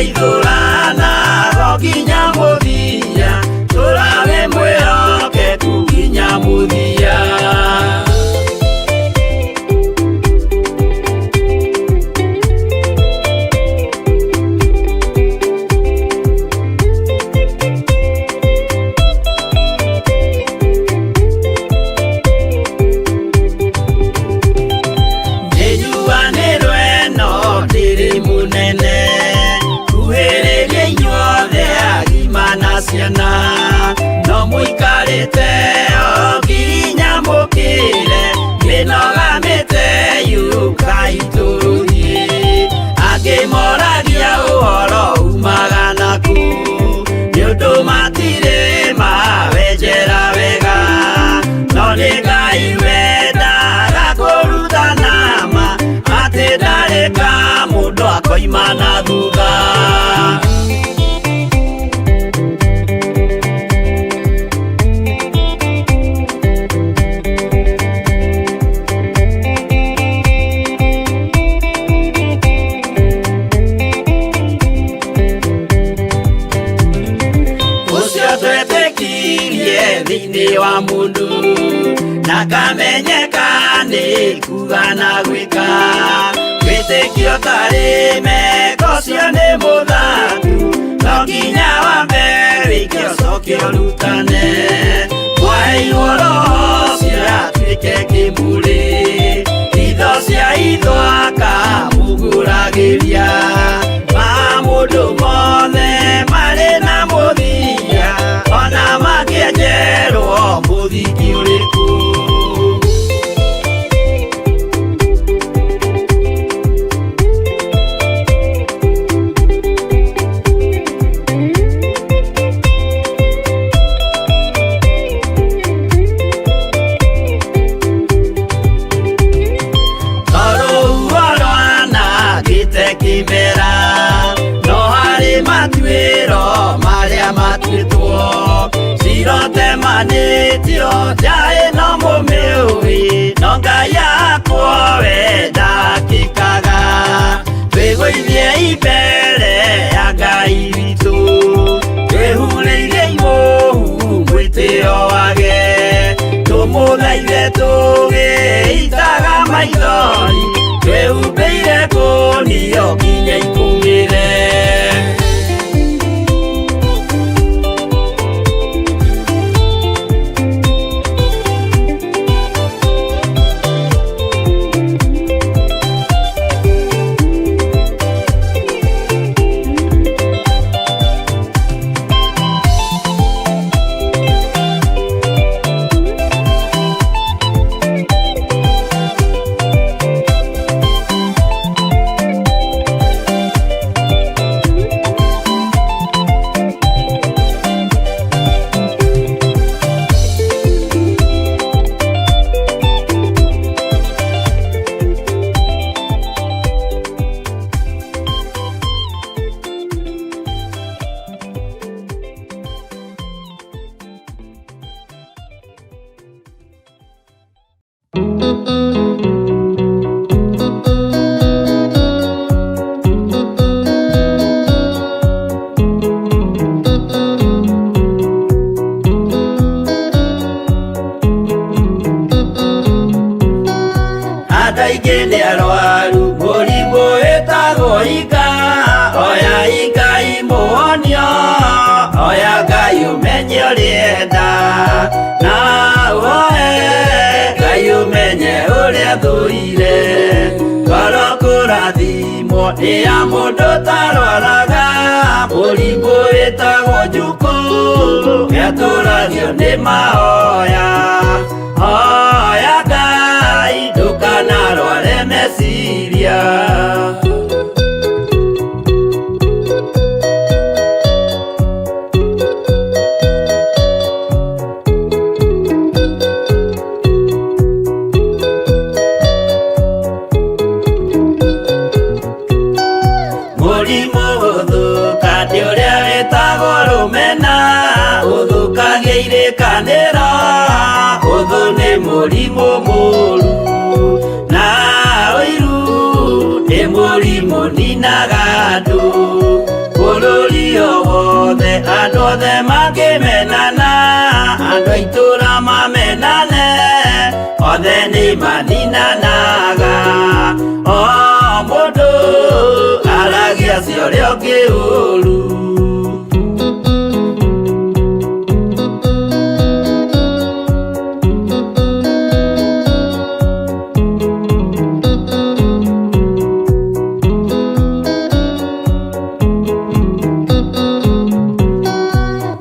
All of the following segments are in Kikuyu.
Ũteithũranago nginya mũthia, tũra wĩ mwĩhokeku nginya mũthia. Nĩnjuanĩrwo ĩno ndĩrĩ mũnene, kuhĩrĩria inyuothe agima na ciana, no mũikarĩte o nginya mũkĩre, mĩnoga mĩte yũkai tũthiĩ. Angĩ moragia ũhoro umaga naku, nĩ ũndũ matirĩ mawenjera wega, no nĩ Ngai wendaga kũrutana ma, atĩ ndarĩ ka mũndũ akoima na thutha. Ũcio twetĩkirie thĩinĩ wa mũndũ, na kamenyeka nĩ kuga na gwĩka, wĩtĩkio tarĩ meko ũcio nĩ mũthatu, no nginya wambe wĩke ũcoke ũrutane. Mwaheirwo roho ũcio atuĩke kĩmũrĩ, itho cia itho akamũgũragĩria, ma mũndũ mothe marĩ na mũthia, ona mangĩenjerwo mũthingi ũrĩkũ. Tondũ rwanangĩte kĩmera, no harĩ matuĩro marĩa matuĩtwo, cirotemanĩtio njaĩ no mũmĩũĩ, no Ngai akwo we ndakĩkaga. Twĩgũithie mbere ya Ngai witũ, twĩhurĩirie imũhu mwĩtĩo wage, tũmũthaithe tũgĩitaga maithori, twĩhumbĩire kũnio nginya ikũmĩre. Andũ aingĩ nĩ arwaru mũrimũ wĩtagwo ika, oya Ngai mũhonio, oya Ngai ũmenye ũrĩenda, na ũhoe Ngai ũmenye ũrĩa thũire, ngoro kũrathimwo nĩ ya mũndũ ũtarwaraga, mũrimũ wĩtagwo njukũ, nĩatũragio nĩ mahoya. Hoya Ngai ndũkanarware meciria. Mũrimũ gũthũka nĩ ũrĩa wĩtagwo rũmena, ũthũkagia irĩkanĩro, ũthũ nĩ mũrimũ mũru, na ũiru nĩ mũrimũ ninaga andũ. Ona andũ othe mangĩmenana, andũ a itũũra mamenane, othe nĩ maninanaga. O mũndũ aragia cia ũrĩa ũngĩ ũru.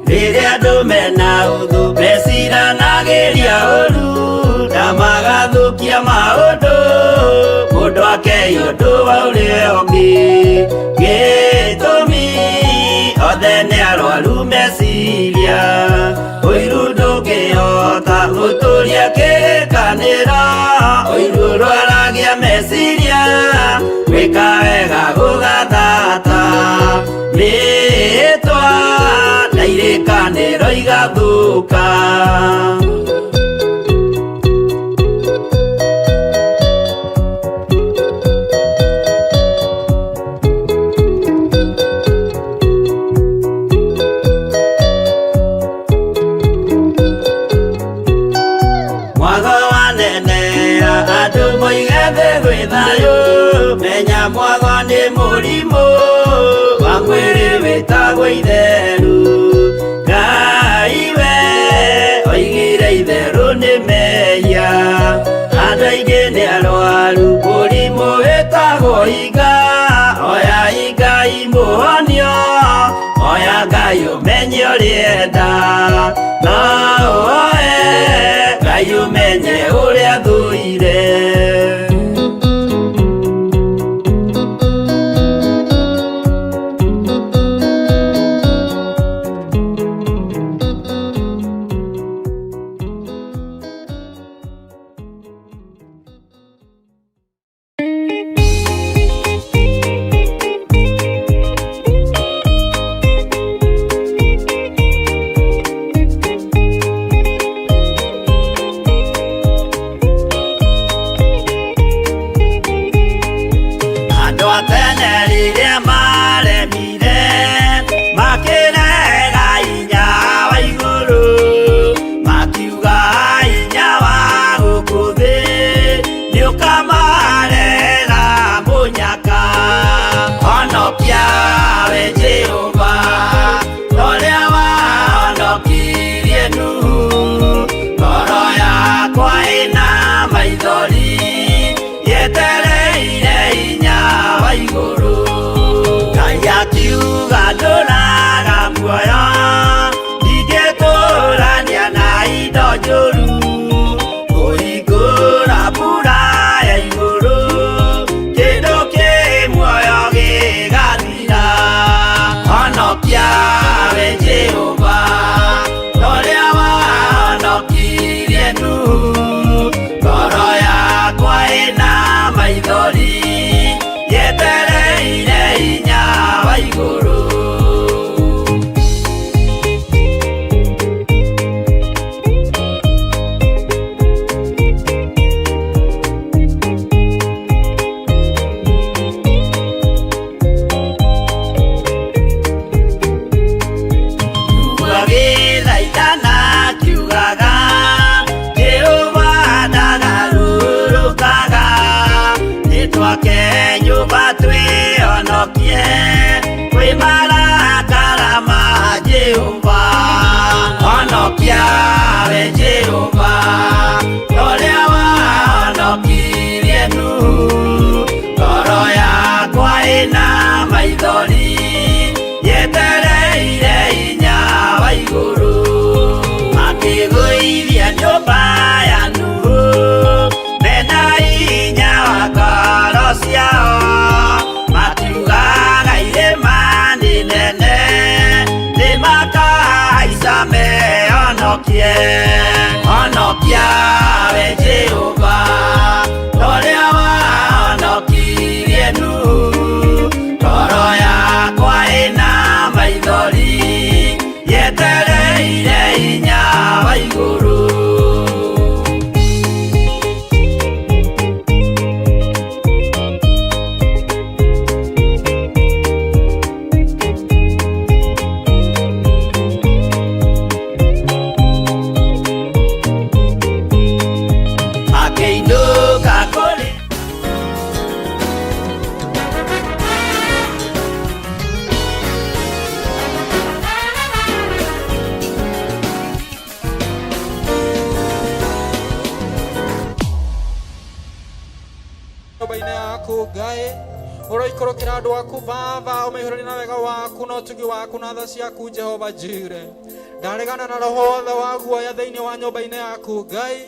Rĩrĩa andũ mena ũthũ meciranagĩria ũru na magathũkia maũndũ, mũndũ akei ũndũ wa ũrĩa ũngĩ. Gĩtũmi othe nĩ arwaru meciria, ũiru ndũngĩhota gũtũria kĩrĩkanĩro. Ũiru ũrwaragia meciria, gwĩka wega gũgathata, mĩĩtwa na irĩkanĩro igathũka. Mwago wanenea andũ moige thĩ gwĩ thayũ, menya mwago nĩ mũrimũ wa mwĩrĩ wĩtagwo itheru. Ngai we oigire itherũ nĩ mehia, andũ aingĩ nĩ arwaru mũrimũ wĩtagwo iga. Oya Ngai mũhonio, oya Ngai ũmenye ũrĩa no ũoe Ngai ũmenye ũrĩa thũire. Andũ a tene rĩrĩa maremire makĩrega hinya wa igũrũ, makiuga hinya wa gũkũ thĩ nĩũkamarehera mũnyaka. Honokia we Jehova, ũrĩa wahonokirie Nuhu, ngoro yakwa ĩna maithori yetereire hinya wa igũrũ. Ngai akiuga ndũraga muoyo, ndingĩtũrania na indo njũru, kũhingũra mbura ya igũrũ, kĩndũ kĩ muoyo gĩgathira. Honokia we Jehova, ũrĩa wahonokirie Nuhu, ngoro yakwa ĩna maithori yetereire hinya wa igũrũ. Agĩthaithana akiugaga, Jehova ndagarũrũkaga, nĩtwake nyũmba twĩhonokie kwĩ marakara ma Jehova. Honokia we Jehova, ũrĩa wahonokirie Nuhu, ngoro yakwa ĩna maithori yetereire hinya wa igũrũ. Makĩgũithia nyũmba ya Nuhu mena hinya wa ngoro ciao, makiugaga irĩma nĩ nene nĩmakahaica mehonokie. Honokia we Jehova, ũrĩa wahonokirie Nuhu, ngoro yakwa ĩna maithori yetereire hinya wa igũrũ. Ũroikũrũkĩra andũ aku Baba, ũmaihũrĩrie na wega waku na ũtugi waku na tha ciaku Jehova Jire. Ndaregana na roho wothe wa guoya thĩinĩ wa nyũmba-inĩ yaku Ngai.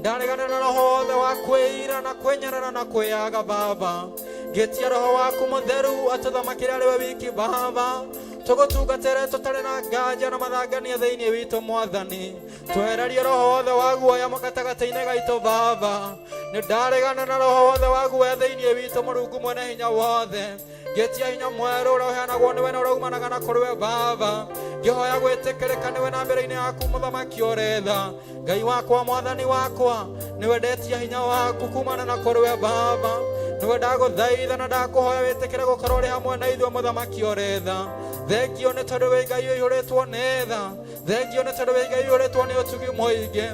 Ndaregana na roho wothe wa kwĩira na kwĩnyarara na kwĩyaga Baba. Ngĩtia roho waku mũtheru atũthamakĩre arĩ we wiki Baba. Tũgũtungatĩre tũtarĩ na nganja na mathangania thĩinĩ witũ Mwathani. Twehererie roho wothe wa guoya gatagatĩ-inĩ gaitũ Baba. Nĩ ndaregana na roho wothe wa guoya thĩinĩ witũ Mũrungu mwene hinya wothe. Ngĩtia hinya mwerũ ũrĩa ũheanagwo nĩwe na ũrĩa umanaga na kũrĩ we Baba. Ngĩhoya gwĩtĩkĩrĩka nĩwe na mbere-inĩ yaku mũthamaki ũrĩ tha. Ngai wakwa, Mwathani wakwa, nĩwe ndetia hinya waku kumana na kũrĩ we Baba. Nĩwe ndagũthaitha na ndakũhoya wĩtĩkĩre gũkorwo ũrĩ hamwe na ithuĩ mũthamaki ũrĩ tha. Thengio nĩ tondũ wĩ Ngai ũihũrĩtwo nĩ tha. Thengio nĩ tondũ wĩ Ngai ũihũrĩtwo nĩ ũtugi mũingĩ.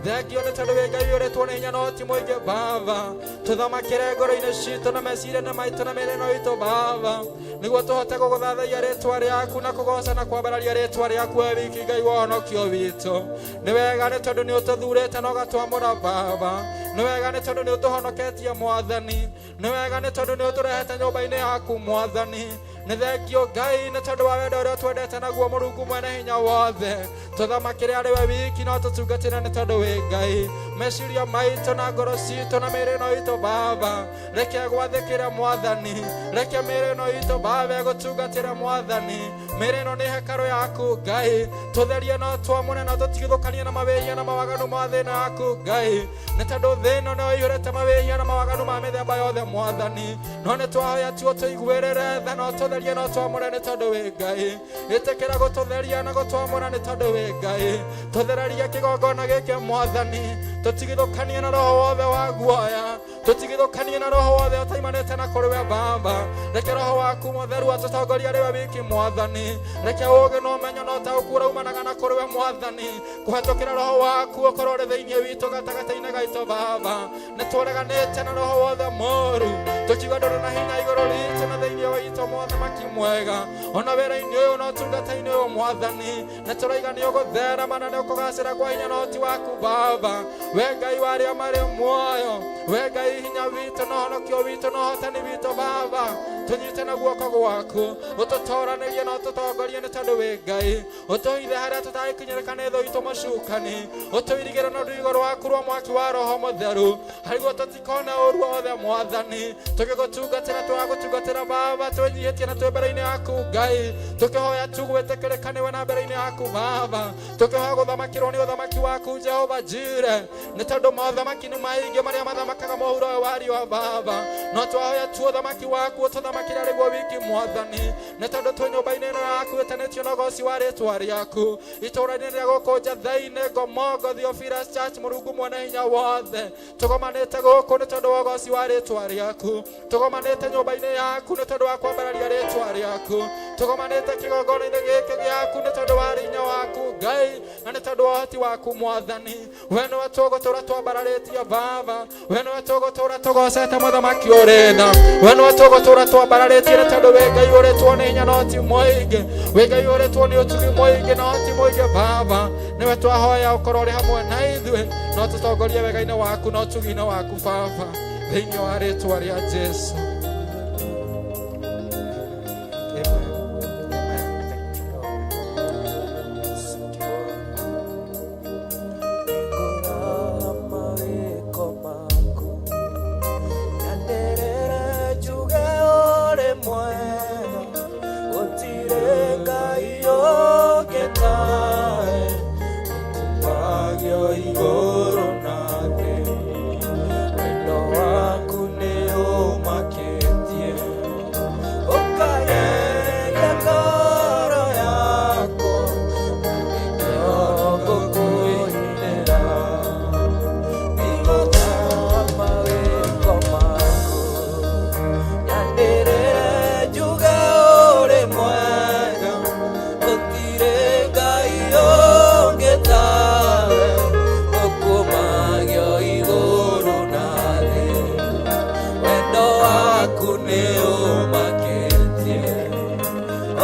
Thengio nĩ tondũ wĩ Ngai ũihũrĩtwo nĩ hinya na ũhoti mũingĩ Baba. Tũthamakĩre ngoro-inĩ citũ na meciria-inĩ maitũ na mĩĩrĩ ĩno itũ Baba, nĩguo tũhote gũgũthathaiya rĩtwa rĩaku na kũgoca na kwambararia rĩtwa rĩaku we wiki Ngai wa ũhonokio witũ. Nĩ wega nĩ tondũ nĩ ũtũthurĩte na ũgatwamũra Baba. Nĩ wega nĩ tondũ nĩ ũtũhonoketie Mwathani. Nĩ wega nĩ tondũ nĩ ũtũrehete nyũmba-inĩ yaku Mwathani. Nĩ thengio Ngai nĩ tondũ wa wendo ũrĩa ũtwendete naguo Mũrungu mwene hinya wothe. Tũthamakĩre arĩ we wiki na ũtũtungatĩre nĩ tondũ wĩ Ngai. Meciria maitũ na ngoro citũ na mĩĩrĩ ĩno itũ Baba, reke gwathĩkĩre Mwathani. Reke mĩĩrĩ ĩno itũ Baba ĩgũtungatĩre Mwathani. Mĩĩrĩ ĩno nĩ hekarũ yaku Ngai. Tũtherie na twamũre na tũtigithũkanie na mawĩhia na mawaganu ma thĩ ĩno yaku Ngai, nĩ tondũ thĩ ĩno nĩyo ĩihũrĩte mawĩhia na mawaganu ma mĩthemba yothe Mwathani. No nĩ twahoya tu ũtũiguĩrĩre tha na ũtũtherie na ũtwamũre nĩ tondũ wĩ Ngai. Ĩtĩkĩra gũtũtheria na gũtwamũra nĩ tondũ wĩ Ngai. Tũthererie kĩgongona gĩkĩ Mwathani, tũtigithũkanie na roho wothe wa guoya, tũtigithũkanie na roho wothe ũtaimanĩte na kũrĩ we Baba. Reke roho waku mũtheru atũtongorie arĩ we wiki Mwathani. Reke ũũgĩ na ũmenyo na ũtaũku ũraumanaga na kũrĩ we Mwathani, kũhetũkĩra roho waku ũkorwo ũrĩ thĩinĩ witũ gatagatĩ-inĩ gaitũ Baba. Nĩ tũreganĩte na roho wothe mũũru, tũkiuga ndũrĩ na hinya igũrũ ritũ na thĩinĩ witũ Mũthamaki mwega. Ona wĩra-inĩ ũyũ na ũtungata-inĩ ũyũ Mwathani, nĩ tũraiga nĩ ũgũtherema na nĩ ũkũgacĩra kwa hinya na ũhoti waku Baba. We Ngai wa arĩa marĩ muoyo, we Ngai hinya witũ na ũhonokio witũ na ũhotani witũ Baba, tũnyite na guoko gwaku, ũtũtoranĩrie na ũtũtongorie nĩ tondũ wĩ Ngai. Ũtũhithe harĩa tũtangĩkinyĩrĩka nĩ thũ itũ mũcukani, ũtũirigĩre na rũrigo rwaku rwa mwaki wa roho mũtheru, harĩguo tũtikona ũru wothe Mwathani. Tũgĩgũtungatĩra tũragũtungatĩra Baba, twĩnyihĩtie na twĩ mbere-inĩ yaku Ngai, tũkĩhoya tu gwĩtĩkĩrĩka nĩwe na mbere-inĩ yaku Baba, tũkĩhoya gũthamakĩrwo nĩ ũthamaki waku Jehova Jire, nĩ tondũ mothamaki nĩ maingĩ marĩa mathamakaga mũhuro ũyũ wa riũa Baba, no twahoya tu ũthamaki waku ũtũthamakĩre arĩguo wiki Mwathani, nĩ tondũ twĩ nyũmba-inĩ ĩno yaku ĩtanĩtio na ũgoci wa rĩtwa rĩaku, itũũra-inĩ rĩa gũkũ Njathai-inĩ, Ngomongo, Theophilus Church, Mũrungu mwene hinya wothe, tũgomanĩte gũkũ nĩ tondũ wa ũgoci wa rĩtwa rĩaku, tũgomanĩte nyũmba-inĩ yaku nĩ tondũ wa kwambararia rĩtwa rĩaku, tũgomanĩte kĩgongona-inĩ gĩkĩ gĩaku nĩ tondũ wa hinya waku Ngai, na nĩ tondũ wa ũhoti waku Mwathani. We nĩwe tũgũtũũra twambararĩtie Baba, we nĩwe tũgũtũũra tũgocete mũthamaki ũrĩ tha, we nĩwe tũgũtũũra twambararĩtie nĩ tondũ wĩ Ngai ũrĩtwo nĩ hinya na ũhoti mũingĩ, wĩ Ngai ũrĩtwo nĩ ũtugi mũingĩ na ũhoti mũingĩ Baba. Nĩwe twahoya ũkorwo ũrĩ hamwe na ithuĩ na ũtũtongorie wega-inĩ waku na ũtugi-inĩ waku Baba, thĩinĩ wa rĩtwa rĩa Jesu. Amen. Amen. Nĩngũrora mawĩko maku, nyanĩrĩre njuge ũrĩ mwega, gũtirĩ Ngai ũngĩ tawe, ũkumagio igũrũ na thĩ, wendo waku nĩ ũmakĩtie, ũkageria ngoro yakwa, na nĩkĩo ngũkũinĩra. Nĩngũrora mawĩko maku, nyanĩrĩre njuge ũrĩ mwega, gũtirĩ Ngai ũngĩ tawe, ũkumagio igũrũ na thĩ, wendo waku nĩ ũmakĩtie,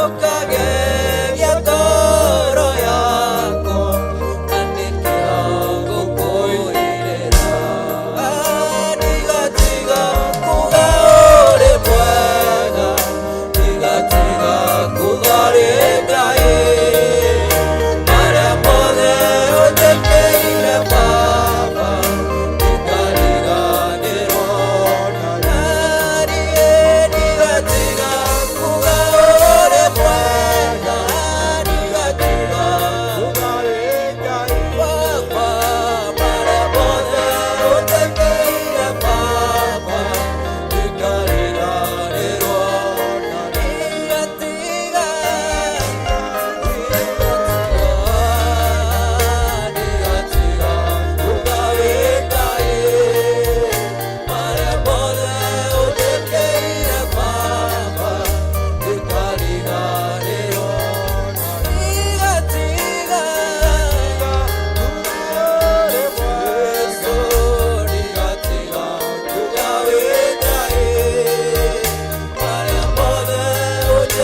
ũkageria ngoro yakwa, na nĩkĩo ngũkũinĩra. Ndigatiga kuga ũrĩ mwega.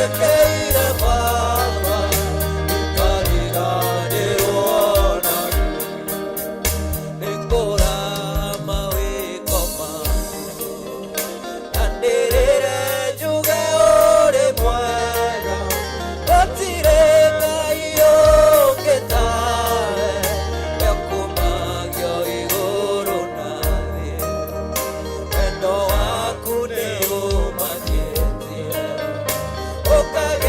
Wĩkĩire Baba, ndikariganĩrwo naguo. Nĩngũrama wĩko maku, na ndĩrĩre njuge ũrĩ mwega. Gũtirĩ Ngai ũngĩ tawe, nĩakumagio igũrũ na thĩ. Wendo waku nĩ ũmakĩtie, ũkagegia.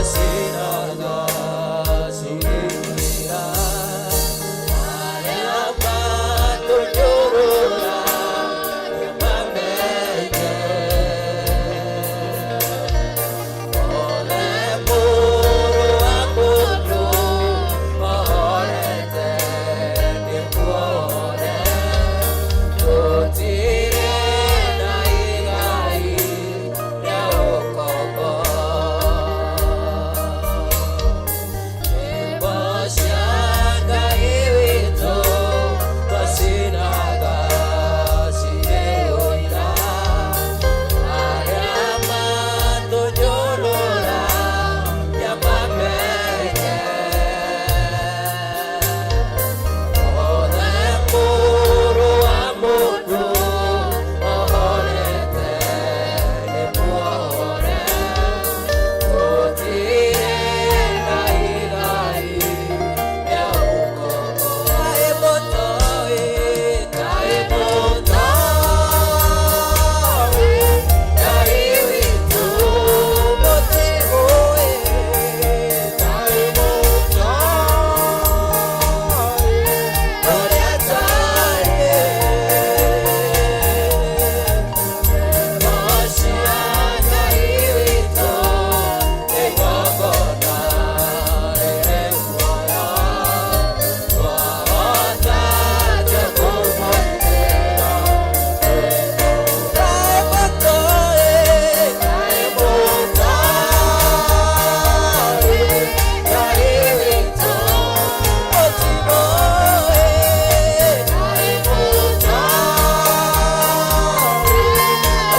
Twacinaga cirĩira arĩa matũnyũrũra nĩmamenye othe mũrũ wa mũndũ ohorete nĩkuone tũtirĩ na igai rĩa ũkombo. Nyĩmbo cia Ngai witũ twacinaga cirĩ ũira arĩa matũnyũrũra nĩmamenye othe mũrũ wa mũndũ ohorete nĩmuohore tũtirĩ na igai rĩa ũkombo. Kaĩ mũtoĩ, kaĩ mũtoĩ, Ngai witũ mũtimũĩ, kaĩ mũtoĩ ũrĩa atariĩ. Nyĩmbo cia Ngai witũ igongona rĩrĩ muoyo twahota atĩa kũmũinĩra. Kaĩ mũtoĩ, kaĩ mũtoĩ, Ngai witũ mũtimũĩ, kaĩ mũtoĩ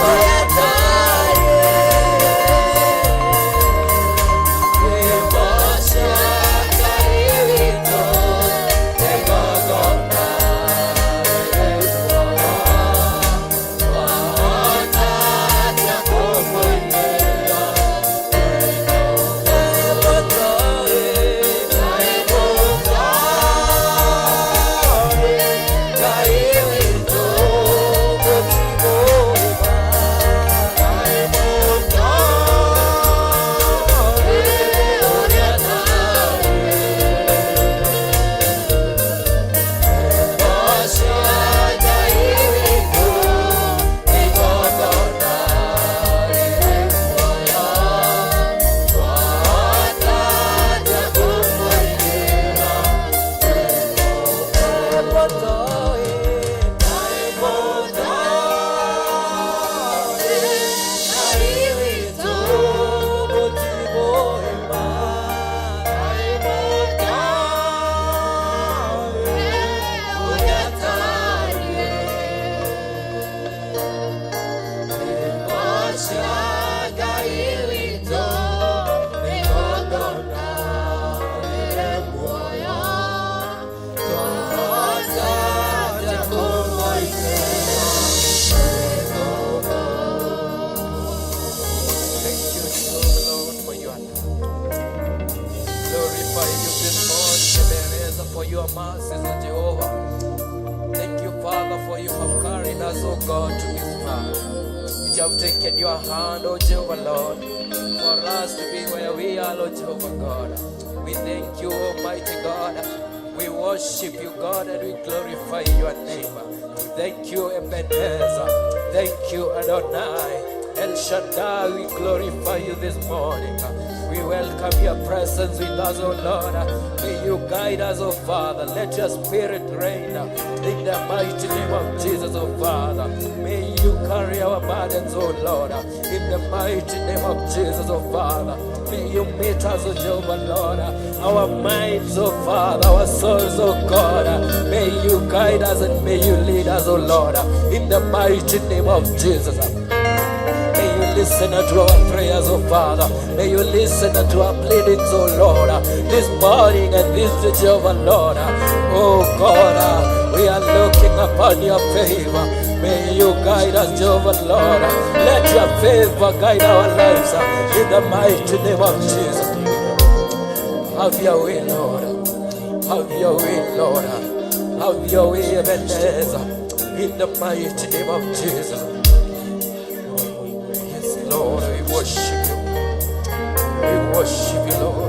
ũrĩa atariĩ. Nyĩmbo cia Ngai witũ igongona rĩrĩ muoyo twahota atĩa kũmũinĩra. Kaĩ mũtoĩ, kaĩ mũtoĩ, Ngai witũ mũtimũĩ, kaĩ mũtoĩ ũrĩa atariĩ. Nyĩmbo cia Ngai witũ igongona rĩrĩ muoyo twahota atĩa kũmũinĩra. Kaĩ mũtoĩ, kaĩ mũtoĩ, Ngai witũ mũtimũĩ, kaĩ mũtoĩ ũrĩa atariĩ. Nyĩmbo cia Ngai witũ igongona rĩrĩ muoyo twahota atĩa kũmũinĩra. Thank you, Jehovah Lord, for your love. Glorify you this morning, Ebenezer, for your mercies, O Jehovah. Thank you, Father, for you have carried us, O God, to this far. You have taken your hand, O Jehovah Lord, for us to be where we are, O Jehovah God. We thank you, Almighty God. We worship you, God, and we glorify your name. Thank you, Ebenezer. Thank you, Adonai. El Shaddai, we glorify you this morning. We welcome your presence with us, O Lord. May you guide us, O Father. Let your spirit reign in the mighty name of Jesus, O Father. May you carry our burdens, O Lord, in the mighty name of Jesus, O Father. May you meet us, O Jehovah, Lord. Our minds, O Father, our souls, O God. May you guide us and may you lead us, O Lord, in the mighty name of Jesus. May you listen to our prayers, O Father. May you listen to our pleadings, O Lord. This morning and this day, Jehovah, Lord. Oh God, we are looking upon your favor. May you guide us, Jehovah, Lord. Let your favor guide our lives in the mighty name of Jesus. Have your way, Lord. Have your way, Lord. Have your way, Ebenezer. In the mighty name of Jesus. Yes, Lord, we worship you. We Worship you, Lord.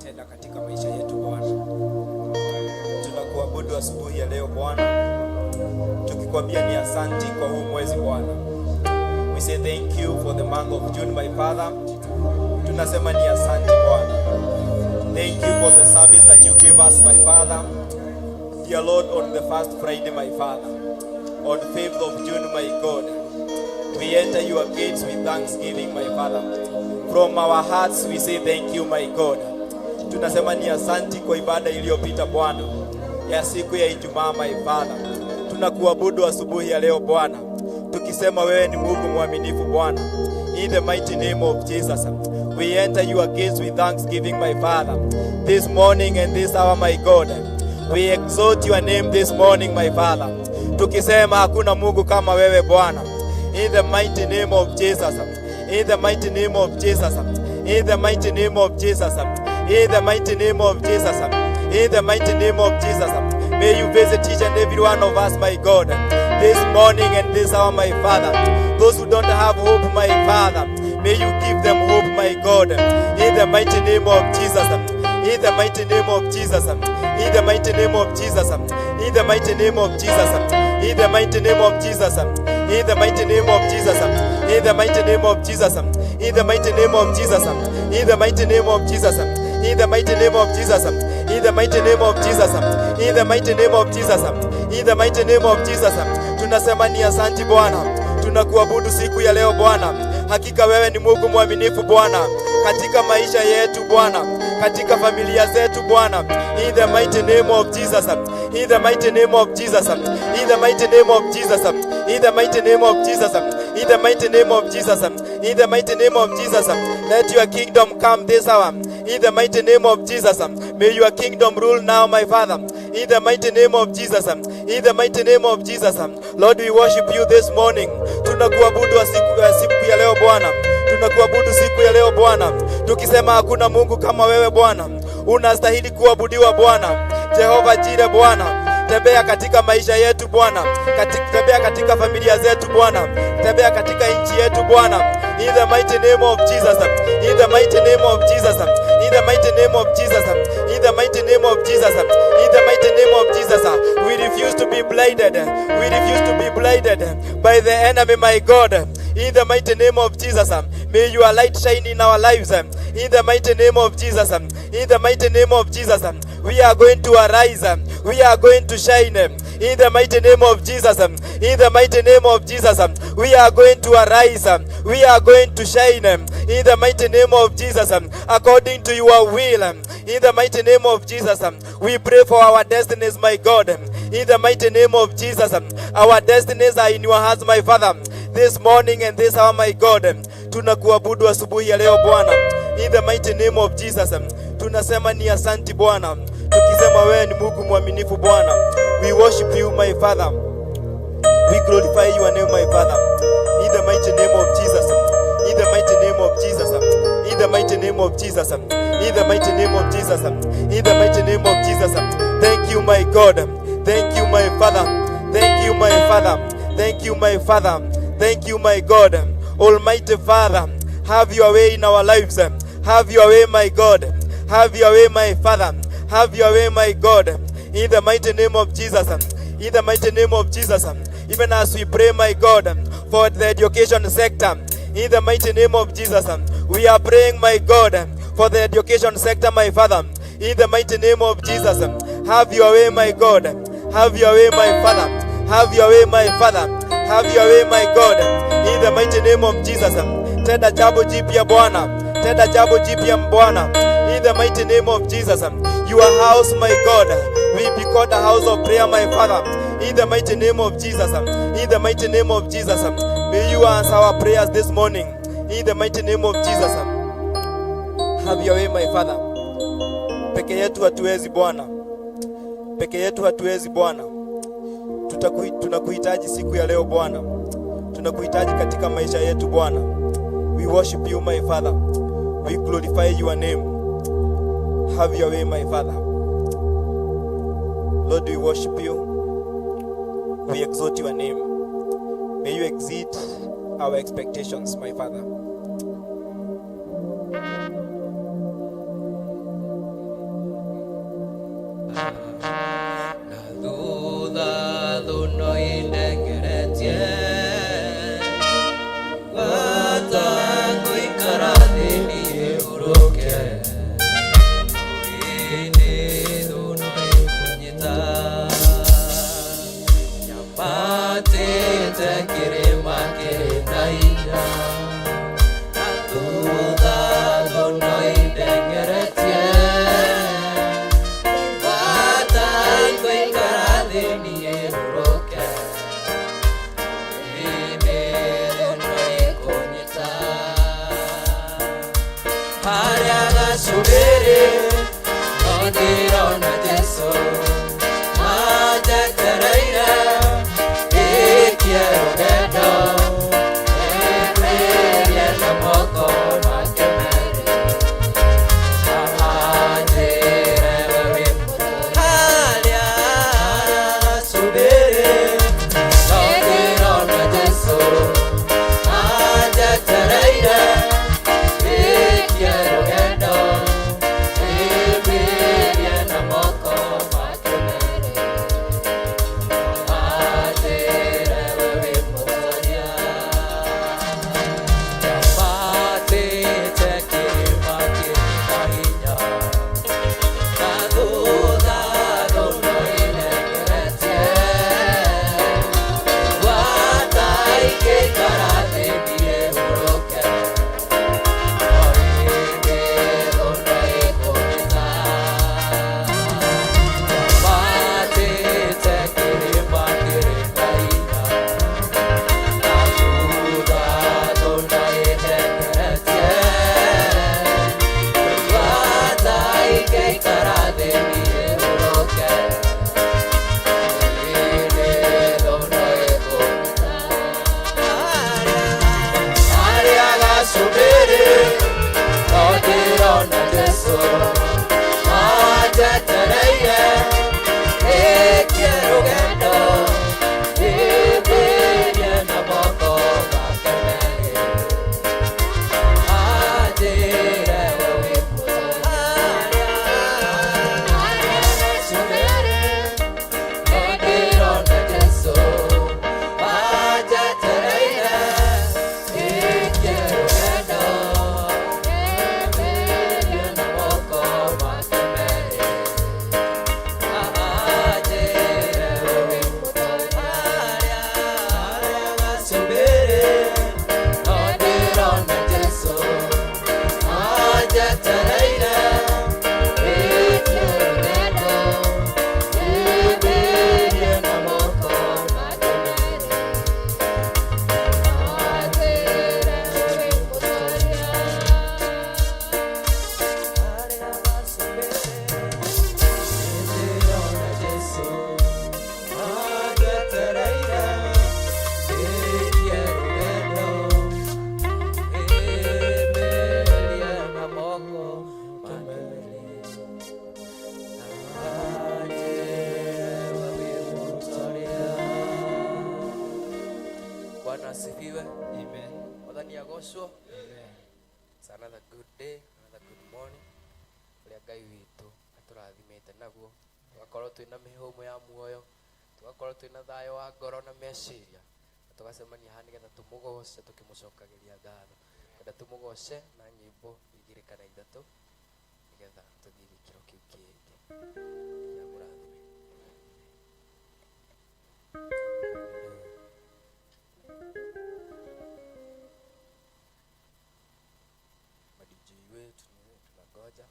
umetenda katika maisha yetu Bwana. Tunakuabudu asubuhi ya leo Bwana, tukikwambia ni asanti kwa huu mwezi Bwana. We say thank you for the month of June, my Father. Tunasema ni asante Bwana. Thank you for the service that you gave us, my Father. Dear Lord, on the first Friday, my Father, on 5th of June, my God, we enter your gates with thanksgiving, my Father. From our hearts we say thank you, my God. Tunasema ni asanti kwa ibada iliyopita Bwana, ya siku ya Ijumaa, my Father. Tunakuabudu asubuhi ya leo Bwana, tukisema wewe ni Mungu mwaminifu Bwana. In the mighty name of Jesus, we enter your gates with thanksgiving, my Father. This morning and this hour, my God, we exalt your name this morning, my Father. Tukisema hakuna Mungu kama wewe Bwana. In the mighty name of Jesus. In the mighty name of Jesus. In the mighty name of Jesus. In the mighty name of Jesus. In the mighty name of Jesus. May you visit each and every one of us, my God, this morning and this hour, my Father. Those who don't have hope, my Father, may you give them hope, my God. In the mighty name of Jesus. In the mighty name of Jesus. In the mighty name of Jesus. In the mighty name of Jesus. In the mighty name of Jesus. In the mighty name of Jesus. In the mighty name of Jesus. In the mighty name of Jesus. In the mighty name of Jesus. In the mighty name of Jesus. In the mighty name of Jesus. In the mighty name of Jesus. In the mighty name of Jesus. Tunasema ni asanti Bwana. Tunakuabudu siku ya leo Bwana. Hakika wewe ni Mungu mwaminifu Bwana, katika maisha yetu Bwana, katika familia zetu Bwana. In the mighty name of Jesus. In the mighty name of Jesus. In the mighty name of Jesus. In the mighty name of Jesus. In the mighty name of Jesus. In the mighty name of Jesus. Let your kingdom come this hour. In the mighty name of Jesus. May your kingdom rule now, my Father. In the mighty name of Jesus. In the mighty name of Jesus. Lord, we worship you this morning. Tunakuabudu siku ya leo Bwana. Tunakuabudu siku ya leo Bwana, tukisema hakuna Mungu kama wewe Bwana. Unastahili kuabudiwa Bwana. Jehova Jire Bwana, tembea katika maisha yetu Bwana, tembea katika familia zetu Bwana, tembea katika nchi yetu Bwana. In the mighty name of Jesus, in the mighty name of Jesus, in the mighty name of Jesus, in the mighty name of Jesus, in the mighty name of Jesus. We refuse to be blinded. We refuse to be blinded by the enemy, my God. In the mighty name of Jesus, may your light shine in our lives. In the mighty name of Jesus, in the mighty name of Jesus, we are going to arise. We are going to shine. In the mighty name of Jesus, in the mighty name of Jesus, we are going to arise. We are going to shine. In the mighty name of Jesus, according to your will. In the mighty name of Jesus, we pray for our destinies, my God. In the mighty name of Jesus, our destinies are in your hands, my Father. This morning and this hour, my God, tunakuabudu asubuhi ya leo Bwana. In the mighty name of Jesus, tunasema ni asanti Bwana, tukisema wewe ni Mungu mwaminifu Bwana. We worship you, my Father. We glorify your name, my Father. In the mighty name of Jesus. In the mighty name of Jesus. In the mighty name of Jesus. In the mighty name of Jesus. In the mighty name of Jesus. Thank you, my God. Thank you, my Father. Thank you, my Father. Thank you, my Father. Thank you, my God. Almighty Father, have your way in our lives. Have your way, my God. Have your way, my Father. Have your way, my God. In the mighty name of Jesus. In the mighty name of Jesus. Even as we pray, my God, for the education sector. In the mighty name of Jesus. We are praying, my God, for the education sector, my Father. In the mighty name of Jesus. Have your way, my God. Have your way, my Father. Have your way, my Father. Have your way, my God. In the mighty name of Jesus. Tenda jambo jipya Bwana. Tenda jambo jipya Bwana. In the mighty name of Jesus. Your house, my God, will be called a house of prayer, my Father. In the mighty name of Jesus. In the mighty name of Jesus. May you answer our prayers this morning. In the mighty name of Jesus. Have your way, my Father. Peke yetu hatuwezi Bwana. Peke yetu hatuwezi Bwana. Tunakuhitaji siku ya leo Bwana. Tunakuhitaji katika maisha yetu Bwana. We worship you, my Father. We glorify your name. Have your way, my Father. Lord, we worship you. We exalt your name. May you exceed our expectations, my Father. Harĩa gacũmbĩrĩ no ndĩrona Jesũ anjetereire ndĩkie rũgendo ĩmĩrie na moko make merĩ anjĩre we wĩ harĩa gacũmbĩrĩ no ndĩrona Jesũ anjetereire ndĩkie rũgendo ĩmĩrie na moko make merĩ anjĩre we wĩ mũtoria. Nyambatĩte kĩrĩma kĩrĩ na hinya na thutha thũno ĩnengeretie gwata ingĩikara thĩ ndirĩ hurũke o rĩngĩ thũno ĩkũng'etha. Nyambatĩte kĩrĩma kĩrĩ na hinya na thutha thũno ĩnengeretie gwata ingĩikara thĩ ndirĩ hurũke rĩngĩ thũno ĩkũng'etha. Harĩa gacũmbĩrĩ no ndĩrona Jesũ anjetereire ndĩkie rũgendo ndĩmĩrie na moko make merĩ anjĩre we wĩ mũtoria. Harĩa gacũmbĩrĩ no ndĩrona Jesũ anjetereire ndĩkie rũgendo ndĩmĩrie na moko make merĩ anjĩre we wĩ mũtoria. Harĩa gacũmbĩrĩ no ndĩrona Jesũ anjetereire ndĩkie rũgendo ndĩmĩrie na moko make merĩ anjĩre we wĩ mũtoria. Harĩa gacũmbĩrĩ nĩndĩrona Jesũ anjetereire ndĩkie rũgendo ĩmĩrie na moko make merĩ anjĩre we wĩ mũtoria. Bwana asifiwe. Amen. Mwathani agocwo. Amen. It's another good day, another good morning. Ũrĩa Ngai witũ atũrathimĩte naguo tũgakorwo twĩna mĩhũmũ ya muoyo tũgakorwo twĩna thayũ wa ngoro na meciria na tũgacemania haha nĩgetha tũmũgoce tũkĩmũcokagĩria ngatho. Kwenda tũmũgoce na nyĩmbo igĩrĩ kana ithatũ nĩgetha tũthiĩ gĩkĩro kĩu kĩngĩ. Ngai amũrathime. Hallelujah. Ma-DJ wetu tunangoja.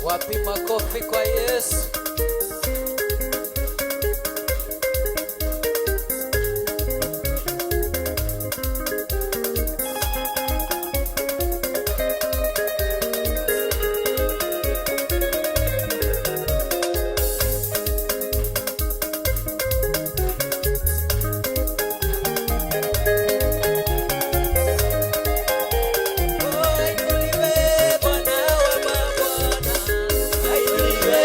Wapi makofi kwa Yesu? Ainuliwe Bwana wa mabwana, ainuliwe.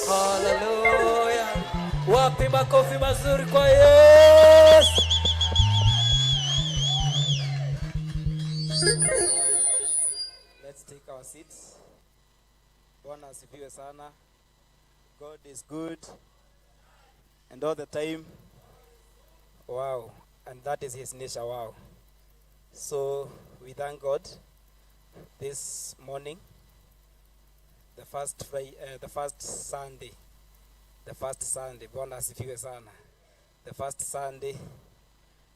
Haleluya. Wapi makofi mazuri kwa Yesu? Let's take our seats. Bwana asifiwe sana. God is good and all the time. Wow. And that is his nature. Wow. So we thank God this morning, the first the first Sunday. The first Sunday. Bwana asifiwe sana. The first Sunday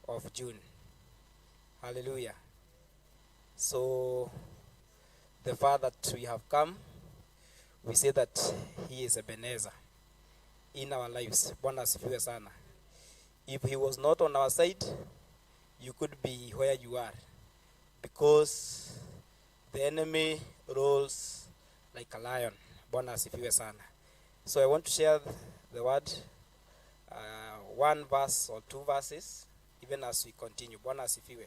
of June. Hallelujah. So the far that we have come, we say that he is Ebenezer in our lives. Bwana asifiwe sana. If he was not on our side, you could be where you are, because the enemy rolls like a lion. Bwana asifiwe sana. So I want to share the word, one verse or two verses, even as we continue. Bwana asifiwe.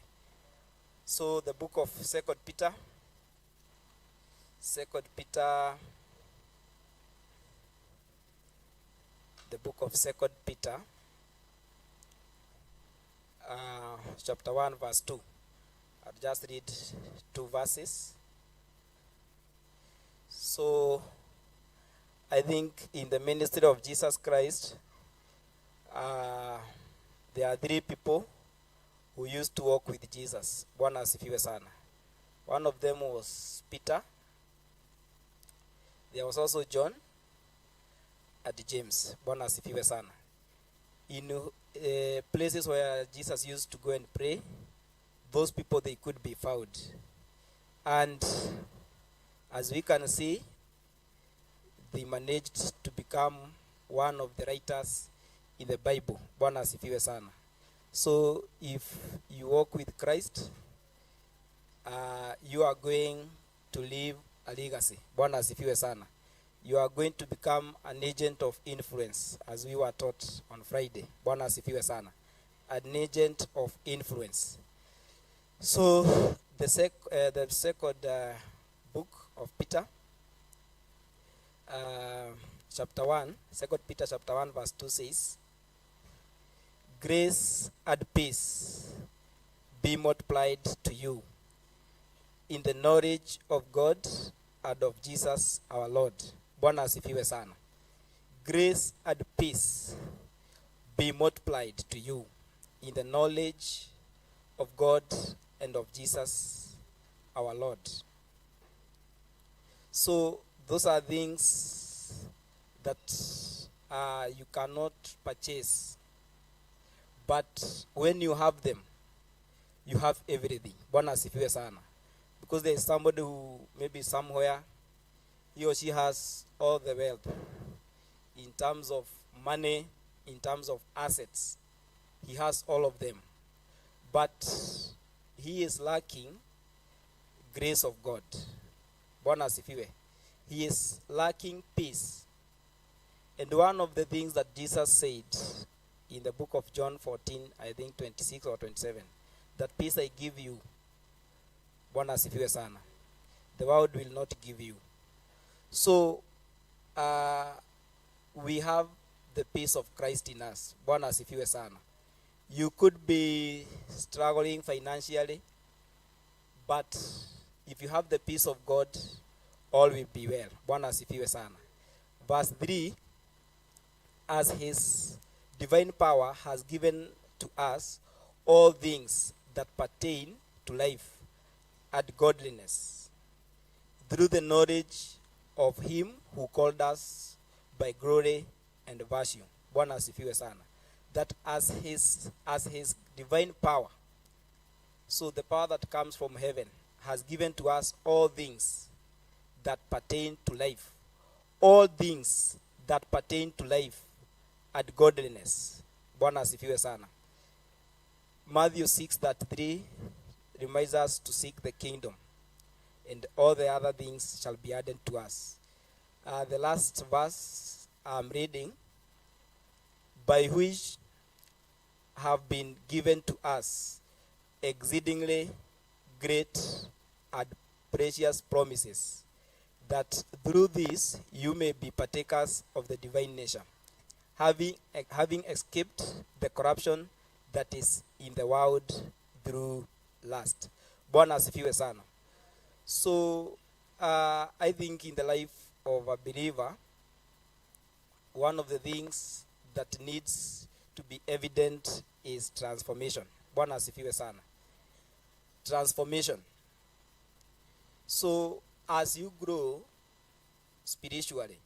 So the book of 2 Peter, 2 Peter, the book of 2 Peter, chapter 1, verse 2. I'll just read two verses. So I think in the ministry of Jesus Christ, there are three people who used to walk with Jesus. Bwana asifiwe sana. One of them was Peter. There was also John and James. Bwana asifiwe sana. In places where Jesus used to go and pray, those people, they could be found. And as we can see, they managed to become one of the writers in the Bible. Bwana asifiwe sana. So if you walk with Christ, you are going to leave a legacy. Bwana asifiwe sana. You are going to become an agent of influence, as we were taught on Friday. Bwana asifiwe sana. An agent of influence. So the second book of Peter, chapter 1, 2 Peter chapter 1 verse 2 says, Grace and peace be multiplied to you in the knowledge of God and of Jesus our Lord. Bwana asifiwe sana. Grace and peace be multiplied to you in the knowledge of God and of Jesus our Lord. So those are things that you cannot purchase. But when you have them, you have everything. Bwana asifiwe sana. Because there is somebody who maybe somewhere he or she has all the wealth in terms of money, in terms of assets. He has all of them. But he is lacking grace of God. Bwana asifiwe. He is lacking peace. And one of the things that Jesus said in the book of John 14, I think 26 or 27, that peace I give you, Bwana asifiwe sana. The world will not give you. So we have the peace of Christ in us. Bwana asifiwe sana. You could be struggling financially, but if you have the peace of God, all will be well. Bwana asifiwe sana. Verse 3, as his divine power has given to us all things that pertain to life and godliness, through the knowledge of him who called us by glory and virtue. Bwana asifiwe sana. That as his divine power, so the power that comes from heaven, has given to us all things that pertain to life. All things that pertain to life and godliness. Bwana asifiwe sana. Matthew 6:33 reminds us to seek the kingdom, and all the other things shall be added to us. The last verse I'm reading, by which have been given to us exceedingly great and precious promises, that through this you may be partakers of the divine nature, having escaped the corruption that is in the world through lust. Bwana asifiwe sana. So I think in the life of a believer, one of the things that needs to be evident is transformation. Bwana asifiwe sana. Transformation. So as you grow spiritually,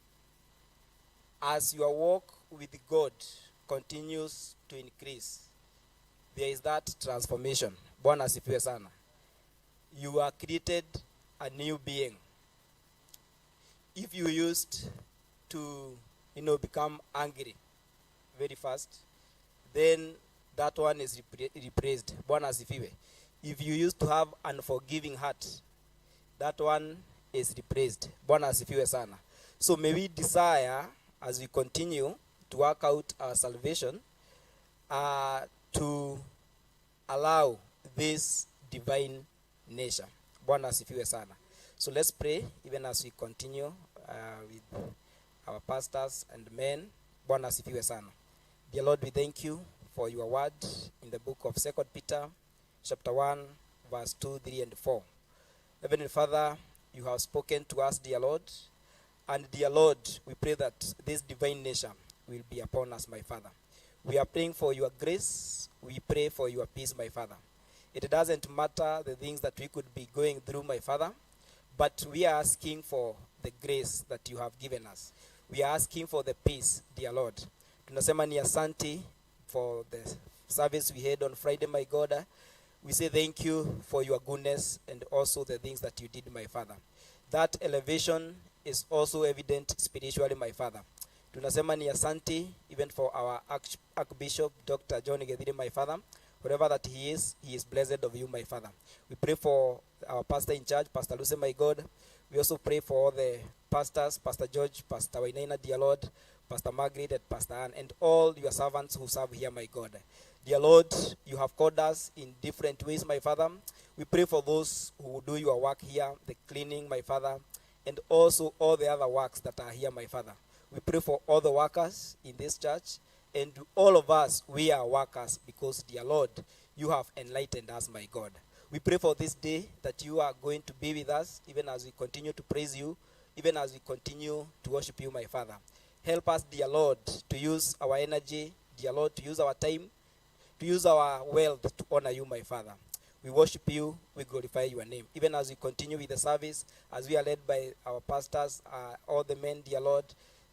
as your walk with God continues to increase, there is that transformation. Bwana asifiwe sana. You are created a new being. If you used to become angry very fast, then that one is replaced. Bwana asifiwe. If you used to have unforgiving heart, that one is replaced. Bwana asifiwe sana. So may we desire, as we continue to work out our salvation, to allow this divine nature. Bwana asifiwe sana. So let's pray even as we continue with our pastors and men. Bwana asifiwe sana. Dear Lord, we thank you for your word in the book of 2 Peter, chapter 1, verse 2, 3, and 4. Heavenly Father, you have spoken to us, dear Lord. And dear Lord, we pray that this divine nature will be upon us, my Father. We are praying for your grace. We pray for your peace, my Father. It doesn't matter the things that we could be going through, my Father, but we are asking for the grace that you have given us. We are asking for the peace, dear Lord. Tunasema ni asante for the service we had on Friday, my God. We say thank you for your goodness and also the things that you did, my Father. That elevation is also evident spiritually, my Father. Tunasema ni asante even for our Archbishop, Dr. John Githiri, my Father. Wherever that he is blessed of you, my Father. We pray for our pastor in charge, Pastor Lucy, my God. We also pray for all the pastors, Pastor George, Pastor Wainaina, dear Lord, Pastor Margaret, and Pastor Ann, and all your servants who serve here, my God. Dear Lord, you have called us in different ways, my Father. We pray for those who do your work here, the cleaning, my Father, and also all the other works that are here, my Father. We pray for all the workers in this church, and all of us, we are workers because, dear Lord, you have enlightened us, my God. We pray for this day that you are going to be with us, even as we continue to praise you, even as we continue to worship you, my Father. Help us, dear Lord, to use our energy, dear Lord, to use our time, to use our wealth to honor you, my Father. We We worship you, we glorify your name. Even as we continue with the service, as we are led by our pastors, all the men, dear Lord,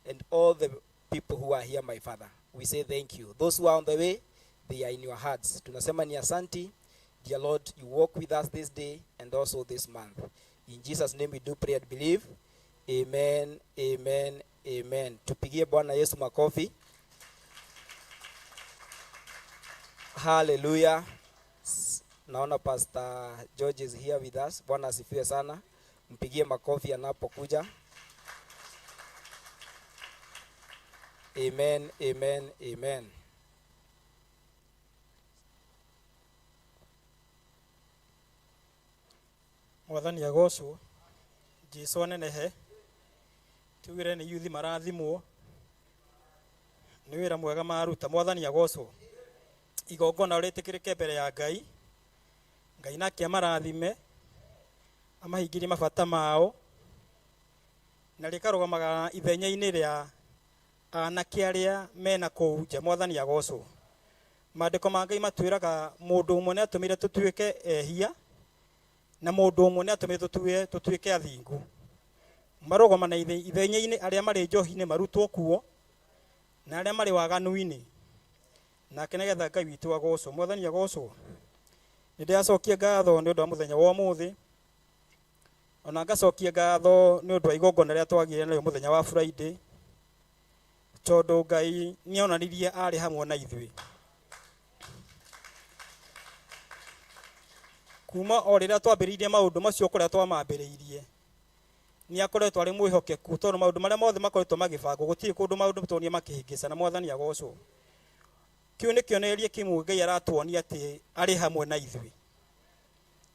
and all the people who are here, my Father, we say thank you. Those who are on the way, they are in your hearts. Tunasema ni asanti, dear Lord, you walk with us this day and also this month. In Jesus' name we do pray and believe. Amen, amen, amen. Tupigie Bwana Yesu makofi. Hallelujah. Naona Pastor George is here with us. Bwana asifiwe sana. Mpigie makofi anapokuja. Amen, amen, amen. Mwathani agocwo, Jesu anenehe. Tugire nĩ yuthi marathimwo nĩ wĩra mwega maruta. Mwathani agocwo. Igongona rĩtĩkĩrĩke mbere ya Ngai. Ngai nake amarathime, amahingĩrie mabata mao, na rĩkarũgamaga ithenya-inĩ rĩa anake arĩa mena kũu nja. Mwathani agocwo. Maandĩko ma Ngai matwĩraga mũndũ ũmwe nĩatũmire tũtuĩke ehia, na mũndũ ũmwe nĩatũmire tũtuĩke athingu. Marũgama na ithenya-inĩ arĩa marĩ njohi-inĩ marutwo kuo, na arĩa marĩ waganu-inĩ. Nake nĩgetha Ngai witũ agocwo. Mwathani agocwo. Nĩndĩracokia ngatho nĩ ũndũ wa mũthenya wa ũmũthĩ, ona ngacokia ngatho nĩ ũndũ wa igongona rĩrĩa twagĩire narĩo mũthenya wa Friday, tondũ Ngai nĩonanirie arĩ hamwe na ithuĩ. Kuma o rĩrĩa twambĩrĩirie maũndũ macio kũrĩa twamambĩrĩirie, nĩ akoretwo arĩ mwĩhokeku, tondũ maũndũ marĩa mothe makoretwo magĩbangwo gũtirĩ kũndũ maũndũ tuonie makĩhĩngĩcana. Mwathani agocwo. Kĩu nĩ kĩonereria kĩmwe Ngai aratuonia atĩ arĩ hamwe na ithuĩ,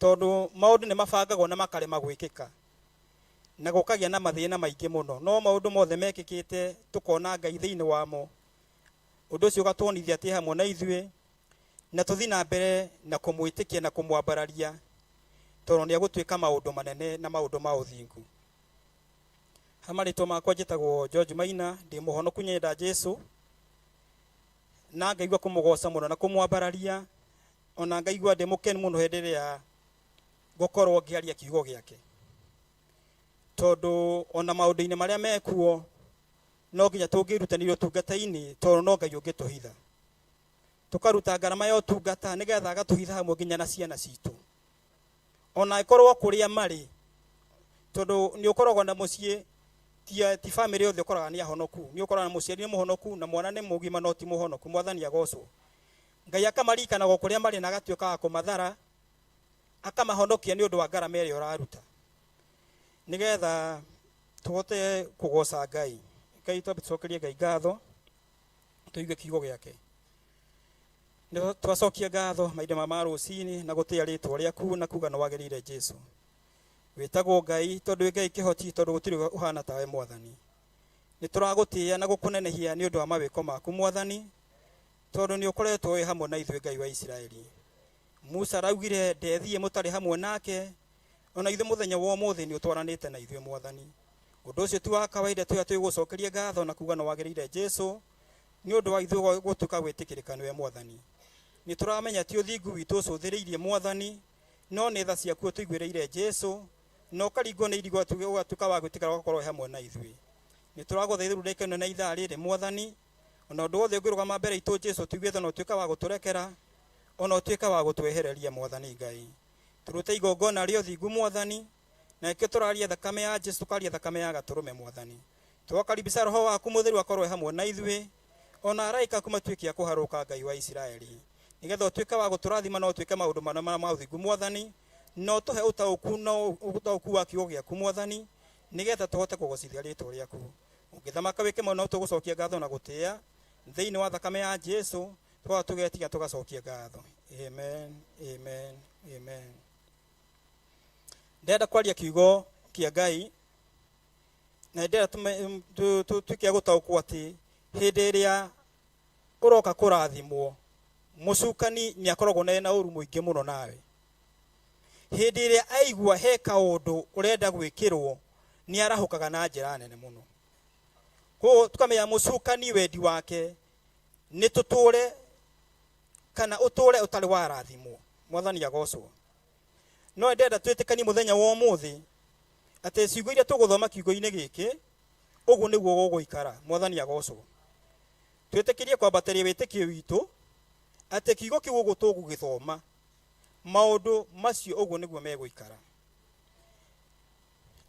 tondũ maũndũ nĩ mabangagwo na makarema gwĩkĩka, na gũkagĩa na mathĩna maingĩ mũno, no maũndũ mothe mekĩkĩte tũkona Ngai thĩinĩ wamo. Ũndũ ũcio ũgatuonithia atĩ hamwe na ithuĩ, na tũthiĩ na mbere na kũmwĩtĩkia na kũmwambararia, tondũ nĩ egũtuĩka maũndũ manene na maũndũ ma ũthingu. Ha marĩtwa makwa njĩtagwo George Maina, ndĩ mũhonoku nyenda Jesu, na ngaigua kũmũgoca mũno na kũmwambararia, ona ngaigua ndĩ mũkenu mũno hĩndĩ ĩrĩa ngũkorwo ngĩaria kiugo gĩake, tondũ ona maũndũ-inĩ marĩa mekuo no nginya tũngĩrutanĩria ũtungata-inĩ, tondũ no Ngai ũngĩtũhitha. Tũkaruta ngarama ya ũtungata nĩgetha agatũhitha hamwe nginya na ciana citũ, ona ĩkorwo kũrĩa marĩ, tondũ nĩ ũkoragwo na mũciĩ, ti bamĩrĩ yothe ũkoraga nĩ ahonoku. Nĩ ũkoraga na mũciari nĩ mũhonoku na mwana nĩ mũgima no ti mũhonoku. Mwathani agocwo. Ngai akamarikanaga kũrĩa marĩ na agatuĩka wa kũmathara, akamahonokia nĩ ũndũ wa ngarama ĩrĩa ũraruta, nĩgetha tũhote kũgoca Ngai. Ngai twambe tũcokerie Ngai ngatho, tũigue kiugo gĩake. Nĩ twacokia ngatho mahinda ma rũcinĩ na gũtĩĩa rĩtwa rĩaku na kuga nĩ wagĩrĩire Jesu. Wĩtagwo Ngai tondũ wĩ Ngai kĩhoti, tondũ gũtirĩ ũhana tawe Mwathani. Nĩ tũragũtĩĩa na gũkũnenehia nĩ ũndũ wa mawĩko maku Mwathani, tondũ nĩ ũkoretwo wĩ hamwe na ithuĩ Ngai wa Isiraeli. Musa araugire ndethiĩ mũtarĩ hamwe nake, ona ithuĩ mũthenya wa ũmũthĩ nĩ ũtwaranĩte na ithuĩ Mwathani. Ũndũ ũcio ti wa kawaida, twĩ twĩgũcokeria ngatho na kuga nĩ wagĩrĩire Jesu, nĩ ũndũ wa ithuĩ gũtuĩka gwĩtĩkĩrĩka nĩwe Mwathani. Nĩ tũramenya ti ũthingu witũ ũcũthĩrĩirie Mwathani, no nĩ tha ciaku ũtũiguĩrĩire Jesu, na ũkaringwo nĩ irigũ ũgatuĩka wa gwĩtĩkĩra ũgakorwo hamwe na ithuĩ. Nĩ tũragũthaitha rĩu ndagĩka ĩno na ithaa rĩrĩ Mwathani, ona ũndũ wothe ũngĩrũgama mbere itũ Jesu, tũiguĩte na ũtuĩka wa gũtũrekera, ona ũtuĩka wa gũtwehereria Mwathani Ngai. Tũrute igongona rĩa ũthingu Mwathani, na nĩkĩo tũraria thakame ya Jesu, tũkaria thakame ya gatũrũme Mwathani. Tũgakaribisha roho waku mũtheru akorwo hamwe na ithuĩ, ona araika aku matuĩke a kũharũka Ngai wa Isiraeli, nĩgetha ũtuĩke wa gũtũrathima na ũtuĩke maũndũ mana ma ũthingu Mwathani, na ũtũhe ũtaũku na ũtaũku wa kiugo gĩaku Mwathani, nĩgetha tũhote kũgocithia rĩtwa rĩaku. Ũngĩthamaka wĩke maũndũ, tũgũcokia ngatho na gũtĩĩa thĩinĩ wa thakame ya Jesu, twaga tũgetiga tũgacokia ngatho. Amen, amen, amen. Ndĩrenda kwaria kiugo kĩa Ngai, na ndĩrenda tuĩke a gũtaũkwo atĩ hĩndĩ ĩrĩa ũroka kũrathimwo, mũcukani nĩ akoragwo na ũru mũingĩ mũno nawe. Hĩndĩ ĩrĩa aigua he kaũndũ ũrenda gwĩkĩrwo, nĩ arahũkaga na njĩra nene mũno. Koguo tũkamenya mũcukani wendi wake nĩ tũtũre kana ũtũre ũtarĩ warathimwo. Mwathani agocwo. No ndenda twĩtĩkanie mũthenya wa ũmũthĩ atĩ ciugo iria tũgũthoma kiugo-inĩ gĩkĩ ũguo nĩguo gũgũikara. Mwathani agocwo. Twĩtĩkĩrie kwambatĩria wĩtĩkio witũ atĩ kiugo kĩu ũguo tũgũgĩthoma maũndũ macio ũguo nĩguo megũikara,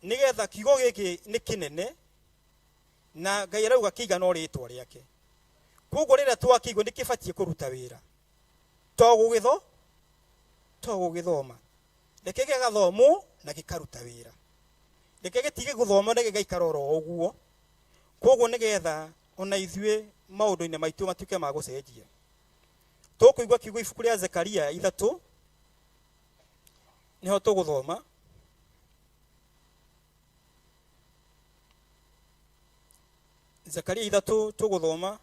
nĩgetha kiugo gĩkĩ nĩ kĩnene na Ngai arauga kĩigana o rĩtwa rĩake. Koguo rĩrĩa twakĩigua nĩ kĩbatiĩ kũruta wĩra, to gũgĩthoma. Reke gĩgathomwo na gĩkaruta wĩra, reke gĩtige gũthomwo na gĩgaikara oro ũguo. Koguo nĩgetha ona ithuĩ maũndũ-inĩ maitũ matuĩke ma gũcenjia. Tũkũigua kiugo ibuku rĩa Zekaria 3 nĩho tũgũthoma. Zekaria 3 tũgũthoma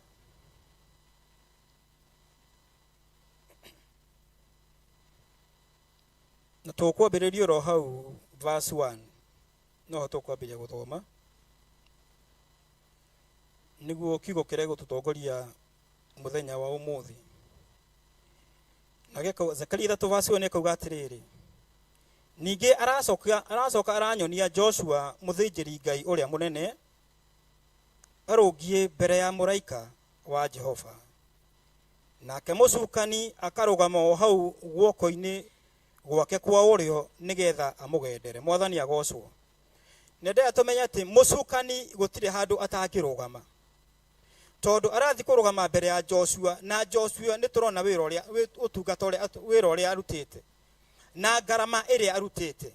na tũkwambĩrĩria oro hau verse 1, noho tũkwambĩrĩria gũthoma nĩguo kiugo kĩrĩa gĩgũtũtongoria mũthenya wa ũmũthĩ. Na gĩkau Zekaria 3 verse 1 ĩkauga atĩrĩrĩ, ningĩ aracoka aranyonia Joshua mũthĩnjĩri Ngai ũrĩa mũnene arũngiĩ mbere ya mũraika wa Jehova, nake mũcukani akarũgama o hau guoko-inĩ gwake kwa ũrĩo nĩgetha amũgendere. Mwathani agocwo. Nĩ ndĩrenda tũmenye atĩ mũcukani gũtirĩ handũ atangĩrũgama, tondũ arathiĩ kũrũgama mbere ya Joshua, na Joshua nĩ tũrona wĩra ũrĩa, ũtungata ũrĩa, wĩra ũrĩa arutĩte na ngarama ĩrĩa arutĩte.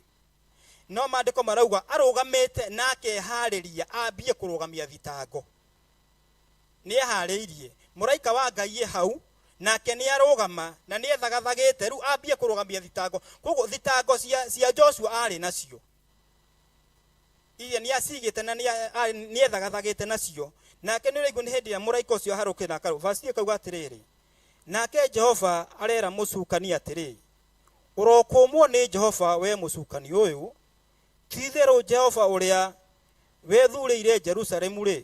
No maandĩko marauga arũgamĩte na akeharĩria ambie kũrũgamia thitango. Nĩ eharĩirie, mũraika wa Ngai e hau nake nĩ arũgama na nĩ ethagathagĩte rĩu ambie kũrũgamia thitango. Koguo thitango cia Joshua arĩ nacio, iria nĩ acigĩte na nĩ ethagathagĩte nacio, nake nĩ ũraigua nĩ hĩndĩ ya mũraika ũcio aharũkĩte na akarũgama. Verse ĩkauga atĩrĩrĩ, nake Jehova arera mũcukani atĩrĩ, ũrokũmwo nĩ Jehova we mũcukani ũyũ, ti-itherũ Jehova ũrĩa wethurĩire Jerusalemu rĩ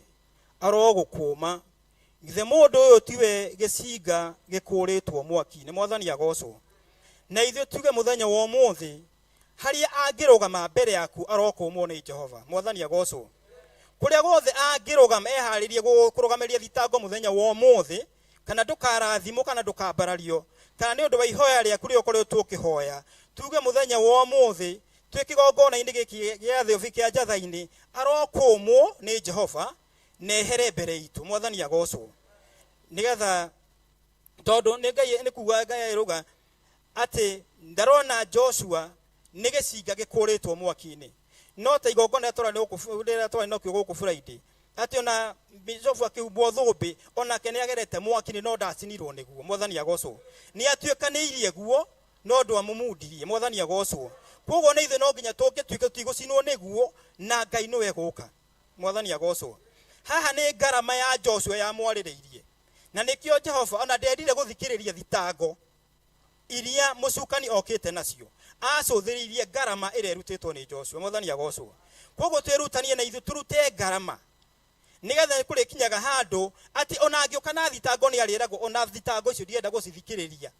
arogũkũma. Githĩ mũndũ ũyũ tiwe gĩcinga gĩkũrĩtwo mwaki-inĩ? Mwathani agocwo. Na ithuĩ tuge mũthenya wa ũmũthĩ harĩa angĩrũgama mbere yaku arokũmwo nĩ Jehova. Mwathani agocwo. Kũrĩa guothe angĩrũgama eharĩrie kũrũgamĩria thitango mũthenya wa ũmũthĩ, kana ndũkarathimwo kana ndũkambarario, kana nĩ ũndũ wa ihoya rĩaku rĩrĩa ũkoretwo ũkĩhoya, tuge mũthenya wa ũmũthĩ twĩ kĩgongona-inĩ gĩkĩ gĩa Thĩobi kĩa Njatha-inĩ, arokũmwo nĩ Jehova na ehere mbere itũ. Mwathani agocwo. Nĩgetha tondũ nĩ Ngai, nĩ kuga Ngai arauga atĩ ndarona Joshua nĩ gĩcinga gĩkũrĩtwo mwaki-inĩ, no ta igongona rĩrĩa twarĩ nakĩo gũkũ Friday, atĩ ona Bishop akĩhumbwo thũmbĩ onake nĩ agerete mwaki-inĩ no ndacinirwo nĩguo. Mwathani agocwo. Nĩ atuĩkanĩirie guo no ndwamũmundirie. Mwathani agocwo. Koguo nĩ ithuĩ no nginya tũngĩtuĩka tũtigũcinwo nĩguo na Ngai nĩwe gũka. Mwathani agocwo. Haha nĩ ngarama ya Joshua yamwarĩrĩirie, na nĩkĩo Jehova ona ndendire gũthikĩrĩria thitango iria mũcukani okĩte nacio, acũthĩrĩirie ngarama ĩrĩa ĩrutĩtwo nĩ Joshua. Mwathani agocwo. Koguo twĩrutanie na ithuĩ tũrute ngarama, nĩgetha kũrĩkinyaga handũ atĩ ona angĩũka na thitango nĩ arĩragwo, ona thitango icio ndienda gũcithikĩrĩria.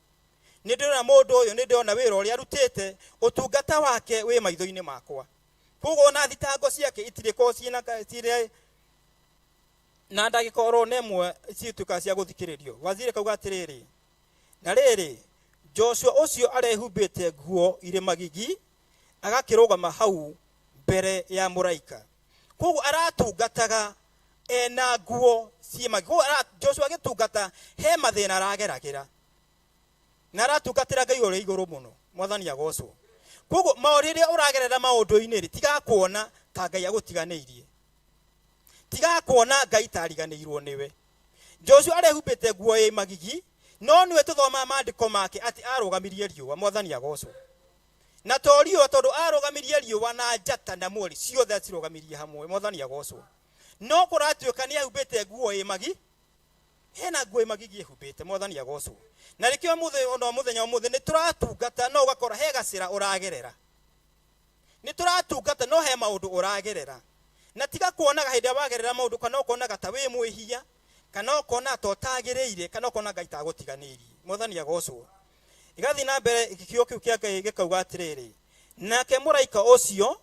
Nĩ ndĩrona mũndũ ũyũ, nĩ ndĩrona wĩra ũrĩa arutĩte, ũtungata wake wĩ maitho-inĩ makwa. Koguo ona thitango ciake itirĩkorwo ciĩna cirĩ na ndagĩka oro na ĩmwe cituĩkaga cia gũthikĩrĩrio. Waziri akauga atĩrĩrĩ, na rĩrĩ, Joshua ũcio arehumbĩte nguo irĩ magigi agakĩrũgama hau mbere ya mũraika. Koguo aratungataga ena nguo ciĩ magigi. Koguo Joshua agĩtungata he mathĩna arageragĩra, na aratungatĩra Ngai ũrĩa igũrũ mũno. Mwathani agocwo. Koguo rĩrĩa ũragerera maũndũ-inĩ rĩ, tiga kuona ta Ngai agũtiganĩirie, tiga kuona Ngai ta ariganĩirwo nĩwe. Joshua arehumbĩte nguo ĩ magigi, no nĩwe tũthomaga maandĩko make atĩ arũgamirie riũa. Mwathani agocwo. Na to riũa, tondũ arũgamirie riũa na njata na mweri ciothe acirũgamirie hamwe. Mwathani agocwo. No kũratuĩka nĩ ehumbĩte nguo ĩ magi, hena nguo ĩ magigi ehumbĩte. Mwathani agocwo. Na rĩkĩo ona mũthenya ũmũthĩ nĩ tũratungata, no ũgakora he gacĩra ũragerera. Nĩ tũratungata no he maũndũ ũragerera. Na tiga kuonaga hĩndĩ ĩrĩa wagerera maũndũ, kana ũkonaga ta wĩ mwĩhia, kana ũkona ta ũtagĩrĩire, kana ũkona Ngai ta agũtiganĩirie. Mwathani agocwo. Igathiĩ na mbere kiugo kĩu kĩa Ngai gĩkauga atĩrĩrĩ, Nake mũraika ũcio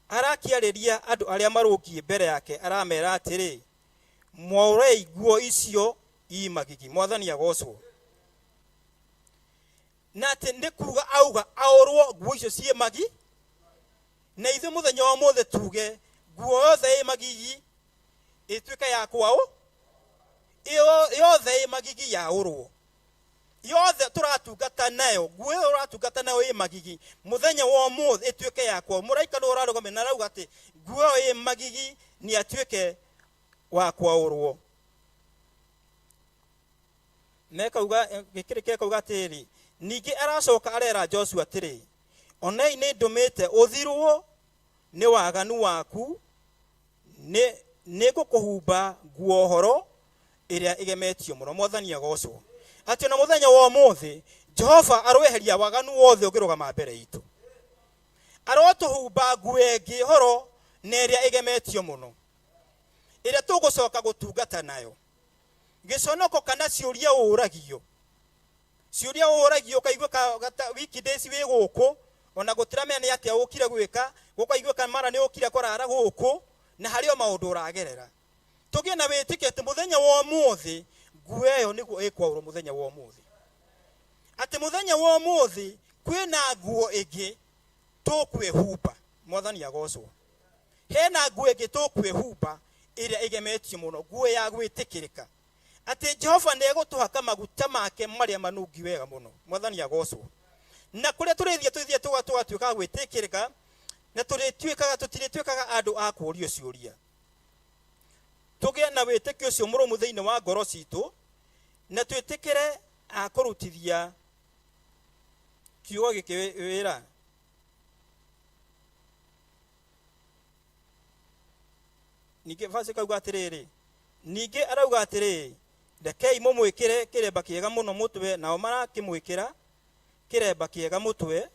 arakĩarĩria andũ arĩa marũngiĩ mbere yake aramera atĩrĩ, mwaũrei nguo icio i magigi. Mwathani agocwo. Na atĩ nĩ kuga auga aũrwo nguo icio ciĩ magi, na ithuĩ mũthenya wa ũmũthĩ tuge nguo yothe ĩ magigi ĩtuĩke ya kwaũ, yothe ĩ magigi yaũrwo, yothe tũratungata nayo, nguo ĩyo ũratungata nayo ĩ magigi mũthenya wa ũmũthĩ ĩtuĩke ya kwaũ. Mũraika nĩwe ũrarũgamia na arauga atĩ nguo ĩyo ĩ magigi nĩ atuĩke wa kwaũrwo. Nekauga gĩkĩrĩ kekauga atĩrĩ, ningĩ aracoka arera Joshua atĩrĩ, onei nĩ ndũmĩte ũthirwo nĩ waganu waku, nĩ ngũkũhumba nguo horo ĩrĩa ĩgemetio mũno. Mwathani agocwo. Atĩ ona mũthenya wa ũmũthĩ Jehova aroeheria waganu wothe ũngĩrũgama mbere itũ, arotũhumba nguo ĩngĩ horo na ĩrĩa ĩgemetio mũno, ĩrĩa tũgũcoka gũtungata nayo. Gĩconoko kana ciũria ũragio, ciũria ũragio ũkaigua wiki days wĩ gũkũ, ona gũtiramenya nĩ atĩa ũkire gwĩka, gũkaiguĩka mara nĩ ũkire kũrara gũkũ, na harĩ o maũndũ ũragerera. Tũgĩe na wĩtĩkio atĩ mũthenya wa ũmũthĩ nguo ĩyo nĩguo ĩkwaũrwo mũthenya wa ũmũthĩ, atĩ mũthenya wa ũmũthĩ kwĩna nguo ĩngĩ tũkwĩhumba. Mwathani agocwo. Hena nguo ĩngĩ tũkwĩhumba ĩrĩa ĩgemetio mũno, nguo ya gwĩtĩkĩrĩka, atĩ Jehova nĩ egũtũhaka maguta make marĩa manungi wega mũno. Mwathani agocwo. Na kũrĩa tũrĩthiĩ tũthiĩ tũgatuĩka gwĩtĩkĩrĩka, na tũtirĩtuĩkaga andũ a kũũrio ciũria. Tũgĩe na wĩtĩkio ũcio mũrũmu thĩinĩ wa ngoro citũ, na twĩtĩkĩre a kũrutithia kiugo gĩkĩ wĩra. Ningĩ verse kauga atĩrĩrĩ, ningĩ arauga atĩrĩ, rekei mũmwĩkĩre kĩremba kĩega mũno mũtwe, nao marakĩmwĩkĩra kĩremba kĩega mũtwe,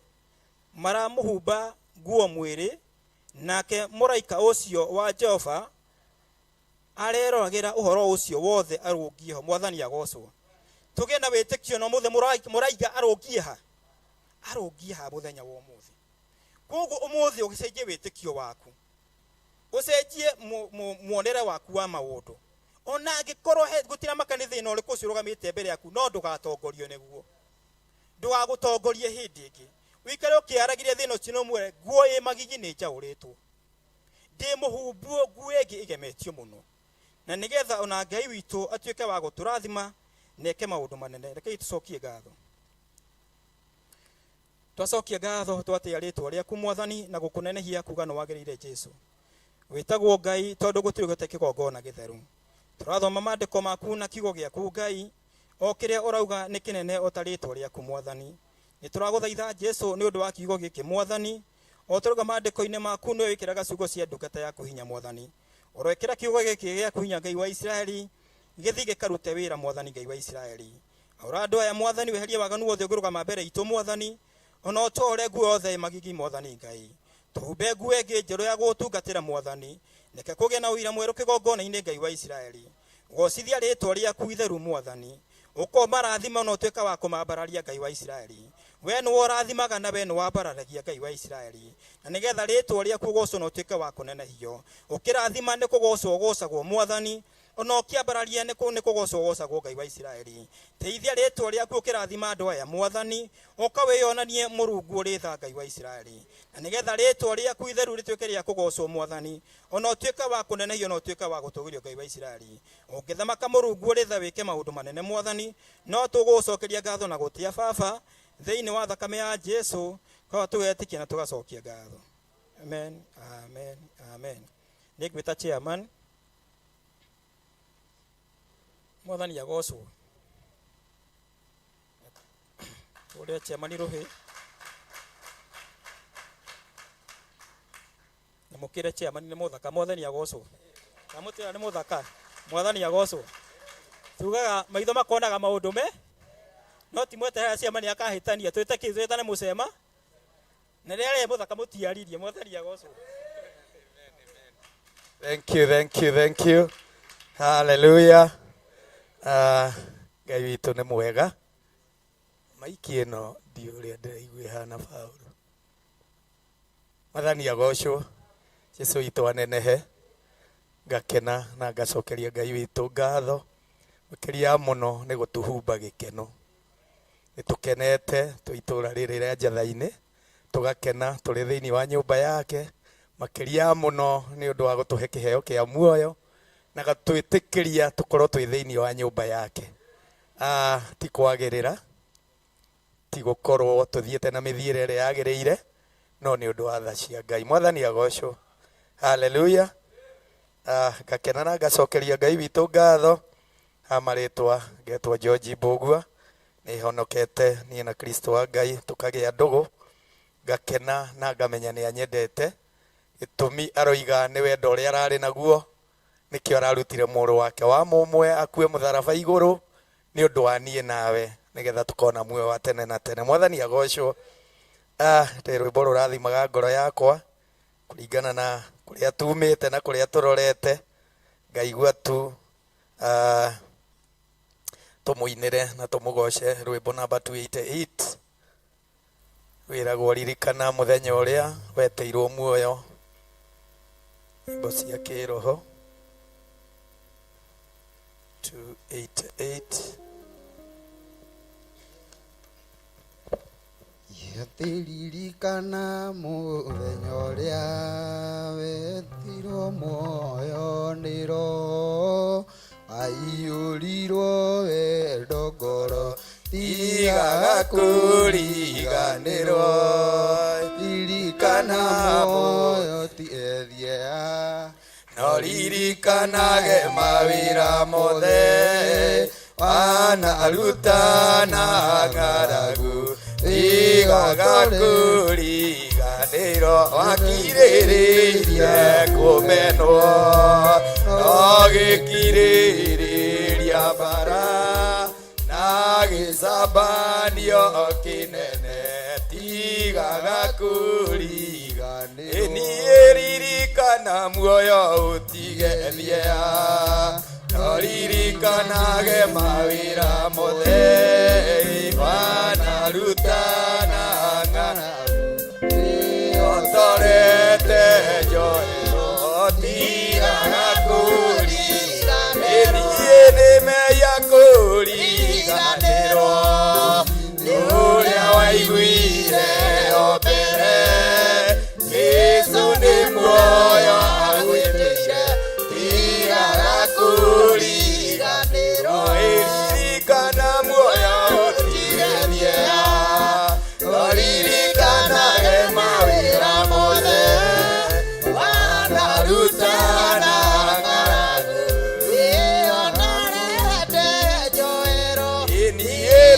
maramũhumba nguo mwĩrĩ, nake mũraika ũcio wa Jehova areroragĩra ũhoro ũcio wothe arũngiĩ ho. Mwathani agocwo. Tũgĩe na wĩtĩkio na ũmũthĩ mũraiga arũngiĩ ha? Arũngiĩ ha mũthenya wa ũmũthĩ. Koguo ũmũthĩ ũgĩcenjie wĩtĩkio waku, ũcenjie muonere waku wa maũndũ. Ona angĩkorwo gũtiramaka nĩ thĩna ũrĩkũ ũcio ũrũgamĩte mbere yaku, no ndũgatongorio nĩguo, ndũgagũtongorie hĩndĩ ĩngĩ. Ũikare ũkĩaragiria thĩna ũcio na ũmwĩre nguo ĩ magigi nĩ njaũrĩtwo, ndĩ mũhumbuo nguo ĩngĩ ĩgemetio mũno, na nĩgetha ona Ngai witũ atuĩke wa gũtũrathima na eke maũndũ manene. Rekei tũcokie ngatho. Twacokia ngatho twatĩa rĩtwa rĩaku Mwathani na gũkũnenehia kuga nĩ wagĩrĩire Jesũ. Wĩtagwo Ngai tondũ gũtirĩ ũgĩte kĩgongona gĩtheru. Tũrathoma maandĩko maku na kiugo gĩaku Ngai, o kĩrĩa ũrauga nĩ kĩnene o ta rĩtwa rĩaku Mwathani. Nĩ tũragũthaitha Jesũ nĩ ũndũ wa kiugo gĩkĩ Mwathani, o tũrauga maandĩko-inĩ maku nĩwe wĩkĩraga ciugo cia ndungata yaku hinya Mwathani. Ũroĩkĩra kiugo gĩkĩ gĩaku hinya Ngai wa Isiraeli, gĩthiĩ gĩkarute wĩra Mwathani Ngai wa Isiraeli. Aũra andũ aya Mwathani, weherie waganu wothe ũngĩrũgama mbere itũ Mwathani, ona ũtũũre nguo yothe magigi Mwathani Ngai. Tũhumbe nguo ĩngĩ njerũ ya gũgũtungatĩra Mwathani, reke kũgĩe na ũira mwerũ kĩgongona-inĩ Ngai wa Isiraeli. Gocithia rĩtwa rĩaku itheru Mwathani, ũkomarathima na ũtuĩke wa kũmambararia Ngai wa Isiraeli. We nĩwe ũrathimaga na we nĩwe wambararagia Ngai wa Isiraeli, na nĩgetha rĩtwa rĩaku ũgocwo na ũtuĩke wa kũnenehio. Ũkĩrathima nĩ kũgocwo ũgocagwo Mwathani, ona ũkĩambararia nĩ kũgocwo ũgocagwo Ngai wa Isiraeli. Teithia rĩtwa rĩaku ũkĩrathima andũ aya Mwathani, ũka wĩyonanie Mũrungu ũrĩ tha Ngai wa Isiraeli, na nĩgetha rĩtwa rĩaku itheru rĩtuĩke rĩa kũgocwo Mwathani, ona ũtuĩke wa kũnenehio na ũtuĩke wa gũtũgĩrio Ngai wa Isiraeli. Ũngĩthamaka Mũrungu ũrĩ tha wĩke maũndũ manene Mwathani, no tũgũgũcokeria ngatho na gũtĩa Baba thĩinĩ wa thakame ya Jesũ, kwa tũgetĩkia na tũgacokia ngatho. Amen, amen, amen. Nĩngwĩta chairman. Mwathani agocwo. Ũrĩa chairman rũhĩ. Na mũkĩre chairman nĩ mũthaka. Mwathani agocwo. Kamũtĩra nĩ mũthaka. Mwathani agocwo. Tugaga maitho makonaga maũndũ me no ti mweterera chairman akahĩtania, twĩte kĩ, twĩtane mũcema. Na rĩrĩa arĩ mũthaka mũtiaririe. Mwathani agocwo. Thank you, thank you, thank you. Hallelujah. Ngai witũ nĩ mwega. Maiki ĩno ndiũ ũrĩa ndĩraigua ĩhana Paũlũ. Mwathani agocwo, Jesu witũ anenehe. Ngakena na ngacokeria Ngai witũ ngatho makĩria mũno nĩ gũtũhumba gĩkeno. Nĩ tũkenete twĩ itũra rĩrĩ rĩa Njatha-inĩ, tũgakena tũrĩ thĩinĩ wa nyũmba yake, makĩria mũno nĩ ũndũ wa gũtũhe kĩheo kĩa muoyo na gatwĩtĩkĩria tũkorwo twĩ thĩinĩ wa nyũmba yake. Ti kwagĩrĩra, ti gũkorwo tũthiĩte na mĩthiĩre ĩrĩa yagĩrĩire, no nĩ ũndũ wa tha cia Ngai. Mwathani agocwo. Haleluya. Ngakena na ngacokeria Ngai witũ ngatho. Ha marĩtwa ngetwo George Mbũgua, nĩ honokete niĩ na Kristo wa Ngai tũkagĩa ndũgũ. Ngakena na ngamenya nĩ anyendete. Gĩtũmi aroiga nĩ wendo ũrĩa ararĩ naguo, nĩkĩo ararutire mũrũ wake wa mũmwe akue mũtharaba igũrũ nĩ ũndũ wa niĩ nawe, nĩgetha tũkona muoyo wa tene na tene. Mwathani agocwo. Ndĩ rwĩmbo rũrathimaga ngoro yakwa kũringana na kũrĩa tumĩte na kũrĩa tũrorete, ngaigua tu tũmũinĩre na tũmũgoce. Rwĩmbo namba 288 wĩragwo ririkana mũthenya ũrĩa wetĩirwo muoyo, nyĩmbo cia kĩroho 288. Ririkana mũthenya ũrĩa wetirwo muoyo nĩ Roho, waiyũrirwo wendo ngoro, tigaga kũriganĩrwo. Ririkana muoyo ti ethiea, no ririkanage mawĩra mothe wanaruta na ng'aragu, tigaga kũriganĩrwo. Wakirĩrĩirie kũmenwo, no gĩkirĩrĩria mbara na gĩcambanio kĩnene, tigaga kũriganĩrwo. Niĩ ririkana muoyo ũtige thĩa, no ririkanage mawĩra mothe wanaruta na ng'aragu, otorete njoero, tigaga kũriganĩrwo. Niĩ nĩmeya kũriganĩrwo nĩ ũrĩa waiguire o mbere, Jesũ nĩ muoyo agwĩtĩire, tigaga kũriganĩrwo. Ririkana muoyo ũtige thĩa, no ririkanage mawĩra mothe wanaruta na ng'aragu, niĩ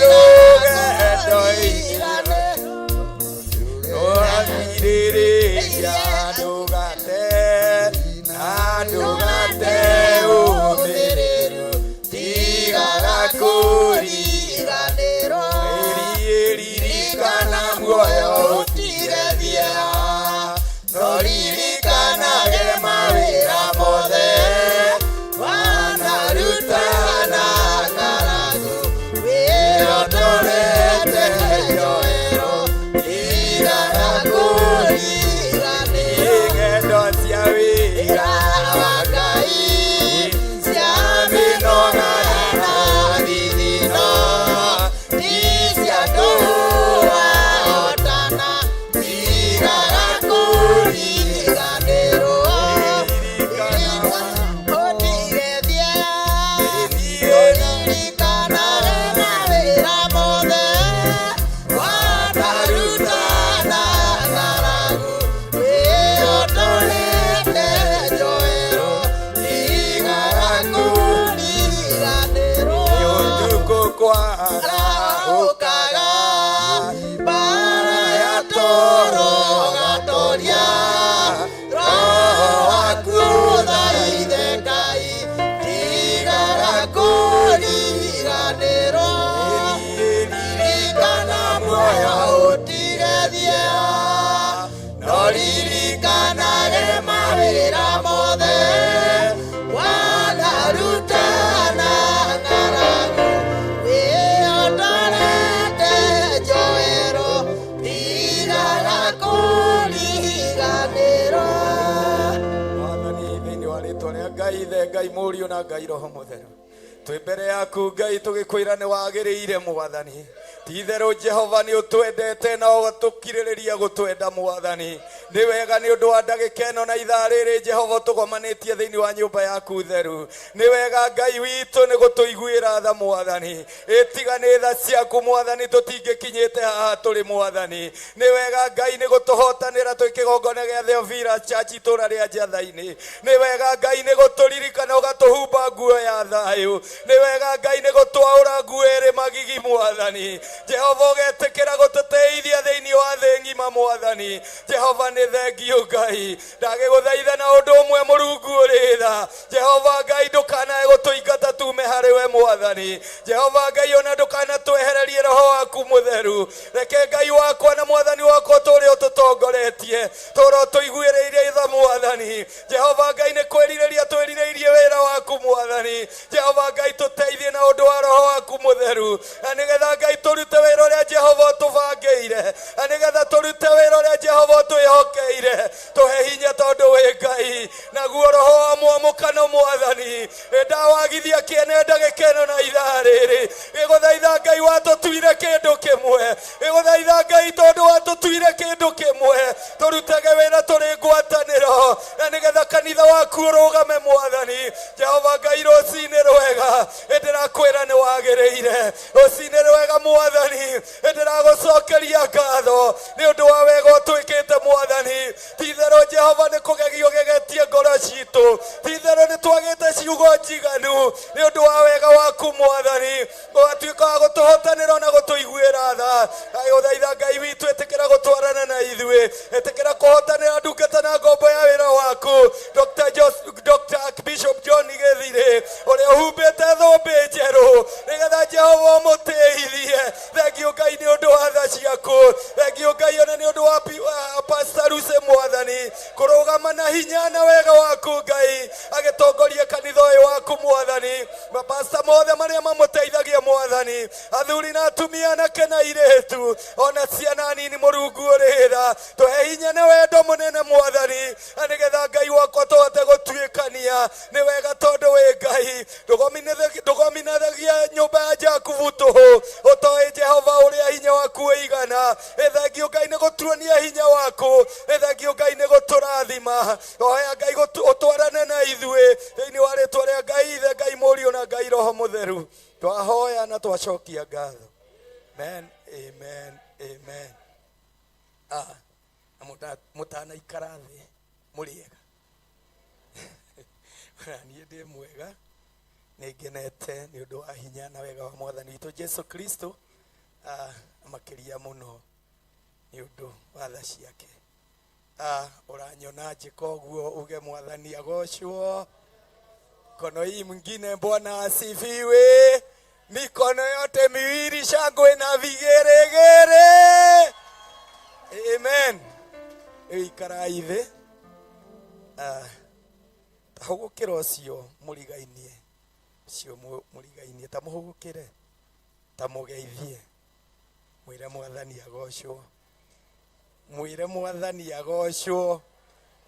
rũgendo rũrakirĩrĩria, ndũgate na ndũgate ũmĩrĩru, tigaga kũriganĩrwo. Ririkana muoyo ũtige thĩa, no ririkanage mawĩra Rĩtwa rĩa Ngai Ithe, Ngai Mũriũ na Ngai Roho Mũtheru. Twĩ mbere yaku Ngai tũgĩkwĩra nĩ wagĩrĩire Mwathani. Ti itherũ Jehova nĩ ũtwendete na ũgatũkirĩrĩria gũtwenda Mwathani. Nĩ wega nĩ ũndũ wa ndagĩka ĩno na ithaa rĩrĩ Jehova ũtũgomanĩtie thĩinĩ wa nyũmba yaku theru. Nĩ wega Ngai witũ nĩ gũtũiguĩra tha Mwathani. Ĩtiga nĩ tha ciaku Mwathani tũtingĩkinyĩte haha tũrĩ Mwathani. Nĩ wega Ngai nĩ gũtũhotanĩra twĩ kĩgongona gĩa Theophila Church itũũra rĩa Njatha-inĩ. Nĩ wega Ngai nĩ gũtũririkana ũgatũhumba nguo ya thayũ. Nĩ wega Ngai nĩ gũtwaũra nguo ĩrĩ magigi Mwathani. Jehova ũgetĩkĩra gũtũteithia thĩinĩ wa thĩ ng'ima Mwathani. Jehova nĩ thengio Ngai. Ndagĩgũthaitha na ũndũ ũmwe Mũrungu ũrĩ tha. Jehova Ngai ndũkanae gũtũingata tume harĩ we Mwathani. Jehova Ngai ona ndũkanatwehererie roho waku mũtheru. Reke Ngai wakwa na Mwathani wakwa ũtũũre ũtũtongoretie, tũũre ũtũiguĩrĩire tha Mwathani. Jehova Ngai nĩ kwĩrirĩria twĩrirĩirie wĩra waku Mwathani. Jehova Ngai tũteithie na ũndũ wa roho waku mũtheru, na nĩgetha Ngai tũrute wĩra ũrĩa Jehova ũtũbangĩire, na nĩgetha tũrute wĩra ũrĩa Jehova ũtwĩhokeire. Tũhe hinya tondũ wĩ Ngai, naguo roho wa mwamũkano Mwathani ndawagithia kĩene ndagĩka ĩno na ithaa rĩrĩ. Gĩgũthaitha Ngai watũtuire kĩndũ kĩmwe, gĩgũthaitha Ngai tondũ watũtuire kĩndũ kĩmwe, tũrutage wĩra tũrĩ ngwatanĩro, na nĩgetha kanitha waku ũrũgame Mwathani. Jehova Ngai rũcinĩ rwega ndĩrakwĩra nĩ wagĩrĩire, rũcinĩ rwega Mwathani ndĩragũcokeria ngatho nĩ ũndũ wa wega ũtwĩkĩte Mwathani. Ti itherũ Jehova nĩ kũgegio ũgegetie ngoro citũ, ti itherũ nĩ twagĩte ciugo njiganu nĩ ũndũ wa wega waku Mwathani, ũgatuĩka wa gũtũhotanĩra na gũtũiguĩra tha. Ndagũthaitha Ngai witũ, ĩtĩkĩra gũtwarana na ithuĩ, ĩtĩkĩra kũhotanĩra ndungata na ngombo ya wĩra waku Dr. Archbishop John Gĩthirĩ ũrĩa ũhumbĩte thũmbĩ njerũ, nĩgetha Jehova ũmũtĩithie. Thengio Ngai nĩ ũndũ wa tha ciaku, thengio Ngai ona nĩ ũndũ wa Pastor Lucy Mwathani kũrũgama na hinya na wega waku Ngai agĩtongoria kanitha ũyũ waku Mwathani, mapasta mothe marĩa mamũteithagia Mwathani, athuri na atumia, anake na airĩtu, ona ciana nini, Mũrungu ũrĩ tha, tũhe hinya na wendo mũnene Mwathani, na nĩgetha Ngai wakwa tũhote gũtuĩkania. Nĩ wega tondũ wĩ Ngai, ndũgominithagia nyũmba ya Jakubu tũhũ, ũtoĩ Jehova ũrĩa hinya waku ũigana. Nĩ thengio Ngai nĩ gũtuonia hinya waku, nĩ thengio Ngai nĩ gũtũrathima. Hoya Ngai ũtwarane na ithuĩ thĩinĩ wa rĩtwa rĩa Ngai Ithe, Ngai Mũriũ na Ngai Roho Mũtheru. Twahoya na twacokia ngatho. Amen, amen, amen. Na mũtanaikara thĩ mũrĩega. Ona niĩ ndĩ mwega, nĩ ngenete nĩ ũndũ wa hinya na wega wa Mwathani witũ Jesu Kristo, makĩria mũno nĩ ũndũ wa tha ciake. Ũranyona njĩka ũguo uge Mwathani agocwo. Mikono hii mwingine Bwana asifiwe. Mikono yote miwili shangwe na vigeregere. Amen. Ikara ithe. Tahũgũkĩra ũcio mũrigainie, ũcio mũrigainie, ta mũhũgũkĩre, ta mũgeithie, mwĩre Mwathani agocwo, mwĩre Mwathani agocwo,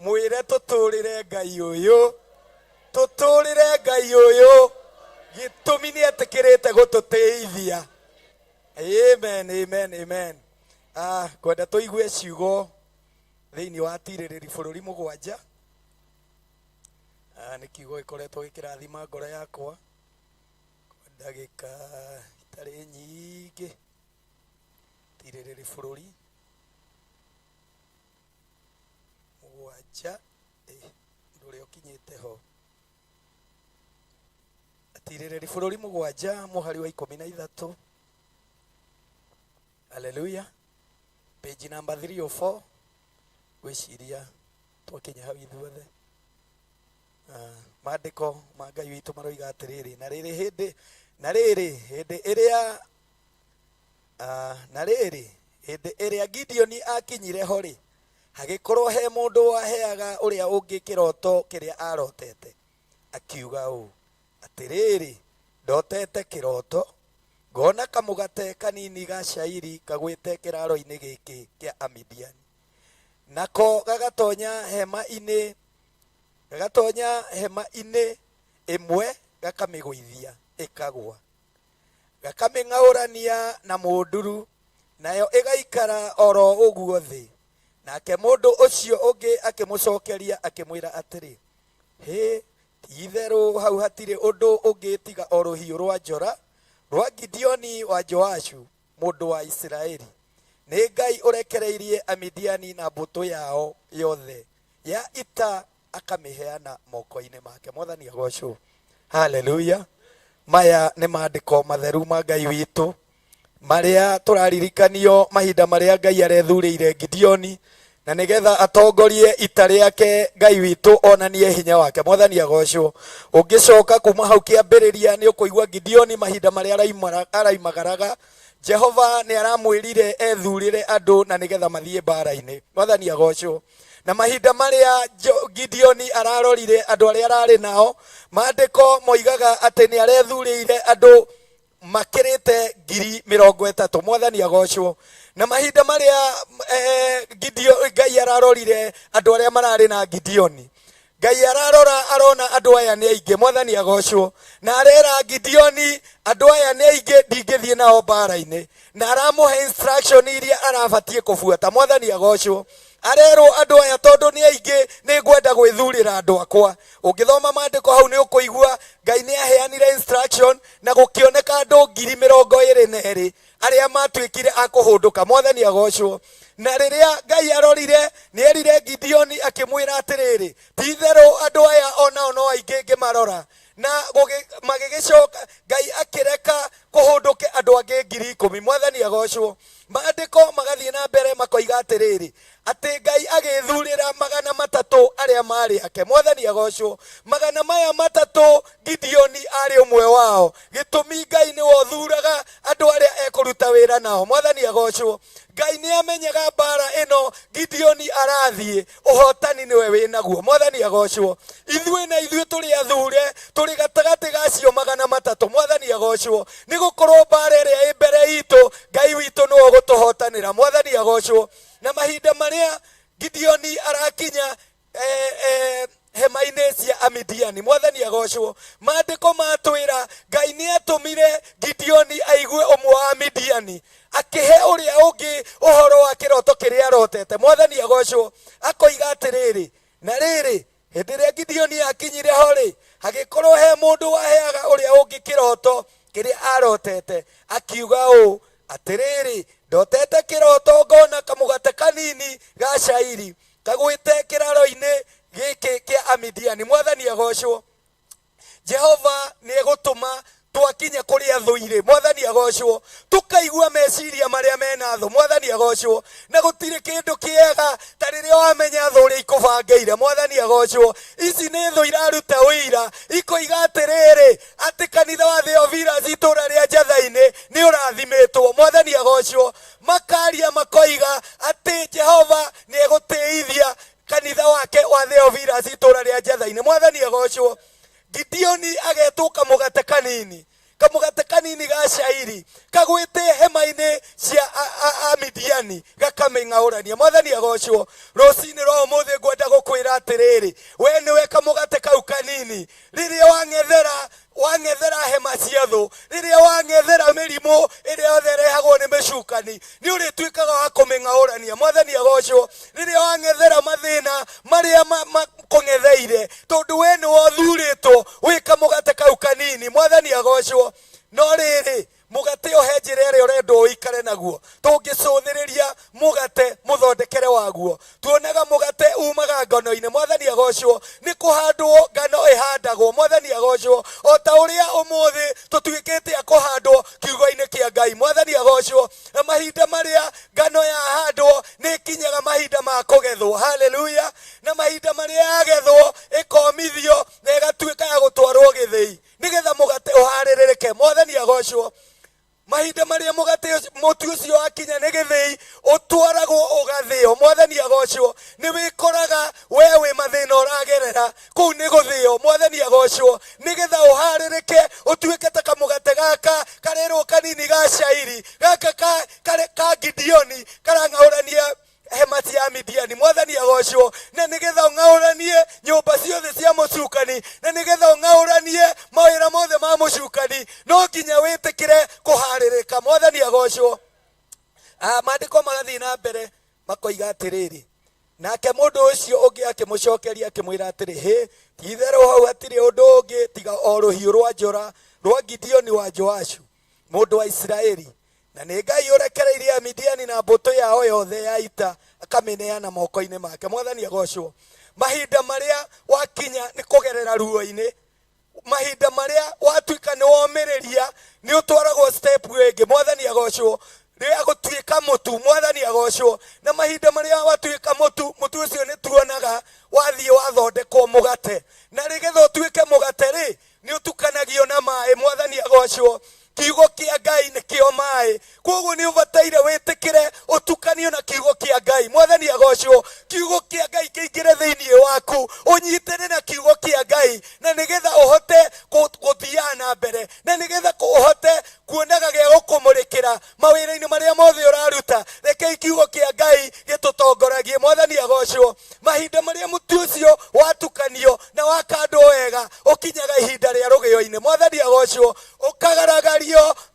mwĩre tũtũrĩre Ngai ũyũ, tũtũrĩre Ngai ũyũ, gĩtũmi nĩ etĩkĩrĩte gũtũteithia. Amen, amen, amen. Kwenda tũigue ciugo thĩinĩ wa tirĩrĩri bũrũri mũgwanja. Nĩ kiugo gĩkoretwo gĩkĩrathima ngoro yakwa ndagĩka itarĩ nyingĩ. Tirĩrĩri bũrũri mũgwanja, ũndũ ũrĩa ũkinyĩte ho. Tirĩrĩri bũrũri mũgwanja mũhari wa 13. Haleluya. Page number 304. Ngwĩciria twakinya hau ithuothe. Maandĩko ma Ngai witũ maroiga atĩrĩrĩ, na rĩrĩ hĩndĩ, na rĩrĩ hĩndĩ ĩrĩa, na rĩrĩ hĩndĩ ĩrĩa Gideoni akinyire ho rĩ, hagĩkorwo he mũndũ waheaga ũrĩa ũngĩ kĩroto kĩrĩa arotete, akiuga ũũ, atĩrĩrĩ, ndotete kĩroto, ngona kamũgate kanini ga cairi kagwĩte kĩraro-inĩ gĩkĩ kĩa Amidiani, nako gagatonya hema-inĩ Gagatonya hema-inĩ ĩmwe gakamĩgũithia ĩkagwa, gakamĩng'aũrania na mũnduru, nayo ĩgaikara oro ũguo thĩ. Nake mũndũ ũcio ũngĩ akĩmũcokeria akĩmwĩra atĩrĩ, hĩ, ti-itherũ hau hatirĩ ũndũ ũngĩ tiga o rũhiũ rwa njora rwa Gideoni wa Joashu mũndũ wa Isiraeli. Nĩ Ngai ũrekereirie Amidiani na mbũtũ yao yothe ya ita akamĩheana moko-inĩ make. Mwathani agocwo. Haleluya. Maya nĩ maandĩko matheru ma Ngai witũ marĩa tũraririkanio mahinda marĩa Ngai arethurĩire Gideoni na nĩgetha atongorie ita rĩake Ngai witũ onanie hinya wake. Mwathani agocwo. Ũngĩcoka kuma hau kĩambĩrĩria nĩ ũkũigua Gideoni mahinda marĩa araimagaraga, Jehova nĩ aramwĩrire ethurĩre andũ na nĩgetha mathiĩ mbara-inĩ. Mwathani agocwo. Na mahinda marĩa Gideoni ararorire andũ arĩa ararĩ nao, maandĩko moigaga atĩ nĩ arethurĩire andũ makĩrĩte 30,000. Mwathani agocwo. Na mahinda marĩa Gideon, Ngai ararorire andũ arĩa mararĩ na Gideoni, Ngai ararora arona andũ aya nĩ aingĩ. Mwathani agocwo. Na arera Gideoni andũ aya nĩ aingĩ, ndingĩthiĩ nao mbara-inĩ. Na aramũhe instruction iria arabatiĩ kũbuata. Mwathani agocwo. Arerwo andũ aya tondũ nĩ aingĩ nĩ ngwenda gwĩthurĩra andũ akwa. Ũngĩthoma maandĩko hau nĩ ũkũigua Ngai nĩ aheanire instruction na gũkĩoneka andũ 22,000 arĩa matuĩkire a kũhũndũka. Mwathani agocwo. Na rĩrĩa Ngai arorire nĩ erire Gideoni akĩmwĩra atĩrĩrĩ, ti-itherũ andũ aya onao no aingĩ ngĩmarora. Na magĩgĩcoka Ngai akĩreka kũhũndũke andũ angĩ 10,000. Mwathani agocwo. Maandĩko magathiĩ na mbere makoiga atĩrĩrĩ, atĩ Ngai agĩthurĩra 300 arĩa marĩ ake. Mwathani agocwo. 300 Gideoni arĩ ũmwe wao. Gĩtũmi Ngai nĩwe ũthuraga andũ arĩa ekũruta wĩra nao. Mwathani agocwo. Ngai nĩ amenyaga mbara ĩno Gideoni arathiĩ, ũhotani nĩwe wĩnaguo. Mwathani agocwo. Ithuĩ na ithuĩ tũrĩ athure, tũrĩ gatagatĩ ga acio 300. Mwathani agocwo. Nĩ gũkorwo mbara ĩrĩa ĩ mbere itũ, Ngai witũ nĩwe ũgũtũhotanĩra. Mwathani agocwo. Na mahinda marĩa Gideoni arakinya hema-inĩ cia Amidiani, Mwathani agocwo. Maandĩko matwĩra Ngai nĩ atũmire Gideoni aigue ũmwe wa Amidiani akĩhe ũrĩa ũngĩ ũhoro wa kĩroto kĩrĩa arotete. Mwathani agocwo. Akoiga atĩrĩrĩ, na rĩrĩ, hĩndĩ ĩrĩa Gideoni akinyire ho rĩ, hagĩkorwo he mũndũ waheaga ũrĩa ũngĩ kĩroto kĩrĩa arotete, akiuga ũũ, atĩrĩrĩ, ndotete kĩroto ngona kamũgate kanini ga cairi kagwĩte kĩraro-inĩ gĩkĩ kĩa Amidiani. Mwathani agocwo. Jehova nĩ egũtũma twakinya kũrĩa thũ irĩ. Mwathani agocwo. Tũkaigua meciria marĩa mena thũ. Mwathani agocwo. Na gũtirĩ kĩndũ kĩega ta rĩrĩa wamenya thũ ũrĩa ikũbangĩire. Mwathani agocwo. Ici nĩ thũ iraruta ũira ikoiga atĩrĩrĩ, atĩ kanitha wa Theophilus itũũra rĩa Njatha-inĩ nĩ ũrathimĩtwo. Mwathani agocwo. Makaria makoiga atĩ Jehova nĩ egũtĩithia kanitha wake wa Theophilus itũũra rĩa Njatha-inĩ. Mwathani agocwo. Gideoni agetwo kamũgate kanini, kamũgate kanini ga cairi kagwĩte hema-inĩ cia Amidiani gakamĩng'aũrania. Mwathani agocwo. Rũcinĩ rwa ũmũthĩ ngwenda gũkwĩra atĩrĩrĩ, we nĩwe kamũgate kau kanini. Rĩrĩa wang'ethera hema cia thũ, rĩrĩa wang'ethera mĩrimũ ĩrĩa yothe ĩrehagwo nĩ mĩcukani, nĩ ũrĩtuĩkaga wa kũmĩng'aũrania. Mwathani agocwo. Rĩrĩa wang'ethera mathĩna marĩa makũng'etheire, tondũ we nĩwe ũthurĩtwo wĩ kamũgate kau kanini. Mwathani agocwo. No rĩrĩ, mũgate ũhe njĩra ĩrĩa ũrenda ũikare naguo. Tũngĩcũthĩrĩria mũgate mũthondekere waguo, tuonaga mũgate umaga ngano-inĩ. Mwathani agocwo. Nĩ kũhandwo ngano ĩhandagwo. Mwathani agocwo. O ta ũrĩa ũmũthĩ tũtuĩkĩte a kũhandwo kiugo-inĩ kĩa Ngai. Mwathani agocwo. Na mahinda marĩa ngano yahandwo nĩ ĩkinyaga mahinda ma kũgethwo. Haleluya. Na mahinda marĩa yagethwo ĩkomithio na ĩgatuĩka ya gũtwarwo gĩthĩi nĩgetha mũgate ũharĩrĩrĩke. Mwathani agocwo. Mahinda marĩa mũgate mũtu ũcio wakinya nĩ gĩthĩi ũtwaragwo ũgathĩo. Mwathani agocwo. Nĩ wĩkoraga we wĩ mathĩna ũragerera kũu nĩ gũthĩo. Mwathani agocwo. Nĩgetha ũharĩrĩke ũtuĩke ta kamũgate gaka karerwo kanini ga cairi gaka ka Gideoni karang'aũrania Hema cia Midiani. Mwathani agocwo. Na nĩgetha ũng'aũranie nyũmba ciothe cia mũcukani, na nĩgetha ũng'aũranie mawĩra mothe ma mũcukani, no nginya wĩtĩkĩre kũharĩrĩka. Mwathani agocwo. Maandĩko magathiĩ na mbere makoiga atĩrĩrĩ, nake mũndũ ũcio ũngĩ akĩmũcokeria akĩmwĩra atĩrĩ, hĩ, ti-itherũ hau hatirĩ ũndũ ũngĩ tiga o rũhiũ rwa njora rwa Gideoni wa Joashu, mũndũ wa Isiraeli, na nĩ Ngai ũrekereirie Amidiani na mbũtũ yao yothe ya ita akamĩneana moko-inĩ make. Mwathani agocwo. Mahinda marĩa wakinya nĩ kũgerera ruo-inĩ, mahinda marĩa watuĩka nĩ womĩrĩria, nĩ ũtwaragwo step ĩngĩ. Mwathani agocwo. Rĩrĩa gũtuĩka mũtu, mwathani agocwo. Na mahinda marĩa watuĩka mũtu, mũtu ũcio nĩ tuonaga wathiĩ wathondekwo mũgate, na rĩgetha ũtuĩke mũgate rĩ, nĩ ũtukanagio na maĩ. Mwathani agocwo. Kiugo kĩa Ngai nĩkĩo maĩ, koguo nĩ ũbataire wĩtĩkĩre ũtukanio na kiugo kĩa Ngai. Mwathani agocwo. Kiugo kĩa Ngai kĩingĩre thĩinĩ waku, ũnyitĩre na kiugo kĩa Ngai, na nĩgetha ũhote gũthiaga na mbere, na nĩgetha ũhote kuonaga gĩa gũkũmũrĩkĩra mawĩra-inĩ marĩa mothe ũraruta. Rekei kiugo kĩa Ngai gĩtũtongoragie. Mwathani agocwo. Mahinda marĩa mũtu ũcio watukanio na wakandwo wega, ũkinyaga ihinda rĩa rũgĩo-inĩ. Mwathani agocwo. Ũkagaragario.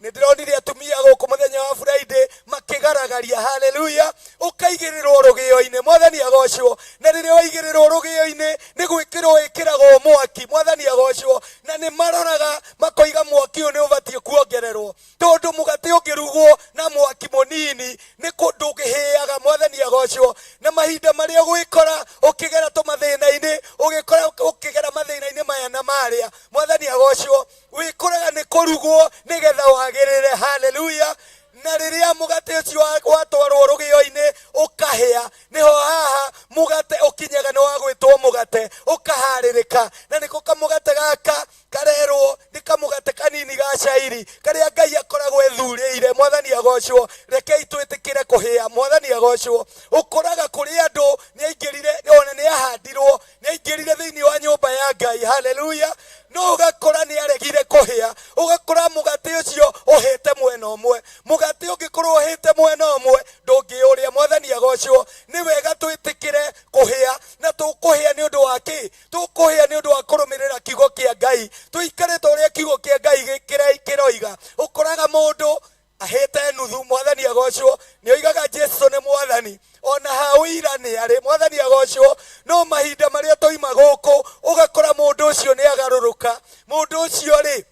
Nĩ ndĩronire atumia gũkũ mũthenya wa Friday makĩgaragaria. Haleluya. Ũkaigĩrĩrwo rũgĩo-inĩ. Mwathani agocwo. Na rĩrĩa waigĩrĩrwo rũgĩo-inĩ, nĩ gwĩkĩrwo ĩkĩragwo mwaki. Mwathani agocwo. Na nĩ maroraga makoiga mwaki ũyũ nĩ ũbatiĩ kuongererwo, tondũ mũgate ũngĩrugwo na mwaki mũnini nĩ ndũngĩhĩaga. Mwathani agocwo. Na mahinda marĩa ũgwĩkora ũkĩgera tũmathĩna-inĩ, ũgĩkora ũkĩgera mathĩna-inĩ maya na marĩa, mwathani agocwo, wĩkoraga nĩ kũrugwo nĩgetha wagĩrĩre. Haleluya. Na rĩrĩa mũgate ũcio watwarwo rũgĩo-inĩ ũkahĩa, nĩho haha mũgate ũkinyaga nĩ wa gwĩtwo mũgate, ũkaharĩrĩka. Na nĩko kamũgate gaka karerwo nĩ kamũgate kanini ga cairi karĩa Ngai akoragwo ethurĩire. Mwathani agocwo. Rekei twĩtĩkĩre kũhĩa. Mwathani agocwo. Ũkoraga kũrĩ andũ nĩ aingĩrire, ona nĩ ahandirwo, nĩ aingĩrire thĩinĩ wa nyũmba ya Ngai. Haleluya. No ũgakora nĩ aregire kũhĩa, ũgakora mũgate ũcio ũhĩte mwena ũmwe. Mũgate ũngĩkorwo ũhĩte mwena ũmwe ndũngĩũrĩa. Mwathani agocwo. Nĩ wega twĩtĩkĩre kũhĩa, na tũkũhĩa nĩ ũndũ wa kĩ? Tũkũhĩa nĩ ũndũ wa kũrũmĩrĩra kiugo kĩa Ngai, tũikare ta ũrĩa kiugo kĩa Ngai kĩroiga. Ũkoraga mũndũ ahĩte nuthu. Mwathani agocwo. Nĩ oigaga Jesu nĩ mwathani, ona ha ũira nĩ arĩ. Mwathani agocwo. No mahinda marĩa tũima gũkũ, ũgakora mũndũ ũcio nĩ agarũrũka. Mũndũ ũcio rĩ,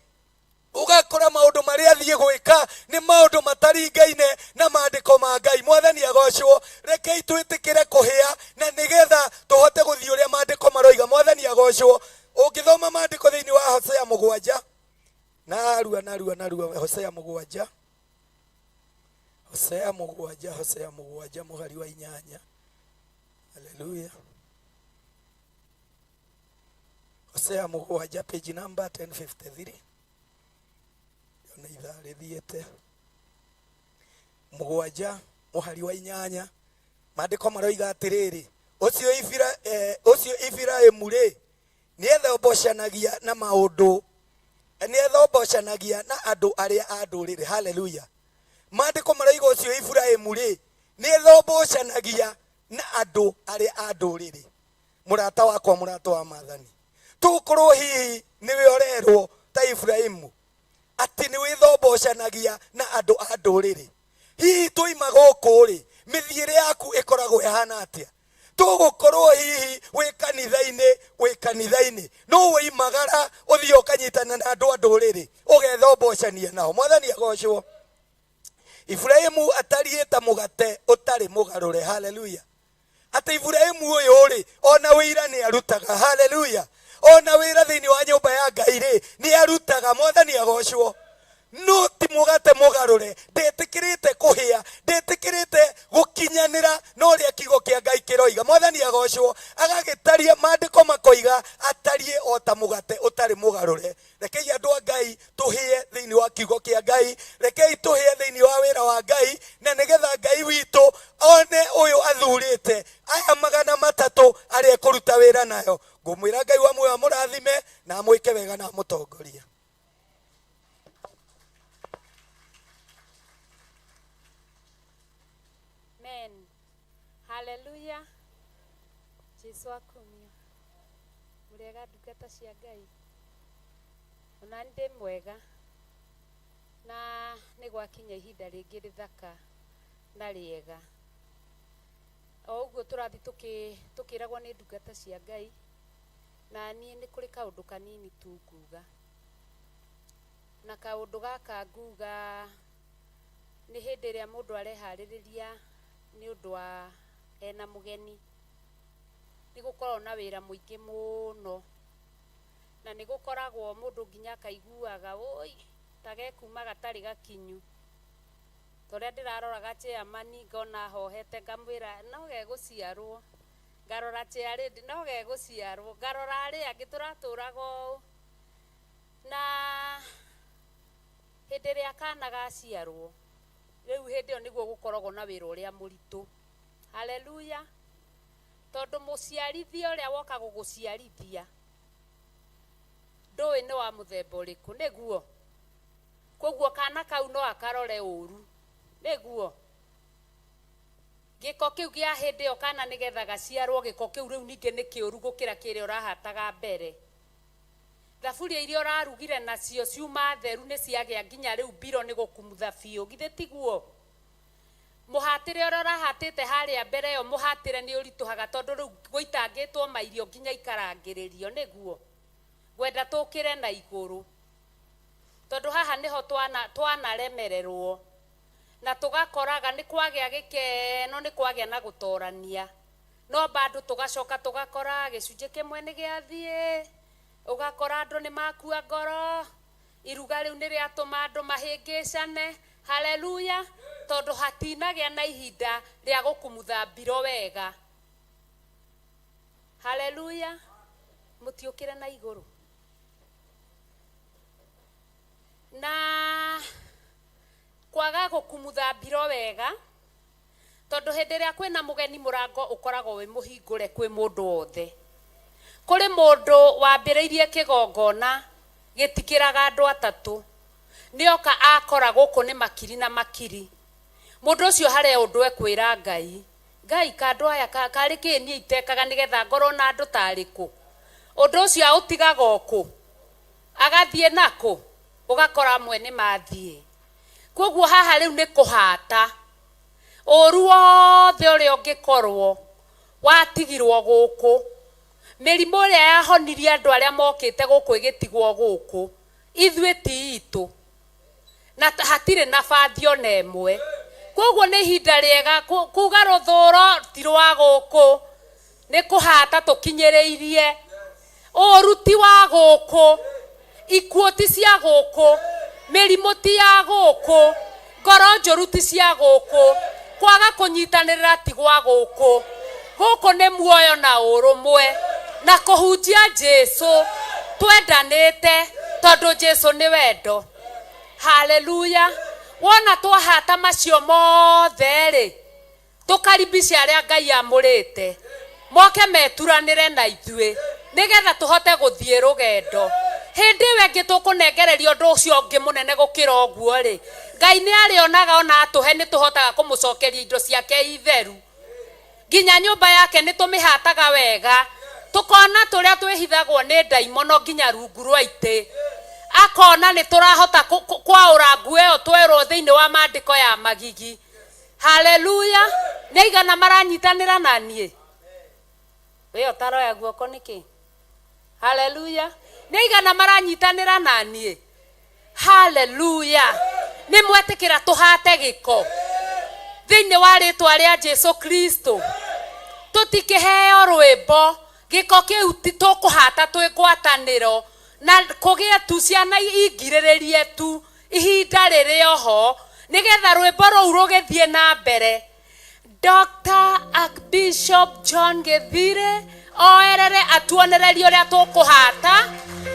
ũgakora maũndũ marĩa athiĩ gwĩka nĩ maũndũ mataringaine na maandĩko ma Ngai. Mwathani agocwo. Rekei twĩtĩkĩre kũhĩa, na nĩgetha tũhote gũthiĩ ũrĩa maandĩko maroiga. Mwathani agocwo. Ũngĩthoma maandĩko thĩinĩ wa Hosea 7, narua narua narua, Hosea 7, Hosea 7, Hosea 7 mũhari wa 8. Haleluya. Hosea 7, page number 1053. Ona ithaa rĩthiĩte. 7 mũhari wa 8, maandĩko maroiga atĩrĩrĩ, ũcio Ibiraimu rĩ, nĩethombocanagia na maũndũ, nĩethombocanagia na andũ arĩa a ndũrĩrĩ. Haleluya. Maandĩko maroiga ũcio Iburahimu rĩ, nĩethombocanagia na andũ arĩa a ndũrĩrĩ. Mũrata wakwa, mũrata wa maathani, tũgũkorwo hihi nĩwe ũrerwo ta Iburahimu atĩ nĩ wĩthombocanagia na andũ a ndũrĩrĩ. Hihi tũima gũkũ rĩ, mĩthiĩre yaku ĩkoragwo ĩhana atĩa? Tũgũkorwo hihi wĩ kanitha-inĩ, wĩ kanitha-inĩ, no woimagara ũthiĩ ũkanyitana na andũ a ndũrĩrĩ, ũgethombocania nao. Mwathani agocwo. Iburahimu atariĩ ta mũgate ũtarĩ mũgarũre. Haleluya. Atĩ Iburahimu ũyũ rĩ, ona wĩira nĩ arutaga. Haleluya. Ona wĩra thĩinĩ wa nyũmba ya Ngai rĩ, nĩ arutaga. Mwathani agocwo. No ti mũgate mũgarũre, ndetĩkĩrĩte kũhĩa, ndetĩkĩrĩte gũkinyanĩra na ũrĩa kiugo kĩa Ngai kĩroiga. Mwathani agocwo. Agagĩtaria, maandĩko makoiga atariĩ o ta mũgate ũtarĩ mũgarũre. Rekei andũ a Ngai tũhĩe thĩinĩ wa kiugo kĩa Ngai, rekei tũhĩe thĩinĩ wa wĩra wa Ngai, na nĩgetha Ngai witũ one ũyũ athurĩte aya 300 arĩa ekũruta wĩra nayo. Ngũmwĩra Ngai wa muoyo amũrathime na amwĩke wega na amũtongorie. Amen. Haleluya. Jesu akumio. Mũrĩega ndungata cia Ngai. Ona ndĩ mwega. Na nĩ gwakinya ihinda rĩngĩ rĩthaka na rĩega. O ũguo tũrathiĩ tũkĩragwo nĩ ndungata cia Ngai, na niĩ nĩ kũrĩ kaũndũ kanini tu nguga. Na kaũndũ gaka nguga nĩ hĩndĩ ĩrĩa mũndũ areharĩrĩria nĩ ũndũ wa ena mũgeni. Nĩ gũkoragwo na wĩra mũingĩ mũno, na nĩ gũkoragwo mũndũ nginya akaiguaga ũi ta gekuma gatarĩ gakinyu. Ta ũrĩa ndĩraroraga chairman ngona ahohete ngamwĩra no gegũciarwo, ngarora chairlady no gegũciarwo, ngarora arĩa angĩ tũratũraga ũũ. Na hĩndĩ ĩrĩa kana gaciarwo, rĩu hĩndĩ ĩyo nĩguo gũkoragwo na wĩra ũrĩa mũritũ. Haleluya. Tondũ mũciarithia ũrĩa woka gũgũciarithia ndũĩ nĩ wa mũthemba ũrĩkũ, nĩguo. Koguo kana kau no akarore ũru, nĩguo. Gĩko kĩu gĩa hĩndĩ ĩyo kana nĩgetha gaciarwo, gĩko kĩu rĩu ningĩ nĩ kĩũru gũkĩra kĩrĩa ũrahataga mbere. Thaburia iria ũrarugire nacio ciuma theru nĩ ciagĩa nginya rĩu mbiro nĩ gũkumutha biũ, githĩ tiguo? Mũhatĩre ũrĩa ũrahatĩte harĩa mbere ĩyo mũhatĩre nĩ ũritũhaga tondũ rĩu gũitangĩtwo mairio nginya ikarangĩrĩrio, nĩguo. Ngwenda tũkĩre na igũrũ tondũ haha nĩho twanaremererwo na tũgakoraga nĩ kwagĩa gĩkeno, nĩ kwagĩa na gũtorania, no bado tũgacoka tũgakora gĩcunjĩ kĩmwe nĩ gĩathiĩ, ũgakora andũ nĩ makua ngoro, iruga rĩu nĩ rĩatũma andũ mahĩngĩcane. Haleluya. Tondũ hatinagĩa na ihinda rĩa gũkumutha mbiro wega. Haleluya. Mũtiũkĩre na igũrũ. Na kwaga gũkumutha mbiro wega, tondũ hĩndĩ ĩrĩa kwĩna mũgeni mũrango ũkoragwo wĩ mũhingũre kwĩ mũndũ wothe. Kũrĩ mũndũ wambĩrĩirie kĩgongona gĩtikĩraga andũ atatũ, nĩoka akora gũkũ nĩ makiri na makiri. Mũndũ ũcio harĩa ũndũ ekwĩra Ngai, Ngai kandũ aya karĩ kĩ niĩ itekaga nĩgetha ngorwo na andũ tarĩ kũ? Ũndũ ũcio aũtigaga kũ? Agathiĩ nakũ? Ũgakora amwe nĩ mathiĩ. Koguo haha rĩu nĩ kũhata ũru wothe ũrĩa ũngĩkorwo watigirwo gũkũ, mĩrimũ ĩrĩa yahonirie andũ arĩa mokĩte gũkũ ĩgĩtigwo gũkũ, ithuĩ ti itũ na hatirĩ na bathi ona ĩmwe. Koguo nĩ ihinda rĩega kuga rũthũro ti rwa gũkũ, nĩ kũhata tũkinyĩrĩirie. Ũru ti wa gũkũ, ikuũ ti cia gũkũ, mĩrimũ ti ya gũkũ, ngoro njũru ti cia gũkũ, kwaga kũnyitanĩrĩra ti gwa gũkũ. Gũkũ nĩ muoyo na ũrũmwe na kũhunjia Jesu twendanĩte, tondũ Jesu nĩ wendo. Haleluya. Wona twahata macio mothe rĩ, tũkaribice arĩa Ngai amũrĩte moke meturanĩre na ithuĩ nĩgetha tũhote gũthiĩ rũgendo. Hĩndĩ ĩyo ĩngĩ tũkũnengereria ũndũ ũcio ũngĩ mũnene gũkĩra ũguo rĩ, Ngai nĩ arĩonaga ona atũhe nĩ tũhotaga kũmũcokeria indo ciake itheru. Nginya nyũmba yake nĩ tũmĩhataga wega, tũkona tũrĩa twĩhithagwo nĩ ndaimono nginya rungu rwa itĩ, akona nĩ tũrahota kwaũra nguo ĩyo twerwo thĩinĩ wa maandĩko ya magigi. Haleluya. Nĩ aigana maranyitanĩra na niĩ? We ũtaroya guoko nĩkĩ? Haleluya. Nĩ aigana maranyitanĩra na niĩ? Haleluya. Nĩ mwetĩkĩra tũhate gĩko thĩinĩ wa rĩtwa rĩa Jesu Kristo? Tũtikĩheo rwĩmbo, gĩko kĩu tũkũhata twĩ ngwatanĩro, na kũgĩe tu ciana ingirĩrĩrie tu ihinda rĩrĩ oho, nĩgetha rwĩmbo rũu rũgĩthiĩ na mbere. Dr. Archbishop John Githire oerere atuonererie ũrĩa tũkũhata,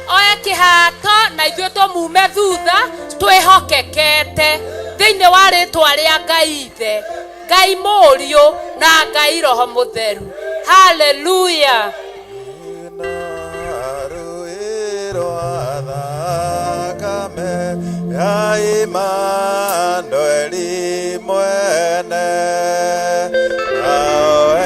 oe kĩhato na ithuĩ tũmume thutha twĩhokekete thĩinĩ wa rĩtwa rĩa Ngai Ithe, Ngai Mũriũ na Ngai Roho Mũtheru. Haleluya. Ya Immanueli mwene, nao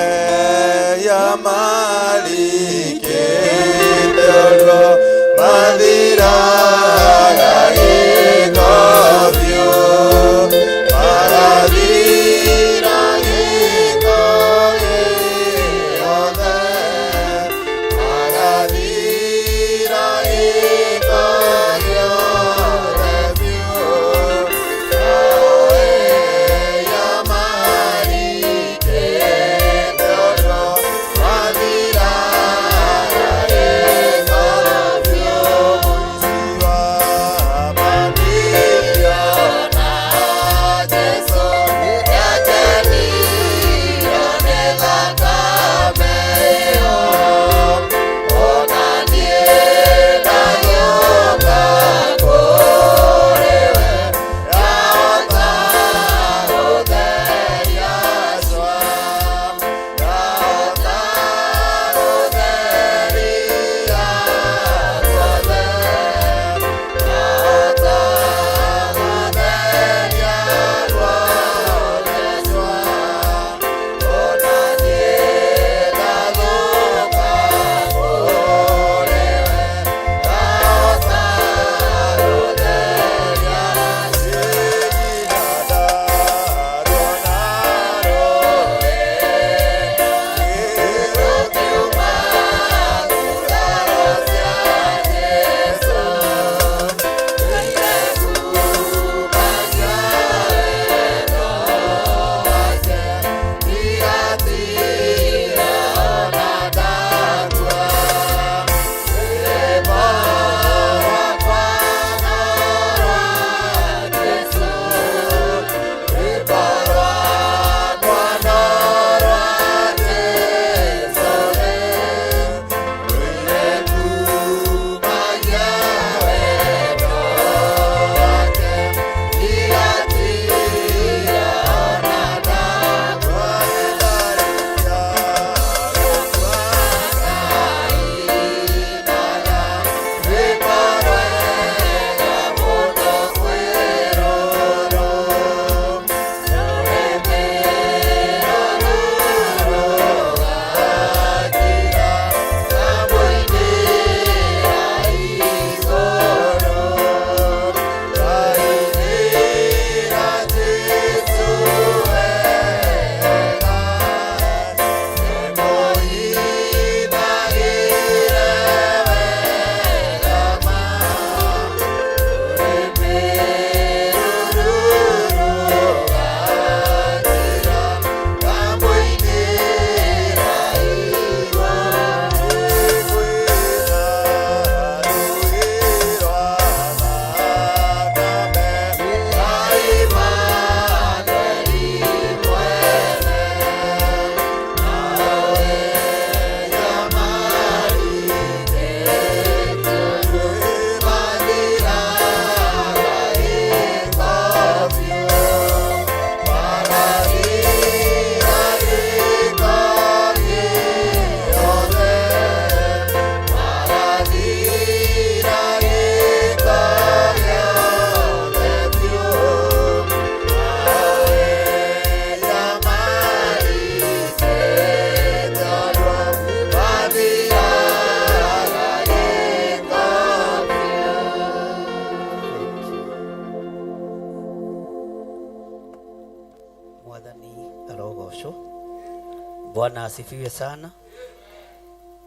Bwana asifiwe sana.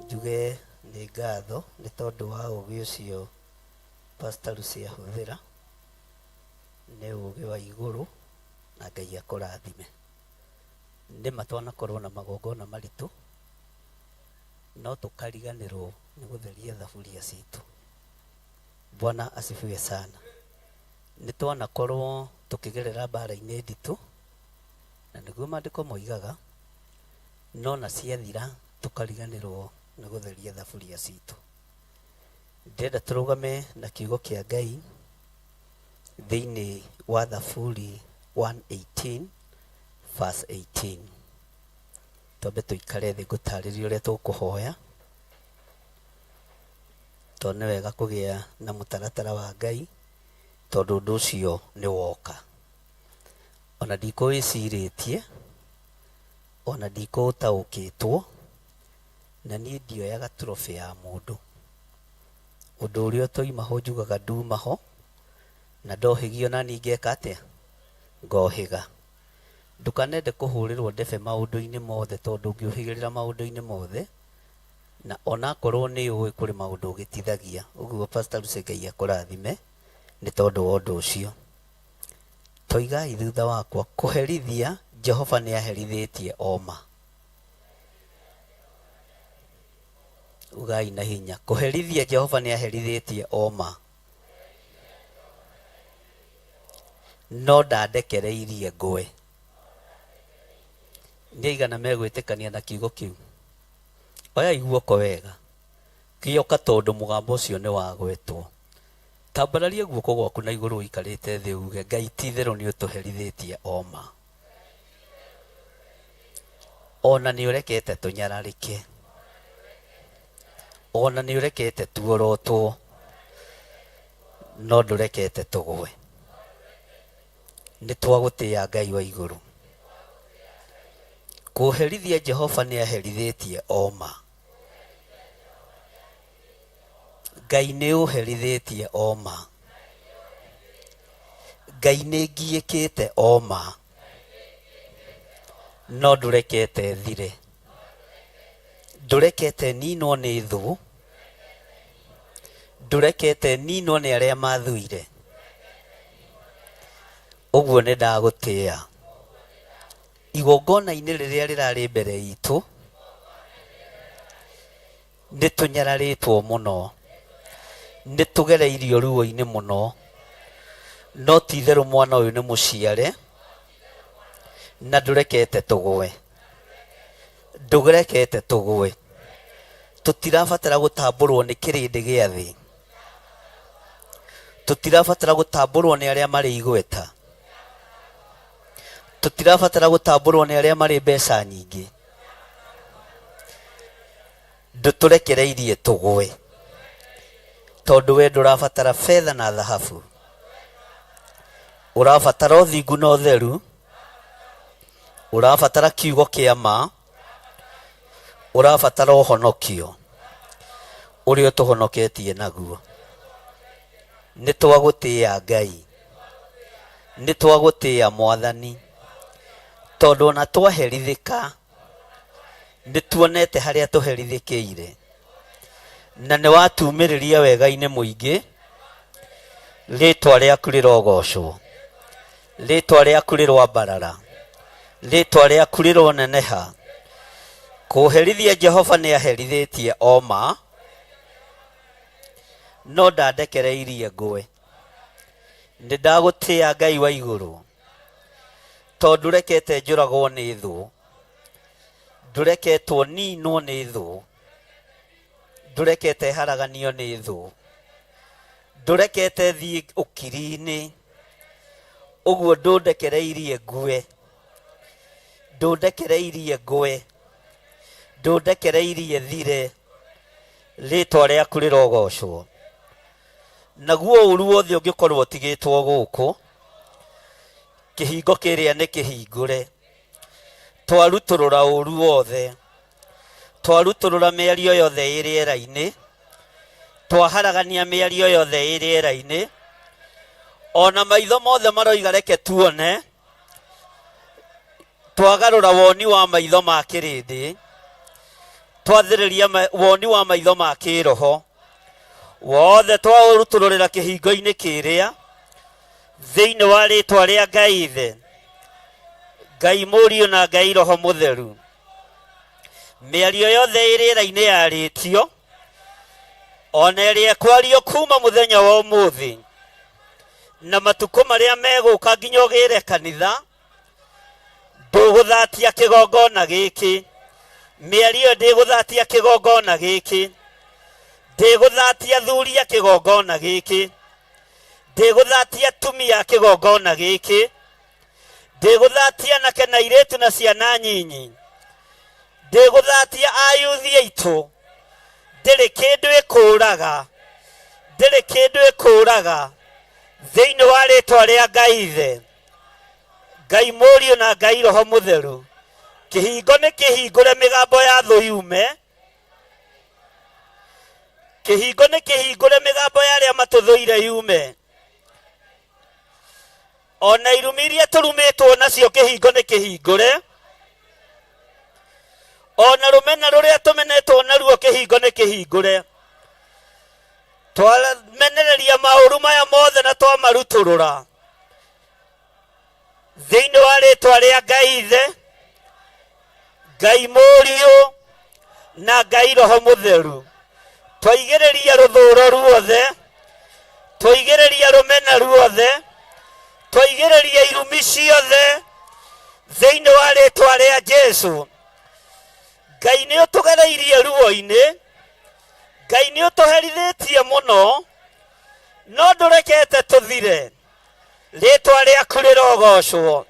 Njuge nĩ ngatho nĩ tondũ wa ũgĩ ũcio Pastor Lucy ahũthĩra, nĩ ũgĩ wa igũrũ na Ngai akũrathime. Nĩ ma twanakorwo na magongona maritũ no tũkariganĩrwo nĩ gũtheria thaburia citũ. Bwana asifiwe sana. Nĩ twanakorwo tũkĩgerera mbara-inĩ nditũ na nĩguo maandĩko moigaga, no na ciathira tũkariganĩrwo nĩ gũtheria thaburia citũ. Ndĩrenda tũrũgame na kiugo kĩa Ngai thĩinĩ wa Thaburi 118 verse 18. Twambe tũikare thĩ ngũtarĩrie ũrĩa tũkũhoya, tondũ nĩ wega kũgĩa na mũtaratara wa Ngai, tondũ ũndũ ũcio nĩ woka. Ona ndikũwĩcirĩtie, ona ndikũũtaũkĩtwo, na niĩ ndioyaga trophy ya mũndũ. Ũndũ ũrĩa ũtoima ho njugaga nduma ho, na ndohĩgio na niĩ ngeka atĩa? Ngohĩga. Ndũkanende kũhũrĩrwo ndebe maũndũ-inĩ mothe, tondũ ũngĩũhĩgĩrĩra maũndũ-inĩ mothe, na onakorwo nĩ ũĩ kũrĩ maũndũ ũgĩtithagia. Ũguo Pastor Lucy Ngai akũrathime nĩ tondũ wa ũndũ ũcio. Toigai thutha wakwa, kũherithia Jehova nĩ aherithĩtie oma. Ugai na hinya, kũherithia Jehova nĩ aherithĩtie oma, no ndandekereirie ngũe. Nĩ aigana megwĩtĩkania na kiugo kĩu? Oyai guoko wega, kĩoka tondũ mũgambo ũcio nĩ wagwetwo. Tambararia guoko gwaku na igũrũ ũikarĩte thĩ uge, Ngai ti itherũ nĩ ũtũherithĩtie oma, ona nĩ ũrekete tũnyararĩke, ona nĩ ũrekete tuorotwo, no ndũrekete tũgwe. Nĩ twagũtĩĩa Ngai wa igũrũ. Kũherithia Jehova nĩ aherithĩtie oma. Ngai nĩ ũherithĩtie oma. Ngai nĩ ngiĩkĩte oma, no ndũrekete thire, ndũrekete ninwo nĩ thũ, ndũrekete ninwo nĩ arĩa mathuire. Ũguo nĩ ndagũtĩĩa. Igongona-inĩ rĩrĩa rĩrarĩ mbere itũ, nĩ tũnyararĩtwo mũno, nĩ tũgereirio ruo-inĩ mũno, no ti itherũ mwana ũyũ nĩ mũciare na ndũrekete tũgwe, ndũrekete tũgwe. Tũtirabatara gũtambũrwo nĩ kĩrĩndĩ gĩa thĩ, tũtirabatara gũtambũrwo nĩ arĩa marĩ igweta, tũtirabatara gũtambũrwo nĩ arĩa marĩ mbeca nyingĩ. Ndũtũrekereirie tũgwe, tondũ we ndũrabatara betha na thahabu, ũrabatara ũthingu na ũtheru, ũrabatara kiugo kĩa ma, ũrabatara ũhonokio ũrĩa ũtũhonoketie naguo. Nĩ twagũtĩĩa Ngai, nĩ twagũtĩĩa Mwathani, tondũ ona twaherithĩka nĩ tuonete harĩa tũherithĩkĩire, na nĩ watumĩrĩria wega-inĩ mũingĩ. Rĩtwa rĩaku rĩrogocwo, rĩtwa rĩaku rĩroambarara, rĩtwa rĩaku rĩroneneha. Kũherithia Jehova nĩ aherithĩtie oma, no ndandekereirie ngũe. Nĩ ndagũtĩĩa Ngai wa igũrũ, tondũ ndũrekete njũragwo nĩ thũ, ndũreketwo ninwo nĩ thũ, ndũrekete haraganio nĩ thũ, ndũrekete thiĩ ũkiri-inĩ, ũguo ndũndekereirie ngue, ndũndekereirie ngwe, ndũndekereirie thire. Rĩtwa rĩaku rĩrogocwo. Naguo ũru wothe ũngĩkorwo ũtigĩtwo gũkũ, kĩhingo kĩrĩa nĩ kĩhingũre. Twarutũrũra ũru wothe, twarutũrũra mĩario yothe ĩ rĩera-inĩ, twaharagania mĩario yothe ĩ rĩera-inĩ, ona maitho mothe maroiga reke tuone. Twagarũra woni wa maitho ma kĩrĩndĩ, twathĩrĩria woni wa maitho ma kĩroho wothe, twaũrutũrũrĩra kĩhingo-inĩ kĩrĩa thĩinĩ wa rĩtwa rĩa Ngai Ithe, Ngai Mũriũ na Ngai Roho Mũtheru. Mĩario yothe ĩ rĩera-inĩ yarĩtio ona ĩrĩa ĩkwario kuma mũthenya wa ũmũthĩ na matukũ marĩa megũka nginya ũgĩre kanitha, ndũgũthatia kĩgongona gĩkĩ. Mĩario ĩyo ndĩgũthatia kĩgongona gĩkĩ, ndĩgũthatia thuri a kĩgongona gĩkĩ, ndĩgũthatia atumia a kĩgongona gĩkĩ, ndĩgũthatia anake na airĩtu na ciana nyinyi, ndĩgũthatia ayuthi aitũ. Ndĩrĩ kĩndũ ĩkũraga, ndĩrĩ kĩndũ ĩkũraga thĩinĩ wa rĩtwa rĩa Ngai Ithe, Ngai Mũriũ na Ngai Roho Mũtheru. Kĩhingo nĩ kĩhingũre, mĩgambo ya thũ yume. Kĩhingo nĩ kĩhingũre, mĩgambo ya arĩa matũthũire yume. Ona irumi iria tũrumĩtwo nacio, kĩhingo nĩ kĩhingũre. Ona rũmena rũrĩa tũmenetwo naruo, kĩhingo nĩ kĩhingũre. Twamenereria maũru maya mothe na twamarutũrũra thĩinĩ wa rĩtwa rĩa Ngai Ithe, Ngai Mũriũ na Ngai Roho Mũtheru. Twaigĩrĩria rũthũro ruothe, twaigĩrĩria rũmena ruothe, twaigĩrĩria irumi ciothe thĩinĩ wa rĩtwa rĩa Jesu. Ngai nĩ ũtũgereirie ruo-inĩ, Ngai nĩ ũtũherithĩtie mũno, no ndũrekete tũthire. Rĩtwa rĩaku rĩrogocwo.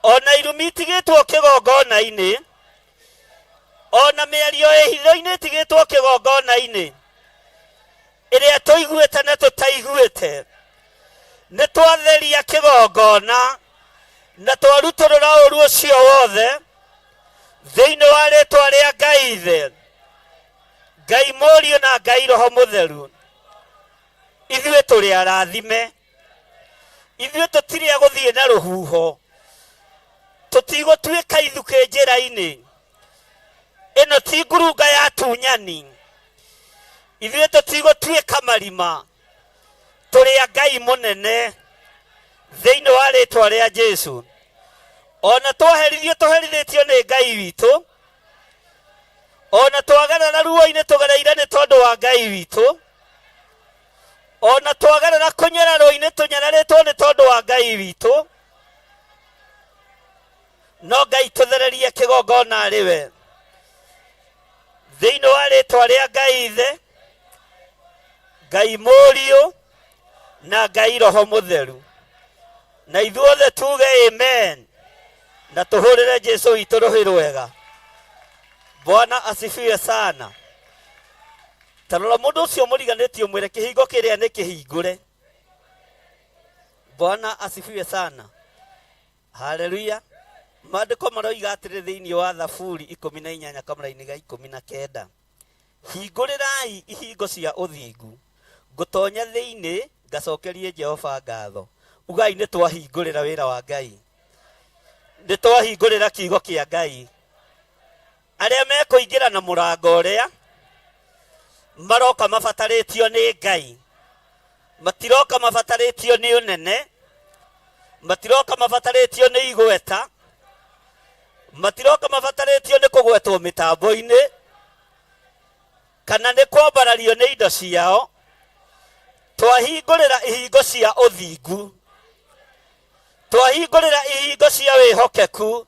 Ona irumi itigĩtwo kĩgongona-inĩ, ona mĩario ĩ hitho-inĩ ĩtigĩtwo kĩgongona-inĩ, ĩrĩa tũiguĩte na tũtaiguĩte, nĩ twatheria kĩgongona na twarutũrũra ũru ũcio wothe thĩinĩ wa rĩtwa rĩa Ngai Ithe, Ngai Mũriũ na Ngai Roho Mũtheru. Ithuĩ tũrĩ arathime, ithuĩ tũtirĩ a gũthiĩ na rũhuho, tũtigũtuĩka ithukĩ njĩra-inĩ ĩno, ti ngurunga ya tunyani. Ithuĩ tũtigũtuĩka marima, tũrĩ a Ngai mũnene thĩinĩ wa rĩtwa rĩa Jesu. Ona twaherithio, tũherithĩtio nĩ Ngai witũ. Ona twagerera ruo-inĩ, tũgereire nĩ tondũ wa Ngai witũ. Ona twagerera kũnyararwo-inĩ, tũnyararĩtwo nĩ tondũ wa Ngai witũ. No Ngai tũthererie kĩgongona arĩ we thĩinĩ wa rĩtwa rĩa Ngai Ithe, Ngai Mũriũ na Ngai Roho Mũtheru. Na ithuothe tuge amen na tũhũrĩre Jesu witũ rũhĩ rwega. Bwana asifiwe sana. Tarora mũndũ ũcio mũriganĩtie, mwĩre kĩhingo kĩrĩa nĩ kĩhingũre. Bwana asifiwe sana. Haleluya. Maandĩko maroiga atĩrĩ thĩinĩ wa Thaburi 18 kamũraini ga 19, hingũrĩrai ihingo cia ũthingu, ngũtonya thĩinĩ ngacokerie Jehova ngatho. Ugai nĩ twahingũrĩra wĩra wa Ngai, nĩ twahingũrĩra kiugo kĩa Ngai. Arĩa mekũingĩra na mũrango ũrĩa maroka mabatarĩtio nĩ Ngai, matiroka mabatarĩtio nĩ ũnene, matiroka mabatarĩtio nĩ igweta, matiroka mabatarĩtio nĩ kũgwetwo mĩtambo-inĩ kana nĩ kwambarario nĩ indo ciao. Twahingũrĩra ihingo cia ũthingu, twahingũrĩra ihingo cia wĩhokeku,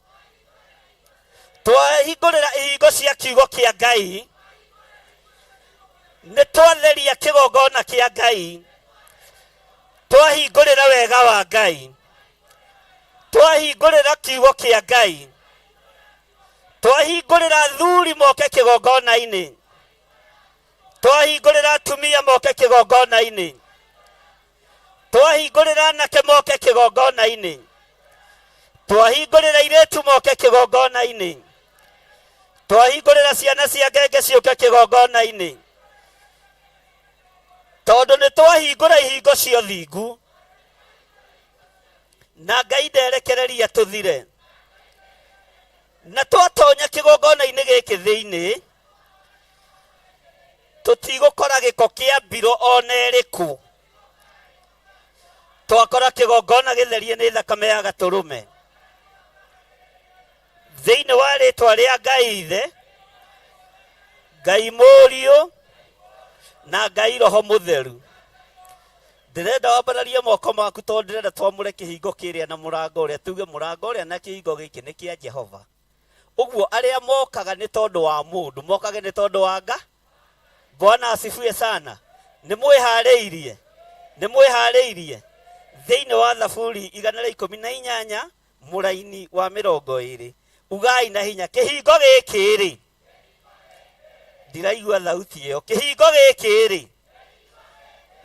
twahingũrĩra ihingo cia kiugo kĩa Ngai. Nĩ twatheria kĩgongona kĩa Ngai, twahingũrĩra wega wa Ngai, twahingũrĩra kiugo kĩa Ngai, twahingũrĩra thuri moke kĩgongona-inĩ, twahingũrĩra atumia moke kĩgongona-inĩ, twahingũrĩra anake moke kĩgongona-inĩ, twahingũrĩra airĩtu moke kĩgongona-inĩ, twahingũrĩra ciana cia ngenge ciũke kĩgongona-inĩ, tondũ nĩ twahingũra ihingo cia ũthingu na Ngai nderekereria tũthire. Na twatonya kĩgongona-inĩ gĩkĩ thĩinĩ, tũtigũkora gĩko kĩa mbiro ona ĩrĩkũ. Twakora kĩgongona gĩtherie nĩ thakame ya gatũrũme. Thĩinĩ wa rĩtwa rĩa Ngai Ithe, Ngai Mũriũ na Ngai Roho Mũtheru. Ndĩrenda wambararie moko maku tondũ ndĩrenda twamũre kĩhingo kĩrĩa na mũrango ũrĩa, tuge mũrango ũrĩa na kĩhingo gĩkĩ nĩ kĩa Jehova. Ũguo arĩa mokaga nĩ tondũ wa mũndũ, mokage nĩ tondũ wa nga. Bwana asifiwe sana. Nĩ mwĩharĩirie? Nĩ mwĩharĩirie? Thĩinĩ wa Thaburi 118 mũraini wa 20, ugai na hinya, kĩhingo gĩkĩ rĩ, ndiraigua thauti ĩyo, kĩhingo gĩkĩ rĩ,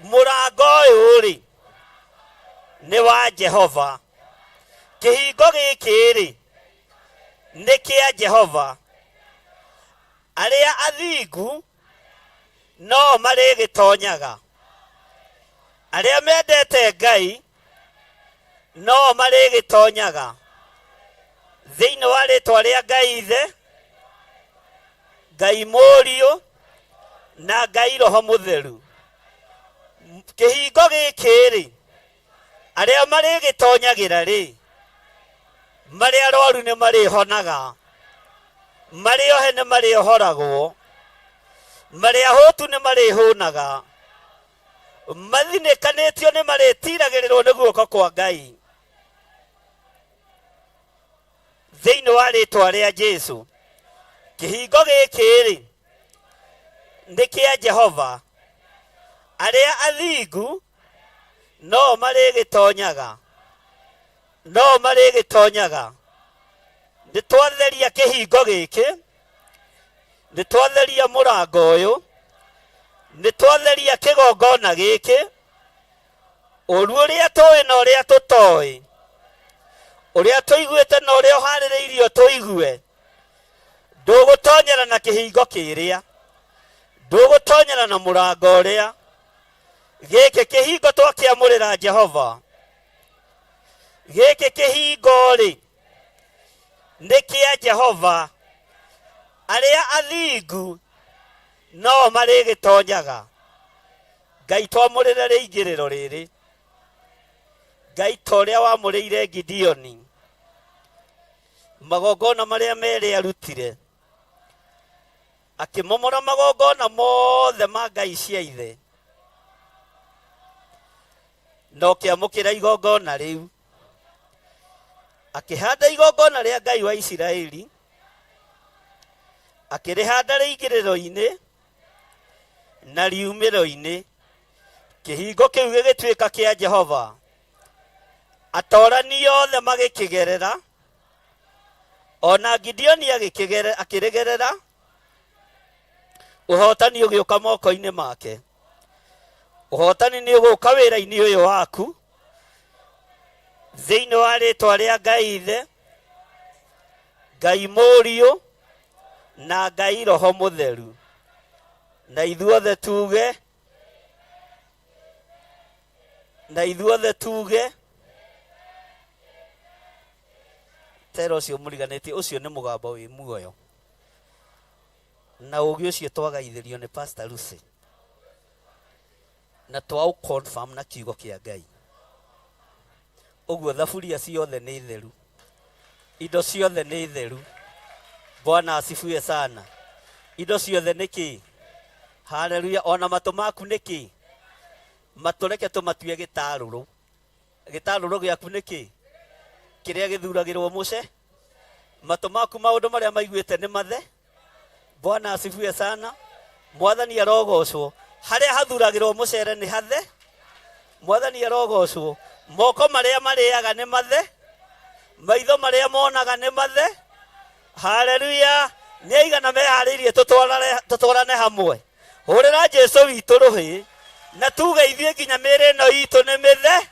mũrango ũyũ rĩ, nĩ wa Jehova. Kĩhingo gĩkĩ rĩ, nĩ kĩa Jehova. Arĩa athingu no marĩgĩtonyaga, arĩa mendete Ngai no marĩgĩtonyaga. Thĩinĩ wa rĩtwa rĩa Ngai Ithe, Ngai Mũriũ na Ngai Roho Mũtheru. Kĩhingo gĩkĩ rĩ, arĩa marĩgĩtonyagĩra rĩ, marĩa arwaru nĩ marĩhonaga, marĩa ohe nĩ marĩohoragwo, marĩa ahũtu nĩ marĩhũnaga, mathinĩkanĩtio nĩ marĩtiragĩrĩrwo nĩ guoko kwa Ngai. Thĩinĩ wa rĩtwa rĩa Jesu, kĩhingo gĩkĩ rĩ, nĩ kĩa Jehova. Arĩa athingu no marĩgĩtonyaga, no marĩgĩtonyaga. Nĩ twatheria kĩhingo gĩkĩ, nĩ twatheria mũrango ũyũ, nĩ twatheria kĩgongona gĩkĩ, ũru ũrĩa tũĩ na ũrĩa tũtoĩ, ũrĩa tũiguĩte na ũrĩa ũharĩrĩirio tũigue, ndũgũtonyera na kĩhingo kĩrĩa, ndũgũtonyera na mũrango ũrĩa. Gĩkĩ kĩhingo twakĩamũrĩra Jehova. Gĩkĩ kĩhingo rĩ, nĩ kĩa Jehova. Arĩa athingu no marĩgĩtonyaga. Ngai twamũrĩre rĩingĩrĩro rĩrĩ. Ngai ta ũrĩa wamũrĩire Gideoni, magongona marĩa merĩ arutire, akĩmomora magongona mothe ma ngai cia ithe, na ũkĩamũkĩra igongona rĩu, akĩhanda igongona rĩa Ngai wa Isiraeli, akĩrĩhanda rĩingĩrĩro-inĩ na riumĩro-inĩ. Kĩhingo kĩu gĩgĩtuĩka kĩa Jehova. Atorani othe magĩkĩgerera, ona Gideoni akĩrĩgerera, ũhotani ũgĩũka moko-inĩ make. Ũhotani nĩ ũgũka wĩra-inĩ ũyũ waku, thĩinĩ wa rĩtwa rĩa Ngai Ithe, Ngai Mũriũ na Ngai Roho Mũtheru. Na ithuothe tuge, na ithuothe tuge, tera ũcio mũriganĩtie, ũcio nĩ mũgambo wĩ muoyo. Na ũgĩ ũcio twagaithĩrio nĩ Pastor Lucy, na twaũ confirm na kiugo kĩa Ngai. Ũguo thaburia ciothe nĩ theru, indo ciothe nĩ theru. Bwana asifiwe sana. Indo ciothe nĩ kĩ? Haleluya. Ona matũ maku nĩ kĩ? Matũ reke tũmatue gĩtarũrũ. Gĩtarũrũ gĩaku nĩ kĩ? Kĩrĩa gĩthuragĩrwo mũce. Matũ maku maũndũ marĩa maiguĩte nĩ mathe. Bwana asifiwe sana. Mwathani arogocwo. Harĩa hathuragĩrwo mũcere nĩ hathe. Mwathani arogocwo. Moko marĩa marĩaga nĩ mathe. Maitho marĩa monaga nĩ mathe. Haleluya. Nĩ aigana meharĩirie tũtwarane hamwe. Hũrĩra Jesu witũ rũhĩ, na tuge ithuĩ nginya mĩĩrĩ ĩno itũ nĩ mĩthe.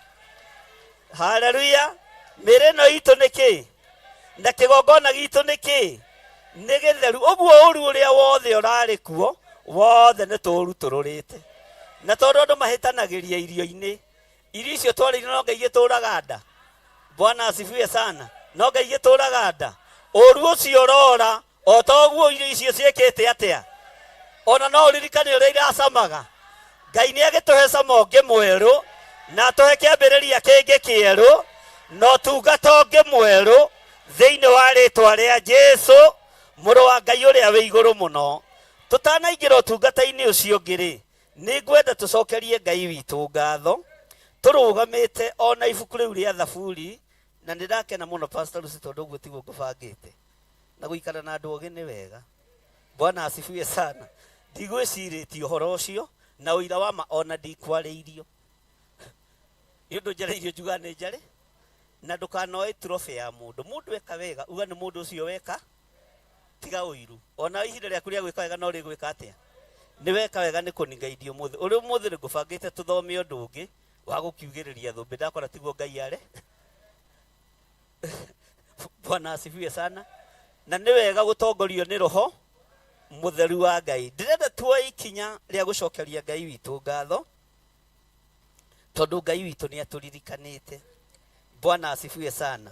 Haleluya. Mĩĩrĩ ĩno itũ nĩ kĩ? Na kĩgongona gitũ nĩ kĩ? Nĩ gĩtheru. Ũguo ũru ũrĩa wothe ũrarĩ kuo, wothe nĩ tũũrutũrũrĩte. Na tondũ andũ mahĩtanagĩria irio-inĩ, irio icio twarĩire no Ngai igĩtũraga nda. Bwana asifiwe sana. No Ngai igĩtũraga nda. Ũru ũcio ũrora o ta ũguo irio icio ciĩkĩte atĩa. Ona no ũririkane ũrĩa iracamaga. Ngai nĩ agĩtũhe cama ũngĩ mwerũ na atũhe kĩambĩrĩria kĩngĩ kĩerũ na ũtungata ũngĩ mwerũ thĩinĩ wa rĩtwa rĩa Jesu mũrũ wa Ngai ũrĩa wĩ igũrũ mũno. Tũtanaingĩra ũtungata-inĩ ũcio ũngĩ rĩ, nĩ ngwenda tũcokerie Ngai witũ ngatho tũrũgamĩte ona ibuku rĩu rĩa Thaburi, na nĩ ndakena mũno Pastor Lucy tondũ ũguo tiguo ngũbangĩte. Na gũikara na andũ ogĩ nĩ wega. Bwana asifiwe sana. Ndigwĩcirĩtie ũhoro ũcio na ũira wa ma ona ndikwarĩirio. Nĩ ũndũ njarĩirio njugaga nĩ njarĩ, na ndũkanoe trophy ya mũndũ. Mũndũ eka wega, uga nĩ mũndũ ũcio weka, tiga ũiru. Ona ihinda rĩaku rĩa gwĩka wega no rĩgwĩka atĩa? Nĩ weka wega nĩ kũninga irio ũmũthĩ. Ũrĩa ũmũthĩ nĩ ngũbangĩte tũthome ũndũ ũngĩ wa gũkiugĩrĩria thũmbĩ, ndakora tiguo Ngai are. Bwana asifiwe sana. Na nĩ wega gũtongorio nĩ Roho Mũtheru wa Ngai. Ndĩrenda tuoe ikinya rĩa gũcokeria Ngai witũ ngatho, tondũ Ngai witũ nĩ atũririkanĩte. Bwana asifiwe sana.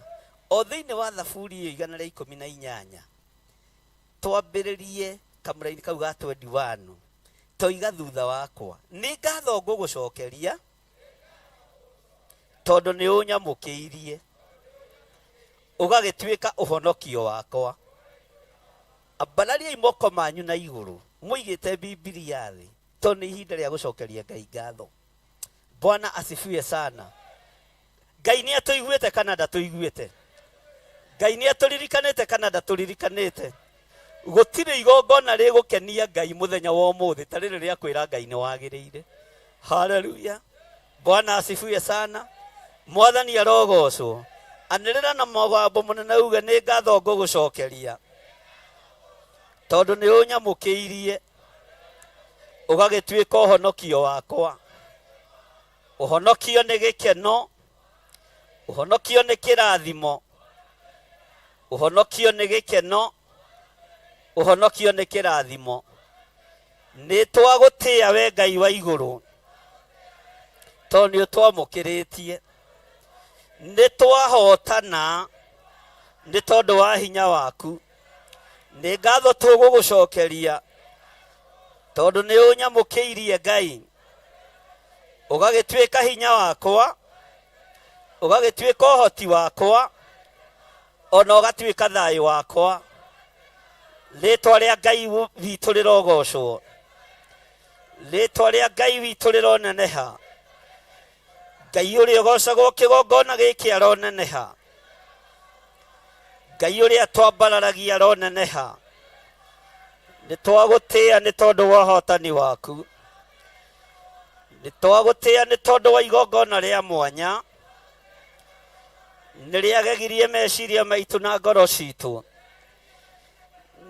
O thĩinĩ wa Thaburi ĩyo igana rĩa ikũmi na inyanya, twambĩrĩrie kamũraini kau ga 21, toiga thutha wakwa, nĩ ngatho ngũgũcokeria tondũ nĩ ũnyamũkĩirie ũgagĩtuĩka ũhonokio wakwa. Ambarariai moko manyu na igũrũ mũigĩte Bibilia thĩ, tondũ nĩ ihinda rĩa gũcokeria Ngai ngatho. Bwana asifiwe sana. Ngai nĩ atũiguĩte kana ndatũiguĩte? Ngai nĩ atũririkanĩte kana ndatũririkanĩte? Gũtirĩ igongona rĩgũkenia Ngai mũthenya wa ũmũthĩ ta rĩrĩ rĩa kwĩra Ngai nĩ wagĩrĩire. Haleluya. Bwana asifiwe sana. Mwathani arogocwo. Anĩrĩra na mũgambo mũnene uge nĩ ngatho ngũgũcokeria tondũ nĩ ũnyamũkĩirie ũgagĩtuĩka ũhonokio wakwa. Ũhonokio nĩ gĩkeno, ũhonokio nĩ kĩrathimo, ũhonokio nĩ gĩkeno, ũhonokio nĩ kĩrathimo. Nĩ twagũtĩĩa we Ngai wa igũrũ tondũ nĩ ũtwamũkĩrĩtie. Nĩ twahotana nĩ tondũ wa hinya waku. Nĩ ngatho tũgũgũcokeria tondũ nĩ ũnyamũkĩirie Ngai, ũgagĩtuĩka hinya wakwa, ũgagĩtuĩka ũhoti wakwa, ona ũgatuĩka thayũ wakwa. Rĩtwa rĩa Ngai witũ rĩrogocwo. Rĩtwa rĩa Ngai witũ rĩroneneha. Ngai ũrĩa ũgocagwo kĩgongona gĩkĩ aroneneha. Ngai ũrĩa twambararagia aroneneha. Nĩ twagũtĩĩa nĩ tondũ wa ũhotani waku. Nĩ twagũtĩĩa nĩ tondũ wa igongona rĩa mwanya. Nĩ rĩagegirie meciria maitũ na ngoro citũ.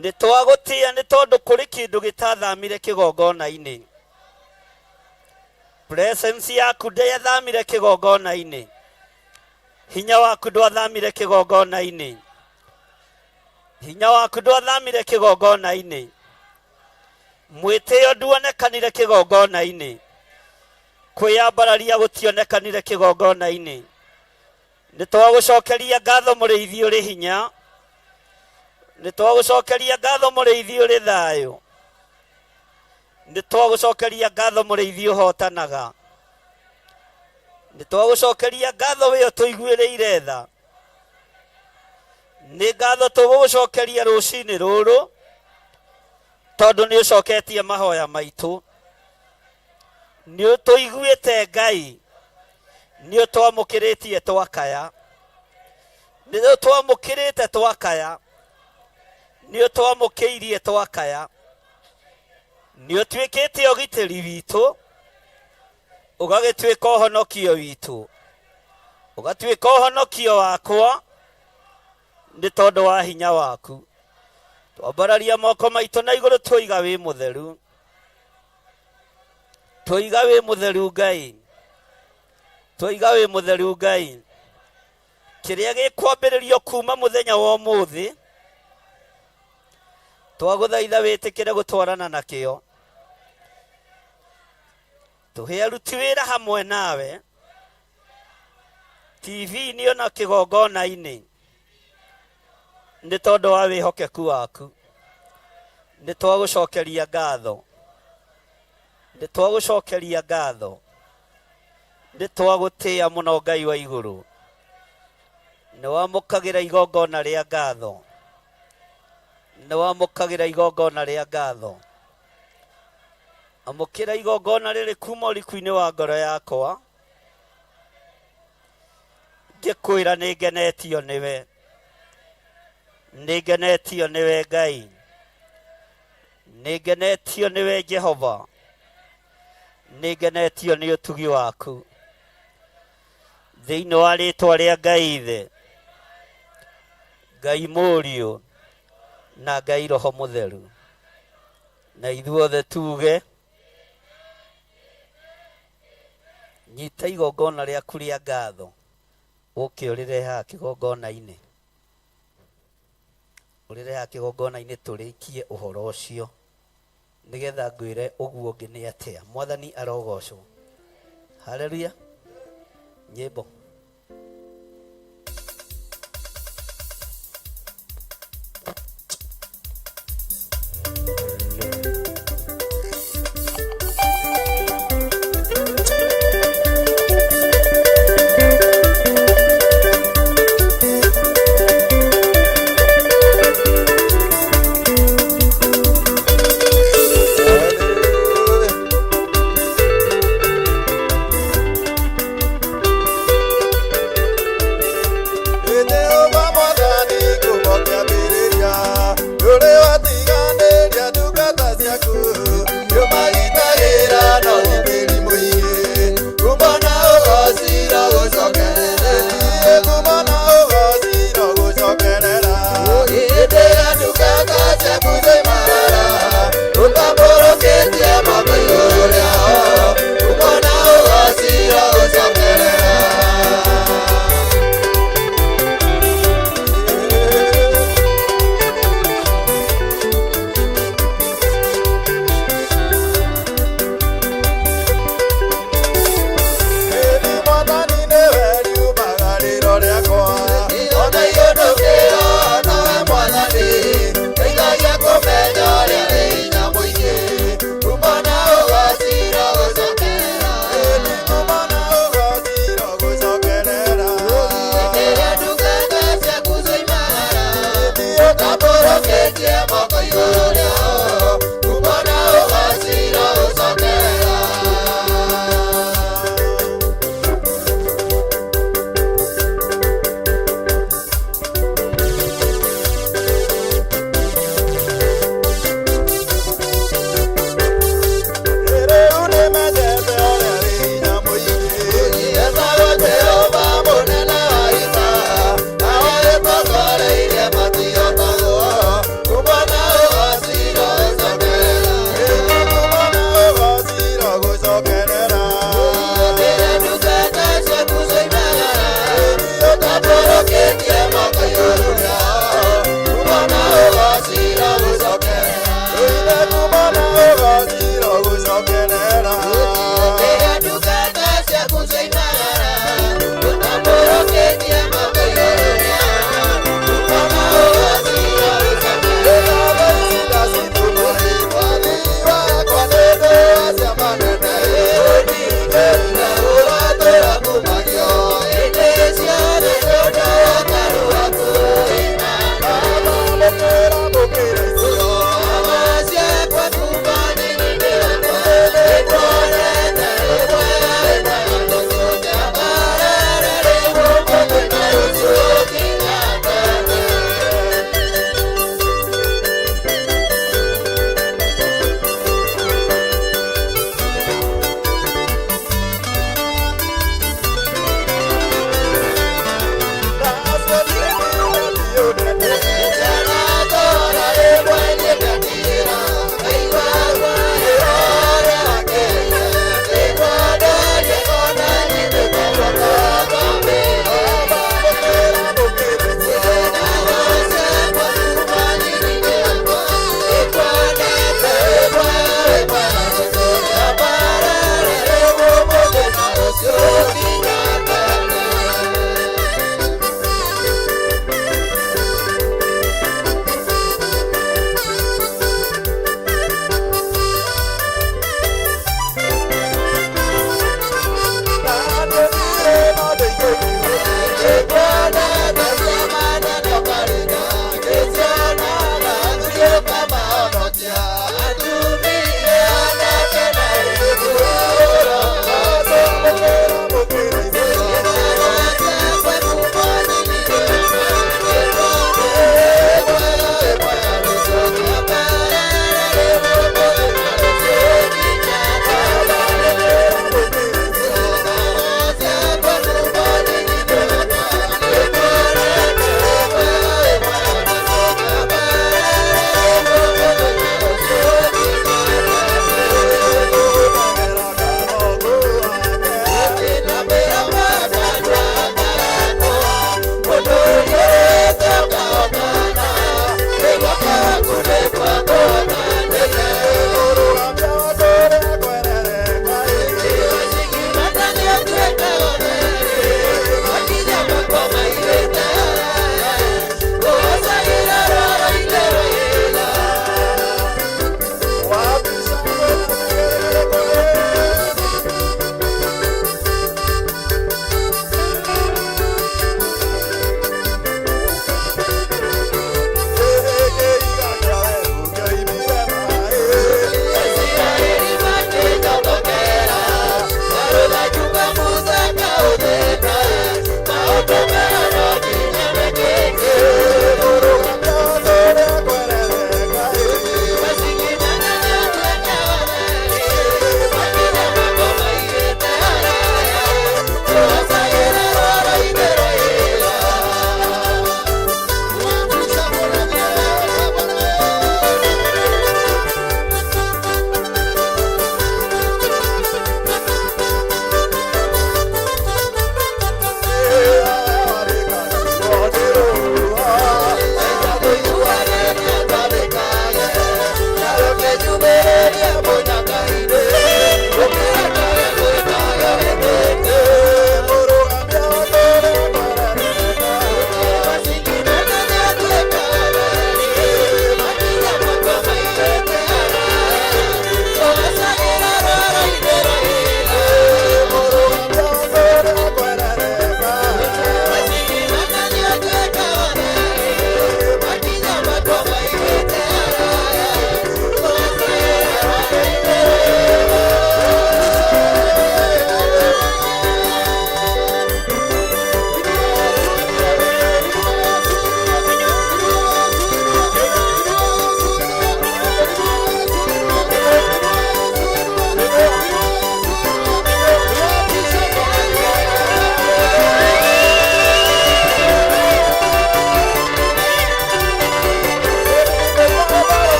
Nĩ twagũtĩĩa nĩ tondũ kũrĩ kĩndũ gĩtathamire kĩgongona-inĩ. Presence yaku ndĩathamire kĩgongona-inĩ. Hinya waku ndwathamire kĩgongona-inĩ. Hinya waku ndwathamire kĩgongona-inĩ. Mwĩtĩo nduonekanire kĩgongona-inĩ. Kwĩyambararia gũtionekanire kĩgongona-inĩ. Nĩ twagũcokeria ngatho mũrĩithi ũrĩ hinya. Nĩ twagũcokeria ngatho mũrĩithi ũrĩ thayũ. Nĩ twagũcokeria ngatho mũrĩithi ũhotanaga. Nĩ twagũcokeria ngatho we ũtũiguĩrĩire tha. Nĩ ngatho tũgũgũcokeria rũcinĩ rũrũ tondũ nĩ ũcoketie mahoya maitũ. Nĩ ũtũiguĩte Ngai, nĩ ũtwamũkĩrĩtie twakaya. Nĩ ũtwamũkĩrĩte twakaya. Nĩ ũtwamũkĩirie twakaya. Nĩ ũtuĩkĩte ũgitĩri witũ, ũgagĩtuĩka ũhonokio witũ, ũgatuĩka ũhonokio wakwa nĩ tondũ wa hinya waku. Twambararia moko maitũ na igũrũ twoiga wĩ mũtheru. Twoiga wĩ mũtheru Ngai. Twoiga wĩ mũtheru Ngai. Kĩrĩa gĩkwambĩrĩrio kuma mũthenya wa ũmũthĩ, twagũthaitha wĩtĩkĩre gũtwarana nakĩo. Tũhe aruti wĩra hamwe nawe TV-inĩ ona kĩgongona-inĩ. Nĩ tondũ wa wĩhokeku waku. Nĩ twagũcokeria ngatho. Nĩ twagũcokeria ngatho. Nĩ twagũtĩĩa mũno Ngai wa igũrũ. Nĩ wamũkagĩra igongona rĩa ngatho. Nĩ wamũkagĩra igongona rĩa ngatho. Amũkĩra igongona rĩrĩ kuma ũriku-inĩ wa ngoro yakwa. Ngĩkwĩra nĩ ngenetio nĩwe. Nĩ ngenetio nĩwe Ngai. Nĩ ngenetio nĩwe Jehova. Nĩ ngenetio nĩ ũtugi waku. Thĩinĩ wa rĩtwa rĩa Ngai Ithe, Ngai Mũriũ na Ngai Roho Mũtheru. Na ithuothe tuge nyita igongona rĩaku rĩa ngatho ũke ũrĩrehaga kĩgongona-inĩ, ũrĩrehaga kĩgongona-inĩ tũrĩkie ũhoro ũcio nĩgetha ngwĩre ũguo ũngĩ nĩ atĩa. Mwathani arogocwo. Haleluya. Nyĩmbo. Hallelujah.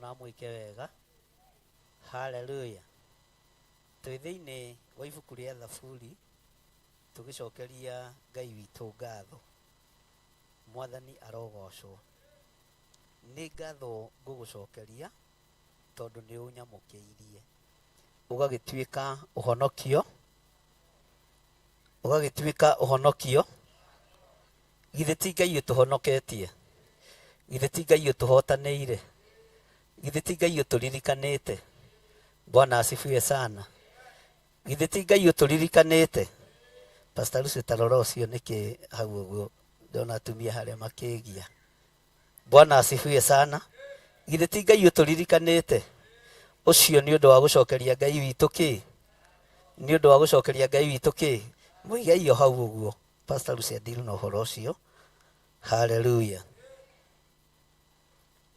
na amwĩke wega. Haleluya. Twĩ thĩinĩ wa ibuku rĩa Thaburi tũgĩcokeria Ngai witũ ngatho. Mwathani arogocwo. Nĩ ngatho ngũgũcokeria tondũ nĩ ũnyamũkĩirie. Ũgagĩtuĩka ũhonokio, ũgagĩtuĩka ũhonokio. Githĩ ti Ngai ũtũhonoketie? Githĩ ti Ngai ũtũhotanĩire? Githĩ ti Ngai ũtũririkanĩte? Bwana asifiwe sana. Githĩ ti Ngai ũtũririkanĩte? Pastor Lucy ta rora ũcio nĩkĩ hau ũguo ndona atumia harĩa makĩgia. Bwana asifiwe sana. Githĩ ti Ngai ũtũririkanĩte? Ũcio nĩ ũndũ wa gũcokeria Ngai witũ kĩ? Nĩ ũndũ wa gũcokeria Ngai witũ kĩ? Mũigei o hau ũguo. Pastor Lucy deal na ũhoro ũcio. Haleluya.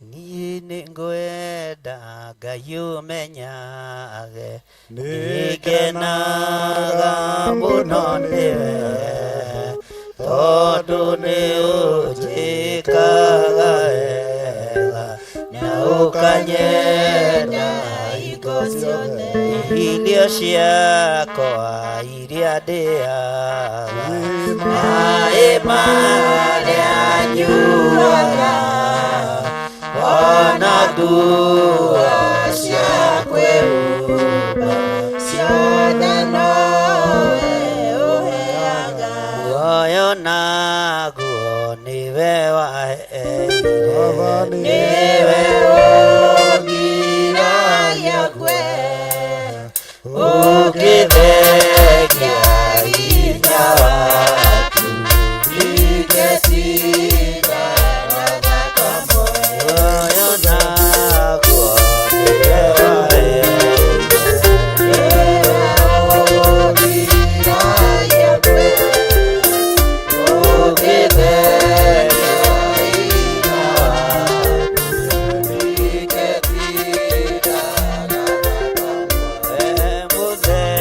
Niĩ nĩngwenda Ngai ũmenyage, nĩngenaga mũno nĩwe, tondũ nĩ ũnjĩkaga wega na ũkanyenda hingo ciothe. Irio ciakwa iria ndĩaga, maĩ marĩa nyuaga, ona nguo cia kwĩhumba, ciothe nowe ũheaga. Muoyo naguo nĩwe waheire, nĩwe ũngiragia ngwe, ũngĩthengia hinya waku, ingĩcindana muoyo naguo nĩwe waheire, ũngiragia ngwe, ũngĩthengia hinya waku, mũthenya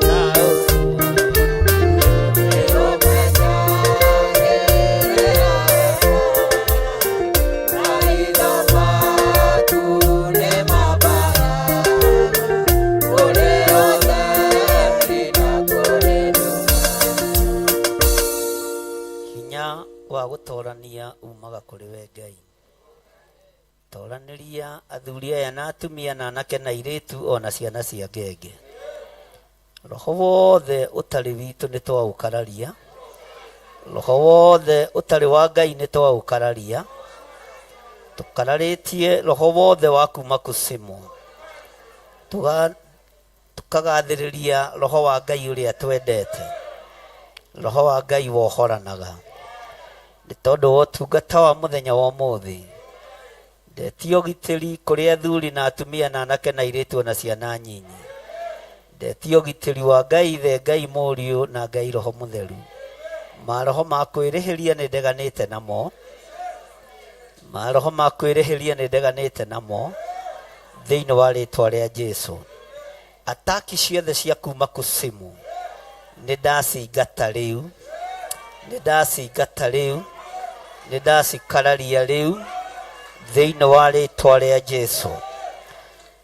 na Hinya wa gũtorania umaga kũrĩ we Ngai. Toranĩria athuri aya na atumia na anake na airĩtu ona ciana cia ngenge. Roho wothe ũtarĩ witũ nĩ twaũkararia. Roho wothe ũtarĩ wa Ngai nĩ twaũkararia. Tũkararĩtie roho wothe wa kuma kusimu. Tũkagathĩrĩria roho wa Ngai ũrĩa twendete. Roho wa Ngai wohoranaga. Nĩ tondũ wa ũtungata wa mũthenya wa ũmũthĩ, ndetia ũgitĩri kũrĩ athuri na atumia na anake na airĩtu ona ciana nyinyi. Ndetia ũgitĩri wa Ngai Ithe, Ngai Mũriũ na Ngai Roho Mũtheru. Maroho ma kwĩrĩhĩria nĩ ndeganĩte namo. Maroho ma kwĩrĩhĩria nĩ ndeganĩte namo thĩinĩ wa rĩtwa rĩa Jesu. Ataki ciothe cia kuma kusimu nĩ ndacingata rĩu, nĩ ndacingata rĩu, nĩ ndacikararia rĩu thĩinĩ wa rĩtwa rĩa Jesu.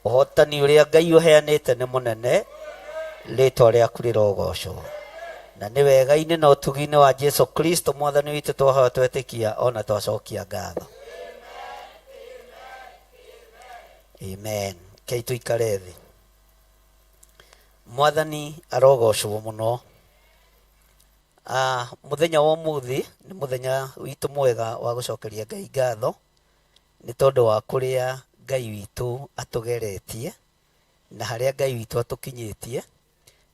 Ũhotani ũrĩa Ngai ũheanĩte nĩ mũnene, rĩtwa rĩaku rĩrogocwo. Na nĩ wega-inĩ na ũtugi-inĩ wa Jesu Kristo mwathani witũ twahoya twetĩkia ona twacokia ngatho. Amen. Kei tũikare thĩ. Mwathani arogocwo mũno. Mũthenya wa ũmũthĩ nĩ mũthenya witũ mwega wa gũcokeria Ngai ngatho nĩ tondũ wa kũrĩa Ngai witũ atũgeretie na harĩa Ngai witũ atũkinyĩtie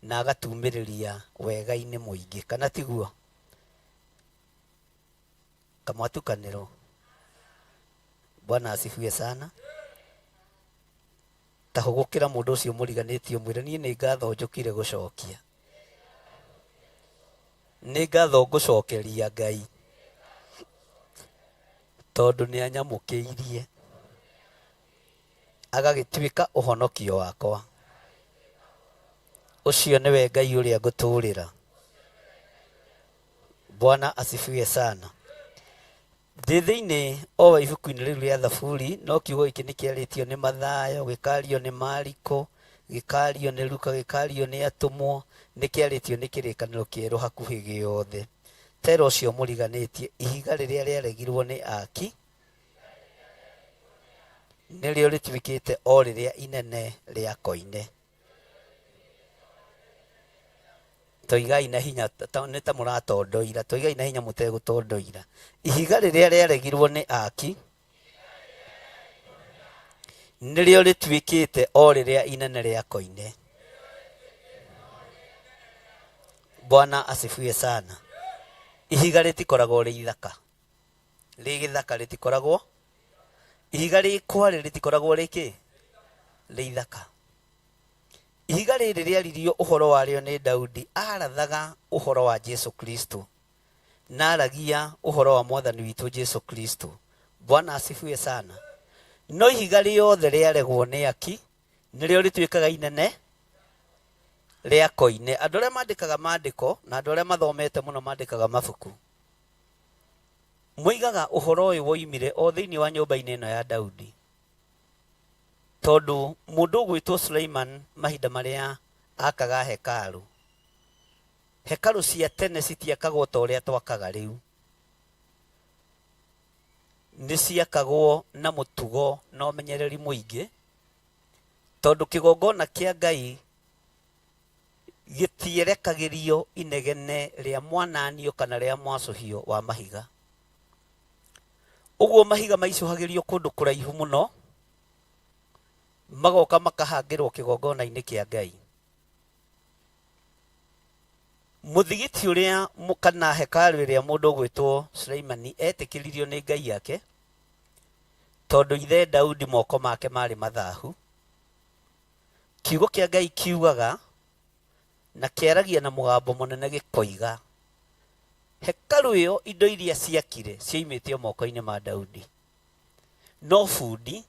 na agatumĩrĩria wega-inĩ mũingĩ, kana tiguo? Kamwatukanĩro. Bwana asifiwe sana. Ta hũgũkĩra mũndũ ũcio mũriganĩtie ũmwĩre niĩ nĩ ngatho njũkire gũcokia. Nĩ ngatho ngũcokeria Ngai tondũ nĩ anyamũkĩirie agagĩtuĩka ũhonokio wakwa. Ũcio nĩwe Ngai ũrĩa ngũtũũrĩra. Bwana asifiwe sana. Ndĩ thĩinĩ o wa ibuku-inĩ rĩu rĩa Thaburi, no kiugo gĩkĩ nĩ kĩarĩtio nĩ Mathayo, gĩkario nĩ Mariko, gĩkario nĩ Luka, gĩkario nĩ atũmwo, nĩ kĩarĩtio nĩ kĩrĩkanĩro kĩerũ hakuhĩ gĩothe. Tera ũcio mũriganĩtie, ihiga rĩrĩa rĩaregirwo nĩ aki, nĩrĩo rĩtuĩkĩte o rĩrĩa inene rĩa koine. Toigai na hinya nĩ ta mũratondoira, toigai na hinya mũtegũtondoira. Ihiga rĩrĩa rĩaregirwo nĩ aki, nĩrĩo rĩtuĩkĩte o rĩrĩa inene rĩa koine. Bwana asifiwe sana. Ihiga rĩtikoragwo rĩ ithaka, rĩ gĩthaka rĩtikoragwo, ihiga rĩkwarĩ rĩtikoragwo rĩkĩ rĩ ithaka. Ihiga rĩrĩ rĩaririo ũhoro warĩo nĩ Daudi, arathaga ũhoro wa Jesu Kristo na aragia ũhoro wa mwathani witũ Jesu Kristo. Bwana asifiwe sana. No ihiga rĩothe rĩaregwo nĩ aki nĩrĩo rĩtuĩkaga inene rĩa koine. Andũ arĩa mandĩkaga maandĩko na andũ arĩa mathomete mũno mandĩkaga mabuku moigaga ũhoro ũyũ woimire o thĩinĩ wa nyũmba-inĩ ĩno ya Daudi, tondũ mũndũ ũgwĩtwo Suleiman mahinda marĩa akaga hekarũ, hekarũ cia tene citiakagwo ta ũrĩa twakaga rĩu, nĩ ciakagwo na mũtugo na ũmenyereri mũingĩ, tondũ kĩgongona kĩa Ngai gĩtierekagĩrio inegene rĩa mwananio kana rĩa mwacũhio wa mahiga. Ũguo mahiga maicũhagĩrio kũndũ kũraihu mũno, magoka makahangĩrwo kĩgongona-inĩ kĩa Ngai. Mũthigiti ũrĩa kana hekarũ ĩrĩa mũndũ ũgwĩtwo Suleimani etĩkĩririo nĩ Ngai yake, tondũ ithe Daudi moko make marĩ mathahu. Kiugo kĩa Ngai kiugaga na kĩaragia na mũgambo mũnene gĩkoiga, hekarũ ĩyo indo iria ciakire cioimĩte o moko-inĩ ma Daudi, no bundi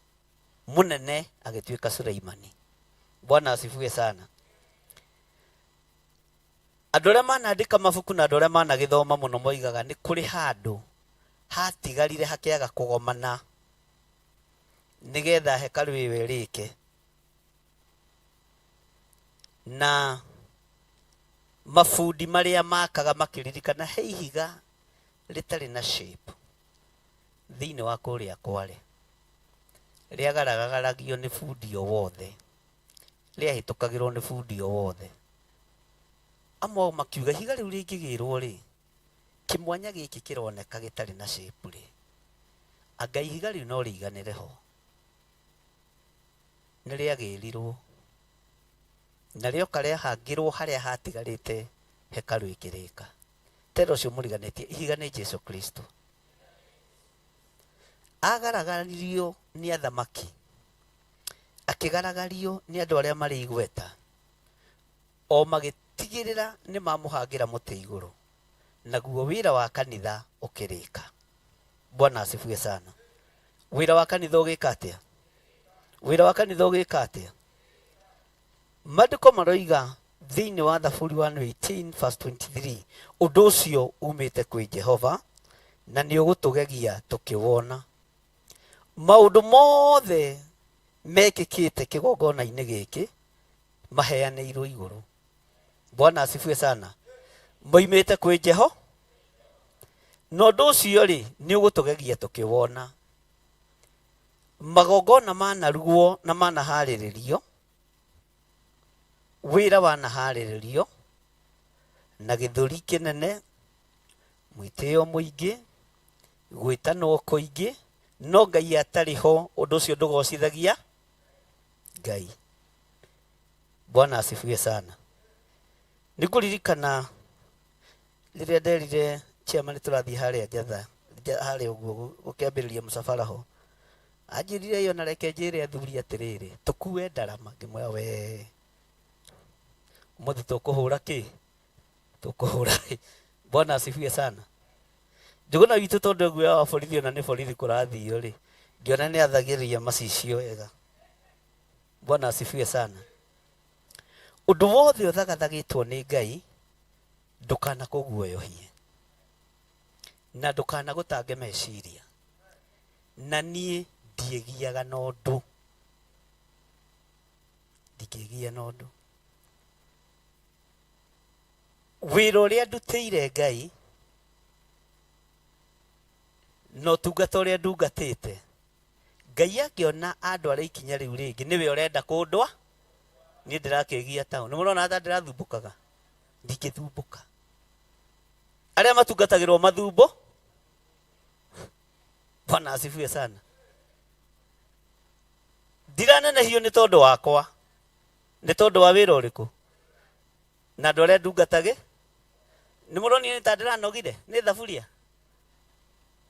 mũnene agĩtuĩka Suleimani. Bwana asifiwe sana. Andũ arĩa manandĩka mabuku na andũ arĩa managĩthoma mũno moigaga nĩ kũrĩ handũ hatigarire hakĩaga kũgomana nĩgetha hekarũ ĩyo ĩrĩke, na mabundi marĩa makaga makĩririkana he ihiga rĩtarĩ na shape thĩinĩ wa kũrĩa kware, rĩagaragagaragio nĩ bundi o wothe, rĩahĩtũkagĩrwo nĩ bundi o wothe. Amwe ao makiuga ihiga rĩu rĩngĩgĩrwo rĩ, kĩmwanya gĩkĩ kĩroneka gĩtarĩ na shape rĩ, anga ihiga rĩu no rĩiganĩre ho. Nĩ rĩagĩrirwo na rĩoka rĩahangĩrwo harĩa hatigarĩte hekarũ ĩkĩrĩka. Tera ũcio mũriganĩtie, ihiga nĩ Jesu Kristo. Agaragaririo nĩ athamaki, akĩgaragario nĩ andũ arĩa marĩ igweta, o magĩtigĩrĩra nĩ mamũhangĩra mũtĩ igũrũ, naguo wĩra wa kanitha ũkĩrĩka. Bwana asifiwe sana. Wĩra wa kanitha ũgĩka atĩa? Wĩra wa kanitha ũgĩka atĩa? Maandĩko maroiga thĩinĩ wa Thaburi 118 verse 23, ũndũ ũcio umĩte kwĩ Jehova na nĩ ũgũtũgegia tũkĩwona. Maũndũ mothe mekĩkĩte kĩgongona-inĩ gĩkĩ maheanĩirwo igũrũ. Bwana asifiwe sana. Moimĩte kwĩ Jeho, na ũndũ ũcio rĩ nĩ ũgũtũgegia tũkĩwona. Magongona manarugwo na manaharĩrĩrio, wĩra wanaharĩrĩrio na gĩthũri kĩnene, mwĩtĩo mũingĩ, gwĩtanwo kũingĩ, no Ngai atarĩ ho, ũndũ ũcio ndũgocithagia Ngai. Bwana asifiwe sana. Nĩngũririkana rĩrĩa nderire chairman tũrathiĩ harĩa Njatha, harĩa ũguo gũkĩambĩrĩria mũcabara ho, anjĩrire ĩyo na reke njĩre athuri atĩrĩrĩ, tũkue ndarama. Ngĩmwĩra we ũmũthĩ tũkũhũra kĩ? Tũkũhũra kĩ? Bwana asifiwe sana. Njũgũna witũ tondũ eguoya wa borithi ona nĩ borithi kũrathio rĩ, ngĩona nĩ athagĩrĩria macicio wega. Bwana asifiwe sana. Ũndũ wothe ũthagathagĩtwo nĩ Ngai ndũkanakũguoyohie. Na ndũkanagũtange meciria. Na niĩ ndiĩgiaga na ũndũ. Ndingĩgia na ũndũ. Wĩra ũrĩa ndutĩire Ngai na ũtungata ũrĩa ndungatĩte, Ngai angĩona andwara ikinya rĩu rĩngĩ nĩwe ũrenda kũndwa, niĩ ndĩrakĩgia taũ. Nĩ mũrona ta ndĩrathumbũkaga? Ndingĩthumbũka. Arĩa matungatagĩrwo mathumbo, Bwana asifiwe sana. Ndiranenehio nĩ tondũ wakwa, nĩ tondũ wa wĩra ũrĩkũ na andũ arĩa ndungatage. Nĩ mũronire nĩ ta ndĩranogire nĩ thaburia.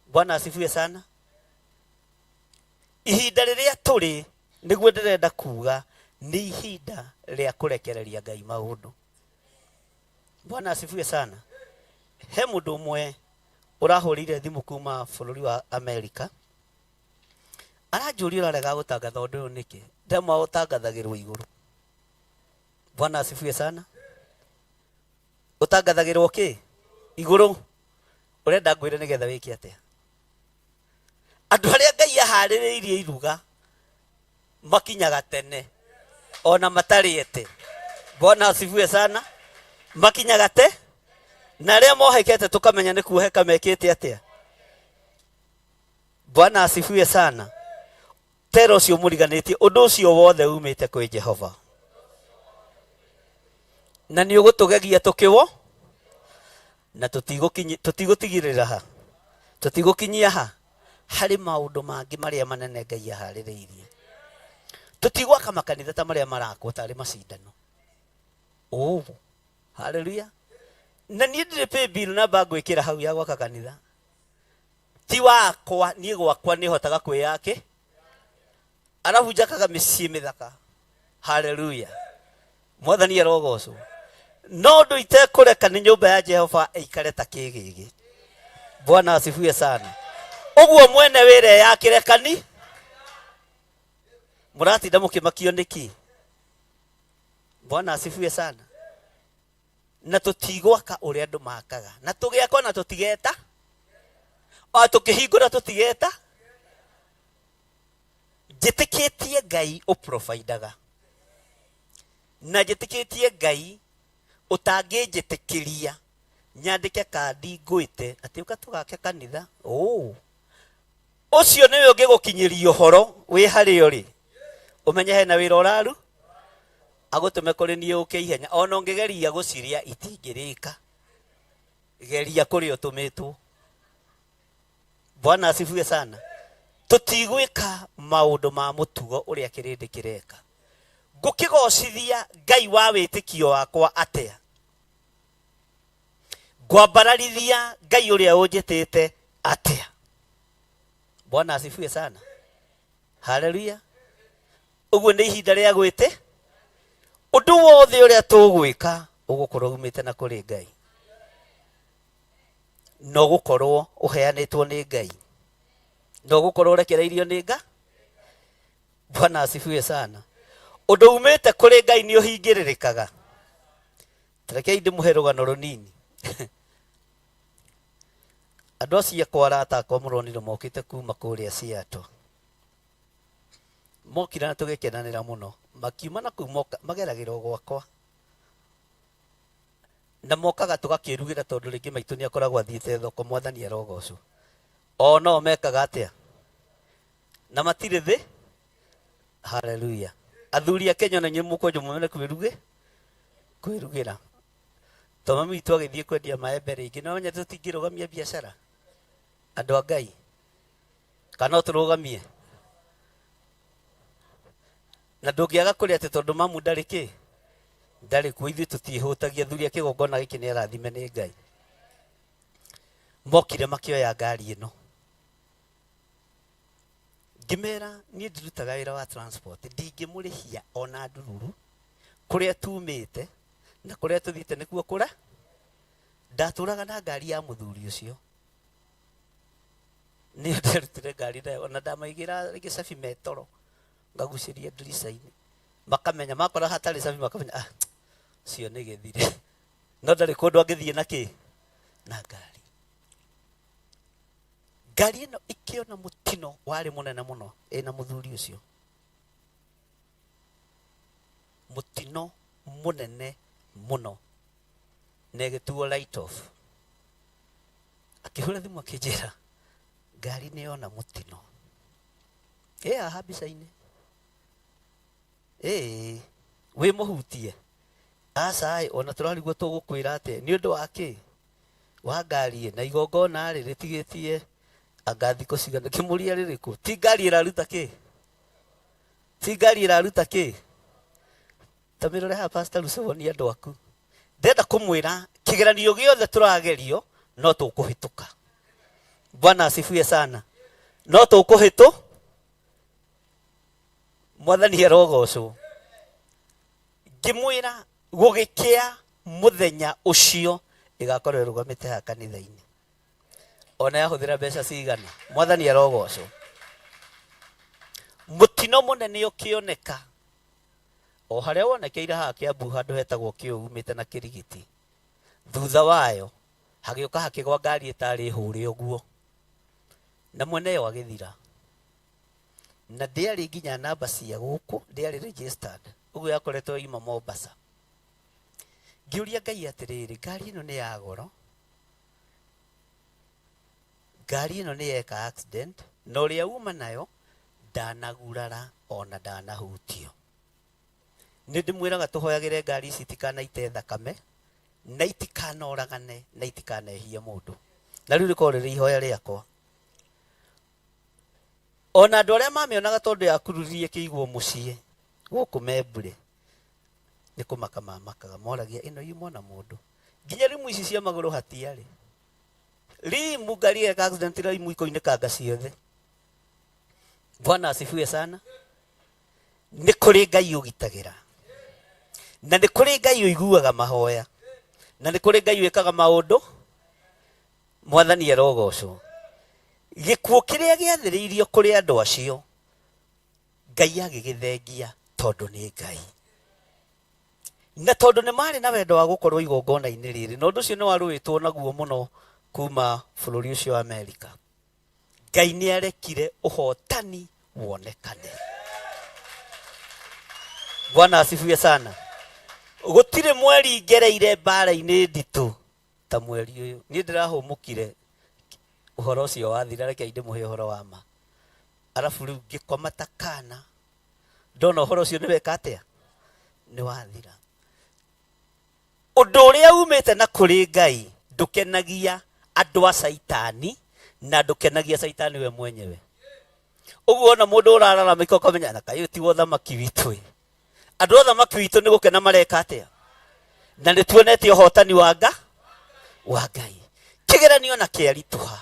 Bwana asifiwe sana. Ihinda rĩrĩa tũrĩ nĩguo ndĩrenda kuga nĩ ihinda rĩa kũrekereria Ngai maũndũ. Bwana asifiwe sana. He mũndũ ũmwe ũrahũrĩire thimũ kuma bũrũri wa Amerika, aranjũria ũrarega gũtangatha ũndũ ũyũ nĩkĩ? Ndemwa ũtangathagĩrwo igũrũ. Bwana asifiwe sana. Ũtangathagĩrwo kĩ? Igũrũ. Ũrenda ngwĩre nĩgetha wĩke atĩa? Andũ arĩa Ngai aharĩrĩirie iruga makinyaga tene ona matarĩete. Bwana asifiwe sana. Makinyaga te na arĩa mohekete tũkamenya nĩ kuoheka mekĩte atĩa. Bwana asifiwe sana. Tera ũcio mũriganĩtie ũndũ ũcio wothe umĩte kwĩ Jehova, na nĩ ũgũtũgegia tũkĩwo na tũtigũtigĩrĩra ha, tũtigũkinyia ha harĩ maũndũ mangĩ marĩa manene Ngai aharĩrĩirie. Tũtigwaka makanitha ta marĩa marakwo tarĩ macindano. Oh, haleluya. Na niĩ ndirĩ pay bill namba ngwĩkĩra hau ya gwaka kanitha. Ti wakwa, niĩ gwakwa nĩhotaga kwĩyake. Arabu njakaga mĩciĩ mĩthaka. Haleluya. Mwathani arogocwo. No ũndũ itekũreka nĩ nyũmba ya Jehova ĩikare ta kĩgĩgĩ. Bwana asifiwe sana. Ũguo mwene wĩra eyakĩre kani. Mũratinda mũkĩmakio nĩkĩ? Bwana asifiwe sana. Na tũtigwaka ũrĩa andũ makaga. Na tũgĩakwa na tũtigeta. O tũkĩhingũra tũtigeta. Njĩtĩkĩtie Ngai ũprovidaga. Na njĩtĩkĩtie Ngai ũtangĩnjĩtĩkĩria nyandĩke kandi ngwĩte atĩ ũka tũgake kanitha. Oh. Ũcio nĩwe ũngĩgũkinyĩria ũhoro wĩ harĩa ũrĩ. Ũmenye hena wĩra ũraru agũtũme kũrĩ niĩ ũke ihenya. Ona ũngĩgeria gũciria itingĩrĩka. Geria kũrĩa ũtũmĩtwo. Bwana asifiwe sana. Tũtigwĩka maũndũ ma mũtugo ũrĩa kĩrĩndĩ kĩreka. Ngũkĩgocithia Ngai wa wĩtĩkio wakwa atĩa? Ngwambararithia Ngai ũrĩa ũnjĩtĩte atĩa? Bwana asifiwe sana. Haleluya. Ũguo nĩ ihinda rĩa gwĩte ũndũ wothe ũrĩa tũgwĩka ũgũkorwo umĩte na kũrĩ Ngai, na ũgũkorwo ũheanĩtwo nĩ Ngai, na ũgũkorwo ũrekereirio nĩ Ngai. Bwana asifiwe sana. Ũndũ umĩte kũrĩ Ngai nĩ ũhingĩrĩrĩkaga. Rekei ndĩmũhe rũgano rũnini. Andũ acio akwa arata akwa mũronire mokĩte kuma kũrĩa Seattle. Mokire na tũgĩkenanĩra mũno. Makiuma na kũu moka mageragĩra o gwakwa. Na mokaga tũgakĩrugĩra tondũ rĩngĩ maitũ nĩ akoragwo athiĩte thoko, mwathani arogocwo. O no mekaga atĩa? Na matirĩ thĩ. Haleluya. Athuri a Kenya na inyuĩ mũkwenjwo mũmene kwĩrugĩra. To mami witũ agĩthiĩ kwendia maembe rĩngĩ, no menya tũtingĩrũgamia biacara. Andũ a Ngai. Kana no tũrũgamie? Na ndũngĩaga kũrĩa atĩ tondũ mamu ndarĩ kĩ? Ndarĩ kuo, ithuĩ tũtiĩhũtagia. Athuri a kĩgongona gĩkĩ nĩ arathime nĩ Ngai. Mokire makĩoya ngari ĩno. Ngĩmera niĩ ndirutaga wĩra wa transport, ndingĩmũrĩhia ona ndururu. Kũrĩa tumĩte na kũrĩa tũthiĩte nĩkuo kũra. Ndatũraga na ngari ya mũthuri ũcio. Nĩyo nderutire ngari nayo, ona ndamaigĩra rĩngĩ cabi metoro, ngagucĩria ndirica-inĩ. Makamenya, makora hatarĩ cabi makamenya, ah, ũcio nĩ gĩthire. No ndarĩ kũndũ angĩthiĩ na kĩ? Na ngari. Ngari ĩno ĩkĩona mũtino warĩ mũnene mũno ĩna mũthuri ũcio. Mũtino mũnene mũno na ĩgĩtuo write off. Akĩhũra thimũ akĩnjĩra ngari nĩ yona mũtino. Ĩ haha mbica-inĩ. Ĩĩ wĩ mũhutie. Aca ĩ ona tũrarigwo tũgũkwĩra atĩa nĩ ũndũ wa kĩ? Wa ngari ĩ na igongona rĩ rĩtigĩtie anga thikũ cigana kĩmũria rĩrĩkũ? Ti ngari ĩraruta kĩ? Ti ngari ĩraruta kĩ? Ta mĩrore haha Pastor Lucy wonie andũ aku. Ndĩrenda kũmwĩra kĩgeranio gĩothe tũragerio no tũkũhĩtũka. Bwana asifiwe sana. No tũkũhĩtũ Mwathani arogocwo. Ngĩmwĩra gũgĩkĩa mũthenya ũcio ĩgakorwo ĩrũgamĩte haha kanitha-inĩ. Ona yahũthĩra mbeca cigana. Mwathani arogocwo. Mũtino mũnene ũkĩoneka o harĩa wonekeire haha Kiambu handũ hetagwo Kĩũ umĩte na Kĩrigiti. Thutha wayo hagĩũka hakĩgwa ngari ĩtarĩ hũre ũguo na mwene yo agĩthira. Na ndĩarĩ nginya namba cia gũkũ, ndĩarĩ registered. Ũguo yakoretwo yuma Mombasa. Ngĩũria Ngai atĩrĩrĩ, ngari ĩno nĩ ya goro, ngari ĩno nĩ yeka accident, na ũrĩa uma nayo ndanagurara ona ndanahutio. Nĩ ndĩmwĩraga tũhoyagĩre ngari ici itikanaite thakame, na itikanoragane, na itikanehie mũndũ. Na rĩu rĩkorwo rĩrĩ ihoya rĩakwa. Ona andũ arĩa mamĩonaga tondũ yakururirie ĩkĩigwo mũciĩ gũkũ Membure nĩ kũmaka mamakaga, moragia ĩno yuma na mũndũ. Nginya rimu ici cia magũrũ hatiarĩ. Rimu ngari ĩreka accident rimu ikoinĩkanga ciothe. Bwana asifiwe sana. Nĩ kũrĩ Ngai ũgitagĩra, na nĩ kũrĩ Ngai ũiguaga mahoya, na nĩ kũrĩ Ngai wĩkaga maũndũ. Mwathani arogocwo. Gĩkuũ kĩrĩa gĩathĩrĩirio kũrĩ andũ acio, Ngai agĩgĩthengia tondũ nĩ Ngai. Na tondũ nĩ marĩ na wendo wa gũkorwo igongona-inĩ rĩrĩ, na ũndũ ũcio nĩ warũĩtwo naguo mũno kuma bũrũri ũcio wa Amerika. Ngai nĩ arekire ũhotani wonekane. Bwana asifiwe sana. Gũtirĩ mweri ngereire mbara-inĩ nditũ ta mweri ũyũ. Niĩ ndĩrahũmũkire ũhoro ũcio wathira, reke ndĩmũhe ũhoro wa ma. Arabu rĩu ngĩkoma ta kana, ndona ũhoro ũcio nĩ weka atĩa? Nĩ wathira. Ũndũ ũrĩa umĩte na kũrĩ Ngai ndũkenagia andũ a Caitani na ndũkenagia Caitani we mwenyewe. Ũguo ona mũndũ ũrararamĩka ũkamenya na kaĩ ũyũ ti ũthamaki witũ ĩ. Andũ a ũthamaki witũ nĩ gũkena mareka atĩa? Na nĩ tuonete ũhotani wa nga wa Ngai. Kĩgeranio na kĩaritũha,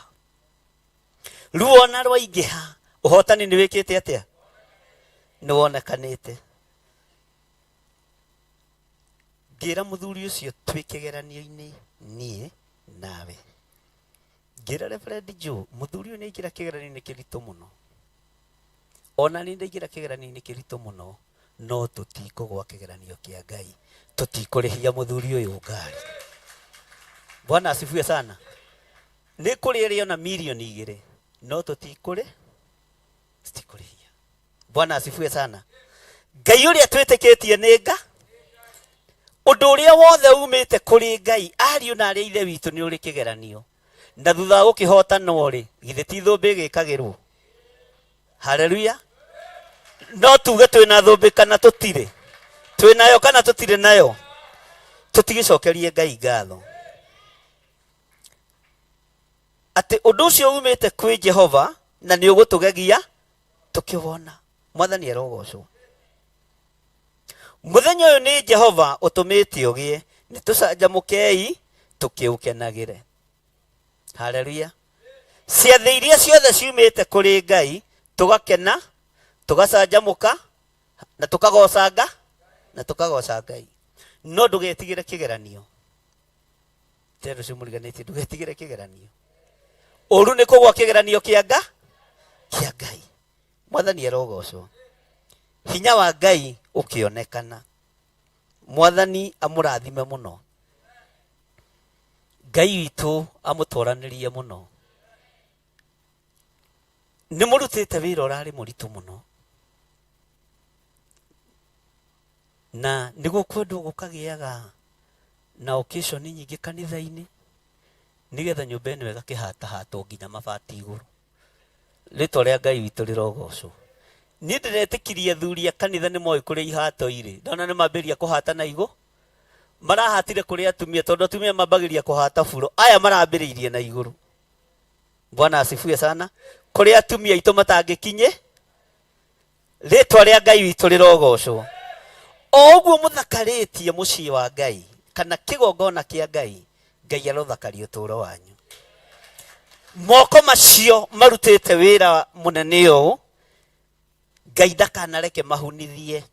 ruo na rwaingĩha, ũhotani nĩ wĩkĩte atĩa? Nĩ wonekanĩte. Ngĩra mũthuri ũcio twĩ kĩgeranio-inĩ niĩ nawe. Ngĩra Reverend Joe, mũthuri ũyũ nĩ aingĩra kĩgeranio-inĩ kĩritũ mũno. Ona niĩ ndaingĩra kĩgeranio-inĩ kĩritũ mũno, no tũtikũgwa kĩgeranio kĩa Ngai. Tũtikũrĩhia mũthuri ũyũ ngari. Bwana asifiwe sana. Nĩ kũrĩ ĩrĩ ona mirioni igĩrĩ, no tũtikũrĩ tũtikũrĩhia. Bwana asifiwe sana. Ngai ũrĩa twĩtĩkĩtie nĩ nga ũndũ ũrĩa wothe umĩte kũrĩ Ngai, ariũ na arĩa ithe witũ, nĩ ũrĩ kĩgeranio. Na thutha wa gũkĩhotanwo rĩ, githĩ ti thũmbĩ ĩgĩkagĩrwo? Haleluya. No tuge twĩna thũmbĩ kana tũtirĩ? Twĩnayo kana tũtirĩ nayo? Tũtigĩcokerie Ngai ngatho atĩ ũndũ ũcio umĩte kwĩ Jehova na nĩ ũgũtũgegia tũkĩwona. Mwathani arogocwo. Mũthenya ũyũ nĩ Jehova ũtũmĩte ũgĩe, nĩ tũcanjamũkei tũkĩũkenagĩre. Haleluya. Ciathĩ iria ciothe ciumĩte kũrĩ Ngai, tũgakena, tũgacanjamũka na tũkagoca nga na tũkagoca Ngai. No ndũgetigĩre kĩgeranio. Tendo ũcio mũriganĩtie, ndũgetigĩre kĩgeranio. Ũru nĩ kũgwa kĩgeranio kĩa nga kĩa Ngai. Mwathani arogocwo. Hinya wa Ngai ũkĩonekana. Mwathani amũrathime mũno. Ngai witũ amũtwaranĩrie mũno. Nĩ mũrutĩte wĩra ũrarĩ mũritũ mũno. Na nĩ gũkwendwo gũkagĩaga na occasion nyingĩ kanitha-inĩ nĩgetha nyũmba ĩno ĩgakĩhatahatwo nginya mabati igũrũ. Rĩtwa rĩa Ngai witũ rĩrogocwo. Niĩ ndĩretĩkirie athuri a kanitha nĩ moĩ kũrĩa ihato irĩ. Ndona nĩ mambĩrĩria kũhata na igũ. Marahatire kũrĩ atumia tondũ atumia mambagĩrĩria kũhata buro. Aya marambĩrĩirie na igũrũ. Bwana asifiwe sana. Kũrĩa atumia aitũ matangĩkinye. Rĩtwa rĩa Ngai witũ rĩrogocwo. O ũguo mũthakarĩtie mũciĩ wa Ngai kana kĩgongona kĩa Ngai, Ngai arothakaria ũtũũro wanyu. Moko macio marutĩte wĩra mũnene ũũ, Ngai ndakanareke mahunithie,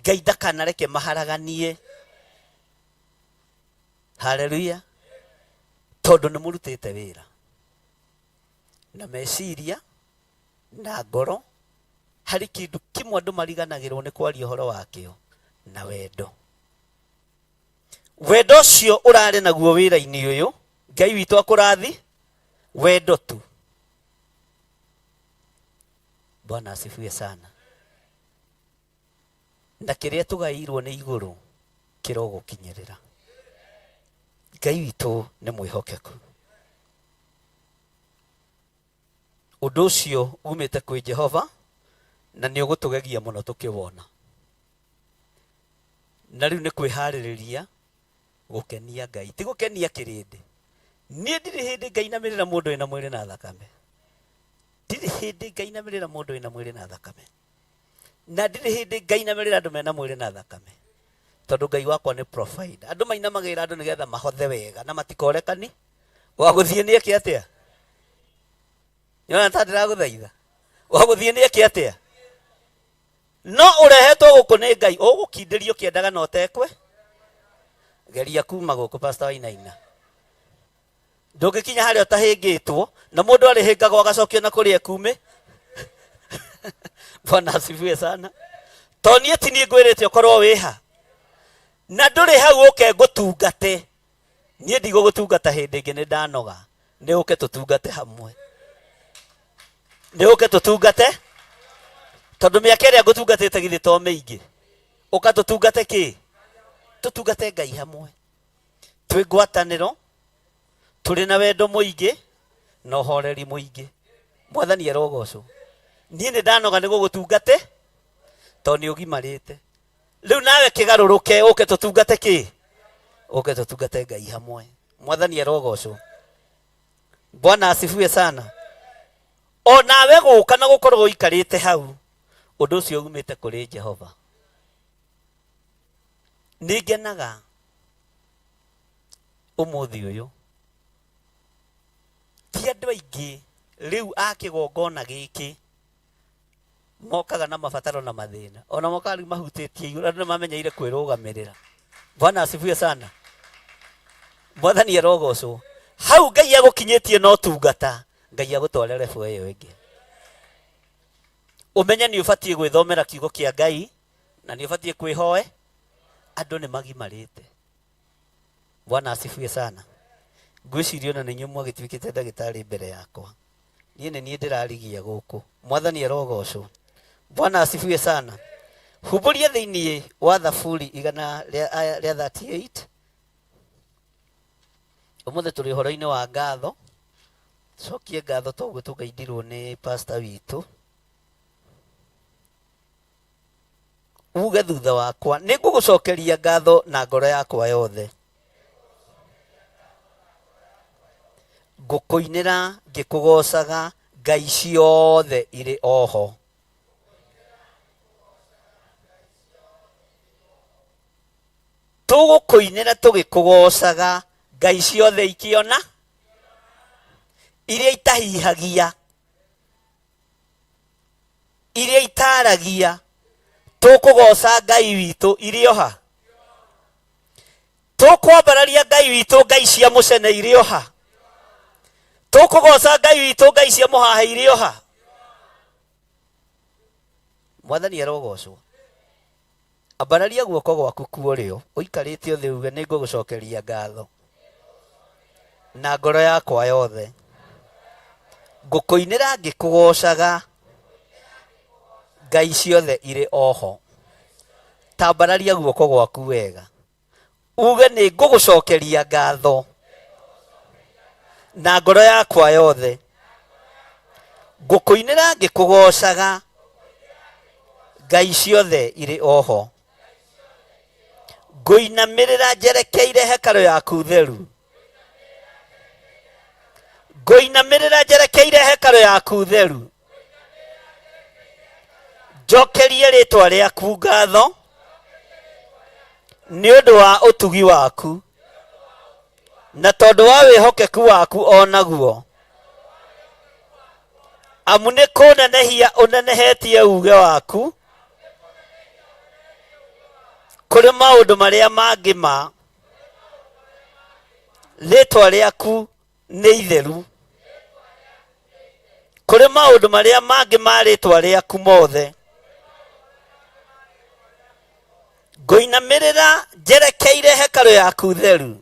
Ngai ndakanareke maharaganie. Haleluya. Tondũ nĩ mũrutĩte wĩra na meciria na ngoro harĩ kĩndũ kĩmwe andũ mariganagĩrwo nĩ kwaria ũhoro wakĩo, na wendo. Wendo ũcio ũrarĩ naguo wĩra-inĩ ũyũ, Ngai witũ akũrathi, wendo tu. Bwana asifiwe sana. Na kĩrĩa tũgaĩirwo nĩ igũrũ kĩrogũkinyĩrĩra. Ngai witũ nĩ mwĩhokeku. Ũndũ ũcio umĩte kwĩ Jehova na nĩ ũgũtũgegia mũno tũkĩwona. Na rĩu nĩ kwĩharĩrĩria gũkenia Ngai, ti gũkenia kĩrĩndĩ. Niĩ ndirĩ hĩndĩ ngainamĩrĩra mũndũ wĩna mwĩrĩ na thakame. Ndirĩ hĩndĩ ngainamĩrĩra mũndũ wĩna mwĩrĩ na thakame. Na ndirĩ hĩndĩ ngainamĩrĩra andũ mena mwĩrĩ na thakame. Tondũ Ngai wakwa nĩ provider. Andũ mainamagĩrĩra andũ nĩgetha mahothe wega na matikorekani. Wa gũthiĩ nĩ eke atĩa? Nĩwona ta ndĩragũthaitha. Wa gũthiĩ nĩ eke atĩa? No ũrehetwo gũkũ nĩ Ngai, ũgũkindĩrio ũkĩendaga na ũtekwe. Geria kuma gũkũ Pastor Wainaina. Ndũngĩkinya harĩa ũtahĩngĩtwo, na mũndũ arĩhĩngagwo agacokio na kũrĩa ekume. Bwana asifiwe sana. To niĩ ti niĩ ngwĩrĩte ũkorwo wĩha. Na ndũrĩ hau ũke ngũtungate. Niĩ ndigũgũtungata hĩndĩ ĩngĩ nĩ ndanoga. Nĩ ũke tũtungate hamwe. Nĩ ũke tũtungate. Tondũ mĩaka ĩrĩa ngũtungatĩte githĩ to mĩingĩ. Ũka tũtungate kĩ? Tũtungate Ngai hamwe. Twĩ ngwatanĩro, tũrĩ na wendo mũingĩ na ũhoreri mũingĩ. Mwathani arogocwo. Niĩ nĩ ndanoga nĩ gũgũtungate tondũ nĩ ũgimarĩte. Rĩu nawe kĩgarũrũke ũke tũtungate kĩ? Ũke tũtungate Ngai hamwe. Mwathani arogocwo. Bwana asifiwe sana. O nawe gũka na gũkorwo ũikarĩte hau, ũndũ ũcio umĩte kũrĩ Jehova. Nĩ ngenaga ũmũthĩ ũyũ. Ti andũ aingĩ rĩu a kĩgongona gĩkĩ mokaga na mabataro na mathĩna. Ona mokaga rĩu mahutĩtie igũrũ, andũ nĩ mamenyeire kwĩrũgamĩrĩra. Bwana asifiwe sana. Mwathani arogocwo. Hau Ngai agũkinyĩtie na ũtungata, Ngai agũtware level ĩyo ĩngĩ. Ũmenye nĩ ũbatiĩ gwĩthomera kiugo kĩa Ngai na nĩ ũbatiĩ kwĩhoe. Andũ nĩ magimarĩte. Bwana asifiwe sana. Ngwĩciria ona nĩ inyuĩ mwagĩtuĩkĩte ndagĩtarĩ mbere yakwa. Niĩ nĩ niĩ ndĩrarigia gũkũ. Mwathani arogocwo. Bwana asifiwe sana. Humbũria thĩinĩ wa Thaburi igana rĩa 38. Ũmũthĩ tũrĩ ũhoro-inĩ wa ngatho. Cokie ngatho toguo tũgaindirwo nĩ pastor witũ. Uge thutha wakwa, nĩ ngũgũcokeria ngatho na ngoro yakwa yothe. Ngũkũinĩra ngĩkũgocaga Ngai ciothe irĩ oho. Tũgũkũinĩra tũgĩkũgocaga Ngai ciothe ikĩona iria itahihagia, iria itaragia, tũkũgoca Ngai witũ irĩ oha. Tũkwambararia Ngai witũ Ngai cia mũcene irĩ oha. Tũkũgoca Ngai witũ Ngai cia mũhaha irĩ oha. Mwathani arogocwo. Ambararia guoko gwaku kwa ũrĩo ũikarĩte ũthĩ uge nĩ ngũgũcokeria ngatho na ngoro yakwa yothe. Ngũkũinĩra ngĩkũgoocaga, Ngai ciothe irĩ oho. Tambararia guoko gwaku wega, uge nĩ ngũgũcokeria ngatho na ngoro yakwa yothe. Ngũkũinĩra ngĩkũgoocaga, Ngai ciothe irĩ oho. Ngũinamĩrĩra njerekeire hekarũ yaku theru. Ngũinamĩrĩra njerekeire hekarũ yaku theru, njokerie rĩtwa rĩaku ngatho nĩ ũndũ wa ũtugi waku na tondũ wa wĩhokeku waku o naguo, amu nĩ kũnenehia ũnenehetie uuge waku kũrĩ maũndũ marĩa mangĩ ma rĩtwa rĩaku nĩ itheru kũrĩ maũndũ marĩa mangĩ ma rĩtwa rĩaku mothe. Ngũinamĩrĩra njerekeire hekarũ yaku theru,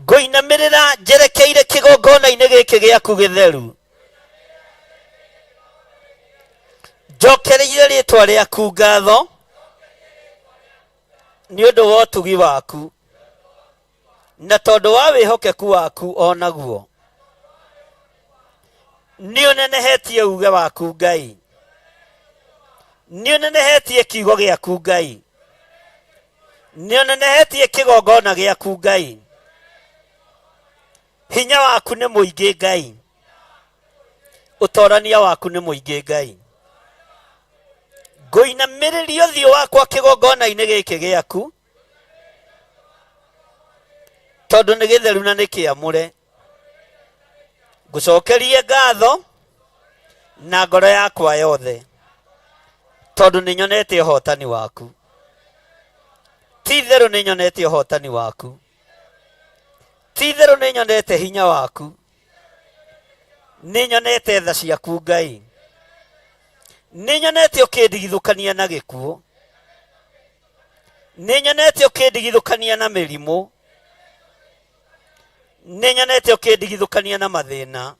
ngũinamĩrĩra njerekeire kĩgongona-inĩ gĩkĩ gĩaku gĩtheru, njokereire rĩtwa rĩaku ngatho nĩ ũndũ wa ũtugi waku na tondũ wa wĩhokeku waku o naguo. Nĩ ũnenehetie uge waku Ngai, nĩ ũnenehetie kiugo gĩaku Ngai, nĩ ũnenehetie kĩgongona gĩaku Ngai. Hinya waku nĩ mũingĩ Ngai, ũtorania waku nĩ mũingĩ Ngai. Ngũinamĩrĩria ũthiũ wakwa kĩgongona-inĩ gĩkĩ gĩaku, tondũ nĩ gĩtheru na nĩ kĩamũre. Ngũcokerie ngatho na ngoro yakwa yothe, tondũ nĩ nyonete ũhotani waku. Ti itherũ nĩ nyonete ũhotani waku, ti itherũ nĩ nyonete hinya waku, nĩ nyonete tha ciaku Ngai, nĩ nyonete ũkĩndigithũkania na gĩkuũ, nĩ nyonete ũkĩndigithũkania na mĩrimũ, nĩ nyonete ũkĩndigithũkania na mathĩna,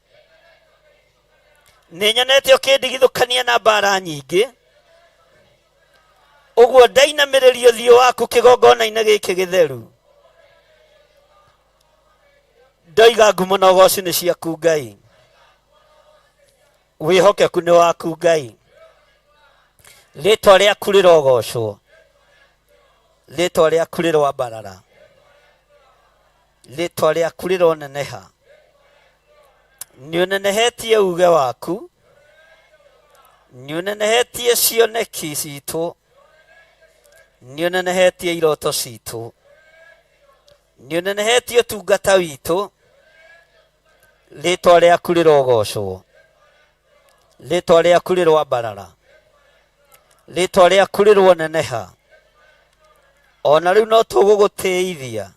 nĩ nyonete ũkĩndigithũkania na mbara nyingĩ. Ũguo ndainamĩrĩria ũthiũ waku kĩgongona-inĩ gĩkĩ gĩtheru, ndoiga ngumo na ũgoci nĩ ciaku Ngai, wĩhokeku nĩ waku Ngai, rĩtwa rĩaku rĩrogocwo, rĩtwa rĩaku rĩroambarara, rĩtwa rĩaku rĩroneneha. Nĩ ũnenehetie uge waku, nĩ ũnenehetie cioneki citũ, nĩ ũnenehetie iroto citũ, nĩ ũnenehetie ũtungata witũ. Rĩtwa rĩaku rĩrogocwo, rĩtwa rĩaku rĩroambarara, rĩtwa rĩaku rĩroneneha. Ona rĩu no tũgũgũtĩithia,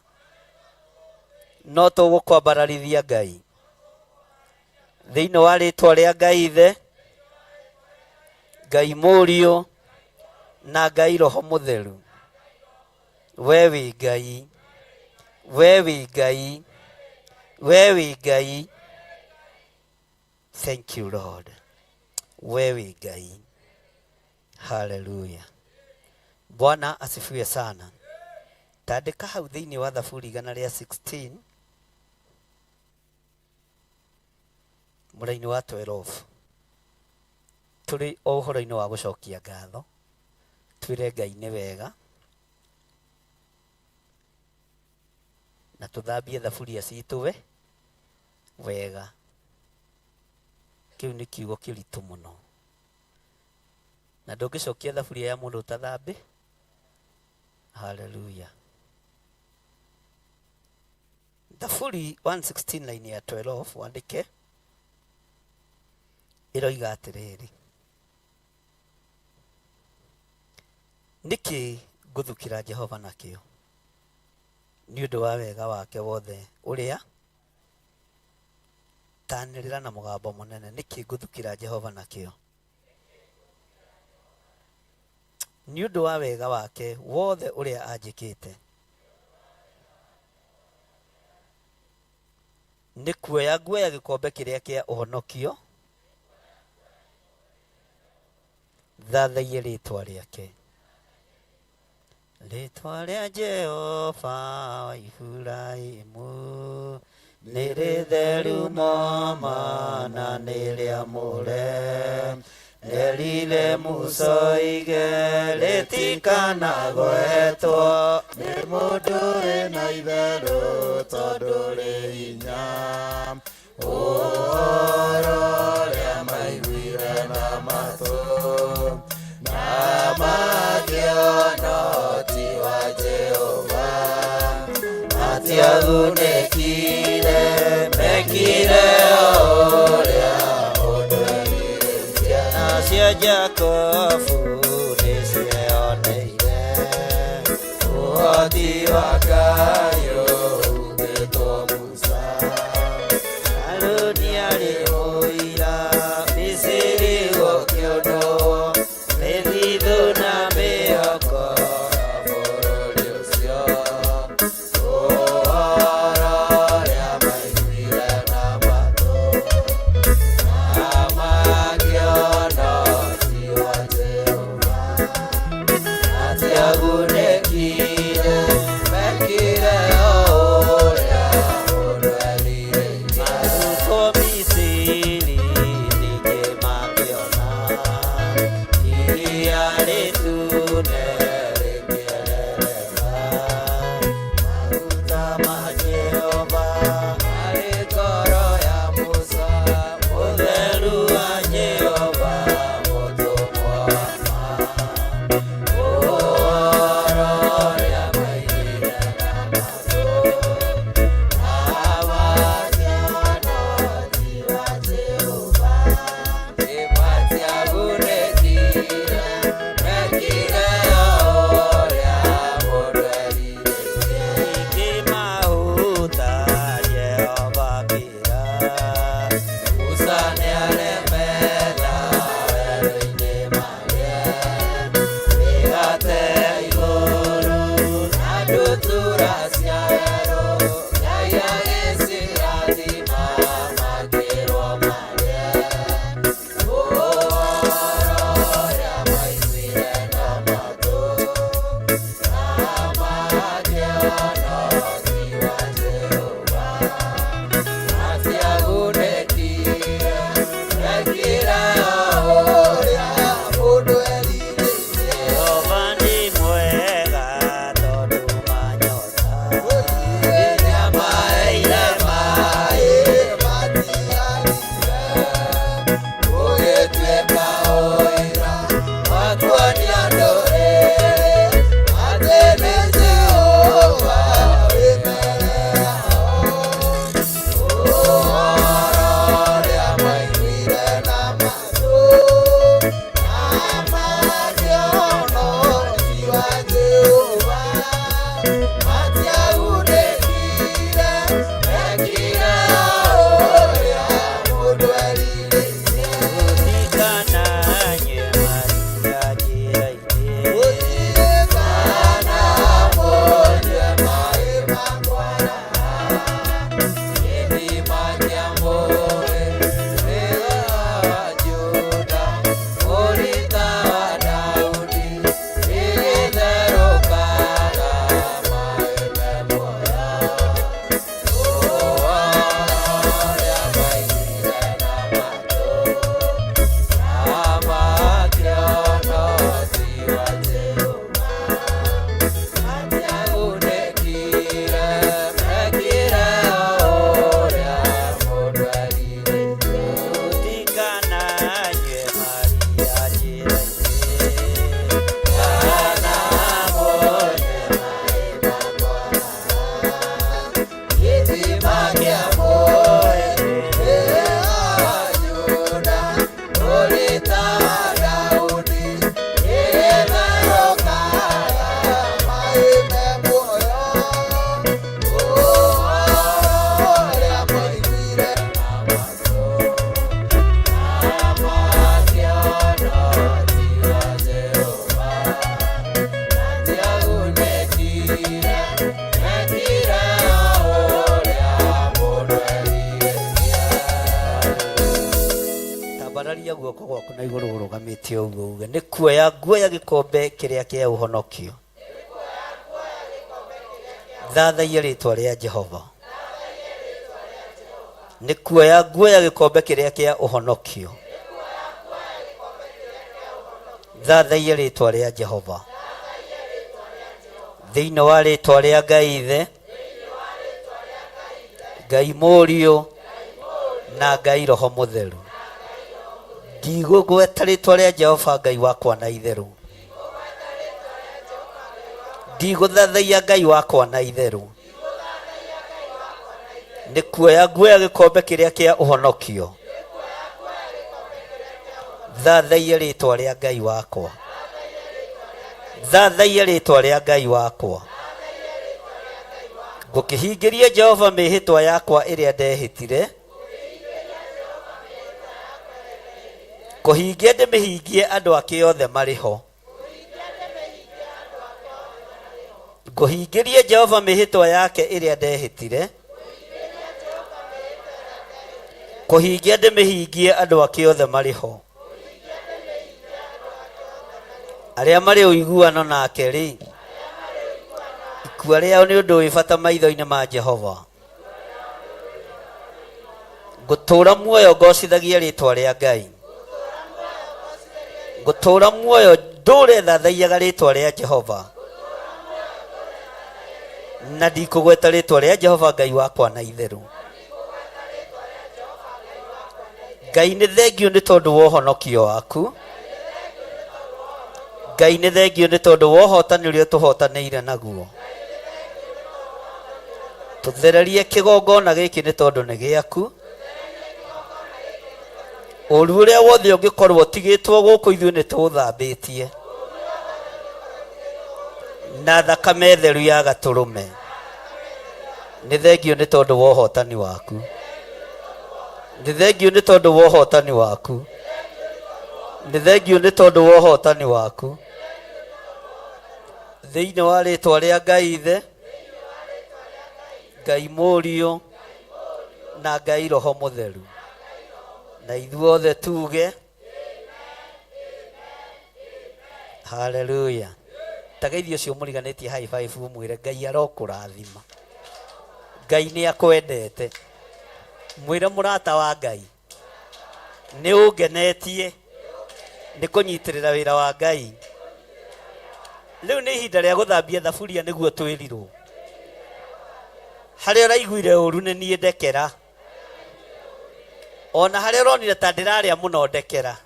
no tũgũkwambararithia Ngai, thĩinĩ wa rĩtwa rĩa Ngai Ithe, Ngai Mũriũ na Ngai Roho Mũtheru. We wĩ Ngai, we wĩ Ngai, we wĩ Ngai. Thank you Lord. We wĩ Ngai. Haleluya. Bwana asifiwe sana. Tandĩka hau thĩinĩ wa Thaburi 116 mũraini wa 12. Tũrĩ o ũhoro-inĩ wa gũcokia ngatho, twĩre Ngai nĩ wega, na tũthambie thaburia citũ we wega. Kĩu nĩ kiugo kĩritũ mũno, na ndũngĩcokia thaburia ya mũndũ ũtathambi. Haleluya. Thaburi 116 line ya 12 wandĩke, ĩroiga atĩrĩrĩ, nĩkĩ ngũthukĩra Jehova nakĩo nĩ ũndũ wa wega wake wothe ũrĩa tanĩrĩra na mũgambo mũnene, nĩkĩ ngũthukĩra Jehova nakĩo nĩ ũndũ wa wega wake wothe ũrĩa anjĩkĩte. Nĩ kuoya nguoya gĩkombe kĩrĩa kĩa ũhonokio, thathaiye rĩtwa rĩake. Rĩtwa rĩa Jehova wa Iburahĩmu nĩ rĩtheru mũno na nĩ rĩamũre. Erire Musa oige rĩtikanagwetwo nĩ mũndũ wĩna itherũ tondũ rĩ hinya. Ũhoro ũrĩa maiguire na matũ na makĩona ũhoti wa Jehova, matiagunĩkire, mekire o ũrĩa mũndũ erirĩirie. Ciana cia Jakubu nĩcieyoneire ũhoti wa Ngai ũhumbĩtwo Musa. Harũni arĩ mũira, Misiri gũkĩũnũrwo, mĩthithũ na mĩhoko ya bũrũri ũcio. Ũhoro ũrĩa maiguire na matũ na makĩona ũhoti wa Jehova, matiagunĩkire, mekire o ũrĩa mũndũ erirĩirie. Marutwo Misiri ningĩ makĩona iria rĩtune rĩkĩerereka, maguta ma Jehova marĩ ngoro ya Musa, ũtheru wa Jehova mũtũmwo wa ma. Ũhoro ũrĩa maiguire na matũ na makĩona ũhoti wa Jehova, matiagunĩkire, mekire o ũrĩa mũndũ erirĩirie. Ningĩ mahuta Jehova akĩra Musa nĩaremetha werũ-inĩ marĩe mĩgate igũrũ na ndutura cia werũ, Ngai agĩcirathima makĩrwo marĩe. Ũhoro ũrĩa maiguire na matũ na makĩona ũhoti wa Jehova, matiagunĩkire, mekire o ũrĩa mũndũ erirĩirie. Jehova nĩ mwega tondũ manyota Rĩrĩa maheire maaĩ matiarire, gũgĩtuĩka ũira wa kuonia ndũrĩrĩ atĩ nĩ Jehova wĩ mbere yao. Ũhoro ũrĩa maiguire na matũ na makĩona ũhoti wa Jehova, matiagunĩkire, mekire o ũrĩa mũndũ erirĩirie. Gũtikananyue Maria Guoko gwaku na igũrũ ũrũgamĩtie ũguo uge nĩ kuoya nguoya gĩkombe kĩrĩa kĩa ũhonokio. Thathaiya rĩtwa rĩa Jehova. Nĩ kuoya nguoya gĩkombe kĩrĩa kĩa ũhonokio. Thathaiya rĩtwa rĩa Jehova. Thĩinĩ wa rĩtwa rĩa Ngai Ithe, Ngai Mũriũ na Ngai Roho Mũtheru. Ndigũgweta rĩtwa rĩa Jehova Ngai wakwa na itherũ. Ndigũthathaiya Ngai wakwa na itherũ. Nĩ kuoya nguoya gĩkombe kĩrĩa kĩa ũhonokio. Thathaiya rĩtwa rĩa Ngai wakwa. Thathaiya rĩtwa rĩa Ngai wakwa. Ngũkĩhingĩria Jehova mĩhĩtwa yakwa ĩrĩa ndehĩtire. Kũhingia ndĩmĩhingie andũ ake othe marĩ ho. Ngũhingĩria Jehova mĩhĩtwa yake ĩrĩa ndehĩtire. Kũhingia ndĩmĩhingie andũ ake othe marĩ ho. Arĩa marĩ ũiguano nake-rĩ, ikua rĩao nĩ ũndũ wĩ bata maitho-inĩ ma Jehova. Ngũtũũra muoyo ngocithagia rĩtwa rĩa Ngai. Ngũtũũra muoyo ndũre thathaiyaga rĩtwa rĩa Jehova. Na ndikũgweta rĩtwa rĩa Jehova Ngai wakwa na itherũ. Ngai nĩ thengio nĩ tondũ wa ũhonokio waku. Ngai nĩ thengio nĩ tondũ wa ũhotani ũrĩa tũhotanĩire naguo. Tũthererie kĩgongona gĩkĩ nĩ tondũ nĩ gĩaku. Ũru ũrĩa wothe ũngĩkorwo ũtigĩtwo gũkũ ithuĩ nĩ tũũthambĩtie na thakame theru ya gatũrũme. Nĩ thengio nĩ tondũ wa ũhotani waku. Nĩ thengio nĩ tondũ wa ũhotani waku. Nĩ thengio nĩ tondũ wa ũhotani waku. Thĩinĩ wa rĩtwa rĩa Ngai Ithe, Ngai Mũriũ na Ngai Roho Mũtheru. Na ithuothe tuge haleluya. Tageithio ũcio mũriganĩtie high five ũmwĩre Ngai arokũrathima. Ngai nĩ akwendete. Mwĩre mũrata wa Ngai nĩ ũngenetie nĩ kũnyitĩrĩra wĩra wa Ngai. Rĩu nĩ ihinda rĩa gũthambia thaburia nĩguo twĩrirwo. Harĩa ũraiguire ũru nĩ niĩ ndekera. Ona harĩa ũronire ta ndĩrarĩa mũno ndekera.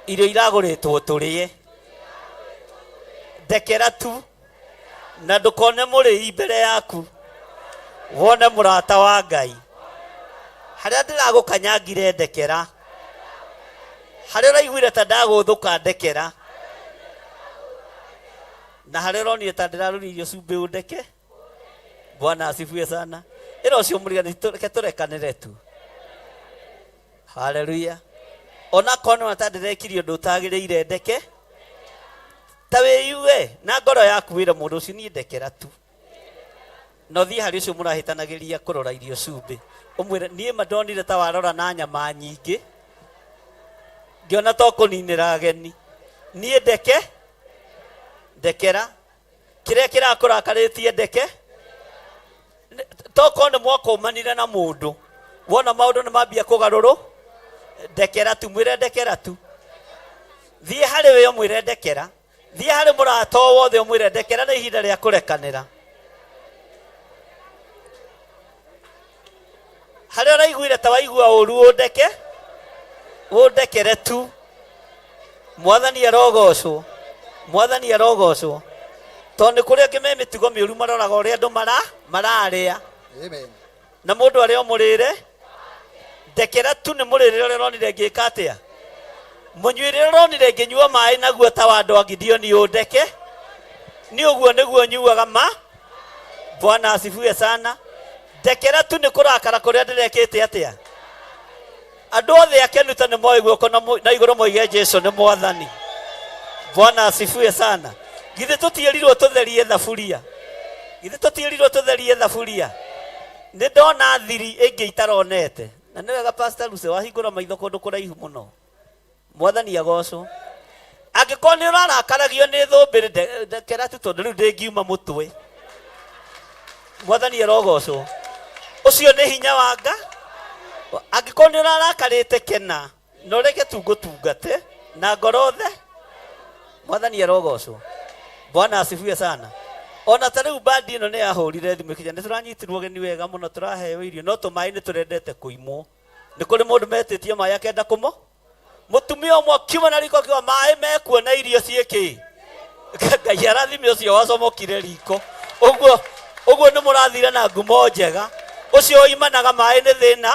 Irio iragũrĩtwo tũrĩe. Ndekera tu. Na ndũkone mũrĩi mbere yaku. Wone mũrata wa Ngai. Harĩa ndĩragũkanyangire ndekera. Harĩa ũraiguire ta ndagũthũka ndekera. Na harĩa ũronire ta ndĩrarũrire cumbĩ ũndeke. Bwana asifiwe sana. Ĩra ũcio mũrigani reke tũrekanĩre tu. Haleluya. Ona korwo nĩ ta ndĩrekire ũndũ ũtagĩrĩire ndeke. Ta wĩigue na ngoro yaku wĩre mũndũ ũcio niĩ ndekera tu. Na ũthiĩ harĩ ũcio mũrahĩtanagĩria kũrora irio cumbĩ. Ũmwĩre niĩ ma ndonire ta warora na nyama nyingĩ. Ngĩona to kũninĩra ageni. Niĩ ndeke ndekera. Kĩrĩa kĩrakũrakarĩtie ndeke. Tokorwo nĩ mwakũmanire na mũndũ. Wona maũndũ nĩ mambia kũgarũrũ. Ndekera tu, mwĩre ndekera tu. Thiĩ harĩ we ũmwĩre ndekera. Thiĩ harĩ mũrata o wothe ũmwĩre ndekera nĩ ihinda rĩa kũrekanĩra. Harĩa ũraiguire ta waigua ũru ũndeke, ũndekere tu. Mwathani arogocwo. Mwathani arogocwo. Tondũ nĩ kũrĩ angĩ me mĩtugo mĩũru maroraga ũrĩa andũ mararĩa. Amen. Na mũndũ arĩa ũmũrĩre, ndekera tu nĩ mũrĩre ũrĩa ũronire ngĩka atĩa. Mũnyuĩre ũronire ngĩnyua maĩ naguo ta wa andũ a Gideoni ũndeke. Nĩ ũguo nĩguo nyuaga ma. Bwana asifiwe sana. Ndekera tu nĩ kũrakara kũrĩa ndĩrekĩte atĩa. Andũ othe akenu ta nĩ moĩ guoko na igũrũ moige Jesu nĩ mwathani. Bwana asifiwe sana. Githĩ tũtiĩrirwo tũtherie thaburia? Githĩ tũtiĩrirwo tũtherie thaburia? Nĩ ndona thiri ĩngĩ itaronete. Na nĩ wega Pastor Lucy wahingũra maitho kũndũ kũraihu mũno. Mwathani agocwo. Angĩkorwo nĩ ũrarakaragio nĩ thũmbĩrĩ, ndekera tu tondũ rĩu ndĩngiuma mũtwe. Mwathani arogocwo. Ũcio nĩ hinya wa nga. Angĩkorwo nĩ ũrarakarĩte kena, na ũreke tu ngũtungate na ngoro the. Mwathani arogocwo. Bwana asifiwe sana. Ona ta rĩu bandi ĩno nĩ yahũrire thimũ ĩkĩnjĩra nĩ tũranyitirwo ũgeni wega mũno, tũraheo irio, no tũmaĩ nĩ tũrendete kũimwo. Nĩ kũrĩ mũndũ metĩtie maĩ akenda kũmo. Mũtumia ũmwe akiuma na riko akiuga maĩ mekuo na irio ciĩkĩ. Ngai arathime ũcio wacomokire riko. Ũguo ũguo nĩ mũrathire na ngumo njega. Ũcio ũimanaga maĩ nĩ thĩna.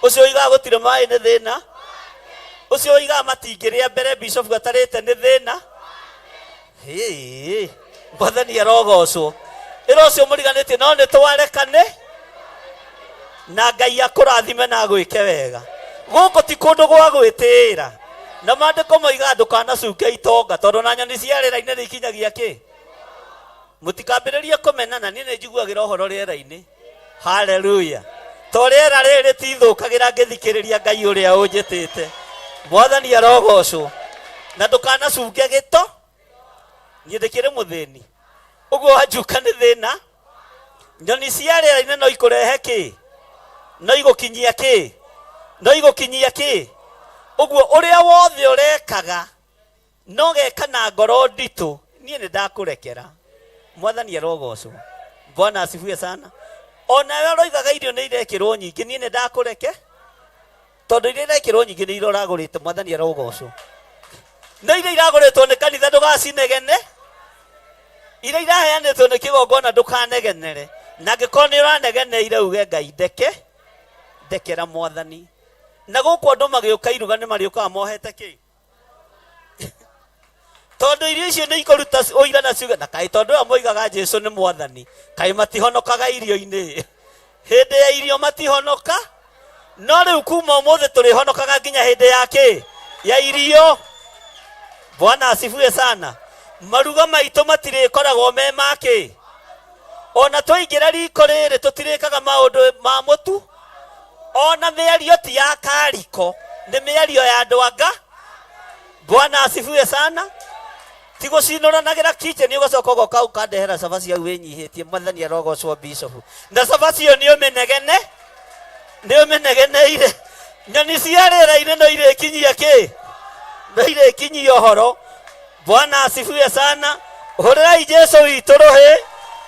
Ũcio ũigaga gũtirĩ maĩ nĩ thĩna. Ũcio ũigaga matingĩrĩa mbere bishop atarĩte nĩ thĩna. Hĩĩ, Mwathani arogocwo. Ĩra ũcio mũriganĩtie no nĩ twarekane na Ngai akũrathime na agwĩke wega. Gũkũ ti kũndũ gwa gwĩtĩĩra. Na maandĩko moigaga ndũkanacunge itonga tondũ na nyoni cia rĩera-inĩ nĩ ikinyagia kĩ? Mũtikambĩrĩrie kũmenana, niĩ nĩ njiguagĩra ũhoro rĩera-inĩ. Haleluya. To rĩera rĩrĩ rĩtithũkagĩra ngĩthikĩrĩria Ngai ũrĩa ũnjĩtĩte. Mwathani arogocwo. Na ndũkanacunge gĩto. Niĩ ndĩkĩrĩ mũthĩni. Ũguo wanjuka nĩ thĩna. Nyoni cia rĩera-inĩ no ikũrehe kĩ? No igũkinyia kĩ? No igũkinyia kĩ? Ũguo ũrĩa wothe ũrekaga no geka na ngoro nditũ, niĩ nĩ ndakũrekera. Mwathani arogocwo. Bwana asifiwe sana. Onawe ũroigaga irio nĩ irekĩrwo nyingĩ, niĩ nĩ ndakũreke tondũ iria irekĩrwo nyingĩ nĩ iria ũragũrĩte. Mwathani arogocwo. No iria iragũrĩtwo nĩ kanitha ndũgacinegene, iria iraheanĩtwo nĩ kĩgongona ndũkanegenere, na angĩkorwo nĩ ũranegeneire uge Ngai ndeke ndekera Mwathani. Na gũkũ andũ magĩũka iruga nĩ marĩũkaga mohete kĩ? Tondũ irio icio nĩ ikũruta ũira na ciuge, na kaĩ tondũ aya moigaga Jesu nĩ Mwathani, kaĩ matihonokaga irio-inĩ. Hĩndĩ ya irio matihonoka, no rĩu kuma ũmũthĩ tũrĩhonokaga nginya hĩndĩ ya kĩ? Ya irio. Bwana asifiwe sana. Maruga maitũ matirĩkoragwo me ma kĩ? Ona twaingĩra riko rĩrĩ tũtirĩkaga maũndũ ma mũtu. Ona mĩario ti ya kariko, nĩ mĩario ya andũ anga. Bwana asifiwe sana. Ti gũcinũranagĩra kitchen ũgacoka ũgoka ũkandehera cabaci hau wĩnyihĩtie. Mwathani arogocwo bishop. Na cabaci ĩyo nĩ ũmĩnegene, nĩ ũmĩnegeneire. Nyoni cia rĩera-inĩ no irĩkinyia kĩ? No irĩkinyia ũhoro. Bwana asifiwe sana. Hũrĩrai Jesu witũ rũhĩ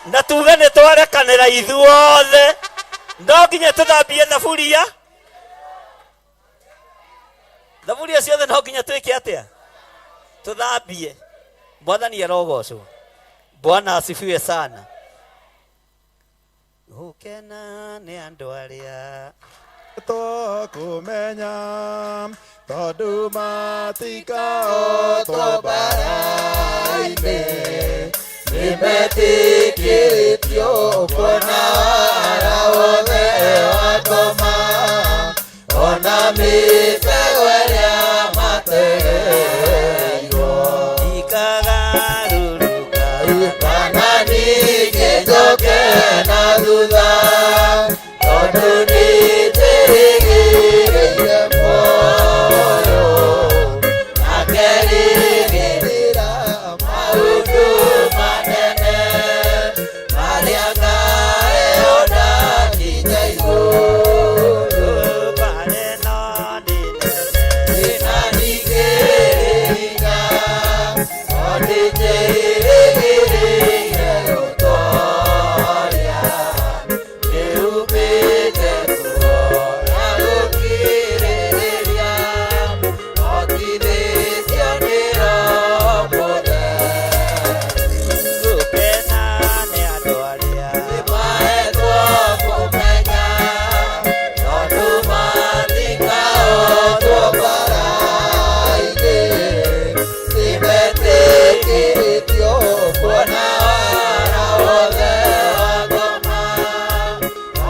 na tuge nĩ twarekanĩra ithuothe. No nginya tũthambie thaburia. Thaburia ciothe no nginya twĩke atĩa? Tũthambie. Mwathani arogocwo. Bwana asifiwe sana. Gũkena nĩ andũ arĩa tũkũmenya tondũ matikaotwo mbara-inĩ, nĩmetĩkĩrĩtio kuona wara wothe wa ngoma, ona mĩtego ĩrĩa mategeirwo. Ikagarũrũka. Kana ningĩ njoke na thutha, tondũ nĩnjĩrĩgĩrĩire muoyo, na ngerĩgĩrĩra maũndũ manene marĩa ngaheo ndakinya igũrũ. Na ningĩ hinya, no nĩnjĩrĩgĩrĩire gũtooria, nĩumĩte kuo na gũkirĩrĩria, hotithĩtio nĩ Roho Mũtheru. Gũkena nĩ andũ arĩa Nĩmahetwo kũmenya, tondũ matikaotwo mbara-inĩ, nĩmetĩkĩrĩtio kuona wara wothe wa ngoma,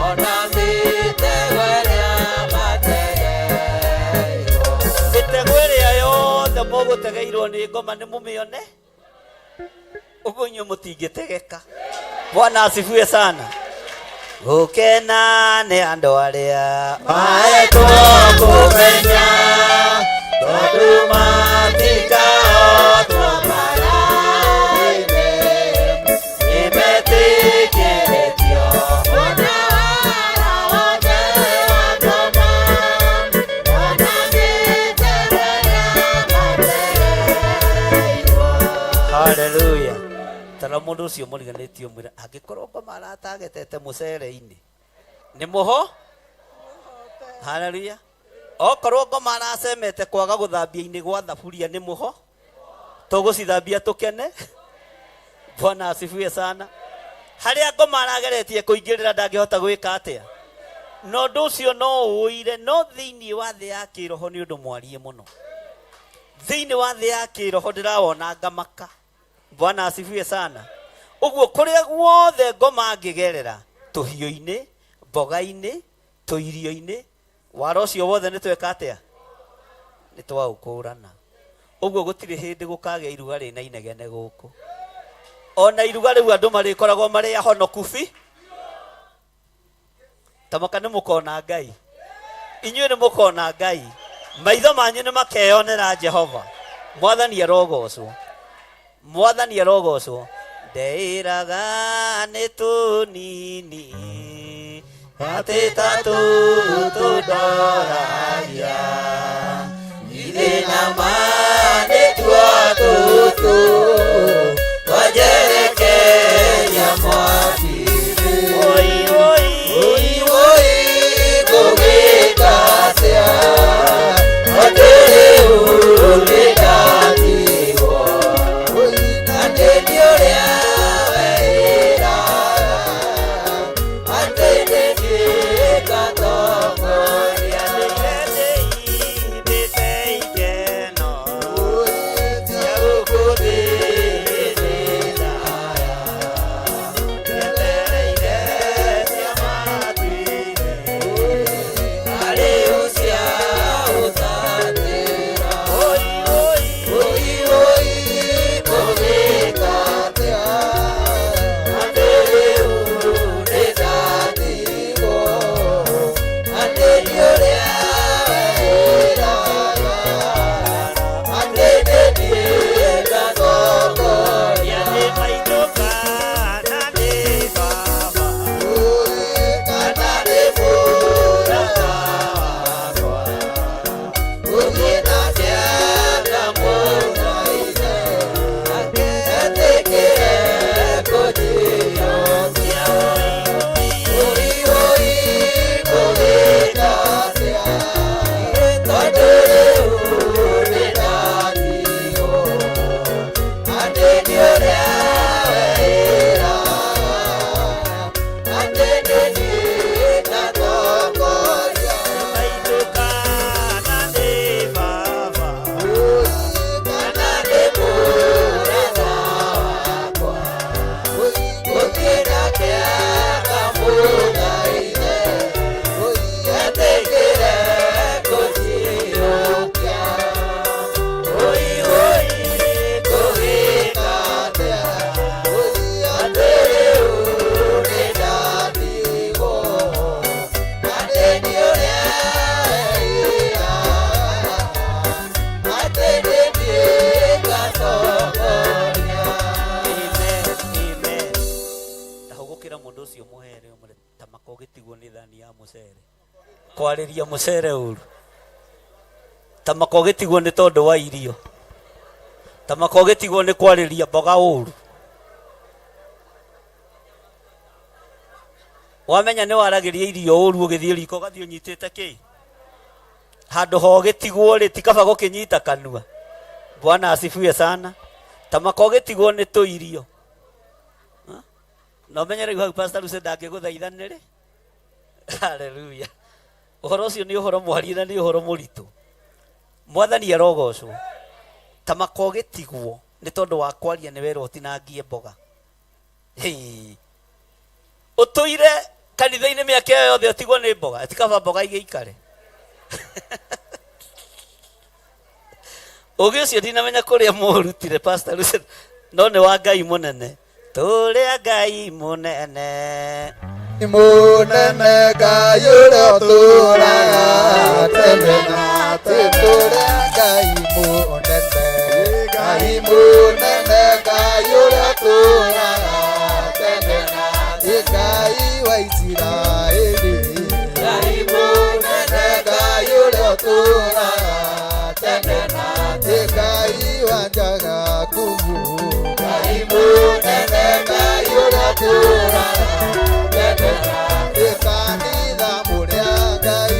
ona mĩtego ĩrĩa mategeirwo. Mĩtego ĩrĩa yothe mũgũtegeirwo nĩ ngoma nĩ mũmĩone. Ũguo inyuĩ mũtingĩtegeka. Bwana asifiwe sana. Gũkena nĩ andũ arĩa Maetwo kũmenya tondũ matikahotwo mbaara-inĩ nĩmetĩkĩrĩtio ona wara wothe wa ngoma ona mĩtego ĩrĩa mategeirwo. Haleluya. Tara mũndũ ũcio mũriganĩtio mwĩre angĩkorwo ngoma aratagetete mũcere-inĩ nĩ mũho. Haleluya. Okorwo ngoma aracemete kwaga gũthambia-inĩ gwa thaburia nĩ mũho, tũgũcithambia tũkene. Bwana asifiwe sana. Harĩa ngoma arageretie kũingĩrĩra ndangĩhota gwĩka atĩa, na ũndũ ũcio no ũire, no thĩinĩ wa thĩ ya kĩroho nĩ ũndũ mwarie mũno. Thĩinĩ wa thĩ ya kĩroho ndĩrawona ngamaka. Bwana asifiwe sana. Ũguo kũrĩa guothe ngoma angĩgerera, tũhiũ-inĩ, mboga-inĩ, tũirio-inĩ, wara ũcio wothe nĩ tweka atĩa? Nĩ twaũkũrana. Ũguo gũtirĩ hĩndĩ gũkagĩa iruga rĩna inegene gũkũ. Ona iruga rĩu andũ marĩkoragwo marĩ ahonoku bi. Tamaka nĩ mũkona Ngai. Inyuĩ nĩ mũkona Ngai. Maitho manyu nĩ makeyonera Jehova. Mwathani arogocwo. Mwathani arogocwo. Ndeĩraga nĩ tũnini atĩ ta tũtũ ndoragia Ithe na ma nĩtuo tũtũ twanjerekeria mwaki-inĩ. Oi, oi. Oi, oi, ngũgĩka atĩa? Atĩ rĩu nĩndatigwo. Atĩ nĩ ũrĩa weĩraga, atĩ nĩ niĩ ngatongoria. Tahũgũkĩra mũndũ ũcio mũhere ũmwĩre tamaka ũgĩtigwo nĩ thani ya mũcere kwarĩria mũcere ũru, tamaka ũgĩtigwo nĩ tondũ wa irio, tamaka ũgĩtigwo nĩ kwarĩria mboga ũru. Wamenya nĩ waragĩria irio ũru ũgĩthiĩ riko ũgathiĩ ũnyitĩte kĩ handũ ho ũgĩtigwo rĩ, ti kaba gũkĩnyita kanua. Bwana asifiwe sana. Tamaka ũgĩtigwo nĩ tũirio na ũmenye rĩu hau Pastor Lucy ndangĩgũthaithanĩrĩ. Haleluya. Ũhoro ũcio nĩ ũhoro mwarie na nĩ ũhoro mũritũ. Mwathani arogocwo. Tamaka ũgĩtigwo nĩ tondũ wa kwaria nĩ werwo ũtinangie mboga. Ũtũire kanitha-inĩ mĩaka ĩyo yothe ũtigwo nĩ mboga, ti kaba mboga igĩikare. Ũgĩ ũcio ndinamenya kũrĩa mũrutire Pastor Lucy, no nĩ wa Ngai mũnene. Tũrĩa Ngai mũnene. Munene Ngai ũrĩa ũtũũraga tene na tene. Tũrĩa Ngai mũnene, Ngai mũnene, Ngai ũrĩa ũtũũraga tene na tene. Ngai wa Isiraeli, Ngai mũnene, Ngai ũrĩa ũtũũraga tene na tene. Ngai wa Jakubu, Ngai mũnene, Ngai ũrĩa ũtũũraga tene na tene. Kanitha mũrĩa Ngai,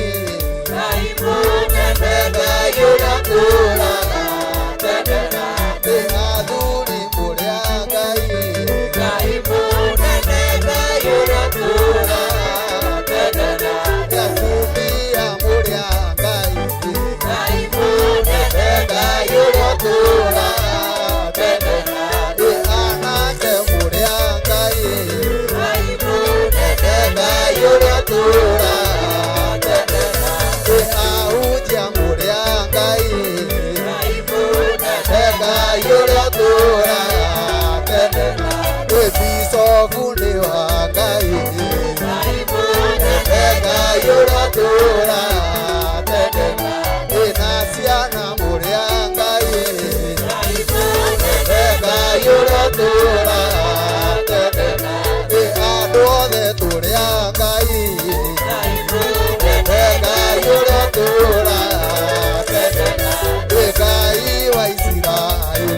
Ngai mũnene, Ngai ũrĩa ũtũũraga tene na tene. Athuri mũrĩa Ngai, Ngai mũnene, Ngai ũrĩa ũtũũraga tene na tene. Atumia mũrĩa Ngai, Ngai mũnene, Ngai ũrĩa ũtũũraga tene na tene. Anake mũrĩa Ngai, Ngai mũnene, Ngai ũrĩa ũtũũraga tene na tene. Ahunjia mũrĩa Ngai, Ngai mũnene, Ngai ũrĩa ũtũũraga tene na tene. Bicobu nĩ wa Ngai, Ngai mũnene, Ngai ũrĩa ũtũũraga tene na tene. Na ciana mũrĩa Ngai, Ngai mũnene, Ngai ũrĩa ũtũũraga tene na tene. Andũ othe tũrĩa Ngai, Ngai mũnene, Ngai ũrĩa ũtũũraga tene na tene. Ngai wa Isiraeli,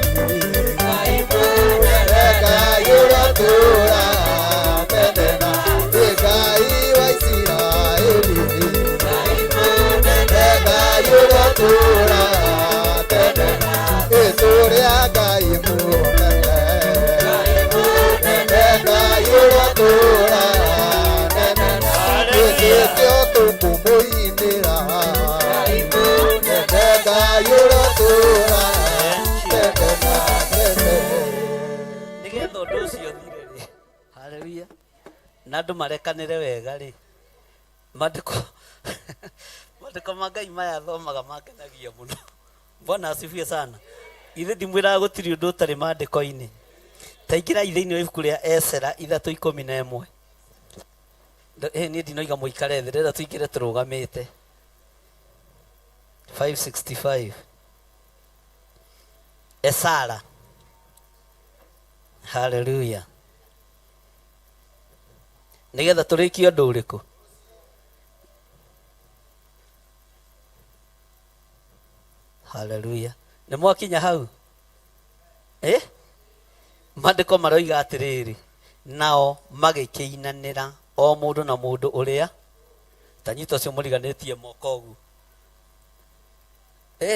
Ngai mũnene, Ngai ũrĩa ũtũũraga tene na tene. Ngai wa Isiraeli, Ngai mũnene, Ngai ũrĩa ũtũũraga tene na tene. Tũrĩa Ngai mũnene, Ngai mũnene, Ngai ũrĩa ũtũũraga tene na tene. Nĩkĩo tũkũmũinĩra, Ngai mũnene, Ngai ũrĩa ũtũũraga tene na tene. Nĩgetha ũndũ ũcio ũthire rĩ, haleluya, na andũ marekanĩre wega rĩ, mandĩko mandĩko ma Ngai maya thomaga mangenagia mũno. Bwana asifiwe sana. Ithe ndimwĩraga gũtirĩ ũndũ ũtarĩ mandĩko-inĩ. Ta ingĩrai thĩinĩ wa ibuku rĩa Esera 3:11. Niĩ ndinoiga mũikare thĩ, ndĩrenda tũingĩre tũrũgamĩte. 565 Esara. Haleluya. Nĩgetha tũrĩkie ũndũ ũrĩkũ? Haleluya. Nĩ mwakinya hau? Eh? Maandĩko maroiga atĩrĩrĩ, nao magĩkĩinanĩra o mũndũ na mũndũ ũrĩa ta nyita ũcio mũriganĩtie moko ũguo.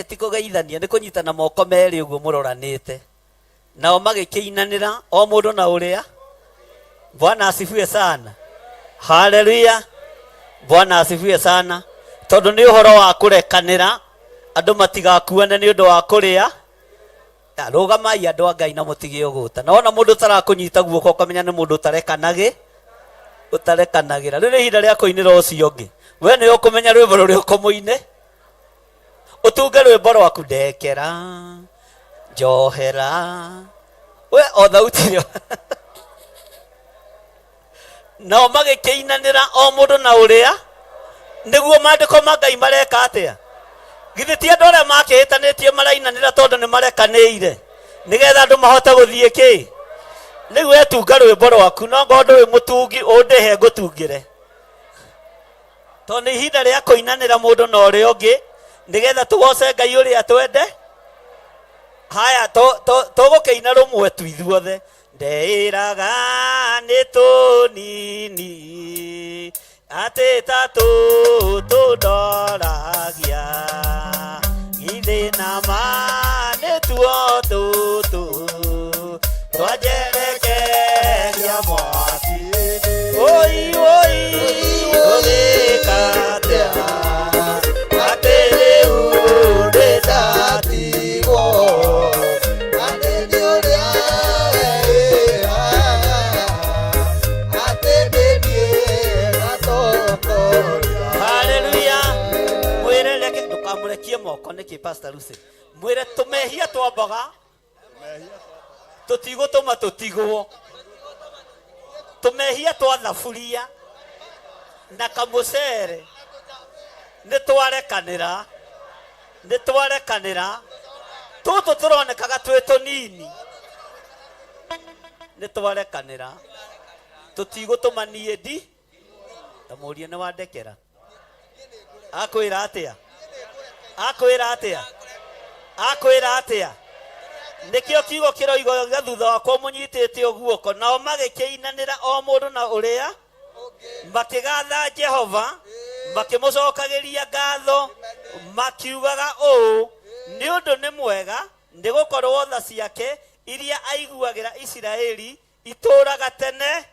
Ti kũgeithania, nĩ kũnyitana moko merĩ ũguo mũroranĩte. Nao magĩkĩinanĩra o mũndũ na ũrĩa. Bwana asifiwe sana. Haleluya. Bwana asifiwe sana. Tondũ nĩ ũhoro wa kũrekanĩra, andũ matigakuane nĩ ũndũ wa kũrĩa. Rũgamai andũ a Ngai na mũtige ũgũta. Na wona mũndũ ũtarakũnyita guoko ũkamenya nĩ mũndũ ũtarekanagĩra. Rĩu nĩ ihinda rĩa kũinĩra ũcio ũngĩ. We nĩwe ũkũmenya rwĩmbo rũrĩa ũkũmũine. Ũtunge rwĩmbo rwaku, ndekera, njohera. We o thauti ĩyo. Nao magĩkĩinanĩra o mũndũ na ũrĩa, nĩguo maandĩko ma Ngai mareka atĩa? Githĩ ti andũ arĩa makĩhĩtanĩtie marainanĩra tondũ nĩ marekanĩire, nĩgetha andũ mahote gũthiĩ kĩ? Rĩu we tunga rwĩmbo rwaku, no ngorwo ndũrĩ mũtungi ũndĩhe ngũtungĩre. Tondũ nĩ ihinda rĩa kũinanĩra mũndũ na ũrĩa ũngĩ, nĩgetha tũgoce Ngai ũrĩa twende. Haya, tũgũkĩina rũmwe tu ithuothe. Ndeĩraga nĩ tũnini, atĩ ta tũtũ ndoragia, githĩ na ma nĩtuo tũtũ twanjerekeria mwaki. Oi, oi, ngũgĩka atĩa? Atĩ rĩu ndĩndatigwo, atĩ nĩ ũrĩa wĩraga, atĩ nĩ niĩ ngatongoria. Haleluya. Mwĩre reke ndũkamũrekie moko nĩkĩ Pastor Lucy. Mwĩre tũmehia twambaga tũtigũtũma tũtigwo. Tũmehia twa thaburia Na kamũcere nĩ twarekanĩra, nĩ twarekanĩra. Tũtũ tũronekaga twĩ tũnini, nĩ twarekanĩra. Tũtigũtũma niĩ ndi ta mũrie nĩ wandekera. Akwĩra atĩa? Akwĩra atĩa? Akwĩra atĩa? Nĩkĩo kiugo kĩroiga thutha wakwa mũnyitĩte ũguoko. Nao magĩkĩinanĩra o mũndũ na ũrĩa, makĩgatha Jehova, makĩmũcokagĩria ngatho, makiugaga ũũ, nĩ ũndũ nĩ mwega, nĩ gũkorwo tha ciake iria aiguagĩra Isiraeli itũũraga tene.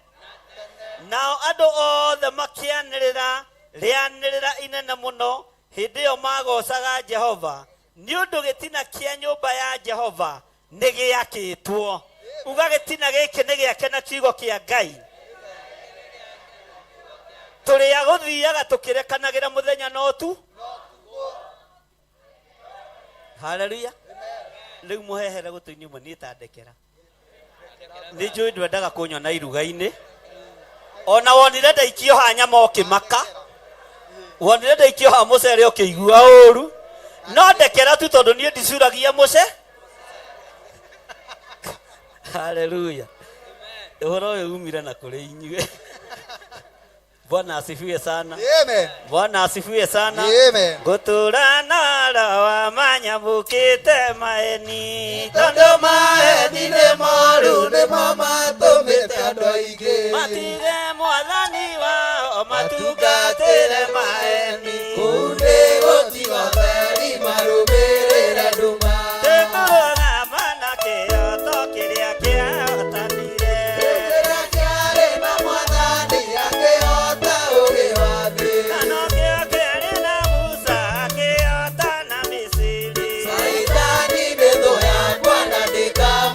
Nao andũ othe makĩanĩrĩra rĩanĩrĩra inene mũno hĩndĩ ĩyo magocaga Jehova, nĩ ũndũ gĩtina kĩa nyũmba ya Jehova nĩ gĩakĩtwo. Uga gĩtina gĩkĩ nĩ gĩake na kiugo kĩa Ngai. Tũrĩa gũthiaga tũkĩrekanagĩra mũthenya no tu. Haleluya. Rĩu mũhehere gũtũ-inĩ ũmwe niĩ tandekera. Nĩ njũĩ ndwendaga kũnyona iruga-inĩ. Ona wonire ndaikio ha nyama ũkĩmaka. Wonire ndaikio ha mũcere ũkĩigua ũru. No ndekera tu tondũ niĩ ndicuragia mũce. Haleluya. Ũhoro ũyũ umire na kũrĩ inyuĩ. Bwana asifiwe sana. Amen. Bwana asifiwe sana. Amen. Ngũtũra na roho manyamũkĩte maeni. Tondũ maeni nĩ moru nĩmo matũmĩte andũ aingĩ Matige mwathani wao matungatĩre maeni. Kũu nĩ gũtiga theri marũmĩrĩre nduma. Tũkũrũgama na kĩroto kĩrĩa kĩahotanire. Kĩrĩa kĩarĩ na mwathani akĩhota ũgĩ wa thĩ. Na nokĩo kĩarĩ na Musa akĩhota na Misiri. Saitani nĩ thũ yakwa na ndĩkamũreka.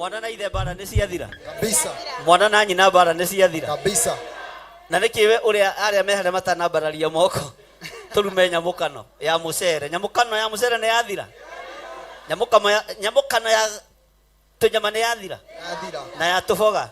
Mwana na ithe mbara nĩ ciathira. Kabisa. Mwana na nyina mbara nĩ ciathira. Kabisa. Na nĩkĩ we ũrĩa arĩa me harĩa matanambararia moko tũrume nyamũkano ya mũcere. Nyamũkano ya mũcere nĩ yathira. Nyamũkano ya nyamũkano ya tũnyama nĩ yathira. Yathira. Na ya tũboga.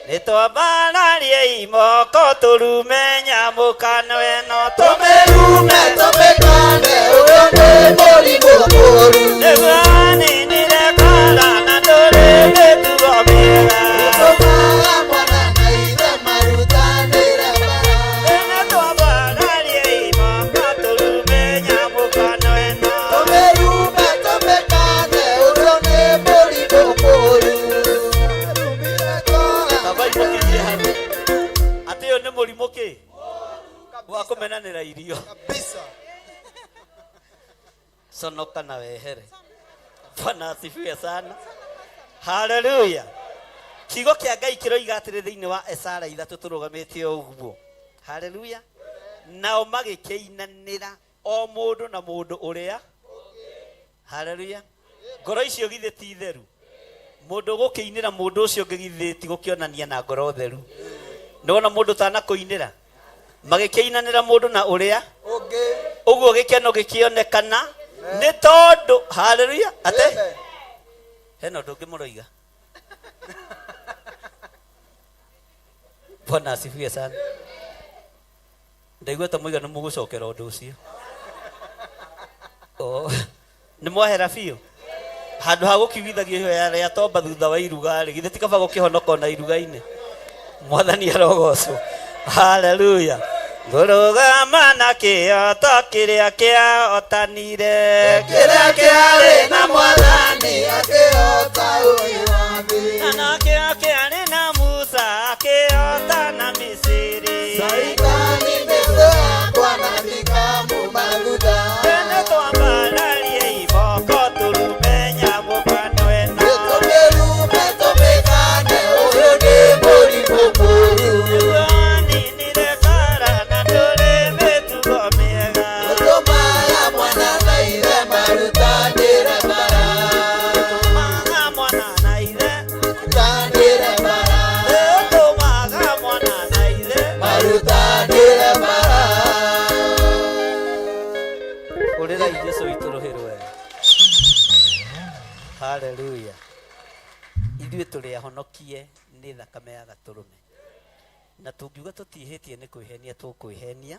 Nĩ twambararie moko tũrume nyamũkano ĩno Tũmĩrume tũmĩkane ũyũ nĩ mũrimũ mũũru. Nĩguo ninire kara na ndũrĩ mĩtugo mĩega. Ũtũmaga mwana na ithe marutanĩre mbara. Nĩ twambararie moko tũrume nyamũkano ĩno. Tũmĩrume tũmĩkane ũyũ nĩ mũrimũ mũũru. Baba imũkinyie hau. Atĩ ũyũ nĩ mũrimũ kĩ? Wa kũmenanĩra irio. Kabisa. Sonoka na wehere. Bwana asifiwe sana. Haleluya. Kiugo kĩa Ngai kĩroiga atĩrĩ thĩinĩ wa Esara ithatũ tũrũgamĩte o ũguo. Haleluya. Nao magĩkĩinanĩra o mũndũ na mũndũ ũrĩa. Haleluya. Ngoro icio githĩ ti theru. Mũndũ ũgũkĩinĩra mũndũ ũcio ũngĩ githĩ ti gũkĩonania na ngoro theru. Nĩwona mũndũ ũtanakũinĩra. Magĩkĩinanĩra mũndũ na ũrĩa Ũngĩ. ũguo gĩkeno gĩkĩonekana nĩ tondũ haleluya ate Amen. hena ũndũ ũngĩ mũroiga. Bwana asifiwe sana. Ndaigua ta mũiga nĩ mũgũcokera ũndũ ũcio. Oh, nĩ mwahera biũ. Handũ ha gũkiugithagio ihoya rĩa tomba thutha wa iruga rĩ, githĩ ti kaba gũkĩhonoka ona iruga-inĩ. Mwathani arogocwo. Haleluya. Ngũrũgama na kĩoto kĩrĩa kĩahotanire. Kĩrĩa kĩarĩ na mwathani akĩhota ũgĩ wa thĩ. Na kĩo kĩarĩ na Musa akĩhota na Misiri. Saitani nĩ thũ yakwa na ndikamuma thutha. Tene twambararie iboko tũrume nyamũkano ĩno. Tũmĩrume tũmĩkane ũyũ nĩ mũrimũ mũũru. Nĩguo ninire kara na ndũrĩ mĩtugo mĩega. Ũtũmaga mwana na ithe marutanĩre mbara. Ũtũmaga mwana na ithe. Marutanĩre mbara. Ũtũmaga mwana na ithe. Marutanĩre mbara. Ũrĩrai Jesũ witũ rũhĩ rwega. Haleluya. Ithuĩ tũrĩ ahonokie nĩ thakame ya gatũrũme. Na tũngiuga tũtihĩtie nĩ kwĩhenia tũkwĩhenia.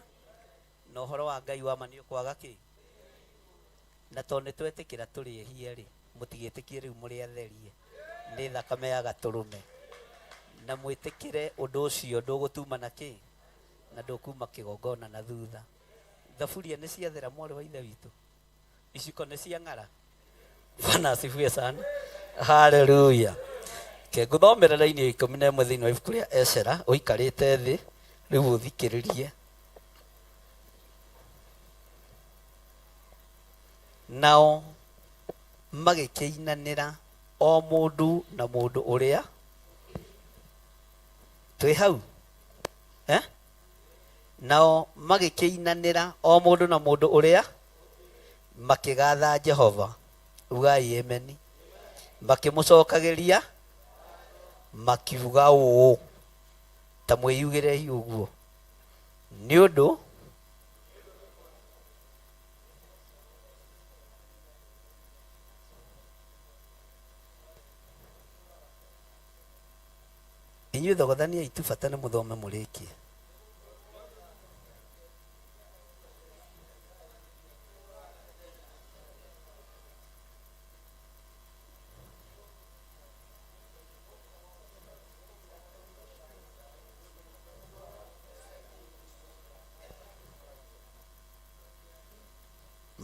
Na ũhoro wa Ngai wa ma nĩ ũkwaga kĩ? Na tondũ nĩ twetĩkĩra tũrĩ ehia rĩ, mũtigĩtĩkie rĩu mũrĩ atherie nĩ thakame ya gatũrũme. Na mwĩtĩkĩre ũndũ ũcio ndũgũtuma na kĩ? Na ndũkuma kĩgongona na thutha. Thaburia nĩ ciathera mwarĩ wa ithe witũ. Iciko nĩ ciang'ara. Bwana asifiwe sana. Haleluya. Ke ngũthomere raini ya 11 thĩinĩ wa ibuku rĩa Esera ũikarĩte thĩ rĩu ũthikĩrĩrie. Nao magĩkĩinanĩra o mũndũ na mũndũ ũrĩa twĩ hau eh? Nao magĩkĩinanĩra o mũndũ na mũndũ ũrĩa makĩgatha Jehova ugai ameni makĩmũcokagĩria makiuga ũũ ta mwĩyugĩrei ũguo nĩ ũndũ inyuĩ thogothania itu bata nĩ mũthome mũrĩkie.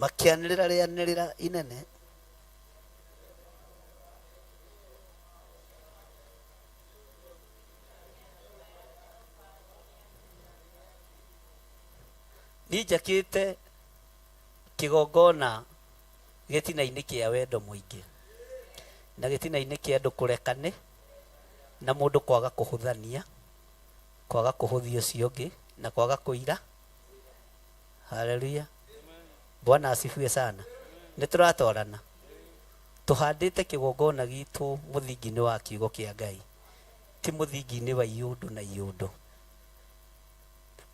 Makĩanĩrĩra rĩanĩrĩra inene niĩ njakĩte kĩgongona gĩtina-inĩ kĩa wendo mũingĩ na gĩtina-inĩ kĩa andũ kũrekane na mũndũ kwaga kũhũthania kwaga kũhũthia ũcio ũngĩ na kwaga kũira. Haleluya. Bwana asifiwe sana. Nĩ tũratwarana. Tũhandĩte kĩgongona gitũ mũthingi-inĩ wa kiugo kĩa Ngai, ti mũthingi-inĩ wa iũndũ na iũndũ,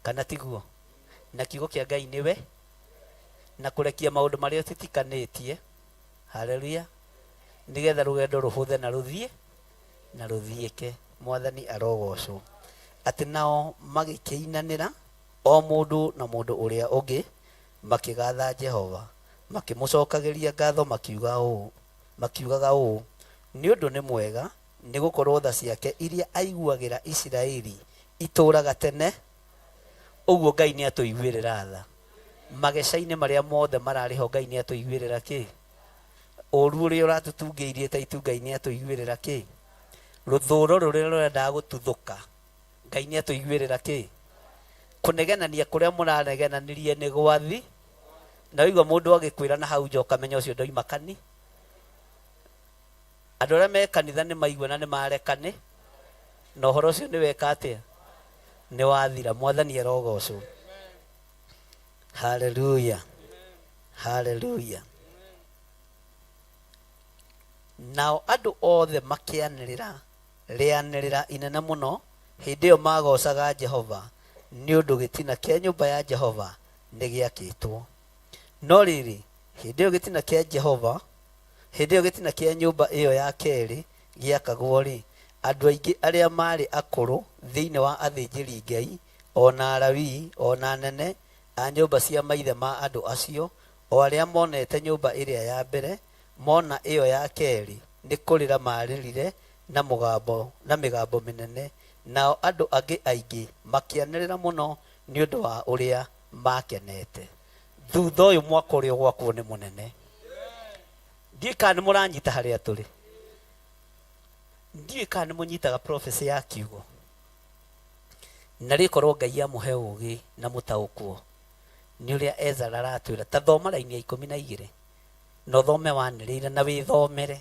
kana tiguo? Na kiugo kĩa Ngai nĩwe na kũrekia maũndũ marĩa ũtitikanĩtie. Haleluya! Nĩgetha rũgendo rũhũthe na rũthiĩ na rũthiĩke. Mwathani arogocwo. Atĩ nao magĩkĩinanĩra o mũndũ na mũndũ ũrĩa ũngĩ, makĩgatha Jehova, makĩmũcokagĩria ngatho makiuga ũũ, makiugaga ũũ, nĩ ũndũ nĩ mwega, nĩ gũkorwo tha ciake iria aiguagĩra Isiraeli itũũraga tene. Ũguo Ngai nĩ atũiguĩrĩra tha. Mageca-inĩ marĩa mothe mararĩ ho, Ngai nĩ atũiguĩrĩra kĩ? Ũru ũrĩa ũratũtungĩirie ta itu, Ngai nĩ atũiguĩrĩra kĩ? Rũthũro rũrĩa rũrendaga gũtuthũka, Ngai nĩ atũiguĩrĩra kĩ? Kũnegenania kũrĩa mũranegenanirie nĩ gwathi, na waigua mũndũ agĩkwĩra na hau nja ũkamenya ũcio ndoima kani. Andũ arĩa me kanitha nĩ maigua na nĩ marekane, na ũhoro ũcio nĩ weka atĩa? Nĩ wathira. Mwathani arogocwo. Haleluya, haleluya. Nao andũ othe makĩanĩrĩra rĩanĩrĩra inene mũno hĩndĩ ĩyo magocaga Jehova, nĩ ũndũ gĩtina kĩa nyũmba ya Jehova nĩ gĩakĩtwo. No rĩrĩ, hĩndĩ ĩyo gĩtina kĩa Jehova, hĩndĩ ĩyo gĩtina kĩa nyũmba ĩyo ya kerĩ gĩakagwo-rĩ, andũ aingĩ arĩa maarĩ akũrũ thĩinĩ wa athĩnjĩri-Ngai, o na Alawii, o na anene a nyũmba cia maithe ma andũ acio, o arĩa monete nyũmba ĩrĩa ya mbere, mona ĩyo ya kerĩ, nĩ kũrĩra maarĩrire na mũgambo, na mĩgambo mĩnene, nao andũ angĩ aingĩ makĩanĩrĩra mũno nĩ ũndũ wa ũrĩa maakenete. Thutha ũyũ mwaka ũrĩa ũgwakwo nĩ mũnene. Ndiũĩ kana nĩ mũranyita harĩa tũrĩ. Ndiũĩ kana nĩ mũnyitaga prophecy ya kiugo. Na rĩkorwo Ngai amũhe ũgĩ na mũtaũkwo nĩ ũrĩa Ezara aratwĩra. Ta thoma raini ya 12 na ũthome wanĩrĩire na wĩthomere.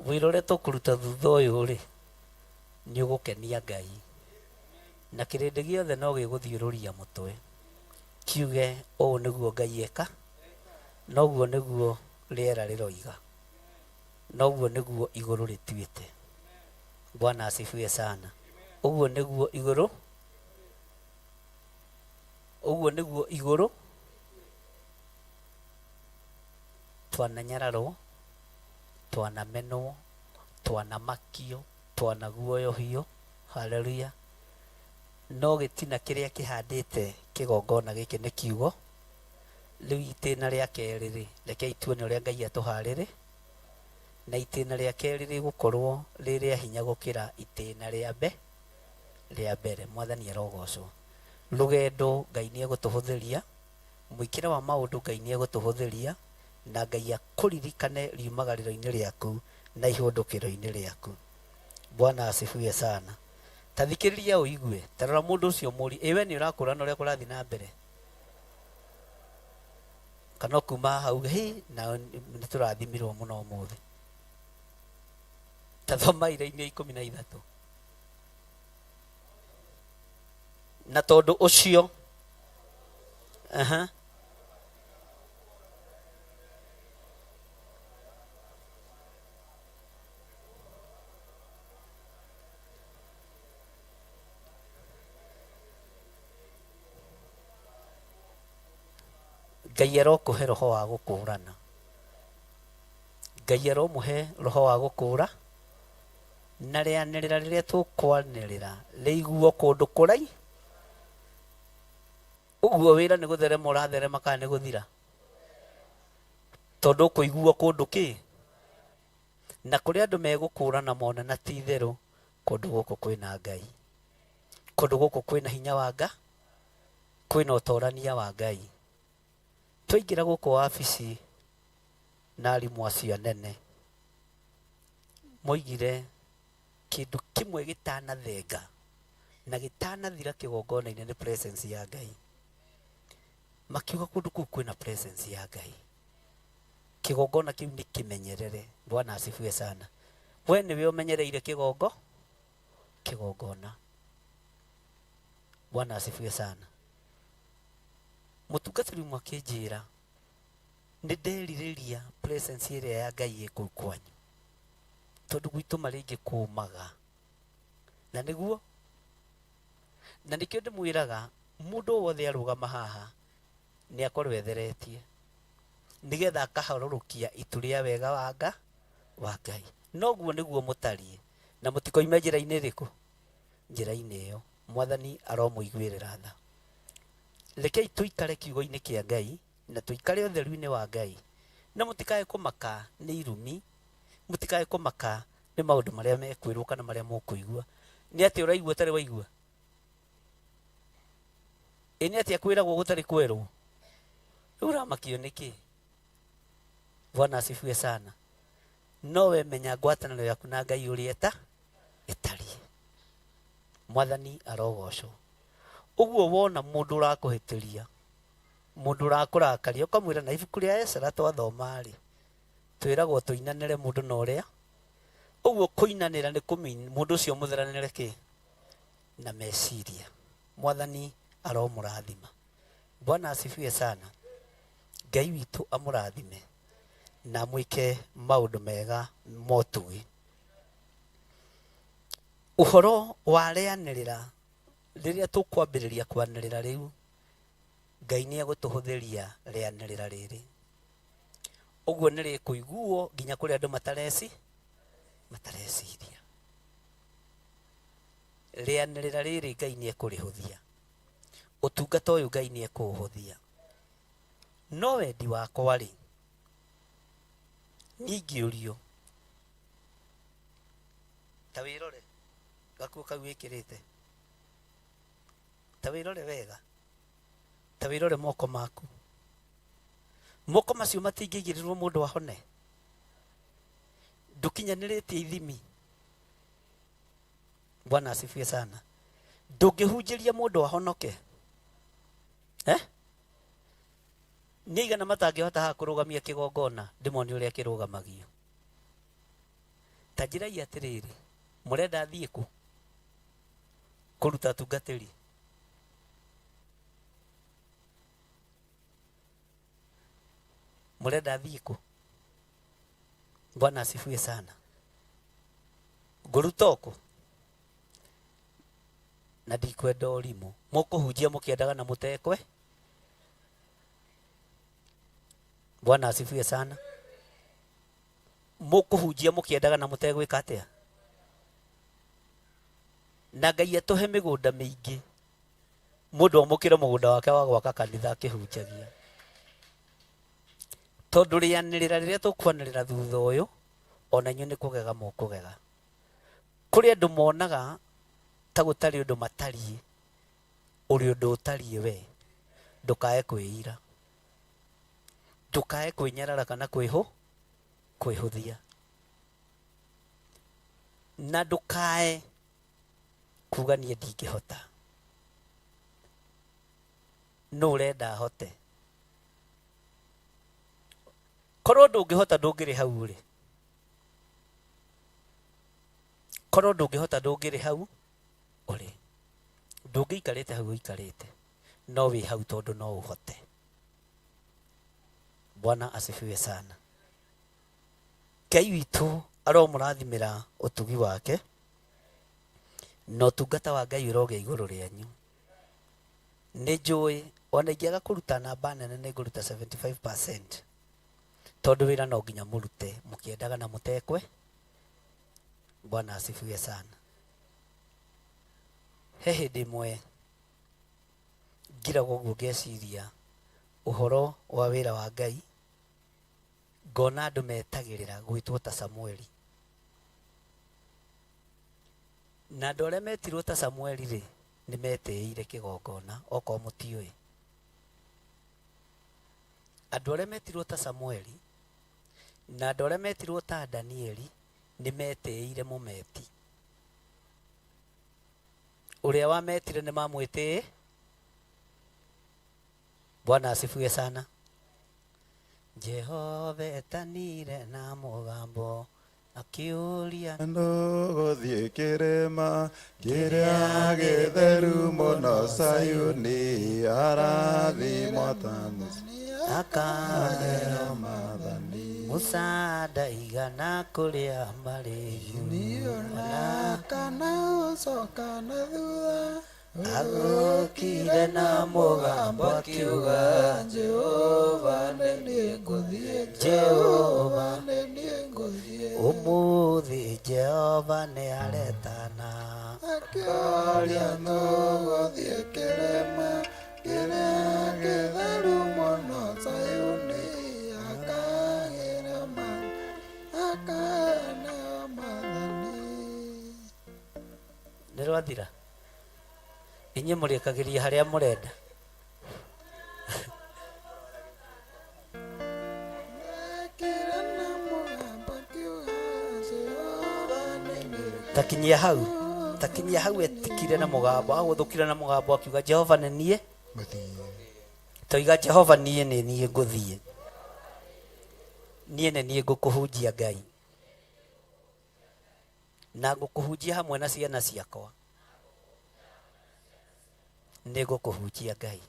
Wĩra ũrĩa tũkũruta thutha ũyũ rĩ, nĩ ũgũkenia Ngai, na kĩrĩndĩ gĩothe no gĩgũthiũrũria mũtwe kiuge ũũ nĩguo Ngai eka, noguo nĩguo rĩera rĩroiga, noguo nĩguo igũrũ rĩtuĩte. Bwana asifiwe sana. Ũguo nĩguo igũrũ, ũguo nĩguo igũrũ twananyararwo, twanamenwo, twanamakio, twanaguoyohio. Haleluya. No gĩtina kĩrĩa kĩhandĩte kĩgongona gĩkĩ nĩ kiugo. Rĩu itĩna rĩa kerĩ rĩ, rekei tuone ũrĩa Ngai atũharĩrĩ. Na itĩna rĩa kerĩ rĩgũkorwo rĩ rĩa hinya gũkĩra itĩna rĩa mbe rĩa mbere. Mwathani arogocwo. Rũgendo Ngai nĩ egũtũhũthĩria, mũikĩre wa maũndũ Ngai nĩ egũtũhũthĩria, na Ngai akũririkane riumagarĩro-inĩ rĩaku na ihũndũkĩro-inĩ rĩaku. Bwana asifiwe sana. Ta thikĩrĩria ũigue, ta rora mũndũ ũcio mũri, ĩ we nĩ ũrakũrana ũrĩa kũrathiĩ na mbere? Kana kuma haha uge, hĩ, na nĩ tũrathimirwo mũno ũmũthĩ. Ta thoma iraini ya 13. Na tondũ ũcio, aha, Ngai arokũhe roho wa gũkũrana. Ngai aromũhe roho wa gũkũra, na rĩanĩrĩra rĩrĩa tũkwanĩrĩra rĩiguo kũndũ kũrai. Ũguo wĩra nĩ gũtherema ũratherema kana nĩ gũthira? Tondũ ũkũiguo kũndũ kĩ? Na kũrĩ andũ megũkũrana mone na ti itherũ kũndũ gũkũ kwĩna Ngai. Kũndũ gũkũ kwĩna hinya wa Nga. Kwĩna ũtorania wa Ngai. Twaingĩra gũkũ wabici na arimũ acio anene moigire kĩndũ kĩmwe gĩtanathenga na gĩtanathira kĩgongona-inĩ nĩ presence ya Ngai. Makiuga kũndũ kũu kwĩna presence ya Ngai. Kĩgongona kĩu nĩ kĩmenyerere. Bwana asifiwe sana. We nĩwe ũmenyereire kĩgongona. Bwana asifiwe sana. Mũtungatĩri ũmwe akĩnjĩra nĩ nderirĩria presence ĩrĩa ya Ngai ĩ kũu kwanyu, tondũ gwitũ marĩ kũmaga. Na nĩguo, na nĩkĩo ndĩmwĩraga mũndũ wothe arũgama haha nĩ akorwo etheretie nĩgetha akahororokia itu rĩa wega wa Ngai. Noguo nĩguo mũtariĩ, na mũtikoime njĩra-inĩ ĩrĩkũ? Njĩra-inĩ ĩyo. Mwathani aromũiguĩrĩra tha. Rekei tũikare kiugo-inĩ kĩa Ngai na tũikare ũtheru-inĩ wa Ngai, na mũtikae kũmaka nĩ irumi, mũtikae kũmaka nĩ maũndũ marĩa mekwĩrwo kana marĩa mũkũigua. Nĩ atĩ ũraigua ũtarĩ waigua? Ĩ nĩ atĩa kwĩragwo gũtarĩ kwerwo? Rĩu ũramakio nĩkĩ? Bwana asifiwe sana. No we menya ngwatanĩro yaku na Ngai ũrĩa ĩtariĩ. Mwathani arogocwo. Ũguo wona mũndũ ũrakũhĩtĩria, mũndũ ũrakũrakaria, ũkamwĩra na ibuku rĩa Ezra twathoma rĩ, twĩragwo tũinanĩre mũndũ na ũrĩa. Ũguo kũinanĩra nĩ mũndũ ũcio mũtheranĩre kĩ? Na meciria. Mwathani aromũrathima. Bwana asifiwe sana. Ngai witũ amũrathime na amwĩke maũndũ mega motugi. Ũhoro wa rĩanĩrĩra, rĩrĩa tũkwambĩrĩria kwanĩrĩra rĩu, Ngai nĩ egũtũhũthĩria rĩanĩrĩra rĩrĩ. Ũguo nĩ rĩkũiguo nginya kũrĩa andũ matareciria. Rĩanĩrĩra rĩrĩ Ngai nĩ ekũrĩhũthia. Ũtungata ũyũ Ngai nĩ ekũũhũthia. No wendi wakwa rĩ, niĩ ingĩũrio, ta wĩrore gakuo kau wĩkĩrĩte, ta wĩrore wega, ta wĩrore moko maku. Moko macio matingĩigĩrĩrwo mũndũ ahone. Ndũkinyanĩrĩtie ithimi. Bwana asifiwe sana. Ndũngĩhunjĩria mũndũ ahonoke. Nĩ aigana matangĩhota haha kũrũgamia kĩgongona ndĩmone ũrĩa kĩrũgamagio. Ta njĩrai atĩrĩrĩ, mũrenda thiĩ kũ? Kũruta atungatĩri. Mũrenda thiĩ kũ? Bwana asifiwe sana. Ngũruta ũkũ? Na ndikwenda ũrimũ. Mũkũhunjia mũkĩendaga na mũtekwe. Bwana asifiwe sana. Mũkũhunjia mũkĩendaga na mũtegwĩka atĩa? Na Ngai atũhe mĩgũnda mĩingĩ, mũndũ amũkĩre mũgũnda wake wa gwaka kanitha akĩhunjagia. Tondũ rĩanĩrĩra rĩrĩa tũkwanĩrĩra thutha ũyũ, ona inyuĩ nĩ kũgega mũkũgega. Kũrĩ andũ monaga ta gũtarĩ ũndũ matariĩ, ũrĩ ũndũ ũtariĩ we, ndũkae kwĩira, ndũkae kwĩnyarara kana kwĩhũthia, na ndũkae kuga niĩ ndingĩhota. Nũ ũrenda ahote? Korwo ndũngĩhota ndũngĩrĩ hau ũrĩ. Korwo ndũngĩhota ndũngĩrĩ hau ũrĩ. Ndũngĩikarĩte hau ũikarĩte, no wĩ hau tondũ no ũhote. Bwana asifiwe sana. Ngai witũ aromũrathimĩra ũtugi wake, na ũtungata wa Ngai ũrogĩa igũrũ rĩanyu. Nĩ njũĩ ona ingĩaga kũruta namba nene nĩ ngũruta 75%, tondũ wĩra no nginya mũrute mũkĩendaga na mũtekwe. Bwana asifiwe sana. He hĩndĩ ĩmwe ngiragwo ũguo ngeciria ũhoro wa wĩra wa Ngai, ngona andũ metagĩrĩra gwĩtwo ta Samueli. Na andũ arĩa metirwo ta Samueli rĩ, nĩ metĩĩire kĩgongona, okorwo mũtiũĩ. Andũ arĩa metirwo ta Samueli na andũ arĩa metirwo ta Danieli nĩ metĩĩire mũmeti. Ũrĩa wametire nĩ mamwĩtĩĩ. Bwana asifiwe sana. Jehova etanire na mũgambo akiũria Ndũgũthiĩ kĩrĩma kĩrĩa gĩtheru mũno Sayuni arathimwo ta akaheo Musa ndaigana kũrĩa marĩĩgu Kana ũcoka na thutha agũkire na mũgambo akiuga Jehova nĩ niĩ ngũthiĩ Jehova nĩ niĩ ngũthiĩ ũmũthĩ Jehova nĩ aretana akĩũria nũgũthiĩ kĩrĩma kĩrĩa gĩtheru mũno Sayuni akagĩra akaheo maathani. Nĩ rwathira inyuĩ mũrĩkagĩria harĩa mũrenda. Takinyia hau, takinyia hau etikire na mũgambo, agũthũkire na mũgambo akiuga Jehova nĩ niĩ toiga Jehova niĩ nĩ niĩ ngũthiĩ, niĩ nĩ niĩ ngũkũhunjia Ngai na ngũkũhunjia hamwe na ciana ciakwa, nĩ ngũkũhunjia Ngai.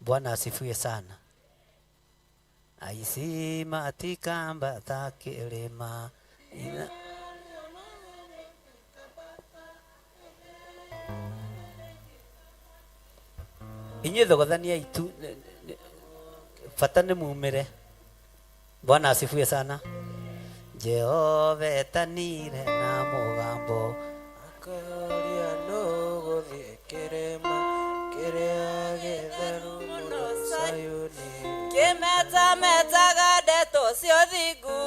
Bwana asifiwe sana. Aici matikambata kĩrĩma ina inyuĩ thogothania itu bata nĩ mumĩre. Bwana asifiwe sana. Jehova etanire na mũgambo Akĩũria nũgũthiĩ kĩrĩma kĩrĩa gĩtheru mũno Sayuni Kĩmetametaga ndeto cia ũthingu,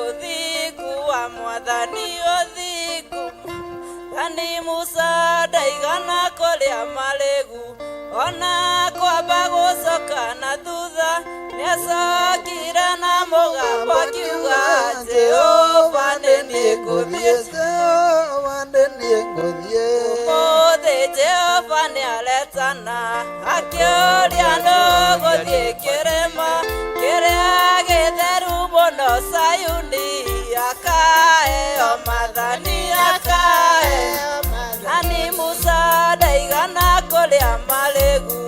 ũthingu wa Mwathani, ũthingu. Mwathani Musa ndaigana kũrĩa marĩĩgu, ona kwamba gũcoka na thutha, nĩacokire na mũgambo akiuga Jehova nĩ niĩ ngũthiĩ, Jehova nĩ niĩ ngũthiĩ. Ũmũthĩ Jehova nĩaretana, akĩũria nũgũthiĩ kĩrĩma kĩrĩa gĩtheru mũno Sayuni, akaheo maathani, akaheo maathani. Musa ndaigana kũrĩa marĩĩgu,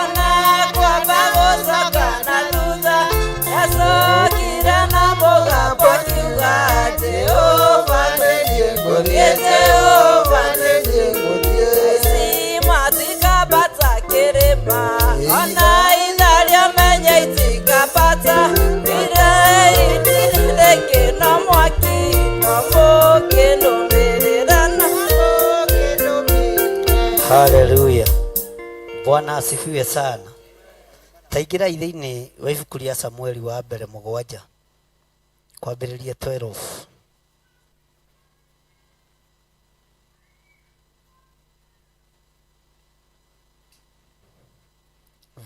ona kwamba gũcoka na thutha, nĩacokire na mũgambo akiuga Jehova nĩ niĩ ngũthiĩ, Jehova nĩ niĩ ngũthiĩ. Aici matikambata kĩrĩma, ona itharia menye itikambata, irĩ no mwaki, no mũkĩnũmĩrĩra na Haleluya. Bwana asifiwe sana. Taingĩrai thĩinĩ wa ibuku rĩa Samueli wa mbere mũgwanja kwambĩrĩria 12.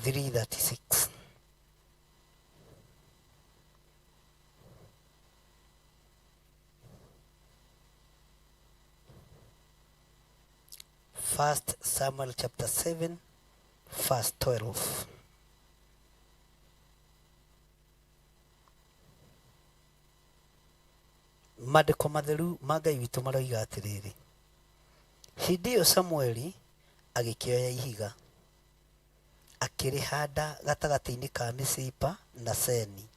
3:36. First Samuel chapter 7 verse 12. Maandĩko matheru ma Ngai witũ maroiga atĩrĩrĩ, hĩndĩ ĩyo Samueli agĩkĩoya ihiga akĩrĩhanda gatagatĩ-inĩ ka Misipa na Seni,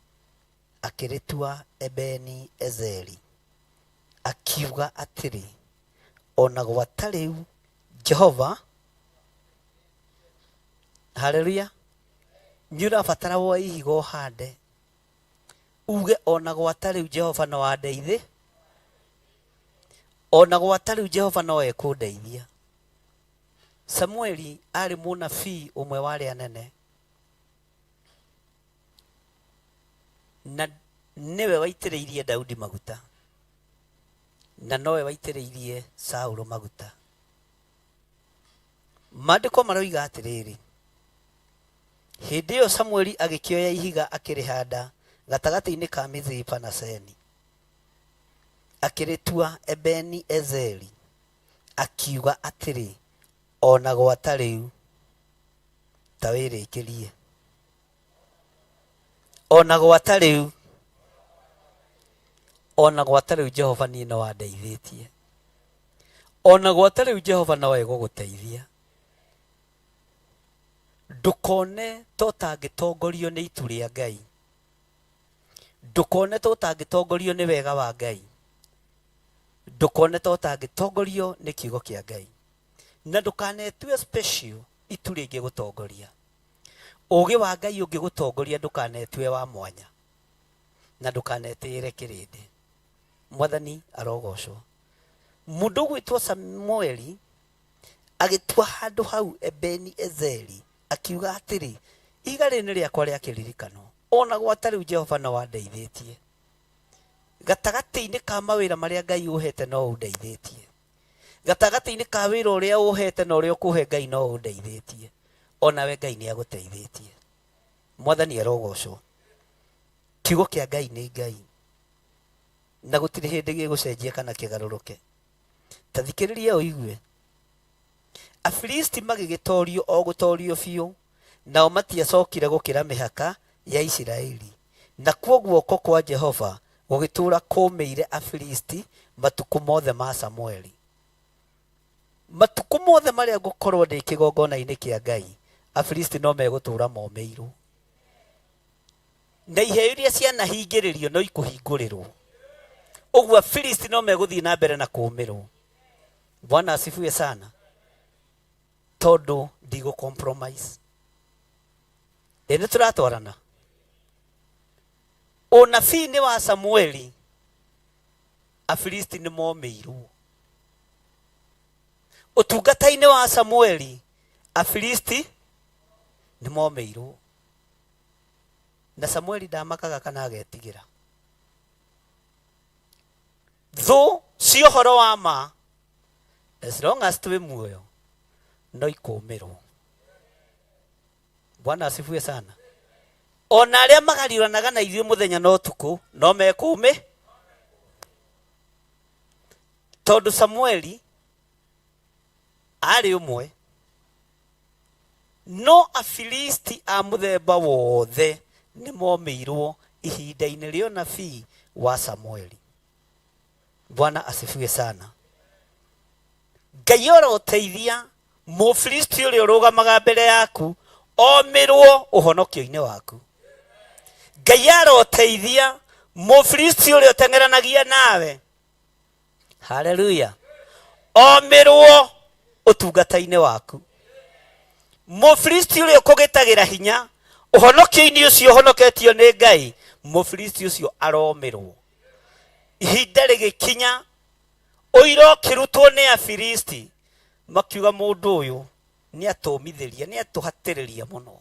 akĩrĩtua Ebeni Ezeri, akiuga atĩrĩ, ona gwata rĩu Jehova, haleluya, nĩ ũrabatara woe ihiga ũhande uge ona gwata rĩu Jehova no andeithie, ona gwata rĩu Jehova no ekũndeithia. Samueli arĩ mũnabii ũmwe wa arĩa anene na nĩwe waitĩrĩirie Daudi maguta na nowe waitĩrĩirie Saũlũ maguta. Maandĩko maroiga atĩrĩrĩ, Hĩndĩ ĩyo Samueli agĩkĩoya ihiga akĩrĩhanda gatagatĩ-inĩ ka Mizipa na Seni, akĩrĩtua Ebeni-Ezeri, akiuga atĩrĩ, O na gwata rĩu, ta wĩrĩkĩrie. O na gwata rĩu, o na gwata rĩu Jehova niĩ no andeithĩtie. O na gwata rĩu Jehova no egũgũteithia. Ndũkone ta ũtangĩtongorio nĩ itu rĩa Ngai. Ndũkone ta ũtangĩtongorio nĩ wega wa Ngai. Ndũkone ta ũtangĩtongorio nĩ kiugo kĩa Ngai. Na ndũkanetue special itu rĩngĩgũtongoria. Ũgĩ wa Ngai ũngĩgũtongoria ndũkanetue wa mwanya. Na ndũkanetĩĩre kĩrĩndĩ. Mwathani arogocwo. Mũndũ ũgwĩtwo Samueli agĩtua handũ hau Ebeni-Ezeri, akiuga atĩrĩ, Ihiga rĩrĩ nĩ rĩakwa rĩa kĩririkano, o na gwata rĩu Jehova no andeithĩtie. Gatagatĩ-inĩ ka mawĩra marĩa Ngai ũhete no ũndeithĩtie. Gatagatĩ-inĩ ka wĩra ũrĩa ũhete na ũrĩa ũkũhe Ngai no ũndeithĩtie. O nawe Ngai nĩ agũteithĩtie. Mwathani arogocwo. Kiugo kĩa Ngai nĩ Ngai. Na gũtirĩ hĩndĩ gĩgũcenjia kana kĩgarũrũke. Ta thikĩrĩria ũigue. Afilisti magĩgĩtorio o gũtorio biũ, nao matiacokire gũkĩra mĩhaka ya Isiraeli. Nakuo guoko kwa Jehova gũgĩtũũra kũũmĩire Afilisti matukũ mothe ma Samueli. Matukũ mothe marĩa ngũkorwo ndĩ kĩgongona-inĩ kĩa Ngai, Afilisti no megũtũũra momĩirwo. Na iheo iria cianahingĩrĩrio no ikũhingũrĩrwo. Ũguo Afilisti no megũthiĩ na mbere na kũũmĩrwo. Bwana asifiwe sana. Tondũ ndigũ compromise. Ĩ nĩ tũratwarana. Ũnabii-inĩ wa Samueli, Afilisti nĩ momĩirwo. Ũtungata-inĩ wa Samueli, Afilisti nĩ momĩirwo. Na Samueli ndamakaga kana agetigĩra. Thũ cia ũhoro wa ma, as long as twĩ muoyo, no ikũmĩrwo. Bwana asifiwe sana. Ona arĩa magariũranaga na ithuĩ mũthenya na ũtukũ no mekũmĩ, tondũ Samueli arĩ ũmwe. No Afilisti a mũthemba wothe nĩ momĩirwo ihinda-inĩ rĩa ũnabii wa Samueli. Bwana asifiwe sana. Ngai oroteithia Mũfilisti ũrĩa ũrũgamaga mbere yaku omĩrwo ũhonokio-inĩ waku. Ngai aroteithia Mũfilisti ũrĩa ũteng'eranagia nawe, haleluya, omĩrwo ũtungata-inĩ waku. Mũfilisti ũrĩa ũkũgĩtagĩra hinya ũhonokio-inĩ ũcio ũhonoketio nĩ Ngai, Mũfilisti ũcio aromĩrwo. Ihinda rĩgĩkinya ũira ũkĩrutwo nĩ Afilisti, makiuga mũndũ ũyũ nĩ atũmithĩria, nĩ atũhatĩrĩria mũno.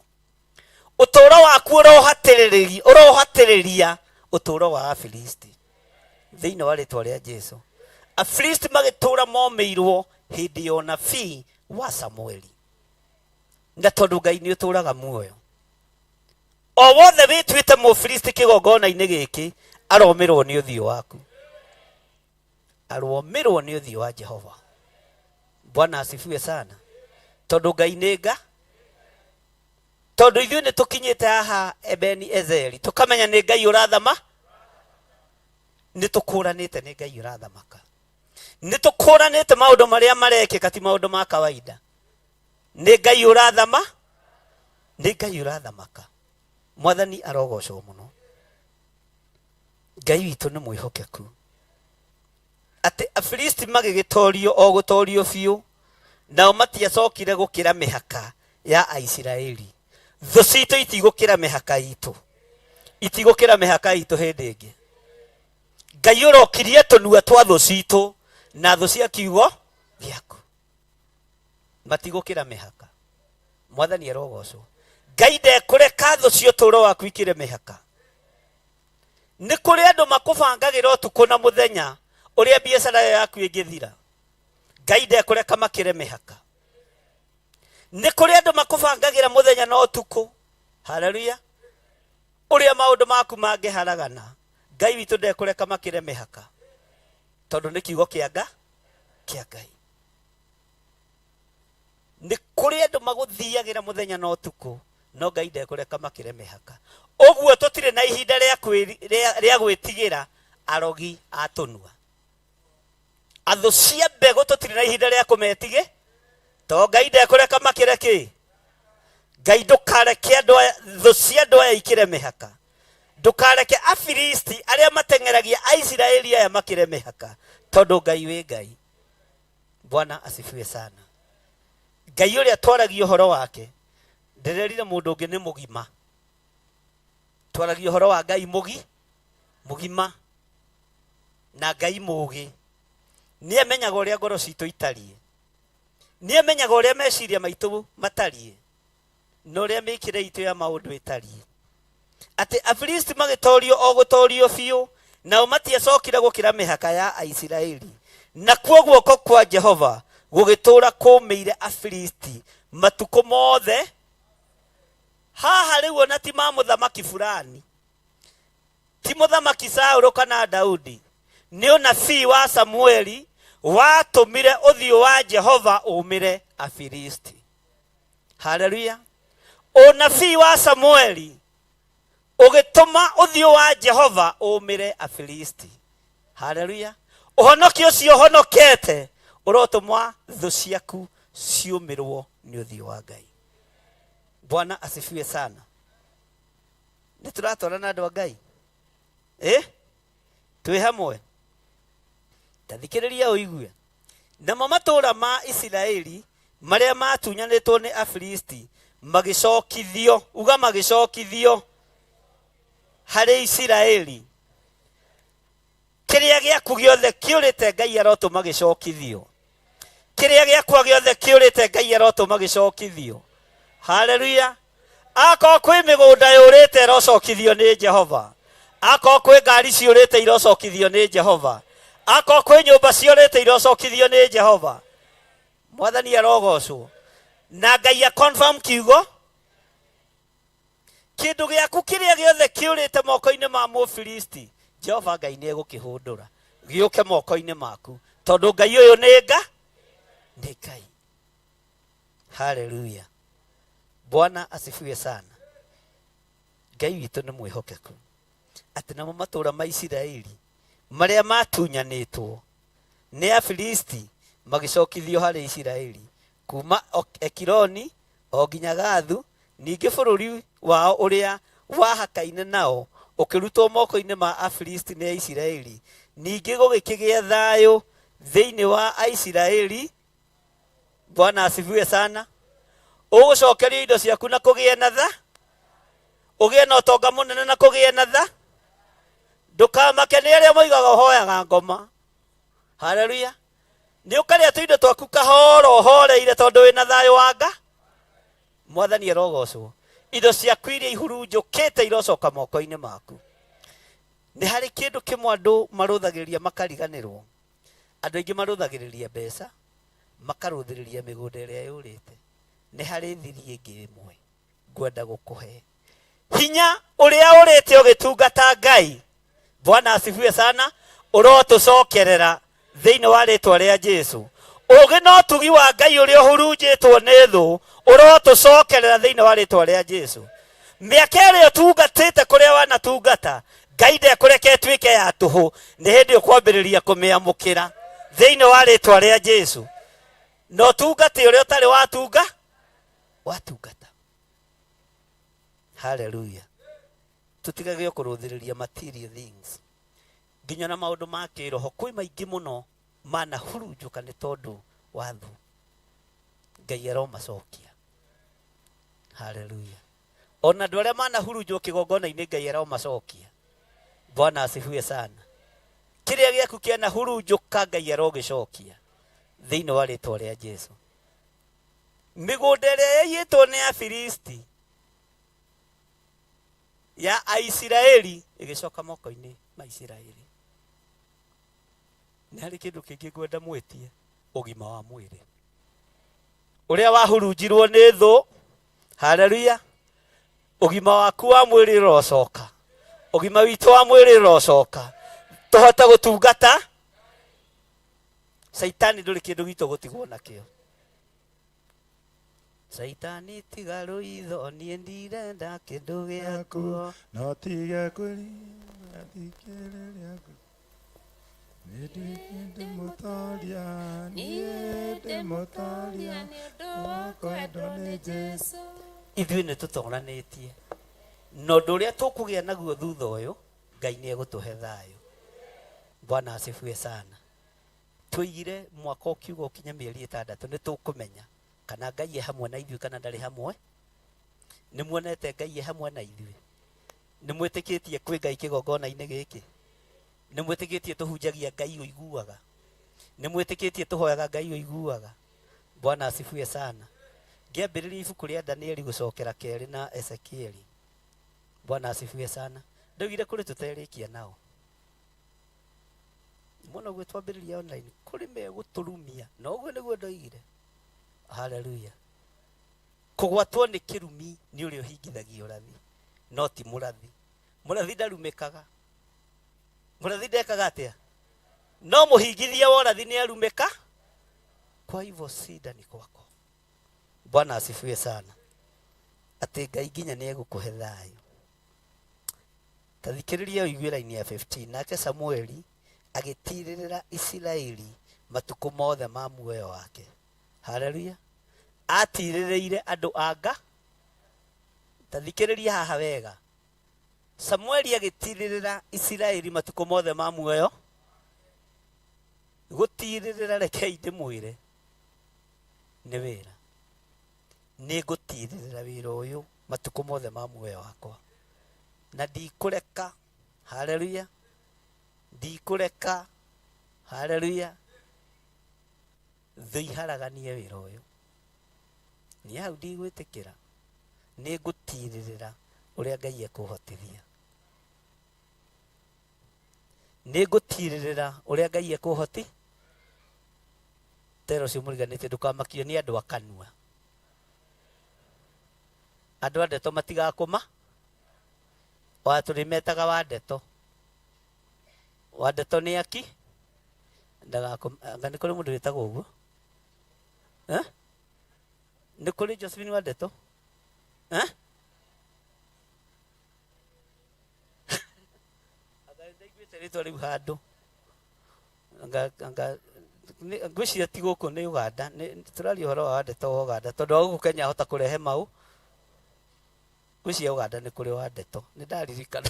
Ũtũũro waku ũrohatĩrĩria, ũrohatĩrĩria ũtũũro wa Afilisti. Thĩinĩ wa rĩtwa rĩa Jesu. Afilisti magĩtũũra momĩirwo hĩndĩ ya ũnabii wa Samueli. Na tondũ Ngai nĩ ũtũũraga muoyo, o wothe wĩtuĩte Mũfilisti kĩgongona-inĩ gĩkĩ aromĩrwo nĩ ũthiũ waku. Aromĩrwo nĩ ũthiũ wa Jehova. Bwana asifiwe sana. Tondũ Ngai nĩ nga, tondũ ithuĩ nĩ tũkinyĩte haha Ebeni Ezeri tũkamenya nĩ Ngai ũrathama, nĩ tũkũranĩte nĩ Ngai ũrathamaka, nĩ tũkũranĩte maũndũ marĩa marekĩka ti maũndũ ma kawaida. Nĩ Ngai ũrathama, nĩ Ngai ũrathamaka. Mwathani arogocwo mũno. Ngai witũ nĩ mwĩhokeku. Atĩ Afilisti magĩgĩtorio o gũtorio biũ, nao matiacokire gũkĩra mĩhaka ya Aisiraeli. Thũ citũ itigũkĩra mĩhaka itũ, itigũkĩra mĩhaka itũ hĩndĩ ĩngĩ. Ngai ũrokirie tũnua twa thũ citũ na thũ cia kiugo gĩaku, matigũkĩra mĩhaka. Mwathani arogocwo. Ngai ndekũreka thũ cia ũtũũro waku ikĩre mĩhaka. Nĩ kũrĩ andũ makũbangagĩra ũtukũ na mũthenya ũrĩa biacara ĩyo yaku ĩngĩthira. Ngai ndekũreka makĩre mĩhaka. Nĩ kũrĩ andũ makũbangagĩra mũthenya na ũtukũ. Haleluya. Ũrĩa maũndũ maku mangĩharagana, Ngai witũ ndekũreka makĩre mĩhaka, tondũ nĩ kiugo kĩa kĩa Ngai. Nĩ kũrĩ andũ magũthiagĩra mũthenya na ũtukũ, no Ngai ndekũreka makĩre mĩhaka. Ũguo tũtirĩ na ihinda rĩa rĩa gwĩtigĩra arogi a tũnua. Athũ cia mbegũ tũtirĩ na ihinda rĩa kũmetige, to Ngai ndekũreka makĩre kĩ. Ngai ndũkareke andũ aya, thũ cia andũ aya ikĩre mĩhaka. Ndũkareke Afilisti arĩa mateng'eragia Aisiraeli aya makĩre mĩhaka, tondũ Ngai wĩ Ngai. Bwana asifiwe sana. Ngai ũrĩa twaragia ũhoro wake, ndĩrerire mũndũ ũngĩ nĩ mũgima. Twaragia ũhoro wa Ngai mũgima na Ngai mũũgĩ. Nĩ amenyaga ũrĩa ngoro citũ itariĩ, nĩ amenyaga ũrĩa meciria maitũ matariĩ, na ũrĩa mĩkĩre itũ ya maũndũ ĩtariĩ. Atĩ Afilisti magĩtorio o gũtorio biũ, nao matiacokire gũkĩra mĩhaka ya Aisiraeli. Nakuo guoko kwa Jehova gũgĩtũũra kũũmĩire Afilisti matukũ mothe. Haha rĩu ona ti ma mũthamaki fulani, ti mũthamaki Saũlũ kana Daudi, nĩ ũnabii wa Samueli watũmire ũthiũ wa Jehova ũmĩre Afilisti. Haleluya. Ũnabii wa Samueli ũgĩtũma ũthiũ wa Jehova ũmĩre Afilisti. Haleluya. Ũhonokio ũcio ũhonokete ũrotũma thũ ciaku ciũmĩrwo nĩ ũthiũ wa Ngai. Bwana asifiwe sana. Nĩ tũratwarana andũ a Ngai? Twĩ hamwe? Ta thikĩrĩria ũigue. Namo matũũra ma Isiraeli marĩa matunyanĩtwo nĩ Afilisti magĩcokithio, uga magĩcokithio harĩ Isiraeli. Kĩrĩa gĩaku gĩothe kĩũrĩte Ngai arotũma gĩcokithio. Kĩrĩa gĩakwa gĩothe kĩũrĩte Ngai arotũma gĩcokithio. Haleluya. Akorwo kwĩ mĩgũnda yũrĩte ĩrocokithio nĩ Jehova. Akorwo kwĩ ngari ciũrĩte irocokithio nĩ Jehova. Akorwo kwĩ nyũmba ciũrĩte irocokithio nĩ Jehova. Mwathani arogocwo. Na Ngai a confirm kiugo. Kĩndũ gĩaku kĩrĩa gĩothe kĩũrĩte moko-inĩ ma Mũfilisti, Jehova Ngai nĩ egũkĩhũndũra gĩũke moko-inĩ maku, tondũ Ngai ũyũ nĩ nĩ Ngai. Haleluya. Bwana asifiwe sana. Ngai witũ nĩ mwĩhokeku. Atĩ namo matũũra ma Isiraeli marĩa matunyanĩtwo nĩ Afilisti magĩcokithio harĩ Isiraeli kuma Ekironi o nginya Gathu. Ningĩ bũrũri wao ũrĩa wahakaine nao ũkĩrutwo moko-inĩ ma Afilisti nĩ Aisiraeli. Ningĩ gũgĩkĩgĩa thayũ thĩinĩ wa Aisiraeli. Bwana asifiwe sana. Ũgũcokerio indo ciaku na kũgĩe na tha, ũgĩe na ũtonga mũnene na kũgĩe na tha. Ndũkamake nĩ arĩa moigaga ũhoyaga ngoma. Haleluya. Nĩ ũkarĩa tũindo twaku kahora ũhoreire tondũ wĩna thayũ wa nga. Mwathani arogocwo. Indo ciaku iria ihurunjũkĩte irocoka moko-inĩ maku. Nĩ harĩ kĩndũ kĩmwe andũ marũthagĩrĩria makariganĩrwo. Andũ aingĩ marũthagĩrĩria mbeca, makarũthĩrĩria mĩgũnda ĩrĩa yũrĩte. Nĩ harĩ thiri ĩngĩ ĩmwe ngwenda gũkũhe. Hinya ũrĩa ũrĩte ũgĩtungata Ngai, Bwana asifiwe sana, ũrotũcokerera thĩinĩ wa rĩtwa rĩa Jesu. Ũũgĩ na ũtugi wa Ngai ũrĩa ũhurunjĩtwo nĩ thũ ũrotũcokerera thĩinĩ wa rĩtwa rĩa Jesu. Mĩaka ĩrĩa ũtungatĩte kũrĩa wanatungata, Ngai ndekũreke ĩtuĩke ya tũhũ, nĩ hĩndĩ ũkwambĩrĩria kũmĩamũkĩra thĩinĩ wa rĩtwa rĩa Jesu. Na ũtungate ũrĩa ũtarĩ watunga, watungata. Haleluya. Tũtigage kũrũthĩrĩria material things. Nginya na maũndũ ma kĩroho kwĩ maingĩ mũno manahurunjũka nĩ tondũ wa thũ. Ngai aromacokia. Haleluya. Ona andũ arĩa manahurunjwo kĩgongona-inĩ Ngai aromacokia. Bwana asifiwe sana. Kĩrĩa gĩaku kĩanahurunjũka Ngai arogĩcokia thĩinĩ wa rĩtwa rĩa Jesu. Mĩgũnda ĩrĩa yaiyĩtwo nĩ Afilisti ya Aisiraeli ĩgĩcoka moko-inĩ ma Isiraeli. Nĩ harĩ kĩndũ kĩngĩ ngwenda mwĩtie, ũgima wa mwĩrĩ ũrĩa wahurunjirwo nĩ thũ. Haleluya. Ũgima waku wa mwĩrĩ ũrocoka, ũgima witũ wa mwĩrĩ ũrocoka, tũhote gũtungata. Caitani ndũrĩ kĩndũ gitũ gũtigwo nakĩo. Caitani tiga rũitho, niĩ ndirenda kĩndũ gĩakuo. No tiga kwĩrira thikĩrĩria Niĩ ndĩmũtoria, niĩ ndĩmũtoria nĩ ũndũ wa kwendwo nĩ Jesũ. Ithuĩ nĩ tũtoranĩtie na ũndũ ũrĩa tũkũgĩa naguo thutha ũyũ, Ngai nĩ egũtũhe thayũ. Bwana asifiwe sana. Tũigire mwaka ũkiuga ũkinye mĩeri 6 nĩ tũkũmenya kana Ngai e hamwe na ithuĩ kana ndarĩ hamwe. Nĩ muonete Ngai e hamwe na ithuĩ? Nĩ mwĩtĩkĩtie kwĩ Ngai kĩgongona-inĩ gĩkĩ? Nĩ mwĩtĩkĩtie tũhunjagia Ngai ũiguaga? Nĩ mwĩtĩkĩtie tũhoyaga Ngai ũiguaga? Bwana asifiwe sana. Ngĩambĩrĩria ibuku rĩa Danieli gũcokera kerĩ na Ezekieli. Bwana asifiwe sana. Ndaugire kũrĩ tũterĩkia nao. Mũno ũguo twambĩrĩria online kũrĩ megũtũrumia. Na ũguo nĩguo ndoigire. Haleluya. Kũgwatwo nĩ kĩrumi nĩ ũrĩa ũhingithagia ũrathi, no ti mũrathi. Mũrathi ndarumĩkaga. Mũrathi ndekaga atĩa? No mũhingithia wa ũrathi nĩ arumĩka. Kwa hivyo shida ni kwako. Bwana asifiwe sana. Atĩ Ngai nginya nĩ egũkũhe thayũ. Ta thikĩrĩria ũigue raini ya 15. Nake Samueli agĩtiirĩrĩra Isiraeli matukũ mothe ma muoyo wake. Haleluya. Atirĩrĩire andũ anga. Ta thikĩrĩria haha wega. Samueli agĩtirĩrĩra Isiraeli matukũ mothe ma muoyo. Gũtirĩrĩra, rekei ndĩmwĩre, nĩ wĩra. Nĩ ngũtirĩrĩra wĩra ũyũ matukũ mothe ma muoyo wakwa. Na ndikũreka. Haleluya. Ndikũreka. Haleluya. Thũ iharaganie wĩra ũyũ. Niĩ hau ndigwĩtĩkĩra. Nĩ ngũtirĩrĩra ũrĩa Ngai ekũhotithia. Nĩ ngũtirĩrĩra ũrĩa Ngai ekũhoti. Tera ũcio mũriganĩtie, ndũkamakio nĩ andũ a kanua. Andũ a ndeto matigakũma. Wa tũrĩmetaga wa ndeto. Wa ndeto nĩ aki. Ndagakũma. Anga nĩ kũrĩ mũndũ wĩtagwo ũguo? Eh? Nĩ kũrĩ Josephine wa ndeto? Eh? Anga nĩndaiguĩte rĩtwa rĩu handũ. Anga ngwĩciria ti gũkũ nĩ Uganda. Tũraria ũhoro wa ndeto wa Uganda tondũ wa gũkũ Kenya ahota kũrehe mau. Ngwĩciria Uganda nĩ kũrĩ wa ndeto. Nĩ ndaririkana.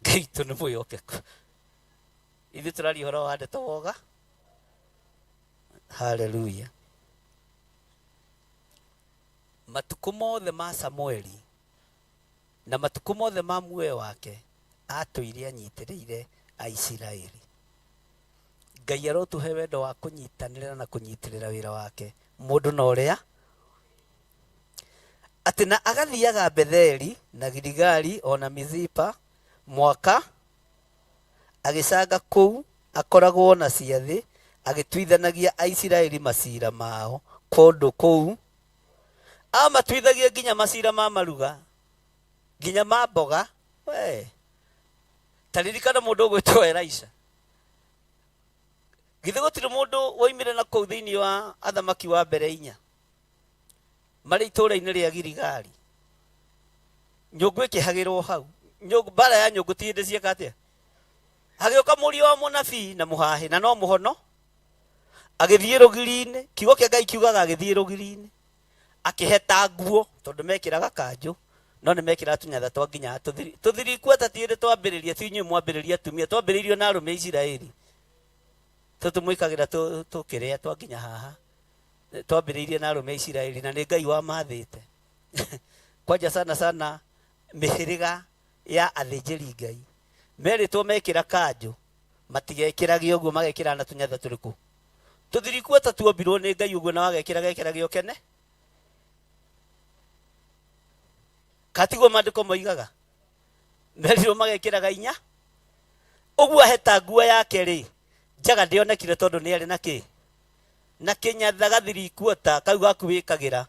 Ngai witũ nĩ mwĩhokeku. Ithuĩ tũraria ũhoro wa ndeto woga. Haleluya. Matukũ mothe ma Samueli na matukũ mothe ma muoyo wake atũire anyitĩrĩire Aisiraeli. Ngai arotũhe wendo wa kũnyitanĩra na kũnyitĩrĩra wĩra wake mũndũ na ũrĩa atĩ na agathiaga Betheli na Giligali ona Mizipa mwaka agĩcanga kũu akoragwo na ciathĩ agĩtuithanagia Aisiraeli macira mao kũndũ kũu. Amatuithagia nginya macira ma maruga, nginya ma mboga. We ta ririkana mũndũ ũgwĩtwo Elisha. Githĩ gũtirĩ mũndũ woimire na kũu thĩinĩ wa athamaki wa mbere inya marĩ itũũra-inĩ rĩa Giligali, nyũngũ ĩkĩhagĩrwo hau. Nyũngũ, mbara ya nyũngũ ti hĩndĩ cieka atĩa? Hagĩũka mũriũ wa mũnabii na mũhahĩ na no mũhono, agĩthiĩ rũgiri-inĩ. Kiugo kĩa Ngai kiugaga agĩthiĩ rũgiri-inĩ akĩheta nguo, tondũ mekĩraga kanjũ no nĩ mekĩraga tũnyatha twa nginya tũthiri. Tũthiri kuota ti hĩndĩ twambĩrĩria, ti inyuĩ mwambĩrĩria atumia, twambĩrĩirio na arũme a Isiraeli. Tũtũ mwĩkagĩra tũkĩrĩa twa nginya haha. Twambĩrĩirie na arũme a Isiraeli na nĩ Ngai wamathĩte. Kwanja sana sana mĩhĩrĩga ya athĩnjĩri Ngai merĩtwo mekĩra kanjũ matigekĩrage ũguo, magekĩra na tũnyatha tũrĩkũ? Tũthiri kuota tuombirwo nĩ Ngai ũguo na wagekĩra gekĩrage ũkene. Katiguo maandĩko moigaga merirwo magekĩraga inya ũguo. Aheta nguo yake rĩ, njaga ndĩonekire tondũ nĩ arĩ na kĩ na kĩnyatha gathiri kuota kau gaku wĩkagĩra.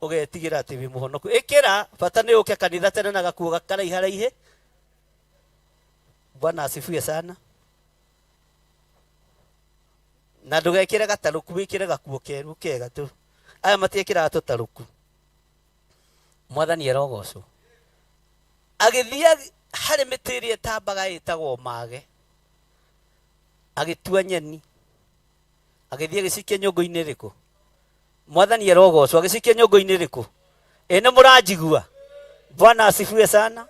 Ũgetigĩra atĩ wĩ mũhonoku. Ĩkĩra bata nĩ ũke kanitha tene na gakuo gakaraiharaihe. Bwana asifiwe sana. Na ndũgekĩre gatarũku, wĩkĩre gakuo keru kega tu. Aya matiĩkĩraga tũtarũku. Mwathani arogocwo. Agĩthiĩ harĩ mĩtĩ ĩrĩa ĩtambaga ĩtagwo mage, agĩtua nyeni, agĩthiĩ agĩcikia nyũngũ-inĩ ĩrĩkũ? Mwathani arogocwo. Agĩcikia nyũngũ-inĩ ĩrĩkũ? Ĩ nĩ mũranjigua? Bwana asifiwe sana.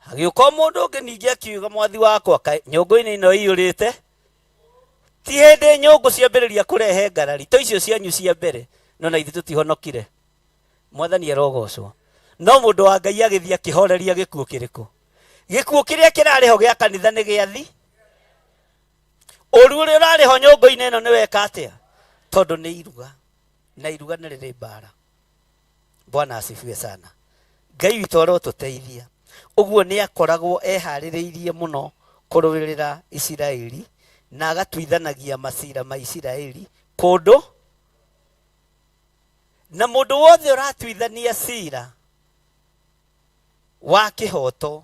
Agĩũka o mũndũ ũngĩ ningĩ akiuga, mwathi wakwa, kaĩ nyũngũ-inĩ ĩno ĩiyũrĩte? Ti hĩndĩ nyũngũ ciambĩrĩria kũrehe ngarari to icio cianyu cia mbere, no na ithuĩ tũtihonokire. Mwathani arogocwo. No mũndũ wa Ngai agĩthiĩ akĩhoreria gĩkuũ kĩrĩkũ? Gĩkuũ kĩrĩa kĩrarĩ ho gĩa kanitha nĩ gĩathi. Ũru ũrĩa ũrarĩ ho nyũngũ-inĩ ĩno nĩ weka atĩa? Tondũ nĩ iruga, na iruga nĩ rĩrĩ mbara. Bwana asifiwe sana. Ngai witũ arotũteithia. Ũguo nĩ akoragwo eharĩrĩirie mũno kũrũĩrĩra Isiraeli na agatuithanagia macira ma Isiraeli kũndũ, na mũndũ wothe ũratuithania cira wa kĩhoto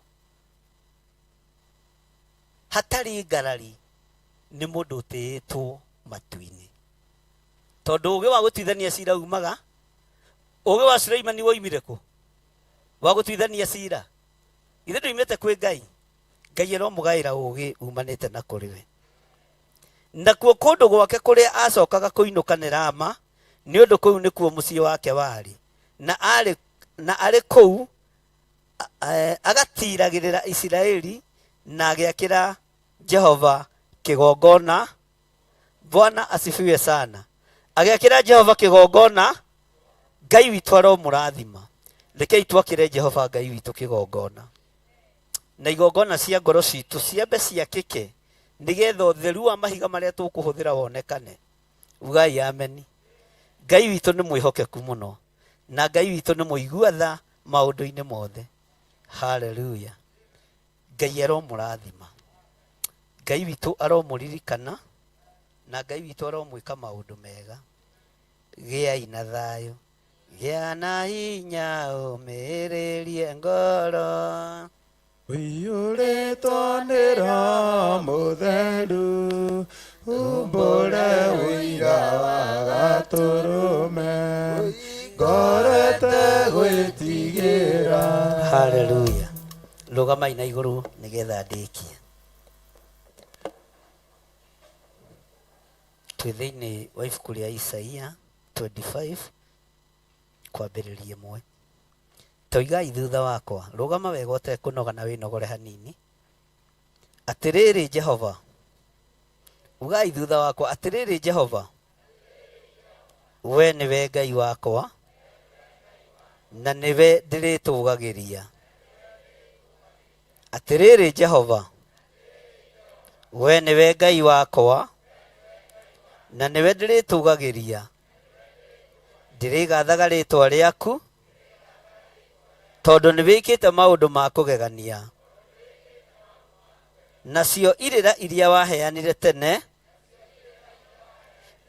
hatarĩ ngarari nĩ mũndũ ũtĩĩtwo matu-inĩ. Tondũ ũgĩ wa gũtuithania cira umaga, ũgĩ wa Suleimani woimire kũ? Wa gũtuithania cira. Ithe nduimĩte kwĩ Ngai. Ngai aromũgaĩra ũgĩ umanĩte na kũrĩ we. Nakuo kũndũ gwake kũrĩa acokaga kũinũka nĩ Rama, nĩ ũndũ kũu nĩkuo mũciĩ wake warĩ. Na arĩ kũu agatiragĩrĩra Isiraeli na agĩakĩra Jehova kĩgongona. Bwana asifiwe sana. Agĩakĩra Jehova kĩgongona. Ngai witũ aromũrathima. Rekei twakĩre Jehova Ngai witũ kĩgongona. Na igongona cia ngoro citũ ciambe ciakĩke, nĩgetha ũtheru wa mahiga marĩa tũkũhũthĩra wonekane. Ugai ameni. Ngai witũ nĩ mwĩhokeku mũno, na Ngai witũ nĩ mũigua tha maũndũ-inĩ mothe. Haleluya. Ngai aromũrathima. Ngai witũ aromũririkana, na Ngai witũ aromwĩka maũndũ mega. Gĩai na thayũ. Gĩa na hinya ũmĩrĩrie ngoro. Ũiyũrĩtwo nĩ Roho Mũtheru, umbũre ũira wa gatũrũme, ngoro ĩtegwĩtigĩra. Haleluya. Rũgamai na igũrũ nĩgetha ndĩkie. Twĩ thĩinĩ wa ibuku rĩa Isaia 25 kwambĩrĩria ĩmwe. Toigai thutha wakwa, rũgama wega ũtekũnoga na wĩnogore hanini. Atĩrĩrĩ Jehova, ugai thutha wakwa, atĩrĩrĩ Jehova, we nĩwe Ngai wakwa, na nĩwe ndĩrĩtũũgagĩria. Atĩrĩrĩ Jehova, we nĩwe Ngai wakwa, na nĩwe ndĩrĩtũũgagĩria. Ndĩrĩgathaga rĩĩtwa rĩaku, tondũ nĩwĩkĩte maũndũ ma kũgegania. Nacio irĩra iria waheanire tene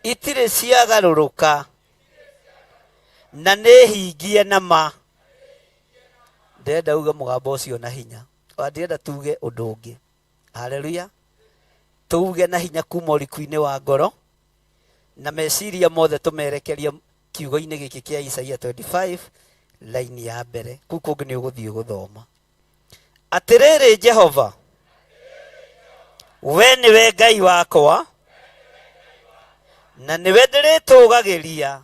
itirĩ ciagarũrũka, na nĩhingie na ma. Ndĩrenda uge mũgambo ũcio na hinya, ndĩrenda tuge ũndũ ũngĩ. Haleluya. Tuge na hinya kuma ũriku-inĩ wa ngoro, na meciria mothe tũmerekerie kiugo-inĩ gĩkĩ kĩa Isaia 25 laini ya mbere. Kũu kũngĩ nĩ ũgũthiĩ gũthoma. Atĩrĩrĩ Jehova, we nĩwe Ngai wakwa, na nĩwe ndĩrĩtũũgagĩria.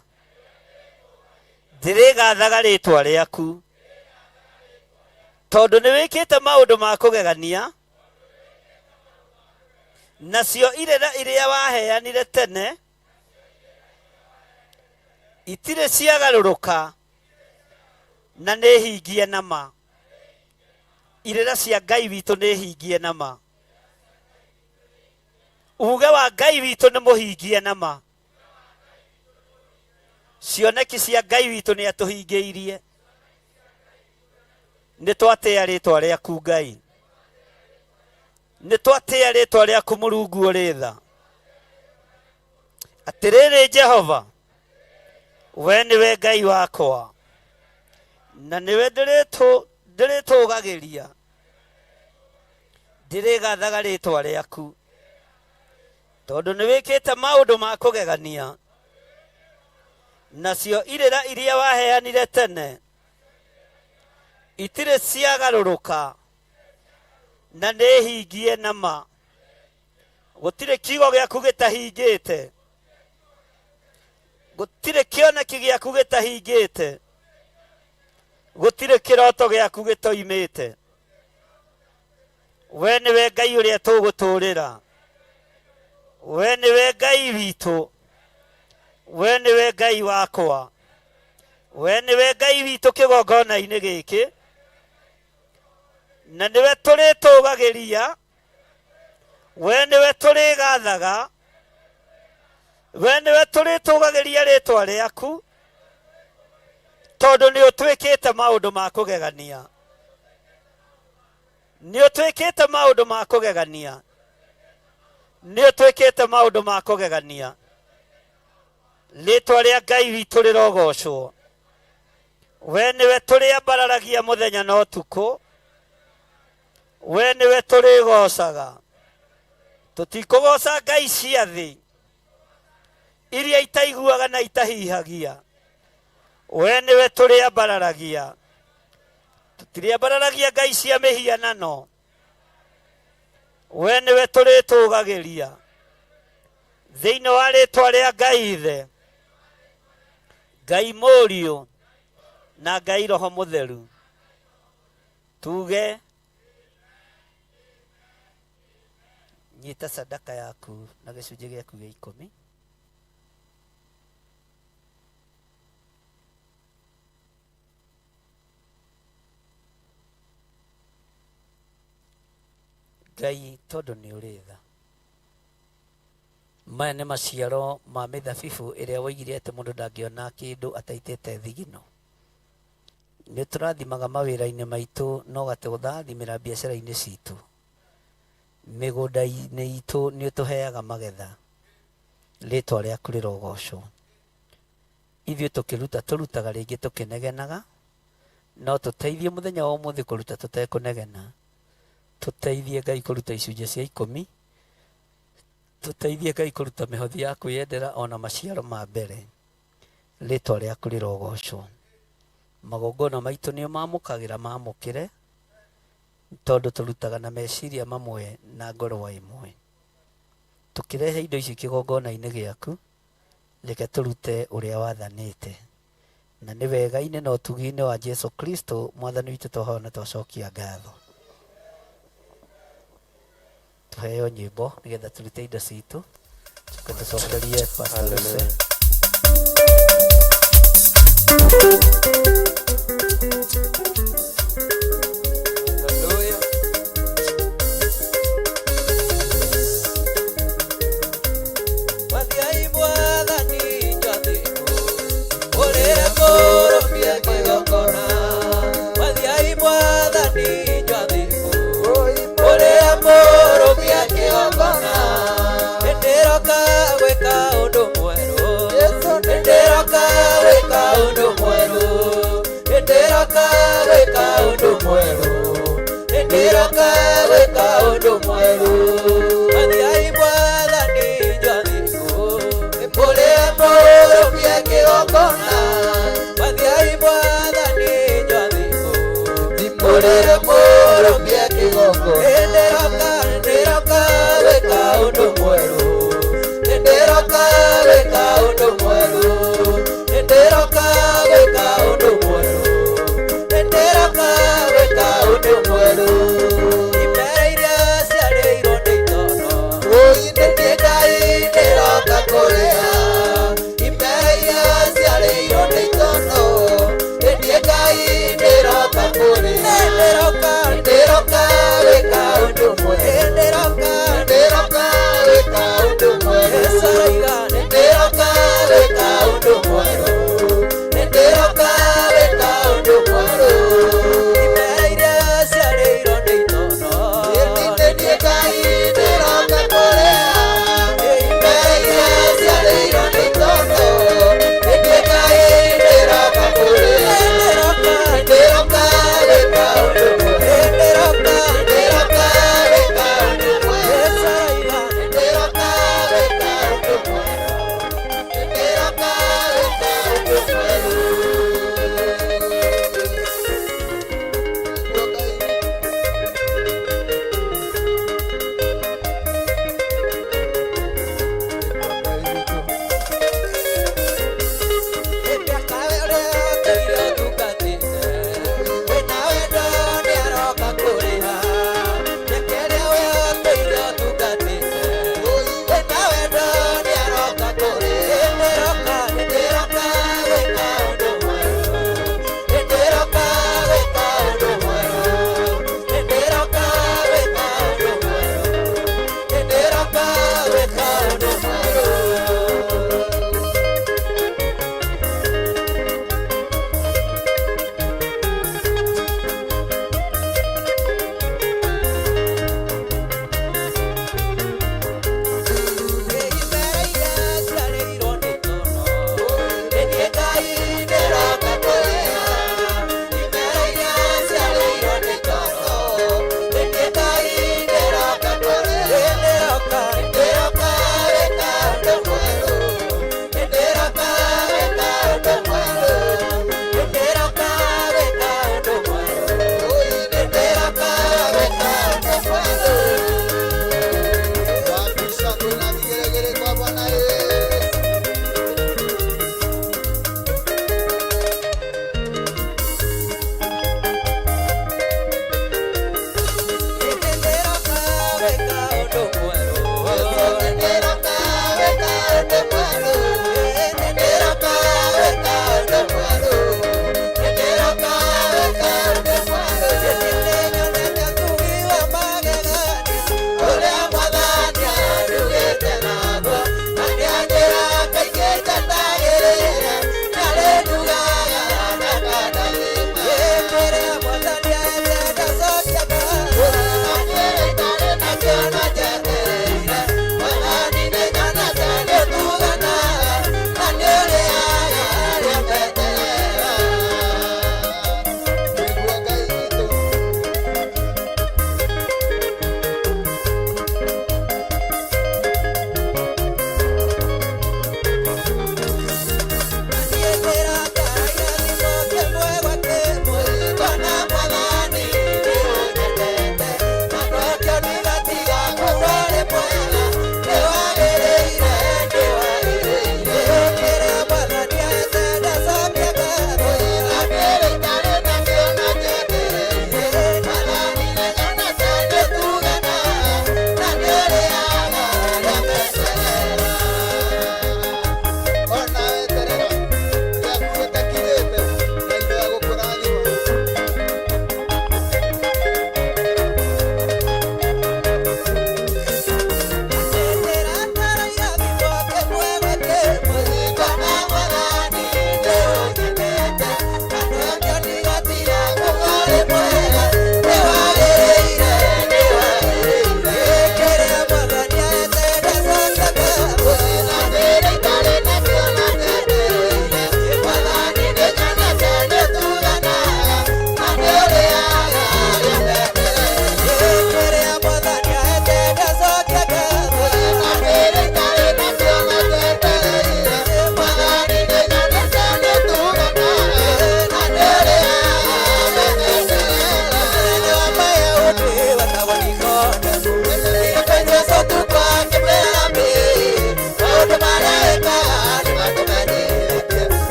Ndĩrĩgathaga rĩĩtwa rĩaku, tondũ nĩwĩkĩte maũndũ ma kũgegania. Nacio irĩra iria waheanire tene itirĩ ciagarũrũka, na nĩhingie na ma. Irĩra cia Ngai witũ nĩhingie na ma. Uge wa Ngai witũ nĩ mũhingie na ma. Cioneki cia Ngai witũ nĩ atũhingĩirie. Nĩ twatĩa rĩĩtwa rĩaku Ngai. Nĩ twatĩa rĩĩtwa rĩaku Mũrungu ũrĩ tha. Atĩrĩrĩ Jehova, We nĩwe Ngai wakwa na nĩwe ndĩrĩtũũgagĩria, ndĩrĩgathaga rĩtwa rĩaku, tondũ nĩwĩkĩte maũndũ ma kũgegania, nacio irĩra iria waheanire tene itirĩ ciagarũrũka, na nĩhingie na ma. Gũtirĩ kiugo gĩaku gĩtahingĩte, gũtirĩ kĩoneki gĩaku gĩtahingĩte, gũtirĩ kĩroto gĩaku gĩtoimĩte. We nĩwe Ngai ũrĩa tũgũtũũrĩra, we nĩwe Ngai witũ, we nĩwe Ngai wakwa, we nĩwe Ngai witũ kĩgongona-inĩ gĩkĩ, na nĩwe tũrĩtũũgagĩria, we nĩwe tũrĩgathaga, we nĩwe tũrĩtũũgagĩria rĩtwa rĩaku, tondũ nĩ ũtwĩkĩte maũndũ ma kũgegania, nĩ ũtwĩkĩte maũndũ ma kũgegania, nĩ ũtwĩkĩte maũndũ ma kũgegania. Rĩtwa rĩa Ngai witũ rĩrogocwo. We nĩwe tũrĩambararagia mũthenya na ũtukũ, we nĩwe tũrĩgocaga. Tũtikũgoca ngai cia thĩ iria itaiguaga na itahihagia, we nĩwe tũrĩambararagia. Tũtirĩambararagia ngai cia mĩhianano, we nĩwe tũrĩtũũgagĩria. Thĩinĩ wa rĩtwa rĩa Ngai Ithe, Ngai Mũriũ na Ngai Roho Mũtheru, tuge nyita sadaka yaku na gĩcunjĩ gĩaku gĩa ikũmi. Ngai tondũ nĩ ũrĩ tha, maya nĩ maciaro ma mĩthabibũ ĩrĩa woigire atĩ mũndũ ndangĩona kĩndũ ataitĩte thigino. Nĩ tũrathimaga mawĩra-inĩ maitũ no gatũrathimĩra biacara-inĩ citũ, mĩgũnda-inĩ itũ nĩ ũtũheaga magetha. Rĩtwa rĩaku rĩrogocwo. Ithuĩ tũkĩruta tũrutaga rĩngĩ tũkĩnegenaga, no tũteithie mũthenya wa ũmũthĩ kũruta tũtekũnegena. Tũteithie Ngai kũruta icunjĩ cia ikũmi, tũteithie Ngai kũruta mĩhothi ya kwĩyendera ona maciaro ma mbere. Rĩtwa rĩaku rĩrogocwo. Magongona maitũ nĩo mamũkagĩra mamũkĩre, tondũ tũrutaga na meciria mamwe na ngoro ĩmwe. Tũkĩrehe indo ici kĩgongona-inĩ gĩaku, reke tũrute ũrĩa wathanĩte, na nĩ wega-inĩ na ũtugi-inĩ wa Jesu Kristo mwathani witũ twahoya na twacokia ngatho. Tuheo nyĩmbo nĩgetha tũrute indo citũ, tuke tũcokerie Pastor Lucy. Hallelujah. Mathiai mwathani njathĩkwo, ũrĩa mũrũmie kĩgongona. Mathiai mwathani njathĩkwo, ũrĩa mũrũmie kĩgongona. Nĩndĩroka gwĩka ũndũ mwerũ, nĩndĩroka gwĩka ũndũ mwerũ, nĩndĩroka gwĩka ũndũ mwerũ, nĩndĩroka gwĩka ũndũ mwerũ. Mathiai mwathani njathĩkwo, ũrĩa mũrũmie kĩgongona. Mathiai mwathani njathĩkwo, ũrĩa mũrũmie kĩgongona. Nĩndĩroka, nĩndĩroka gwĩka ũndũ mwerũ, nĩndĩroka gwĩka ũndũ mwerũ, nĩndĩroka gwĩka ũndũ mwerũ, nĩndĩroka gwĩka ũndũ mwerũ. Imera iria ciarĩirwo nĩ itono, nĩkĩ Ngai ndĩroka kũrĩa. Imera iria ciarĩirwo nĩ itono, nĩkĩ Ngai ndĩroka kũrĩa. Nĩndĩroka, nĩndĩroka gwĩka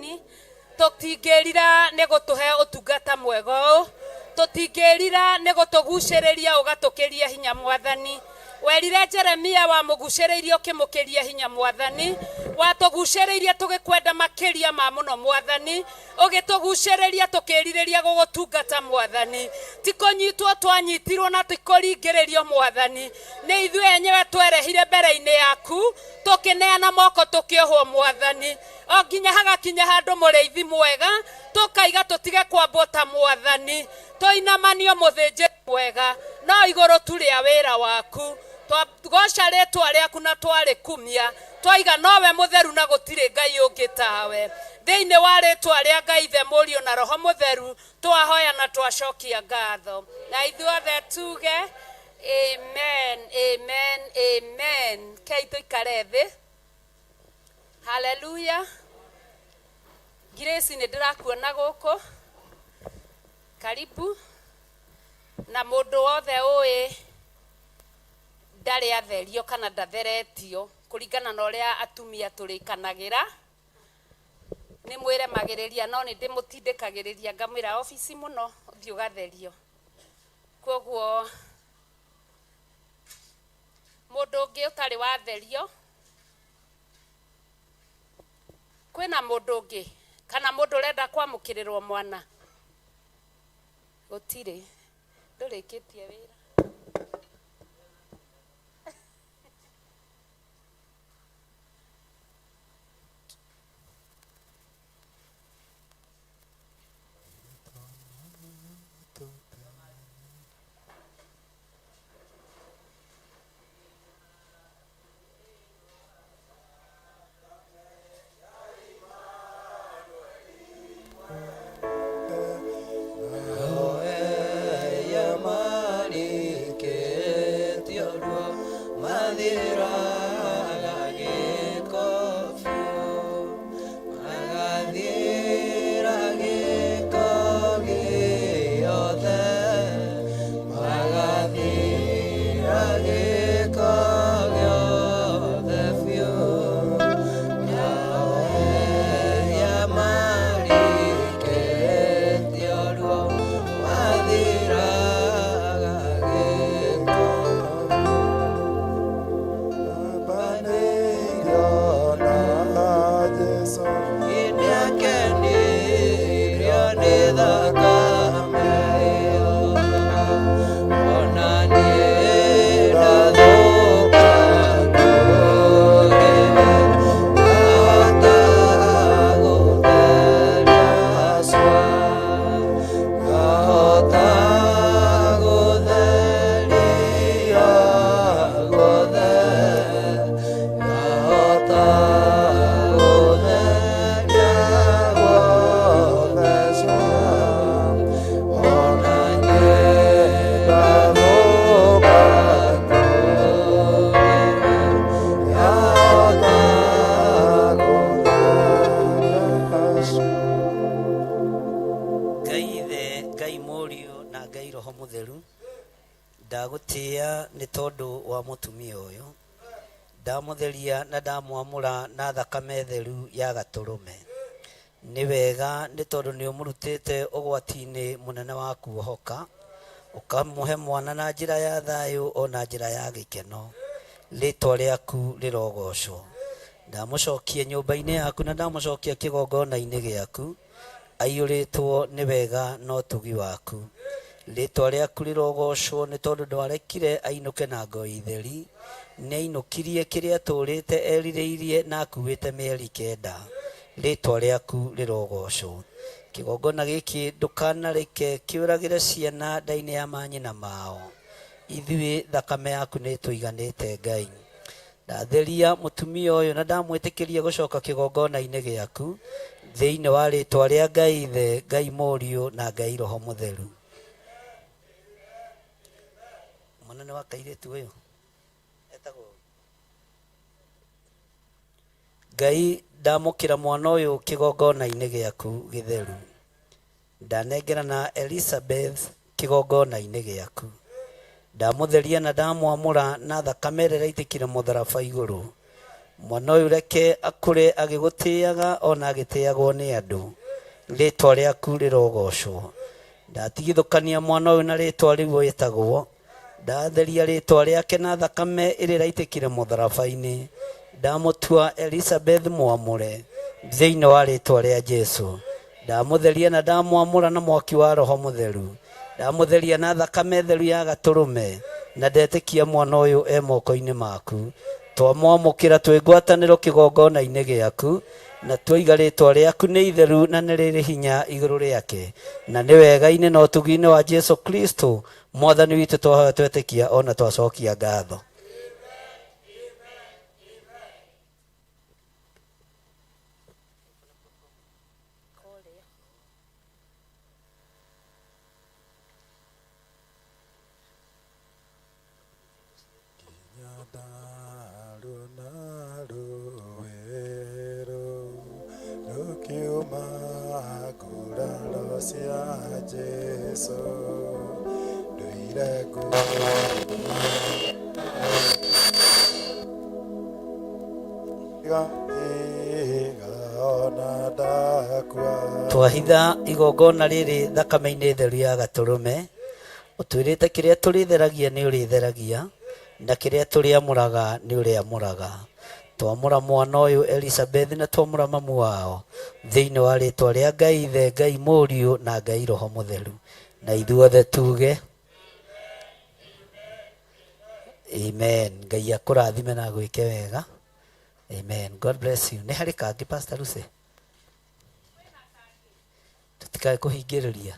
Mwathani. Tũtingĩrira nĩ gũtũhe ũtungata mwega ũũ, tũtingĩrira nĩ gũtũgucĩrĩria ũgatũkĩria hinya Mwathani. Werire Jeremia wamũgucĩrĩirie ũkĩmũkĩria hinya Mwathani, watũgucĩrĩirie tũgĩkwenda makĩria ma mũno Mwathani, ũgĩtũgucĩrĩria tũkĩrirĩria gũgũtungata Mwathani. Ti kũnyitwo twanyitirwo na ti kũringĩrĩrio Mwathani, nĩ ithuĩ enyewe twerehire mbere-inĩ yaku tũkĩneana moko tũkĩohwo Mwathani, o nginya hagakinya handũ mũrĩithi mwega tũkaiga tũtige kwambwo ta Mwathani, tũinamanio mũthĩnjĩri mwega, no igũrũ tu rĩa wĩra waku. Twagoca rĩtwa rĩaku na twarĩkumia, twaiga nowe mũtheru na gũtirĩ Ngai ũngĩ tawe. Thĩinĩ wa rĩtwa rĩa Ngai Ithe, Mũriũ na Roho Mũtheru, twahoya na twacokia ngatho. Na ithuothe tuge amen, amen, amen. Kei tũikare thĩ. Haleluya. Grace nĩ ndĩrakuona gũkũ, karibu. Na mũndũ wothe ũĩ ndarĩ atherio kana ndatheretio kũringana na ũrĩa atumia tũrĩkanagĩra, nĩ mwĩremagĩrĩria, no nĩ ndĩmũtindĩkagĩrĩria ngamwĩra obici mũno ũthiĩ ũgatherio. Koguo mũndũ ũngĩ ũtarĩ watherio, kwĩna mũndũ ũngĩ kana mũndũ ũrenda kwamũkĩrĩrwo mwana? Gũtirĩ, ndũrĩkĩtie wĩra. Ngai Ithe, Ngai Mũriũ na Ngai Roho Mũtheru, ndagũtĩĩa nĩ tondũ wa mũtumia ũyũ, ndamũtheria na ndamwamũra na thakame theru ya gatũrũme. Nĩ wega nĩ tondũ nĩ ũmũrutĩte ũgwati-inĩ mũnene wa kuohoka, ũkamũhe mwana na njĩra ya thayũ ona njĩra ya gĩkeno. Rĩtwa rĩaku rĩrogocwo. Ndamũcokia nyũmba-inĩ yaku na ndamũcokia kĩgongona-inĩ gĩaku, aiyũrĩtwo nĩ wega na ũtugi waku. Rĩtwa rĩaku rĩrogocwo nĩ tondũ ndwarekire ainũke na ngoi theri, nĩ ainũkirie kĩrĩa atũrĩte erirĩirie na akuĩte mĩeri 9. Rĩtwa rĩaku rĩrogocwo. Kĩgongona gĩkĩ ndũkanareke kĩũragĩre ciana nda-inĩ ya manyina mao. Ithuĩ thakame yaku nĩ ĩtũiganĩte Ngai. Ndatheria mũtumia ũyũ na ndamwĩtĩkĩria gũcoka kĩgongona-inĩ gĩaku thĩinĩ wa rĩtwa rĩa Ngai Ithe, Ngai Mũriũ na Ngai Roho Mũtheru. Mwana nĩ wa kairĩtu ũyũ etagwo Ngai. Ndamũkĩra mwana ũyũ kĩgongona-inĩ gĩaku gĩtheru, ndanengera na Elizabeth kĩgongona-inĩ gĩaku, ndamũtheria na ndamwamũra na thakame ĩrĩa ĩraitĩkire mũtharaba igũrũ. Mwana ũyũ reke akũre agĩgũtĩaga ona agĩtĩagwo nĩ andũ. Rĩtwa rĩaku rĩrogocwo. Ndatigithũkania mwana ũyũ na rĩtwa rĩu wĩtagwo. Ndatheria rĩtwa rĩake na thakame ĩrĩa ĩraitĩkire mũtharaba-inĩ. Ndamũtua Elizabeth mwamũre thĩinĩ wa rĩtwa rĩa Jesu. Ndamũtheria na ndamwamũra na mwaki wa Roho Mũtheru. Ndamũtheria na thakame theru ya gatũrũme, na ndetĩkia mwana ũyũ e moko-inĩ maku. Twamwamũkĩra twĩ ngwatanĩro kĩgongona-inĩ gĩaku, na twaiga rĩtwa rĩaku nĩ itheru na nĩ rĩrĩ hinya igũrũ rĩake, na nĩ wega-inĩ na ũtugi-inĩ wa Jesu Kristo Mwathani witũ twahoya twetĩkia ona twacokia ngatho. Rũkiuma nguraro cia Jesũ, nduire ona ndakua. Twahitha igongona rĩrĩ thakame-inĩ theru ya gatũrũme, ũtwĩrĩte kĩrĩa tũrĩtheragia nĩ ũrĩtheragia, na kĩrĩa tũrĩamũraga nĩ ũrĩamũraga. Twamũra mwana ũyũ Elizabeth na twamũra mamu wao thĩinĩ wa rĩtwa rĩa Ngai Ithe, Ngai Mũriũ na Ngai Roho Mũtheru, na ithuothe tuge amen. Ngai akũrathime na agwĩke wega. Amen. God bless you. Nĩ harĩ kangĩ Pastor Lucy? Tũtikae kũhingĩrĩria.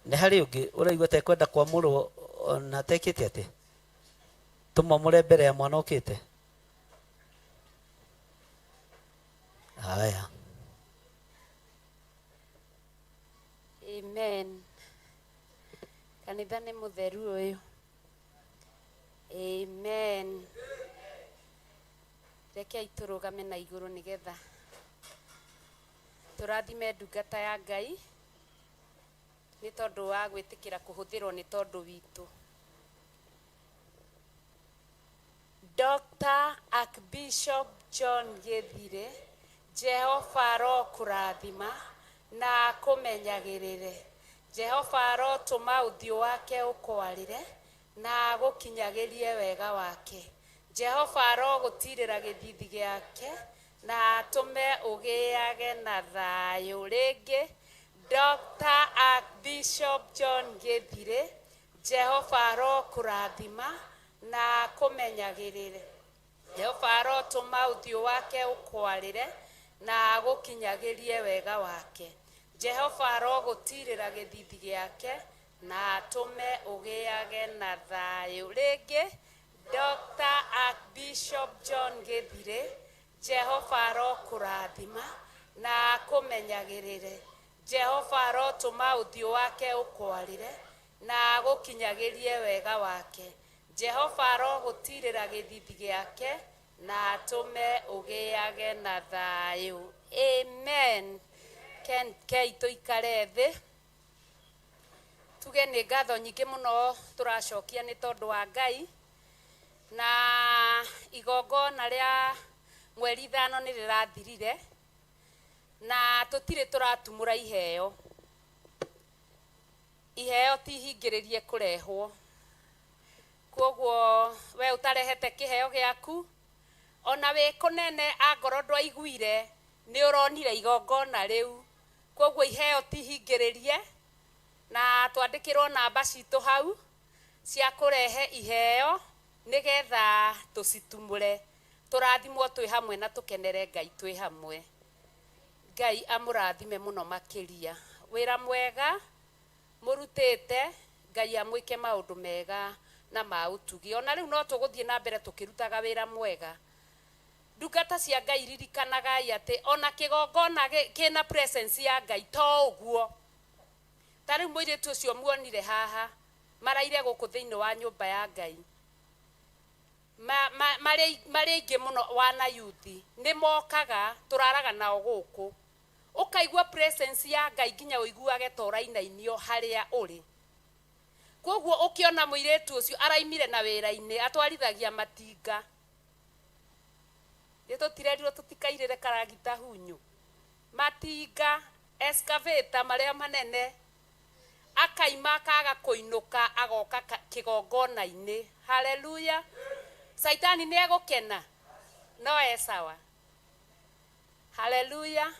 Nĩ harĩ ũngĩ ũraigua ta ekwenda kwamũrwo ona atekĩte atĩ? Tũmwamũre mbere ya mwana ũkĩte? Haya. Amen. Kanitha nĩ mũtheru ũyũ. Amen. Rekei tũrũgame na igũrũ nĩgetha tũrathime ndungata ya Ngai nĩ tondũ wa gwĩtĩkĩra kũhũthĩrwo nĩ tondũ witũ. Dr. Archbishop John Gĩthire, Jehova arokũrathima na akũmenyagĩrĩre. Jehova arotũma ũthiũ wake ũkwarĩre na agũkinyagĩrie wega wake. Jehova arogũtirĩra gĩthithi gĩake na atũme ũgĩage na thayũ. Rĩngĩ, Dr. Archbishop John Gĩthire, Jehova arokũrathima na akũmenyagĩrĩre. Jehova arotũma ũthiũ wake ũkwarĩre na agũkinyagĩrie wega wake. Jehova arogũtirĩra gĩthithi gĩake na atũme ũgĩage na thayũ. Rĩngĩ, Dr. Archbishop John Gĩthire, Jehova arokũrathima na akũmenyagĩrĩre. Jehova arotũma ũthiũ wake ũkwarĩre na agũkinyagĩrie wega wake. Jehova arogũtirĩra gĩthithi gĩake na atũme ũgĩage na thayũ. Amen. Kei tũikare thĩ. Tuge nĩ ngatho nyingĩ mũno tũracokia nĩ tondũ wa Ngai, na igongona rĩa mweri 5 nĩ rĩrathirire na tũtirĩ tũratumũra iheo. Iheo ti hingĩrĩrie kũrehwo. Koguo we ũtarehete kĩheo gĩaku ona wĩ kũnene angorwo ndwaiguire nĩ ũronire igongona rĩu. Koguo iheo ti hingĩrĩrie, na twandĩkĩrwo namba citũ hau cia kũrehe iheo nĩgetha tũcitumũre, tũrathimwo twĩ hamwe na tũkenere Ngai twĩ hamwe. Ngai amũrathime mũno makĩria. Wĩra mwega mũrutĩte, Ngai amwĩke maũndũ mega na ma ũtugi. Ona rĩu no tũgũthiĩ na mbere tũkĩrutaga wĩra mwega. Ndungata cia Ngai ririkanagai atĩ ona kĩgongona kĩna presence ya Ngai to ũguo. Ta rĩu mũirĩtu ũcio muonire haha maraire gũkũ thĩinĩ wa nyũmba ya Ngai, marĩ aingĩ mũno wana yuthi nĩ mokaga, tũraraga nao gũkũ, ũkaigua presence ya Ngai nginya ũiguage ta ũrainainio harĩa ũrĩ. Koguo ũkĩona mũirĩtu ũcio araimire na wĩra-inĩ atwarithagia matinga. Nĩ tũtirerirwo tũtikairĩre karagita hunyu. Matinga, excavator marĩa manene, akaima akaga kũinũka agoka kĩgongona-inĩ. Haleluya. Caitani nĩ egũkena no e sawa. Haleluya.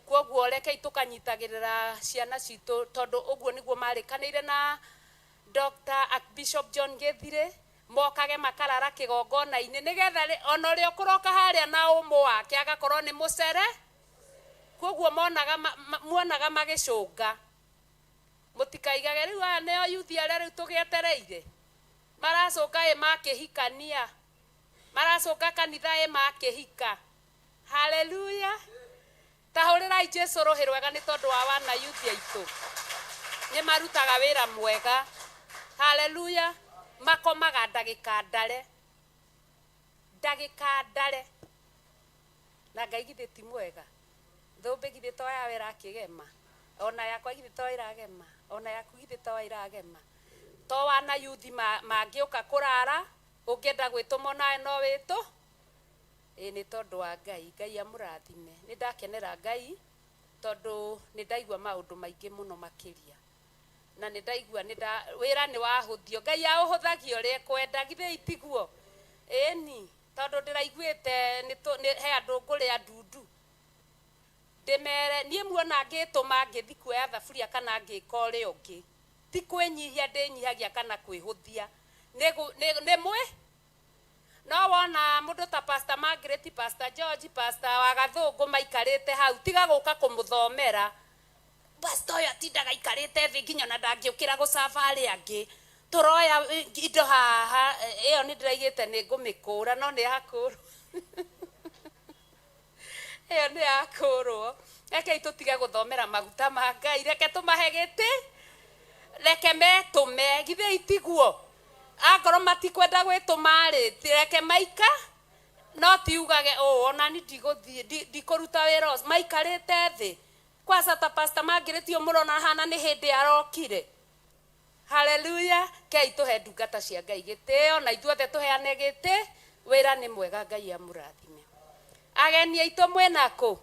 Koguo rekei tũkanyitagĩrĩra ciana citũ tondũ ũguo nĩguo marĩkanĩire na Dr. Archbishop John Gĩthirĩ, mokage makarara kĩgongona-inĩ nĩgetha ona ũrĩa ũkũroka harĩa na ũmũ wake agakorwo nĩ mũcere. Koguo muonaga magĩcũnga. Mũtikaigage rĩu aya nĩo yuthi arĩa rĩu tũgĩetereire. Maracũnga ĩ makĩhikania. Maracũnga kanitha ĩ makĩhika. Haleluya. Ta hũrĩrai Jesu rũhĩ rwega nĩ tondũ wa wana yuthi aitũ. Nĩ marutaga wĩra mwega. Haleluya. Makomaga ndagĩka ndare. Ndagĩka ndare. Na Ngai githĩ ti mwega. Thũmbĩ githĩ to yawe ĩrakĩgema. Ona yakwa githĩ to ĩragema. Ona yaku githĩ to ĩragema. To wana yuthi mangĩũka kũrara, ũngĩenda gwĩtũma onawe no wĩtũ. Ĩĩ nĩ tondũ wa Ngai. Ngai amũrathime. Nĩ ndakenera Ngai tondũ nĩ ndaigua maũndũ maingĩ mũno makĩria. Na nĩ ndaigua wĩra nĩ wahũthio. Ngai aũhũthagia ũrĩa ekwenda, githĩ itiguo? Ĩni, tondũ ndĩraiguĩte he andũ ngũrĩa ndundu. Ndĩmere, niĩ muona ngĩtũma ngĩthi kuoya thaburia kana ngĩka ũrĩa ũngĩ. Ti kwĩnyihia ndĩnyihagia kana kwĩhũthia. Nĩ mwĩ? No wona mũndũ ta Pastor Margaret, Pastor George, Pastor wa Gathũngũ maikarĩte hau, tiga gũka kũmũthomera. Pastor ũyũ atindaga aikarĩte thĩ nginya ona ndangĩũkĩra gũcaba arĩa angĩ. Tũroya indo haha, ĩyo nĩ ndĩraigĩte nĩ ngũmĩkũra, no nĩ yakũrwo. Ĩyo nĩ yakũrwo. Rekei tũtige gũthomera maguta ma Ngai, reke tũmahe gĩtĩ, reke metũme, githĩ itiguo? Angorwo matikwenda gwĩtũma rĩ, reke maika, no tiugage ũũ, ona ni ndigũthiĩ, ndikũruta wĩra ũcio, maikarĩte thĩ. Kwanza ta Pastor Margaret ũyũ mũrona hana nĩ hĩndĩ arokire. Haleluya. Kei tũhe ndungata cia Ngai gĩtĩo na ithuothe tũheane gĩtĩ. Wĩra nĩ mwega, Ngai amũrathime. Ageni aitũ mwĩna kũ?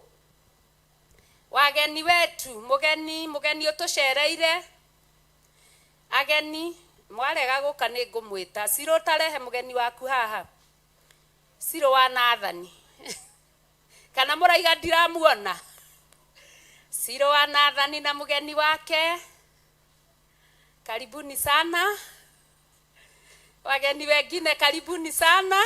Wageni wetu, mũgeni, mũgeni ũtũcereire. Ageni, mwarega gũka nĩ ngũmwĩta. Ciro tarehe mũgeni waku haha. Ciro wa Nathani. Kana mũraiga ndiramuona. Ciro wa Nathani na mũgeni wake. Karibuni sana. Wageni wengine karibuni sana.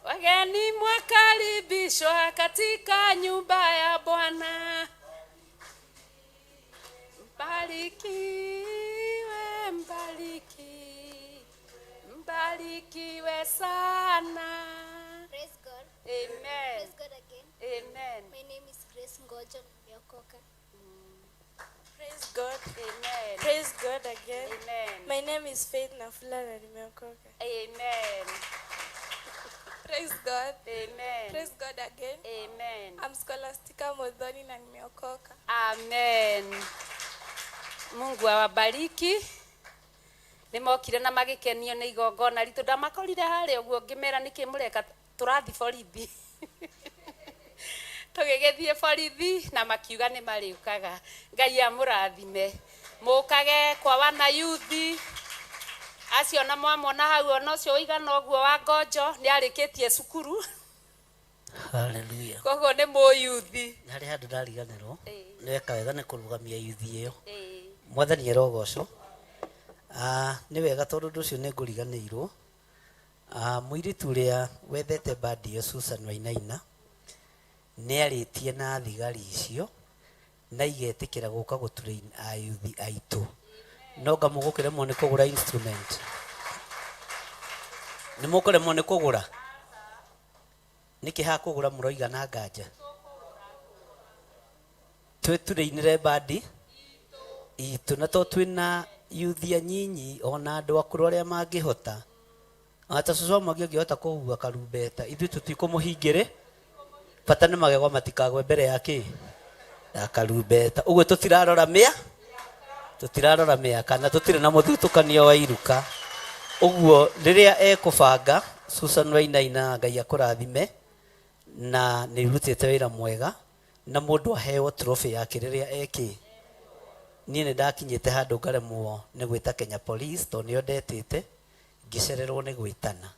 Wageni mwakaribishwa katika nyumba ya Bwana. Mbarikiwe, mbariki, mbarikiwe sana. Praise God. Amen. Praise God again. Amen. My name is Grace Ngojo Nyokoka. Praise God. Amen. Praise God again. Amen. My name is Faith Nafula na nimeokoka. Amen. Praise God. Amen. Praise God again. Amen. I'm Scholastica Modhoni na nimeokoka. Amen. Mungu awabariki. Nĩ mokire na magĩkenio nĩ igongona ritũ. Ndamakorire harĩa ũguo ngĩmera nĩkĩ mũreka tũrathi borithi. Tũgĩgĩthiĩ borithi na makiuga nĩ marĩũkaga. Ngai amũrathime. Mũkage kwa wana yuthi. Acio na mwamona hau ona ũcio ũigana ũguo wa Ngonjo nĩ arĩkĩtie cukuru. Hallelujah. Koguo nĩ mũyuthi. Harĩ handũ ndariganĩrwo. Nĩ weka wega nĩ kũrũgamia yuthi ĩyo. Mwathani arogocwo. Nĩ wega tondũ ũndũ ũcio nĩ ngũriganĩirwo. Mũirĩtu ũrĩa wethete bandi ĩyo Susan Wainaina nĩ arĩtie na thigari icio na igetĩkĩra gũka gũtrain ayuthi aitũ. No nga mũgũkĩremwo nĩ kũgũra instrument. Nĩ mũkũremwo nĩ kũgũra? Nĩkĩ ha kũgũra mũroiga na nganja? Twĩturainĩre bandi itũ na to twĩna yuthi anyinyi ona andũ akũrũ arĩa mangĩhota. Ata cũcũ wa Mwangi angĩhota kũhuha karumbeta, ithuĩ tũtikũmũhingĩrĩ, bata nĩ magego matikagwe mbere ya kĩ. Ya karumbeta. Ũguo tũtirarora mĩa tũtirarora mĩaka na tũtirĩ na mũthutũkanio wa iruka. Ũguo rĩrĩa ekũbanga Susan Wainaina, Ngai akũrathime na nĩ urutĩte wĩra mwega na mũndũ aheo trophy yake rĩrĩa eki. Niĩ nĩ ndakinyĩte handũ ngaremwo nĩ gwĩta Kenya Police tondũ nĩo ndetĩte, ngĩcererwo nĩ gwĩtana.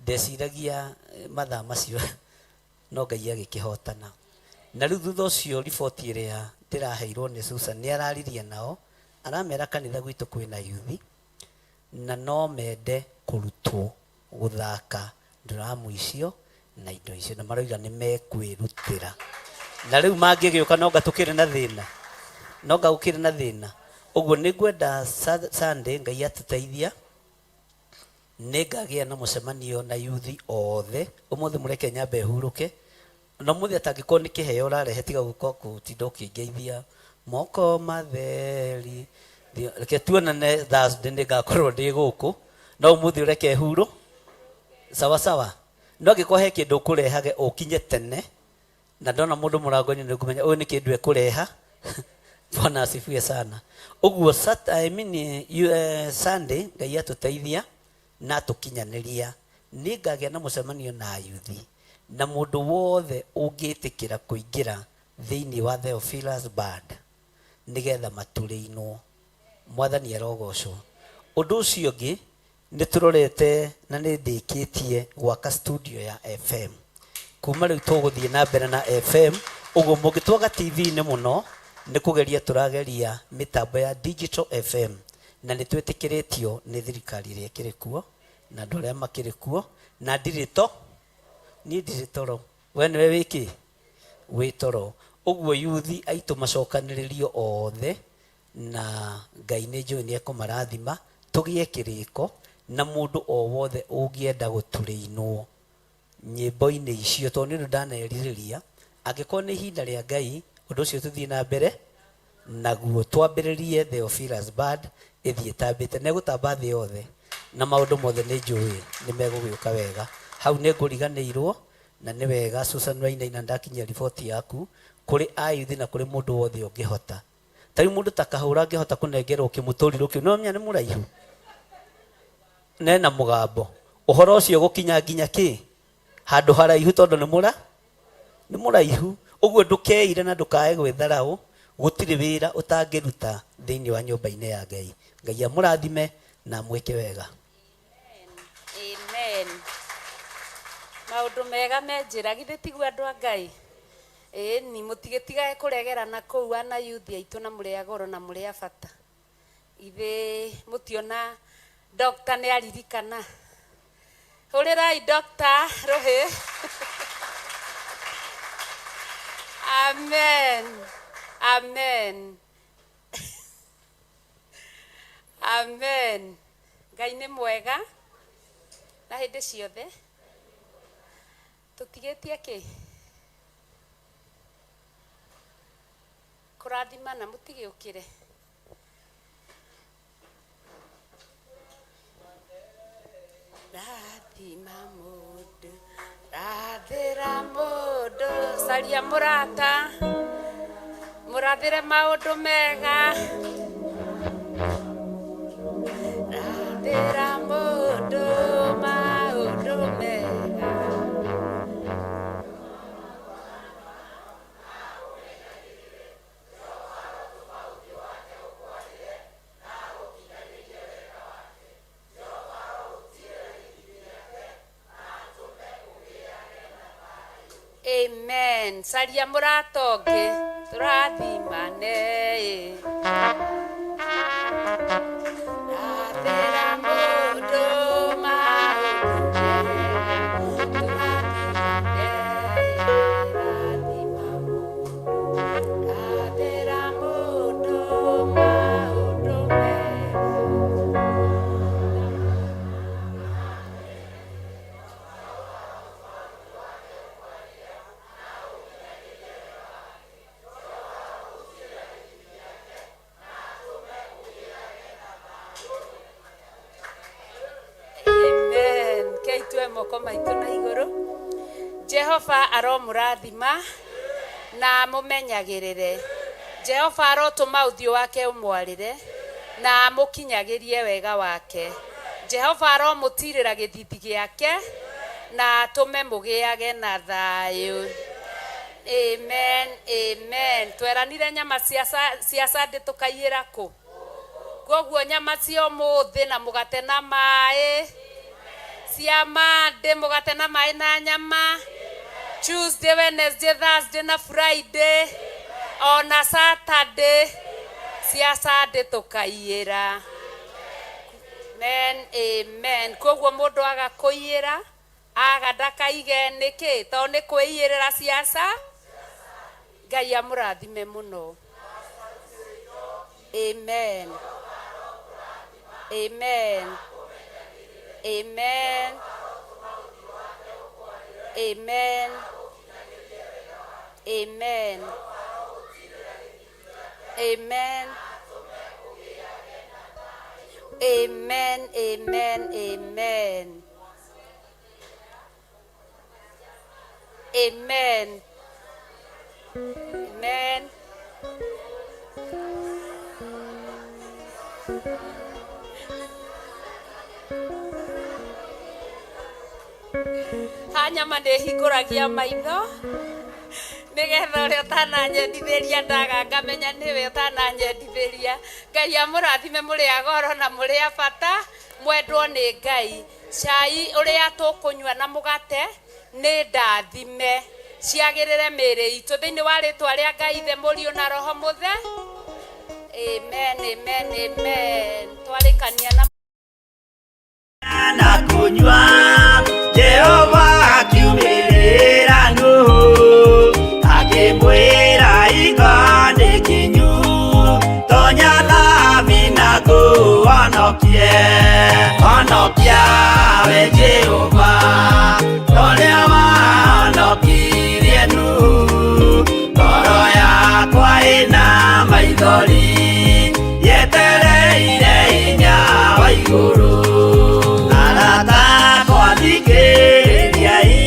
Ndeciragia mathaa macio no Ngai agĩkĩhotana. Na rĩu thutha ũcio riboti ĩrĩa ndĩraheirwo nĩ Susan, nĩ araririe nao, aramera kanitha gwitũ kwĩna yuthi na no mende kũrutwo gũthaka nduramu icio na indo icio, na maroiga nĩ mekwĩrutĩra. Na rĩu mangĩgĩũka no nga tũkĩrĩ na thĩna, no nga gũkĩrĩ na thĩna. Ũguo nĩ ngwenda Sunday Ngai atũteithia nĩ ngagĩa na mũcemanio na yuthi othe. Ũmũthĩ mũreke nyambe hurũke, na ũmũthĩ atangĩkorwo nĩ kĩheo ũrarehe, tiga gũka gũtinda ũkĩngeithia moko matheri. Reke tuonane Thursday, nĩ ngakorwo ndĩ gũkũ, no ũmũthĩ ũreke hurũ sawa sawa. No angĩkorwo he kĩndũ ũkũrehage ũkinye tene, na ndona mũndũ mũrango-inĩ nĩ ngũmenya ũyũ nĩ kĩndũ ekũreha. Bwana asifiwe sana. Ũguo I mean, Sunday Ngai atũteithia na atũkinyanĩria, nĩ ngagĩa na mũcemanio na yuthi na mũndũ wothe ũngĩtĩkĩra kũingĩra thĩinĩ wa Theophilus Band nĩgetha matũrĩinwo. Mwathani arogocwo. Ũndũ ũcio ũngĩ nĩ tũrorete na nĩ ndĩkĩtie gwaka studio ya FM. Kuma rĩu tũgũthiĩ na mbere na FM. Ũguo mũngĩtwaga TV-inĩ mũno nĩ kũgeria tũrageria mĩtambo ya digital FM, na nĩ twĩtĩkĩrĩtio nĩ thirikari ĩrĩa ĩkĩrĩ kuo na andũ arĩa makĩrĩ kuo, na ndirĩ to niĩ ndirĩ toro, we nĩwe wĩkĩ wĩ toro. Ũguo yuthi aitũ macokanĩrĩrio othe, na Ngai nĩ njũĩ nĩ ekũmarathima tũgĩe kĩrĩko, na mũndũ o wothe ũngĩenda gũtũrĩinwo nyĩmbo-inĩ icio, tondũ nĩ ũndũ ndanerirĩria, angĩkorwo nĩ ihinda rĩa Ngai ũndũ ũcio tũthiĩ na mbere naguo, twambĩrĩrie Theophilus Band ĩthiĩ ĩtambĩte, na ĩgũtamba thĩ yothe, na maũndũ mothe nĩ njũĩ nĩ megũgĩũka wega. Hau nĩ ngũriganĩirwo, na nĩ wega Susan Wainaina ndakinyia riboti yaku kũrĩ ayuthi na kũrĩ mũndũ wothe ũngĩhota. Ta rĩu mũndũ ta Kahũra angĩhota kũnengerwo kĩmũtũrirũ kĩu, no menya nĩ mũraihu nena mũgambo, ũhoro ũcio gũkinya nginya kĩ handũ haraihu, tondũ nĩ mũra nĩ mũraihu. Ũguo ndũkeire na ndũkae gwĩtharaũ, gũtirĩ wĩra ũtangĩruta thĩinĩ wa nyũmba-inĩ ya Ngai. Ngai amũrathime na amwĩke wega. Amen. Maũndũ mega me njĩra, githĩ tiguo andũ a Ngai? Ĩni, mũtigĩtigage kũregera na kũu ana yuthi aitũ, na mũrĩ a goro na mũrĩ a bata. Ithe mũtiona doctor nĩ aririkana. Hũrĩrai doctor rũhĩ. Amen. Amen. Amen. Ngai nĩ mwega na hĩndĩ ciothe. Tũtigĩtie kĩ? Kũrathimana, mũtigĩũkĩre. Rathima mũndũ, rathĩra mũndũ, caria mũrata, mũrathĩre maũndũ mega. Rathĩra mũndũ maũndũ mega. Amen. Caria mũrata ũngĩ, tũrathimane. Rathĩra mũndũ maũndũ mega, tũrathimane. Rathima mũndũ, rathĩra mũndũ maũndũ mega. Amen. Kei tue moko maitũ na igũrũ. Jehova aromũrathima. Na amũmenyagĩrĩre. Jehova arotũma ũthiũ wake ũmwarĩre na amũkinyagĩrie wega wake. Jehova aromũtirĩra gĩthithi gĩake na atũme mũgĩage na thayũ. Amen, amen. Tweranire nyama cia cia Sunday tũkaiyĩra kũ? Koguo nyama cia ũmũthĩ na mũgate na maĩ, cia Monday mũgate na maĩ na nyama, Tuesday, Wednesday, Thursday na Friday, ona Saturday, cia Sunday tũkaiyĩra. Amen, amen. Koguo mũndũ aga kũiyĩra, aga ndakaige nĩkĩ, tondũ nĩ kwĩiyĩrĩra ciaca. Ngai amũrathime mũno. Amen. Amen. Amen. Amen. Amen. Amen. Amen. Amen. Amen. Amen. Amen. Ha nyama nĩ hingũragia maitho nĩgetha ũrĩa ũtananyendithĩria ndaga ngamenya nĩwe ũtananyendithĩria. Ngai amũrathime mũrĩ a goro na mũrĩ a bata, mwendwo nĩ Ngai. Cai ũrĩa tũkũnyua na mũgate nĩ ndathime ciagĩrĩre mĩĩrĩ itũ thĩinĩ wa rĩtwa rĩa Ngai Ithe, Mũriũ na Roho Mũthe. Amen, amen, amen. Twarĩkania na na kunywa Jehova akiumĩrĩra Nuhu akĩmwĩra iga nĩ kinyu tonya thabina ngũhonokie honokia we Jehova torĩa wahonokirie Nuhu ngoro yakwa ĩna maithori yetereire hinya wa igũrũ arata akwa thikĩrĩriai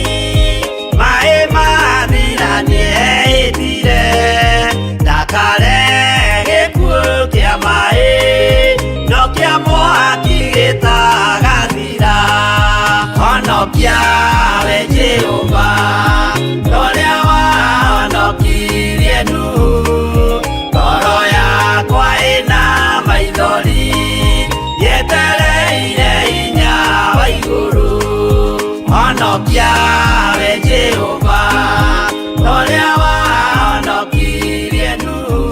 maĩ mathira nĩehĩtire ndakare gĩkuũ kĩa maĩ no kĩa mwaki gĩtagathira honokia we Jehova torĩa wahonokirie Nuhu ngoro yakwa ĩna maithori yetereire hinya wa igũrũ honokia we Jehova torĩa wahonokirie Nuhu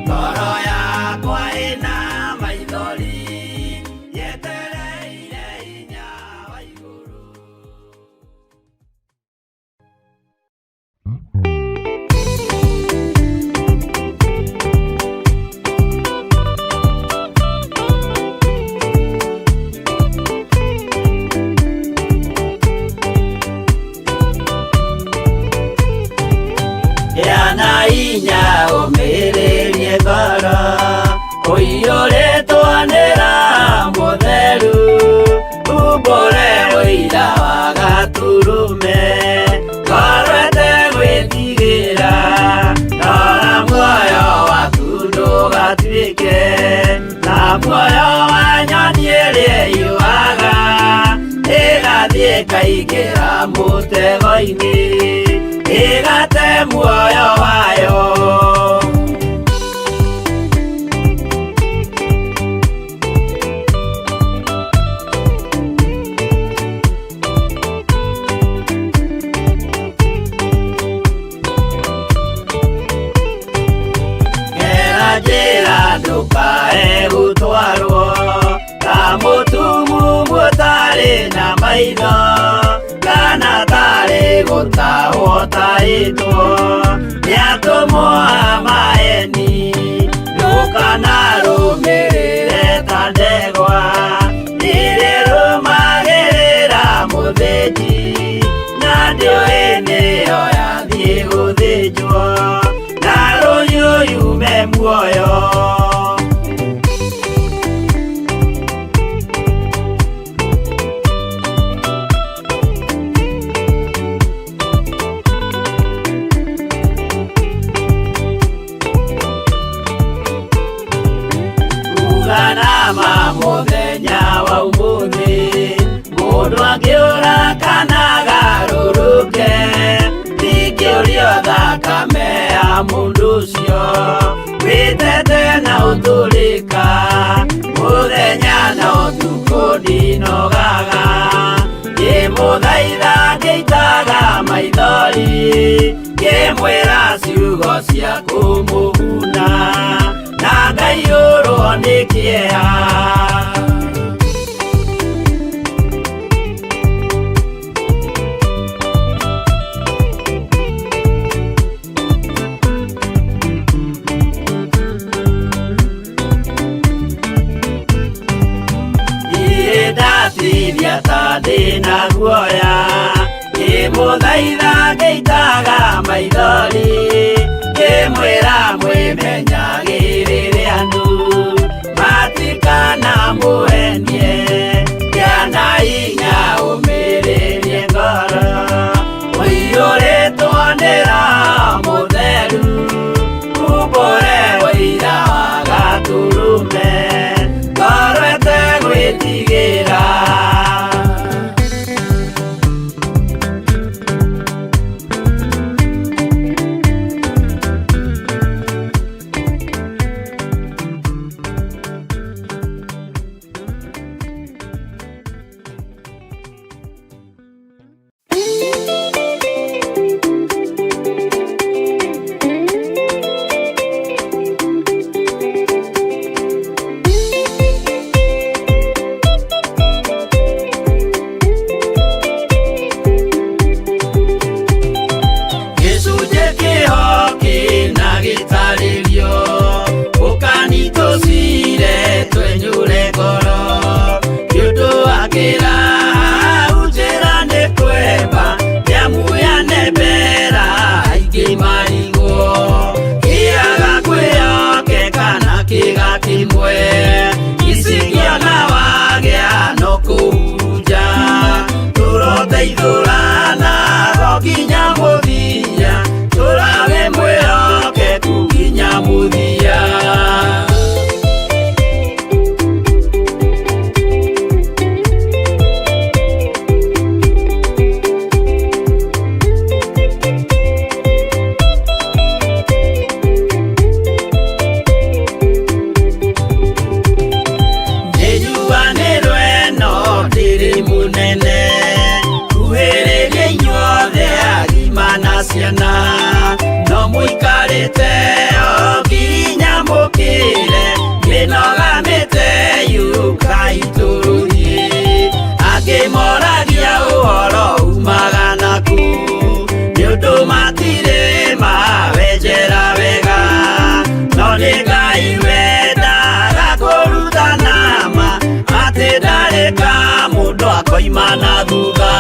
ngoro yakwa ĩna maithori yetereire hinya wa igũrũ. Gĩa na hinya ũmĩrĩrie ngoro ũiyũrĩtwo nĩ Roho Mũtheru umbũre ũira wa Gatũrũme ngoro ĩtegwĩtigĩra rora muoyo waku ndũgatuĩke ta muoyo wa nyoni ĩrĩa ĩyũaga ĩgathiĩ ĩkaingĩra mũtego-inĩ ĩgate muoyo wayo. Gera njĩra ndũkae gũtwarwo ta mũtumumu ũtarĩ na maitho kana tarĩ gũtahwo tahĩtwo nĩ atũmwo a maeni ndũkanarũmĩrĩre ta ndegwa ĩrĩrũmagĩrĩra mũthĩnji na ndĩũĩ nĩyo yathiĩ gũthĩnjwo na rũhiũ yume muoyo. Mũndũ angĩũra kana agarũrũke, ndingĩũrio thakame ya mũndũ ũcio. Wĩtete na ũtũrĩka, mũthenya na ũtukũ ndinogaga. Ngĩmũthaitha ngĩitaga maithori, ngĩmwĩra ciugo cia kũmũguna, na ngaiyũrwo nĩ kĩeha. Ndaciria ta ndĩna guoya, ngĩmũthaitha ngĩitaga maithori, ngĩmwĩra mwĩmenyagĩrĩre andũ matikanamũhenie, kĩana hinya ũmĩrĩrie ngoro, ũiyũrĩtwo nĩ Roho Mũtheru, umbũre ũira wa Gatũrũme, ngoro ĩtegwĩtigĩra. Gĩcunjĩ kĩho kĩna gĩtarĩrio, ũkani tũcire twenyũre ngoro, nĩ ũndũ wa kĩraha njĩra nĩ kwemba, nĩamuyane mbera aingĩ marigwo, kĩaga kwĩhokeka na kĩga kĩmwe, icingĩona wagĩa no kũhurunja, tũroteithũrana o nginya mũthia, tũrage mwĩhokeku nginya mũthia. Nĩnjuanĩrwo ĩno ndĩrĩ mũnene, kuhĩrĩria inyuothe agima na ciana, no mũikarĩte o nginya mũkĩre, mĩnoga mĩte yũkai tũrũthiĩ. Angĩ moragia ũhoro umaga nakũ, nĩ ũndũ matirĩ mawenjera wega, no nĩ Ngai wendaga kũrutana ma, atĩ ndarĩ ka mũndũ akoima na thutha.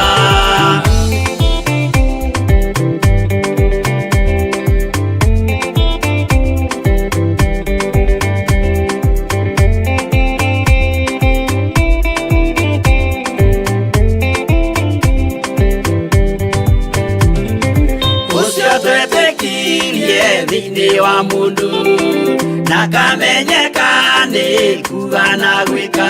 Ũcio twetĩkirie thĩinĩ wa mũndũ, na kamenyeka nĩ kuga na gwĩka,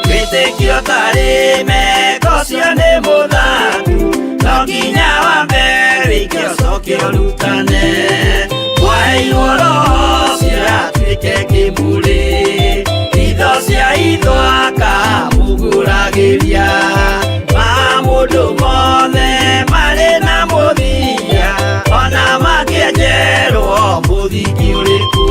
wĩtĩkio tarĩ meko ũcio nĩ mũthaku, no nginya wambe wĩke ũcoke ũrutane, mwaheirwo Roho ũcio atuĩke kĩmũrĩ, itho cia itho akamũgũragĩria, ma mũndũ mothe marĩ na mũthia, ona mangĩenjerwo mũthingi ũrĩkũ.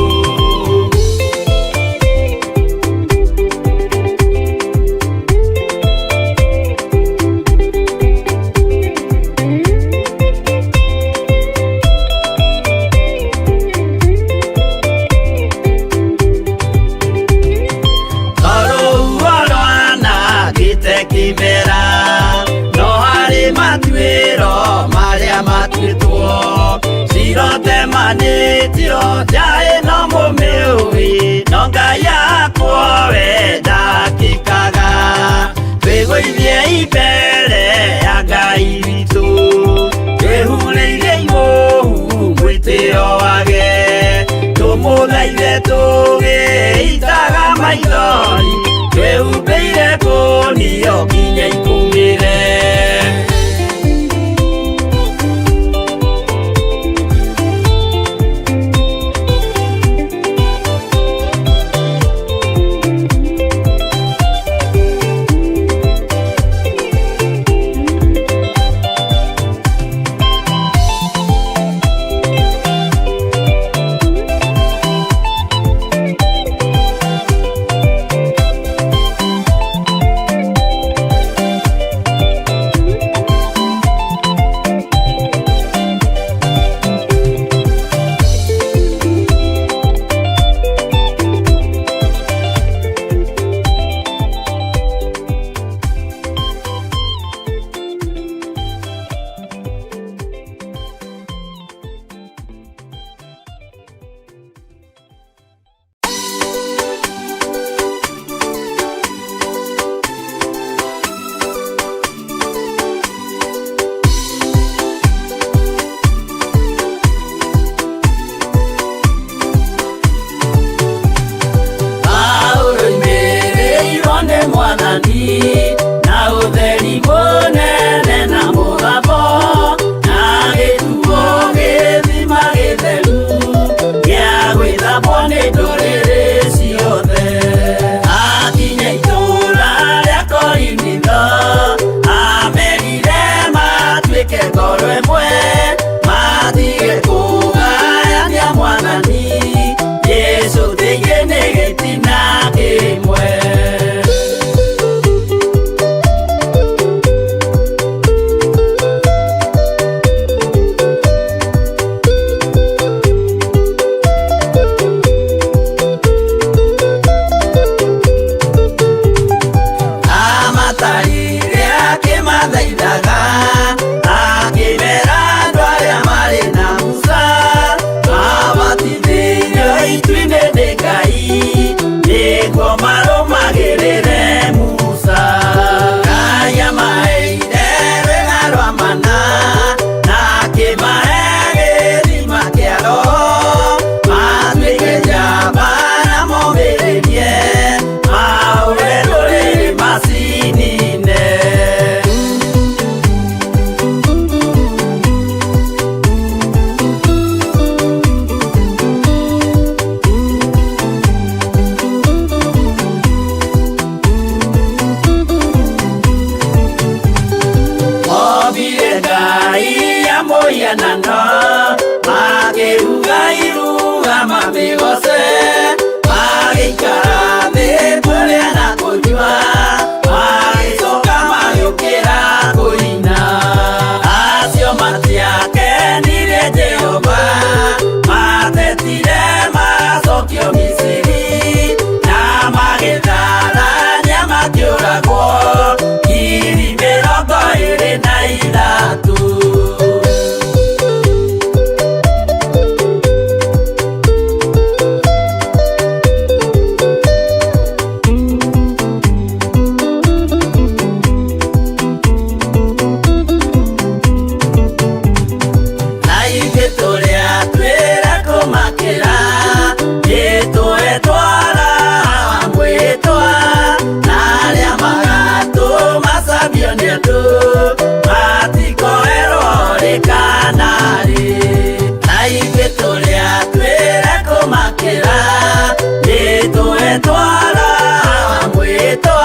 Tondũ rwanangĩte kĩmera, no harĩ matuĩro marĩa matuĩtwo, cirotemanĩtio nja ĩno mũmĩũĩ, no Ngai akwo we ndakĩkaga. Twĩgũithie mbere ya Ngai witũ, twĩhurĩirie imũhu mwĩtĩo wage, tũmũthaithe tũgĩitaga maithori, twĩhumbĩire kũnio nginya ikũmi. Mwathani na ũtheri mũnene na mũgambo na gĩtuo gĩthima gĩtheru gĩa gwĩthambwo nĩ ndũrĩrĩ ciothe. Akinya itũũra rĩa Korinitho amerire matuĩke ngoro ĩmwe matige kũgayania Mwathani Jesũ thĩinĩ nĩ gĩtina kĩmwe. Amatarire akĩmathaithaga akĩmera andũ arĩa marĩ na Musa mabatithĩirio itu-inĩ nĩ Ngai nĩguo marũmagĩrĩre Musa. Ngai amaheire rwĩga rwa mana na akĩmahe gĩthima kĩa Roho matuĩke njamba na momĩrĩrie mahũre ndũrĩrĩ macinine. Mobire Ngai ya mũhianano makĩruga iruga mamĩgoce magĩikara thĩ kũrĩa na kũnyua magĩcoka magĩũkĩra kũina. Acio matiakenirie Jehova matetire macokio Misiri na magĩtharania makĩũragwo 23,000. Na ithuĩ tũrĩa twĩra kũmakĩra nĩtũetwara mwĩtwa na arĩa magatũmacambio nĩ andũ matikoerwo rĩ kana rĩ. Na ithuĩ tũrĩa twĩra kũmakĩra nĩtũetwara mwĩtwa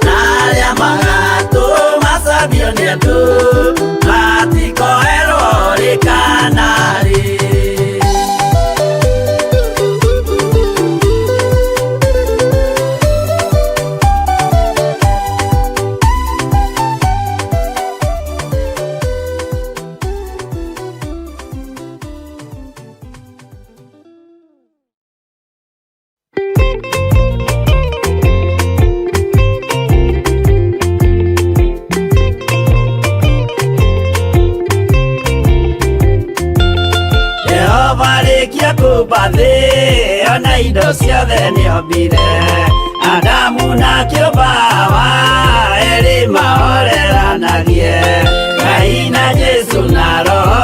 na arĩa magatũmacambio nĩ andũ matikoerwo rĩ kana rĩ. Jehova rĩkia kũmba thĩ ona indo ciothe nĩombire Adamu na kĩũmba Hawa erĩ mahoreranagie Ngai na Jesũ na Roho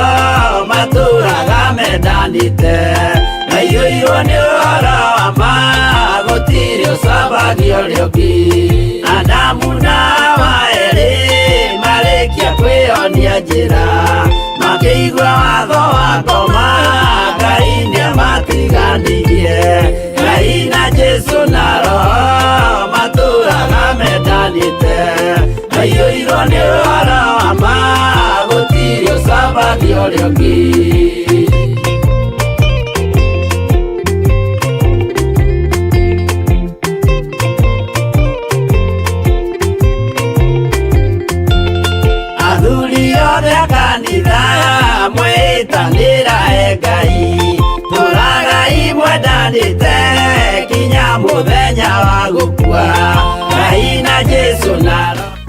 matũraga mendanĩte maiyũirwo nĩ ũhoro wa ma gũtirĩ ũcambagio ũrĩa ũngĩ. Adamu na Hawa erĩ marĩkia kwĩonia njĩra makĩigua watho wa ngoma Ngai nĩamatiganirie Ngai na Jesũ na Roho matũraga mendanĩte maiyũirwo nĩ ũhoro wa ma gũtirĩ ũcambagio ũrĩa ũngĩ. Athuri othe a kanitha mwĩtanĩra e Ngai tũragai mwendanĩte kinya mũthenya wa gũkua Ngai na Jesũ na Roho.